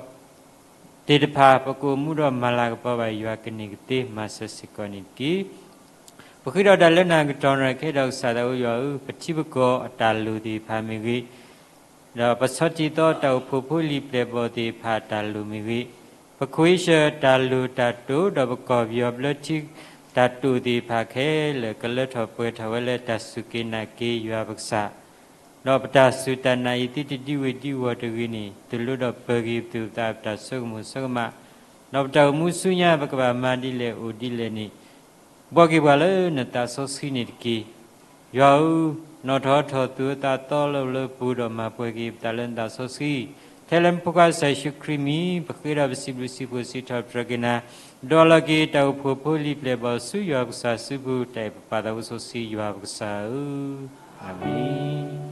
သ့ၣ်တဖၣ် ပကအိၣ်မူဒီးမၤလၤကပီၤဘၣ်ယွၤ ကန့ၢ်ကသ့မၤစၢၤစ့ၢ်ကီးန့ၣ်တက့ၢ်. ပဃ့ဒီးတၢ်လၢနၤကတီၢ်နၢ်ခဲဒီး ကစၢ်သးအူယွၤဧၢ, ပထံပကီၢ်အတၢ်လိၣ်သ့ၣ်တဖၣ်မ့ၢ်ဂ့ၤ, ဒီးပဆီထံသီတၢ်အိၣ်ဖှိၣ်ဖိလံာ်ပျဲၢ်ဘီၣ်သ့ၣ်တဖၣ်တၢ်လိၣ်မ့ၢ်ဂ့ၤ, ပခွ့ၡၢၣ်တၢ်လိၣ်တၢ်တိာ် ဒီးပကီၢ်ပယီၤဘျၢထံတၢ်တိာ်သ့ၣ်တဖၣ်ခဲလၢာ် ကလၢထီၣ်ပှဲၤထီၣ်ဝဲလၢတၢ်စူၢ်က့ၤနာ်က့ၤယွၤပကစၢ်, ဒီးပတၢ်စူၢ်တၢ်နာ်အံၤ သုတဒံဝ့ၤဒံဝီၤတဂ့ၤန့ၣ် သုးလိဒီးပၢၤက့ၤပသူၣ်ပသး ပတၢ်ဆိကမိၣ်ဆိကမး, ဒီးပတၢ်အိၣ်မူဆူညါ ပကဘၣ်မၤဒ်လဲၣ်အိၣ်ဒ်လဲၣ်န့ၣ် ဘှီက့ၤပှၤလၢနသးစီဆှံန့ၣ်တက့ၢ်. ယွၤဧၢ, နီၣ်ထီၣ်ထီၣ်သူၣ်အသးသီလၢပူၤ ဒီးမၤပှဲၤက့ၤပသးလၢနသးစီဆှံ, ထဲလၢနဖိခွါကစၢ်ယ့ၣ်ၡူးခရံာ်မံၤ ပဃ့ဒီးပစံးဘျုးစံးဖှိၣ်စံးထီၣ်ပတြၢၤက့ၤနၤ, ဒီးလီၤက့ၤတၢ်အိၣ်ဖှိၣ်ဖိလံာ်ပျဲၢ်ဘီၣ်ဆူယွၤပကစၢ်စုပူၤ တၢ်အဲၣ်ပပၢ်သးဝံစီဆှံယွၤပကစၢ်ဧၢ, အၤမ့ၣ်.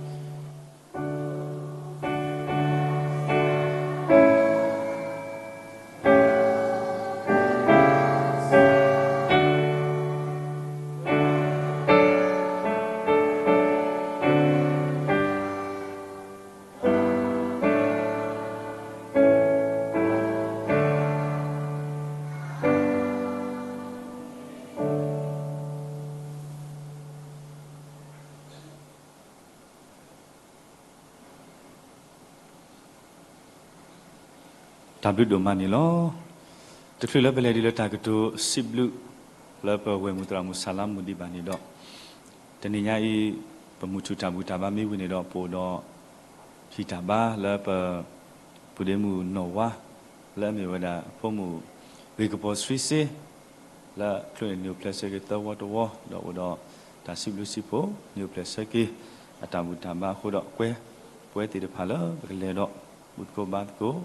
တၢ်ဘျုးဒိၣ်မးန့ၣ်လီၤ. တချုးလၢပလဲၤဒံးလၢတၢ်ကတိၤစံးဘျုး လၢပဝဲၢ်မုၢ်သရၣ်မုၣ်ဆါလါမူးဒံးဘၣ်န့ၣ်ဒီး, တနံၤညါအံၤ ပမုၢ်ထူၣ်တၢ်ဘူၣ်တၢ်ဘါမ့ၢ်ဝံၤန့ၣ်ဒီး ပအိၣ်ဒီး ဟံၣ်တၢ်ဘါလၢပ ပုၢ်ဒ့မုၣ်နီၢ်ဝါ လၢအမ့ၢ်ဝဲဒၣ်ဖိမုၣ်ဂ့ၤကပီၤဆှံစ့ လၢချုးန့ၣ်နံၣ်အိၣ်ဖျဲၣ်ဆၢက့ၤသၢဝီတဝီ ဒီးအိၣ်ဒီးတၢ်စံးဘျုးစံးဖှိၣ် နံၣ်အိၣ်ဖျဲၣ်ဆၢက့ၤ အတၢ်ဘူၣ်တၢ်ဘါအဃိဒီး ကွဲပဝဲသ့ၣ်တဖၣ်လၢပကလဲၤဒီး ဘူၣ်သကိးဘါသကိး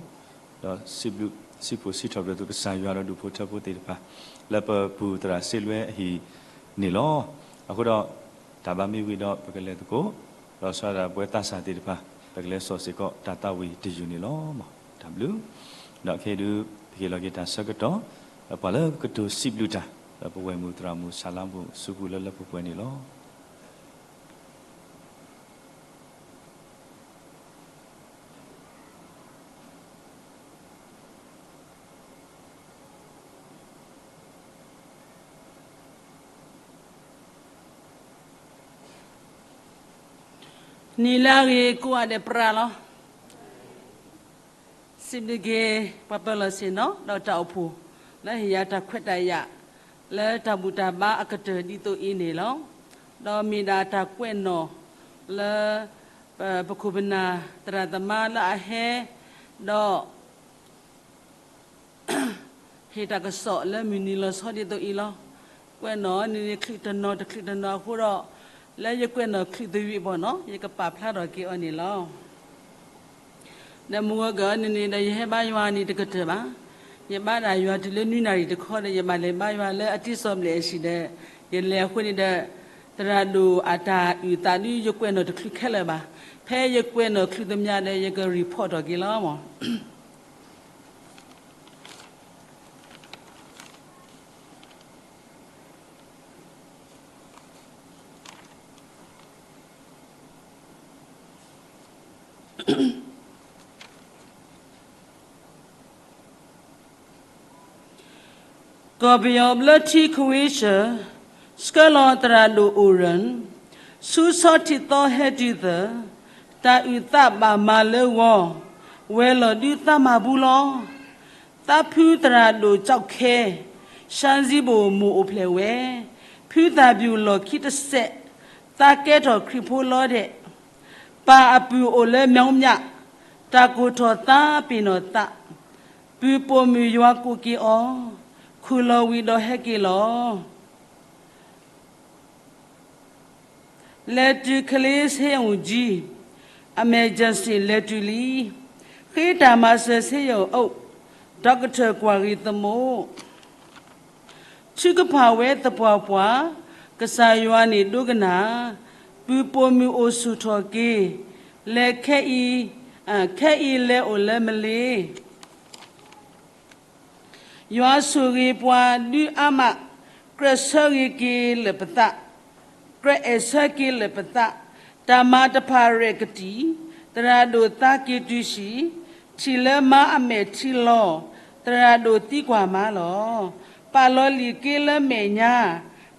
ဒီးစံးဘျုးစံးဖှိၣ်စံးထီၣ်ပတြၢၤသုကစၢ်ယွၤဒီးဒူၣ်ဖိထၢဖိသ့ၣ်တဖၣ် လၢပပုၢ်သရၣ်စ့လွဲအဟံၣ်န့ၣ်လီၤ. အဃိဒီး တၢ်ဘါမ့ၢ်ဝံၤဒီးပကလဲၤသကိး ဒီးဆှၢဒၣ်ပဝဲသးစၢ်သ့ၣ်တဖၣ် ပကလဲၤစိာ်စ့ၢ်ကီးတၢ်သးဝံၣ်တယုၢ်န့ၣ်လီၤ. တၢ်ဘျုး ဒီးခဲအံၤဒုး ပဟ့ၣ်လီၤက့ၤတၢ်ဆၢကတီၢ် ဒီးပှၤလၢကတိၤစံးဘျုးတၢ် လၢပဝဲၢ်မုၢ်သရၣ်မုၣ်ဆါလါမူးစုပူၤလၢလၢပှဲၤပှဲၤန့ၣ်လီၤ. နံၤလၢအဂ့ၤကိးဂၤဒဲးပြးလီၤ. စံးဘျုးက့ၤ ပှၤပၢၤလီၢ်ဆ့ၣ်နီၤ ဒီးတၢ်အိၣ်ဖှိၣ် လၢဟ့ၣ်ယၤတၢ်ခွဲးတၢ်ယာ် လၢတၢ်ဘူၣ်တၢ်ဘါအကတၢၢ်ဒ်သိးအံၤန့ၣ်လီၤ. ဒီးမ့ၢ်ဒၣ်တၢ်ကွဲးနီၣ်လၢ ပခိၣ်ပနၢ်သရၣ်သမါလၢအဟဲ ဒီး ဟ့ၣ်တၢ်ကစီၣ်လၢမုၢ်နံၤလီၤဆီဒ်သိးအံၤလီၤ. ကွဲးနီၣ်န့ၣ်န့ၣ် ချုးတနီၤတချုးတနီၤအဃိဒီး လၢယကွဲးနီၣ်ချုးသယုၢ်ဘၣ်နီၤ ယကပာ်ဖျါထီၣ်က့ၤအီၤန့ၣ်လီၤ. ဒီးမုၢ်ဂီၤက့ၤအီၤန့ၣ်န့ၣ်ဒီး ယဟဲဘါယွၤန့ၣ်တကတၢၢ်ဘၣ်. ယဘါဒၣ်ယွၤတုၤလၢနွံနၣ်ရံၣ်တခီဒီး ယဘၣ်လဲၤဘါယွၤလၢအတံၤစီၤဘျဲၣ်အဟံၣ်ဒီး ယလဲၤအဃိန့ၣ်ဒီး သရၣ်ဒိၣ်အတၢ်အုၣ်သးဒု ယကွဲးနီၣ်တချုးခဲလၢာ်ဘၣ်. ဖဲယကွဲးနီၣ်ချုးသမျၢ်ဒီး ယက report ထီၣ်က့ၤလီၤမၢ်. ကီၢ်ပယီၤဘျၢထံခွ့ဆၢၣ် ဆှၢလီၤသရၣ်ဒိၣ်အိၣ်ရၢၣ် ဆူဆီထံသီဟဲတုၤသၢၣ် တၢ်အုၣ်သးဘၣ်မၤလၢဂီၤ, ဝဲၤလီၢ်ဒုးသးမၤဘူလီၤ. သးဖုသရၣ်ဒိၣ်ကၠီခဲ, ရှါစံဘိၣ်မိၢ်အိၣ်ဖျဲၣ်ဝဲ, ဖုသၣ်ဘျုးလီၢ်ခံတစဲး, သးကဲထီၣ်ခရံာ်ဖိလီၤဒဲး, ပၢ်အပုၢ်အိၣ်လၢမၠီမၠး, တၢ်ကိၢ်ထီၣ်သးပ့ၤနီၣ်သး, ပုၢ်ပိာ်မုၣ်ယွၤကိးက့ၤအီၤ, ခူၣ်လီၤဝံၤဒီးဟဲက့ၤလီၤ. လဲၤတုၤခလ့ဆေးရုံကြီး, emergency လဲၤတုၤလံ, ဃ့တၢ်မၤစၢၤ ဆေးရုံအုပ်, ဒီကထၢၣ်ကွၢ်ဂ့ၤသမူ, ထုကဖၣ်ဝဲသပှၢ်ပှၢ်, ကစၢ်ယွၤန့ၣ်ဒိကနၣ်, ပုၢ်ပိာ်မုၣ်အိၣ်ဆူၣ်ထီၣ်က့ၤ, လဲၤခဲအံၤ, ခဲအံၤလဲၤအိၣ်လၢမလ့ၤ ယွၤဆိၣ်ဂ့ၤပှၤဒုးအါမး, ကြၢးဆၢဂ့ၤက့ၤလၢာ်ပသး, ကြၢးအဲၣ်ဆၢက့ၤလၢာ်ပသး, တၢ်မၤတဖၣ်ရဲၣ်ကတံာ်, သရၣ်ဒိၣ်သးက့ၤတုၤဆံး, ထံၣ်လၢမါအမဲာ်ထံလီၤ, သရၣ်ဒိၣ်သံကွၢ်မါလီၤ. ပာ်လီၤလံာ်က့လၢမဲာ်ညါ,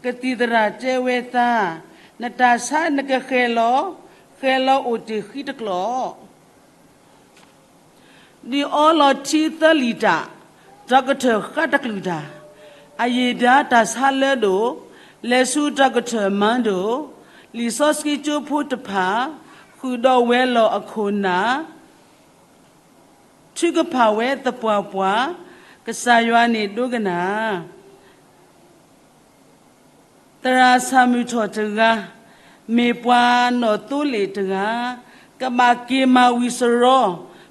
ကသံၣ်သရၣ်တဲဝဲသး, နတၢ်ဆါနကဃဲၤလီၤ, ဃဲၤလီၤအိၣ်တ့ၢ်ဃံတကျိာ် ဒုးအီလီၤထံသၢလံၣ်တၢ်, ဒီကထၢၣ်ဃါတကလုာ်တၢ်, အယံာ်ဒၣ်တၢ်ဆါလၢဒိၣ်, လဲၤဆူဒီကထၢၣ်မၤဒိၣ်, လံာ်စီဆှံကၠိဖိတဖၣ်, ဃုာ်ဒီးဝဲၤလီၢ်အခိၣ်နၢ်, ထုကဖၣ်ဝဲသပှၢ်ပှၢ်, ကစၢ်ယွၤန့ၣ်ဒိကနၣ် သရၣ်ဆၣ်မုၢ်ထီၣ်တဂၤ, မ့ၢ်ပှၤနီၣ်သိလ့ၣ်တဂၤ, ကဘၣ်က့ၤမၤဝံၤစရီ,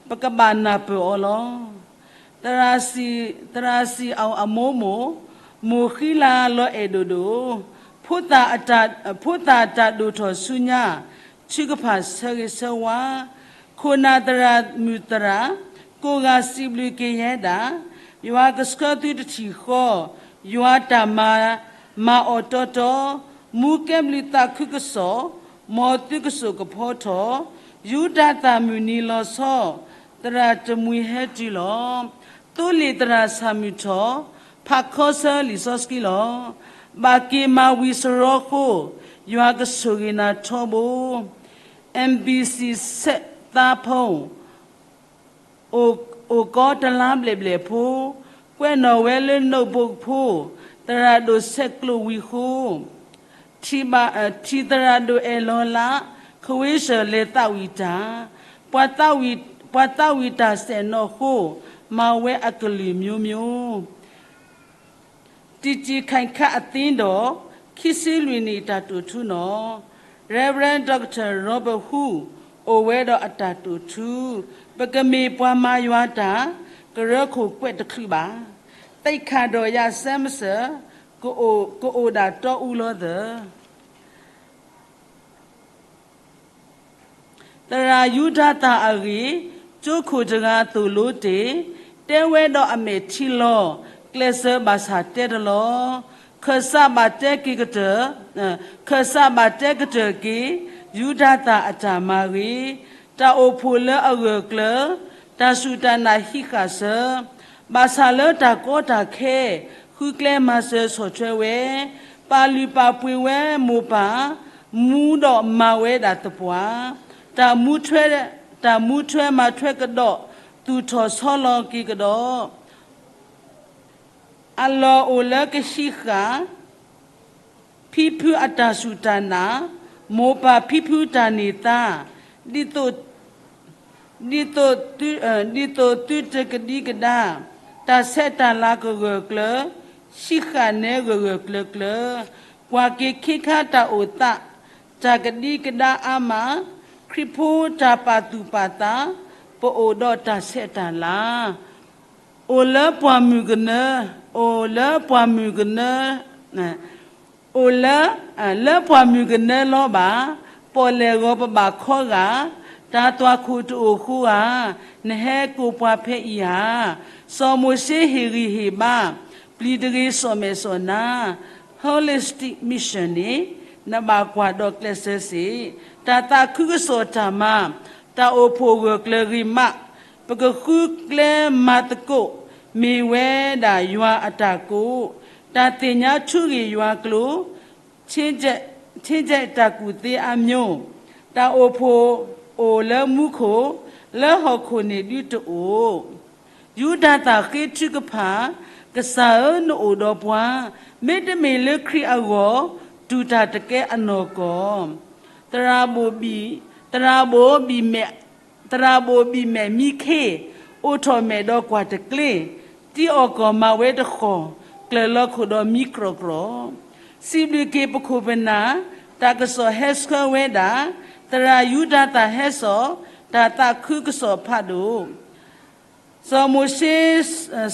ပကဘၣ်နၢ်ပၢၢ်အီၤလီၤ. သရၣ်စံၣ်, သရၣ်စံၣ်အီၣ်အမိၢ်မိၢ်, မိၢ်ဃံလၤလီၤအဲၣ်ဒိၣ်ဒိၣ်, ဖိသၣ်အတၢ်, ဖိသၣ်တၢ်ဒိၣ်ထီၣ်ဆူညါ, ထုကဖၣ်ဆၢဂ့ၤဆၢဝါ, ခိၣ်နၢ်သရၣ်မုၣ်သရၣ်, ကိးဂၤစံးဘျုးက့ၤယဲဒၣ်, ယွၤကဆှၢသုတထံၣ်ဃီ, ယွၤတၢ်မၤ, မၤအီၣ်တီတီ, မူကဲဘျုးသးခုကစီၣ်, မ်သုကစိာ်ကဖီထီၣ်, ယူဒၤသၢ်မုၢ်နံၤလီၤဆီ, သရၣ်တမှံၤဟဲတုၤလီၤ. သိလ့ၣ်သရၣ်ဆၣ်မုၢ်ထီၣ်, ဖးခီဆၢလံာ်စီဆှံလီၤ. ဘၣ်က့ၤမၤဝံၤစရီဃိ, ယွၤကဆိၣ်ဂ့ၤနၤထီဘိ MBC ဆဲးသါဖီ, အိၣ်ကီတလါဘျဲၣ်ဘျဲၣ်ဖိ, ကွဲးနီၣ်ဝဲလၢနိၣ်ဘိဖိ, သရၣ်ဒိၣ်ဆဲးကျိးဝံၤဃိ, ထံၣ်သရၣ်ဒိၣ်အဲၣ်လီၤလး, ခဝ့ၡၢၣ်လဲၤသးဝံၣ်တၢ်, ပှၤသးဝံၣ်တၢ်စဲးနီၣ်ဃိ, မၤဝဲအကလုာ်မျိုးမျိုး တံၢ်တံၢ်ခါခါအသ့ဒီး ခံဆံလွံၢ်နံၣ်တၢ်တိာ်ထူနီၤ, Reverend Doctor Robert Hu အိၣ်ဝဲဒီးအတၢ်တိာ်ထူ, ပကမ့ၢ်ပှၤမၤယွၤတၢ်, ကရၢခိၣ်ကွဲးတချုးဘၣ်, သ့ၣ်ခၣ်ဒီးယၤစဲမစၢၤ, ကအိၣ်ဒၣ်တီအူလီၤသၢ သရၣ်ယူဒၤသၢ်အဂ့ၢ်, ကၠိခိၣ်တဂၤသိၣ်လိတ့ၢ်, တဲဝဲဒီးအမဲာ်ထံလီၤ, ကျဲးစၢးဘၣ်ဆၣ်တဲတလီၤ, ခၢၣ်စးဘၣ်တဲက့ၤကတၢၢ်, ခၢၣ်စးဘၣ်တဲကတၢၢ်က့ၤ, ယူဒၤသၢ်အတၢ်မၤဂ့ၤ, တၢ်အိၣ်ဖှိၣ်လၢအဂၢၢ်ကျၢၤ, တၢ်စူၢ်တၢ်နာ်ဟံးဃာ်စၢၤ ဘၣ်ဆၣ်လၢတၢ်ကီတၢ်ခဲ, ဃုကျဲမၤစၢၤဆီၣ်ထွဲဝဲ, ပာ်လုၢ်ပာ်ပှ့ၤဝဲမိၢ်ပၢ်, မူဒီးမၤဝဲဒၣ်သပှၢ်, တၢ်မူထွဲ, တၢ်မူထွဲမၤထွဲကဒီး, သူၣ်ထီၣ်ဆီလီၤက့ၤကဒီး, အလီၢ်အိၣ်လၢကဟံးဃာ် ဖံဖုအတၢ်စူၢ်တၢ်နာ်, မိၢ်ပၢ်ဖံဖုတၢ်န့ၢ်သါ, ဒ်သိး, ဒ်သိးသု, ဒ်သိးသုတကဒံကဒါ, တၢ်ဆဲးတၢ်လၤကဂၢၢ်ကျၢၤ, ဟံးဃာ်နဲဂၢၢ်ဂၢၢ်ကျၢၤကျၢၤ, ကွၢ်က့ၤခ့ခါတၢ်အိၣ်သး, တၢ်ကဒံကဒါအါမး, ခရံာ်ဖိတၢ်ပာ်သူၣ်ပာ်သး, ပအိၣ်ဒီးတၢ်ဆဲးတၢ်လၤ အိၣ်လၢပှၢ်မုၢ်ကနၢ, အိၣ်လၢပှၢ်မုၢ်ကနၢ, အိၣ်လၢ, လၢပှၢ်မုၢ်ကနၢလီၤဘၣ်, ပီၣ်လဲၣ်ဂီၤပဘၣ်ခီဂာ်, တၢ်သွၣ်ခိၣ်တအိၣ်ဃိဧါ, နဟဲကိးပှၤဖဲအံၤဧါ, စီၤမိၤၡ့ဟ့ၣ်ဂံၢ်ဟ့ၣ်ဘါ, ပျံၤတဂ့ၤစီၣ်မဲာ်စီၣ်နါ, Holistic Mission န့ၣ်, နဘၣ်ကွၢ်ဒီးကျဲးစၢးစ့ၢ်, တၢ်သးခုကစီၣ်တၢ်မၤ, တၢ်အိၣ်ဖှိၣ်ဂၢၢ်ကျၢၤဂ့ၤမး, ပကဃုကျဲမၤသကိး, မ့ၢ်ဝဲဒၣ်ယွၤအတၢ်ကိး, တၢ်သ့ၣ်ညါထူဂ့ၢ်ယွၤကျိာ်, ထ့ကဲးတၢ်ကူၣ်သ့အမျိုး, တၢ်အိၣ်ဖှိၣ် အိၣ်လၢမူခိၣ်, လၢဟီၣ်ခိၣ်န့ၣ်ဒုတအိၣ်. ယူဒၤသၣ်ဃ့ထုကဖၣ်, ကစၢ်ဧၢ, နအိၣ်ဒီးပှၤ, မ့တမ့ၢ်လၢခရံာ်အဂီၢ်, တူၢ်တၢ်တကဲအနီၢ်ကီၢ်. သရၣ်ဘိၣ်ဘံၣ်, သရၣ်ဘိၣ်ဘံၣ်မဲာ်, သရၣ်ဘိၣ်ဘံၣ်မဲာ်မံခ့, အိးထီၣ်မဲာ်ဒီးကွၢ်တကျ့, တံၤအီၣ်ကီၢ်မၤဝဲတဃီၣ်, ကျၢၢ်လီၤခိၣ်ဒီးမံကြီၢ်ကြီၢ်. စံးဘျုးက့ၤပခိၣ်ပနၢ်, တၢ်ကစီၣ်ဟဲဆှၢဝဲဒၣ်, သရၣ်ယူဒၤသၣ်ဟဲစိာ်, တၢ်သးခုကစီၣ်ဖးဒိၣ်. စီၤမိၤၡ့,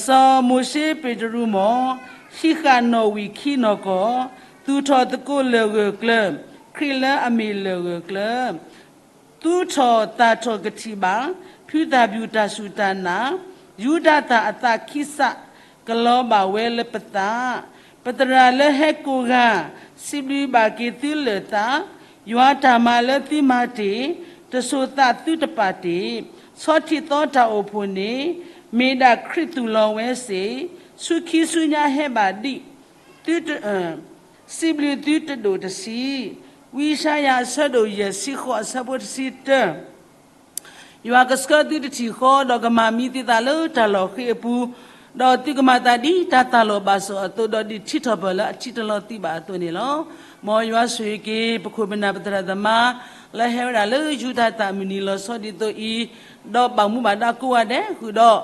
စီၤမိၤၡ့ပ့းတရူးမီၢ်, ဟံးဃာ်နီၣ်ဝံာ်ခံနီၢ်ကီၢ်, သူၣ်ထီၣ်သကိးလၢၢ်ဂၢၢ်ကျၢၤ, ခရံာ်လၢအမ့ၢ်လၢၢ်ဂၢၢ်ကျၢၤ. သူၣ်ထီၣ်သးထီၣ်ကထံၣ်ဘၣ်, ဖုသၣ်ဘျုးတၢ်စူၢ်တၢ်နာ်, ယူဒၤသၣ်အသးခံစး, ကလီၤဘၣ်ဝဲလၢပသး. ပသရၣ်လၢဟဲကိးဂၤ, စံးဘျုးဘၣ်က့ၤသုလၢာ်သး, ယွၤတၢ်မၤလၢသုမၤတ့ၢ်, တစိၤသးသုတပာ်တ့ၢ်. ဆီထံၣ်သီတၢ်အိၣ်ဖှိၣ်န့ၣ်, မ့ၢ်ဒၣ်ခရံာ်သူၣ်လီၤဝဲစ့ၢ်, ဆူခံဆူညါဟဲဘၣ်ဒံး, သုတ, စံးဘျုးသုတဒိၣ်တဆံး. ဝံယၡါယၤအဆၢဒိၣ်ယဲၢ်ဆံဃိးအဆၢဖိတဆံတၢ ယွၤကဆှၢသုတထံၣ်ဃီ, ဒီးကမၤမံသုသးလၢတၢ်လီၢ်ဃ့ၢ်အပူၤ, ဒီးသုကမၤသးဒ်တၢ်သးလီၤဘၣ်စီၣ်အသိး, ဒီးဒ်ထံထီၣ်ပၢၢ်လၢအထံတလီၤသံဘၣ်အသိးန့ၣ်လီၤ. မ်ယွၤဆိၣ်ဂ့ၤက့ၤ ပခိၣ်ပနၢ်ပသရၣ်သမါ လၢဟဲဝဲဒၣ်လၢယူဒၤသၣ်မုၢ်နံၤလီၤဆီဒ်သိးအံၤ, ဒီးဘၣ်မူဘၣ်ဒါကိးဂၤဒဲး, ဃုာ်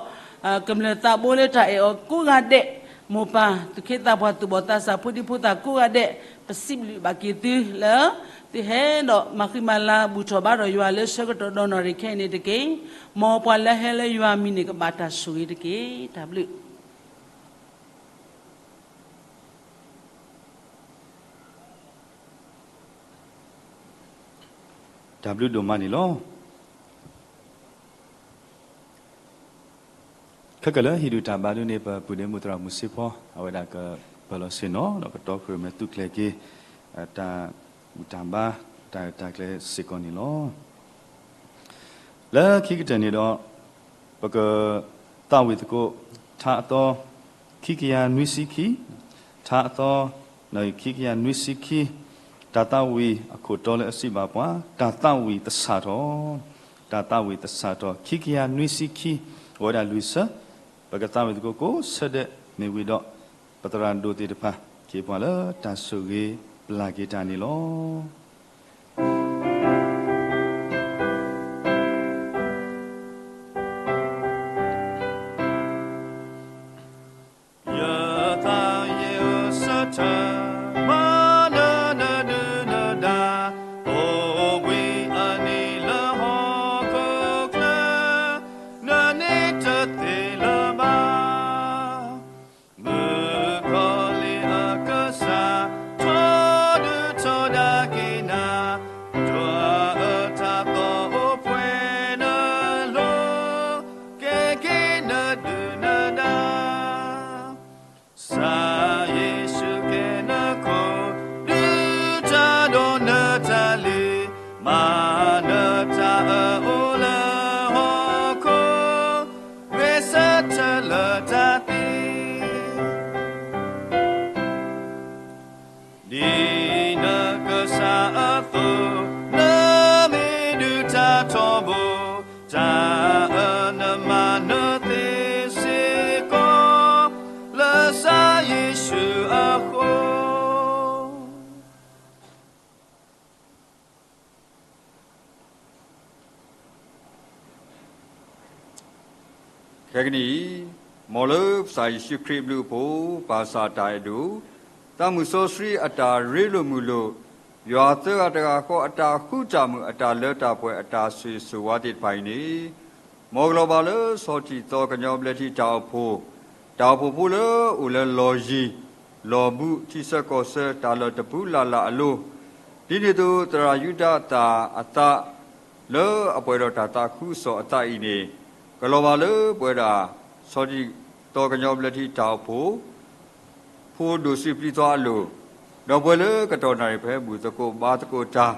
ဒီး ကမျၢၢ်သးဘိလၢတၢ်အဲၣ်အီၤကိးဂၤဒဲး, မိၢ်ပၢ်သူၣ်က့သးပှၢ်သူၣ်ဘီၣ်သးစၢ် ဖိဒံဖိသၣ်ကိးဂၤဒဲး, ပစံးဘျုးဘၣ်က့ၤသုလၢ သုဟဲဒီးမၤဃံမၤလၤဘူၣ်ထီၣ်ဘါထီၣ်ယွၤလၢဆၢကတီၢ်ဒီနီၢ်ရံၣ်ခဲအံၤန့ၣ်တက့ၢ်. မ်ပှၤလၢဟဲလၢယွၤမံၤန့ၣ် ကဘၣ်တၢ်ဆိၣ်ဂ့ၤတက့ၢ်. တၢ်ဘျုး တၢ်ဘျုးဒိၣ်မးန့ၣ်လီၤ. ခဲကလၢာ်ဟံၣ်ဒုၣ်တၢ်ဘါဒုန့ၣ် ပပုၢ်ဒ့မုၣ်သရၣ်မုၣ်စ့ဖီ အဝဲဒၣ်ကပၢၢ်လီၤဆ့ၣ်နီၤ ဒီးကတီၢ်ဃုာ်မဲာ်သူၣ်ကျဲၤက့ၤ တၢ်ဘူၣ်တၢ်ဘါ တၢ်ရဲၣ်တၢ်ကျဲၤစ့ၢ်ကီးန့ၣ်လီၤ. လၢခံကတၢၢ်န့ၣ်ဒီး ပကသးဝံၣ်သကိး ထါအသီ ခံကယၤနွံဆံခံ, ထါအသီ ခံကယၤနွံဆံခံ, တၢ်သးဝံၣ်အခိၣ်တီလၢအစံးဘၣ်ပှၤ တၢ်သးဝံၣ်သဆၣ်ထီၣ်, တၢ်သးဝံၣ်သဆၣ်ထီၣ် ခံကယၤနွံဆံခံ, အဝဲဒၣ်လွံၢ်ဆၢ, ပကသးဝံၣ်သကိးကိးဆၢဒဲး မ့ၢ်ဝံၤဒီး ပသရၣ်ဒိၣ်သ့ၣ်တဖၣ် က့ၤပှၤလၢတၢ်ဆိၣ်ဂ့ၤပျၢ်က့ၤတၢ်န့ၣ်လီၤ. ယသးယ့ၣ်ဧၢ ဆၢထၢၣ်မၤနၢၤနဒုၣ်နဒါ, အိၣ်ဘှံးအနံၤလၢဟီၣ်ခိၣ်ချၢ, နန့ၣ်တသ့လၢၤဘၣ်. မုၣ်ကီၤလံၢ်အကစၢ် ထီဒုၣ်ထီဒါက့ၤနၤ, ဒွးအတၢ်သီအိၣ်ပှဲၤနလိၤ, ကဲက့ၤနဒုၣ်နဒါ. ကစၢ်ယ့ၣ်ၡူးကဲနခိၣ်, ဒုၣ်တၢ်ဒီးနတၢ်လုၢ်, မၤနၢၤတၢ်အၢအိၣ်လၢဟီၣ်ခိၣ်, ဂဲၤဆၢထၢၣ်လၢတၢ်သံ ဒ်နကစၢ်အသိး, နမ့ၢ်ဒုၣ်တၢ်ထီဘိ, တၢ်အၢနမၤနၢၤသ့စ့ၢ်ကီး, လၢကစၢ်ယ့ၣ်ၡူးအဃိ ခဲကနံၣ်အံၤ, မ်လၢကစၢ်ယ့ၣ်ၡူးခရံာ်အဘျုးအဖှိၣ်, ပၢ်ကစၢ်အတၢ်အဲၣ်ဒိၣ်, သးမုၢ်စီဆှံအတၢ်ရ့လိာ်မုာ်လိာ်, ယွၤသၢဂၤတဂၤဃီအတၢ်ဃူတၢ်မုာ် အတၢ်လၢတၢ်ပှဲၤ အတၢ်ဆိၣ်ဂ့ၤဆိၣ်ဝါသ့ၣ်တဖၣ်အံၤန့ၣ်, မ်ကလီၤဘၣ်လၢဆီၣ်တံၢ်သီကညီဘျၢထံတၢ်အိၣ်ဖှိၣ်, တၢ်အိၣ်ဖှိၣ်ဖိလၢအိၣ်လၢလီၢ်ယံၤ, လီၢ်ဘူး, ထံဆၢကီၢ်ဆၢ တၢ်လီၢ်တပူၤလၢ်လၢ်အလိၤ, ဒ်န့ၣ်အသိး သရၣ်ယူဒၤသၣ်အသး လၢအပှဲၤဒီးတၢ်သးခုကစီၣ်အသးအံၤန့ၣ်, ကလီၤဘၣ်လၢပဝဲဒၣ် ဆီၣ်တံၢ်သီကညီဘျၢထံတၢ်အိၣ်ဖှိၣ် ဖိဒိၣ်စုပျံၤသွါအလိၤ, ဒီးပှၤလၢကတီၢ်နၣ်ရံၣ်ဖဲဘူၣ်သကိးဘါသကိးတၢ်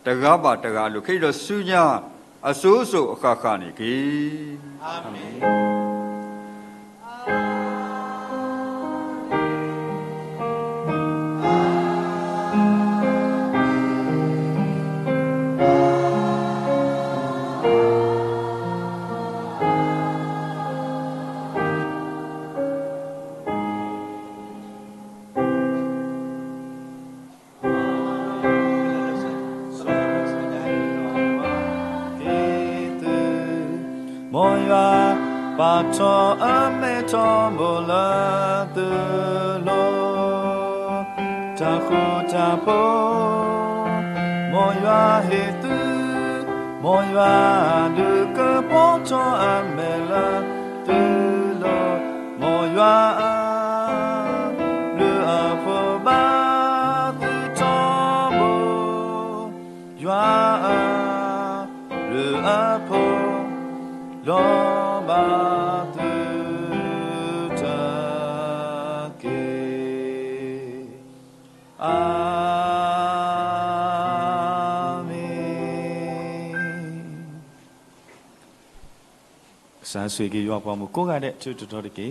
တဂၤဘၣ်တဂၤအလိၤ ခဲအံၤဒီးဆူညါ အစိၤစိၤအဃၣ်ဃၣ်န့ၣ်တက့ၢ်. အၤမ့ၣ်. မ်ယွၤပာ်ထီၣ်အမဲထီဘိလၢသုလိၤ, တၢ်ဃူတၢ်ဖိး, မ်ယွၤဟ့ၣ်သု, မ်ယွၤဒုးကပီၤထီၣ်အမဲလၢသုလိၤ, မ်ယွၤအ ဘျုးအဖိဘၣ်သုထီဘိ, ယွၤအ ဘျုးအဖိ လီၤဘၣ်သုတက့ၢ်. အၤမ့ၣ်. ကစၢ်ဆိၣ်ဂ့ၤက့ၤယွၤပှၤမုၣ်ကိးဂၤဒဲး ထုးထီၣ်တက့ၢ်.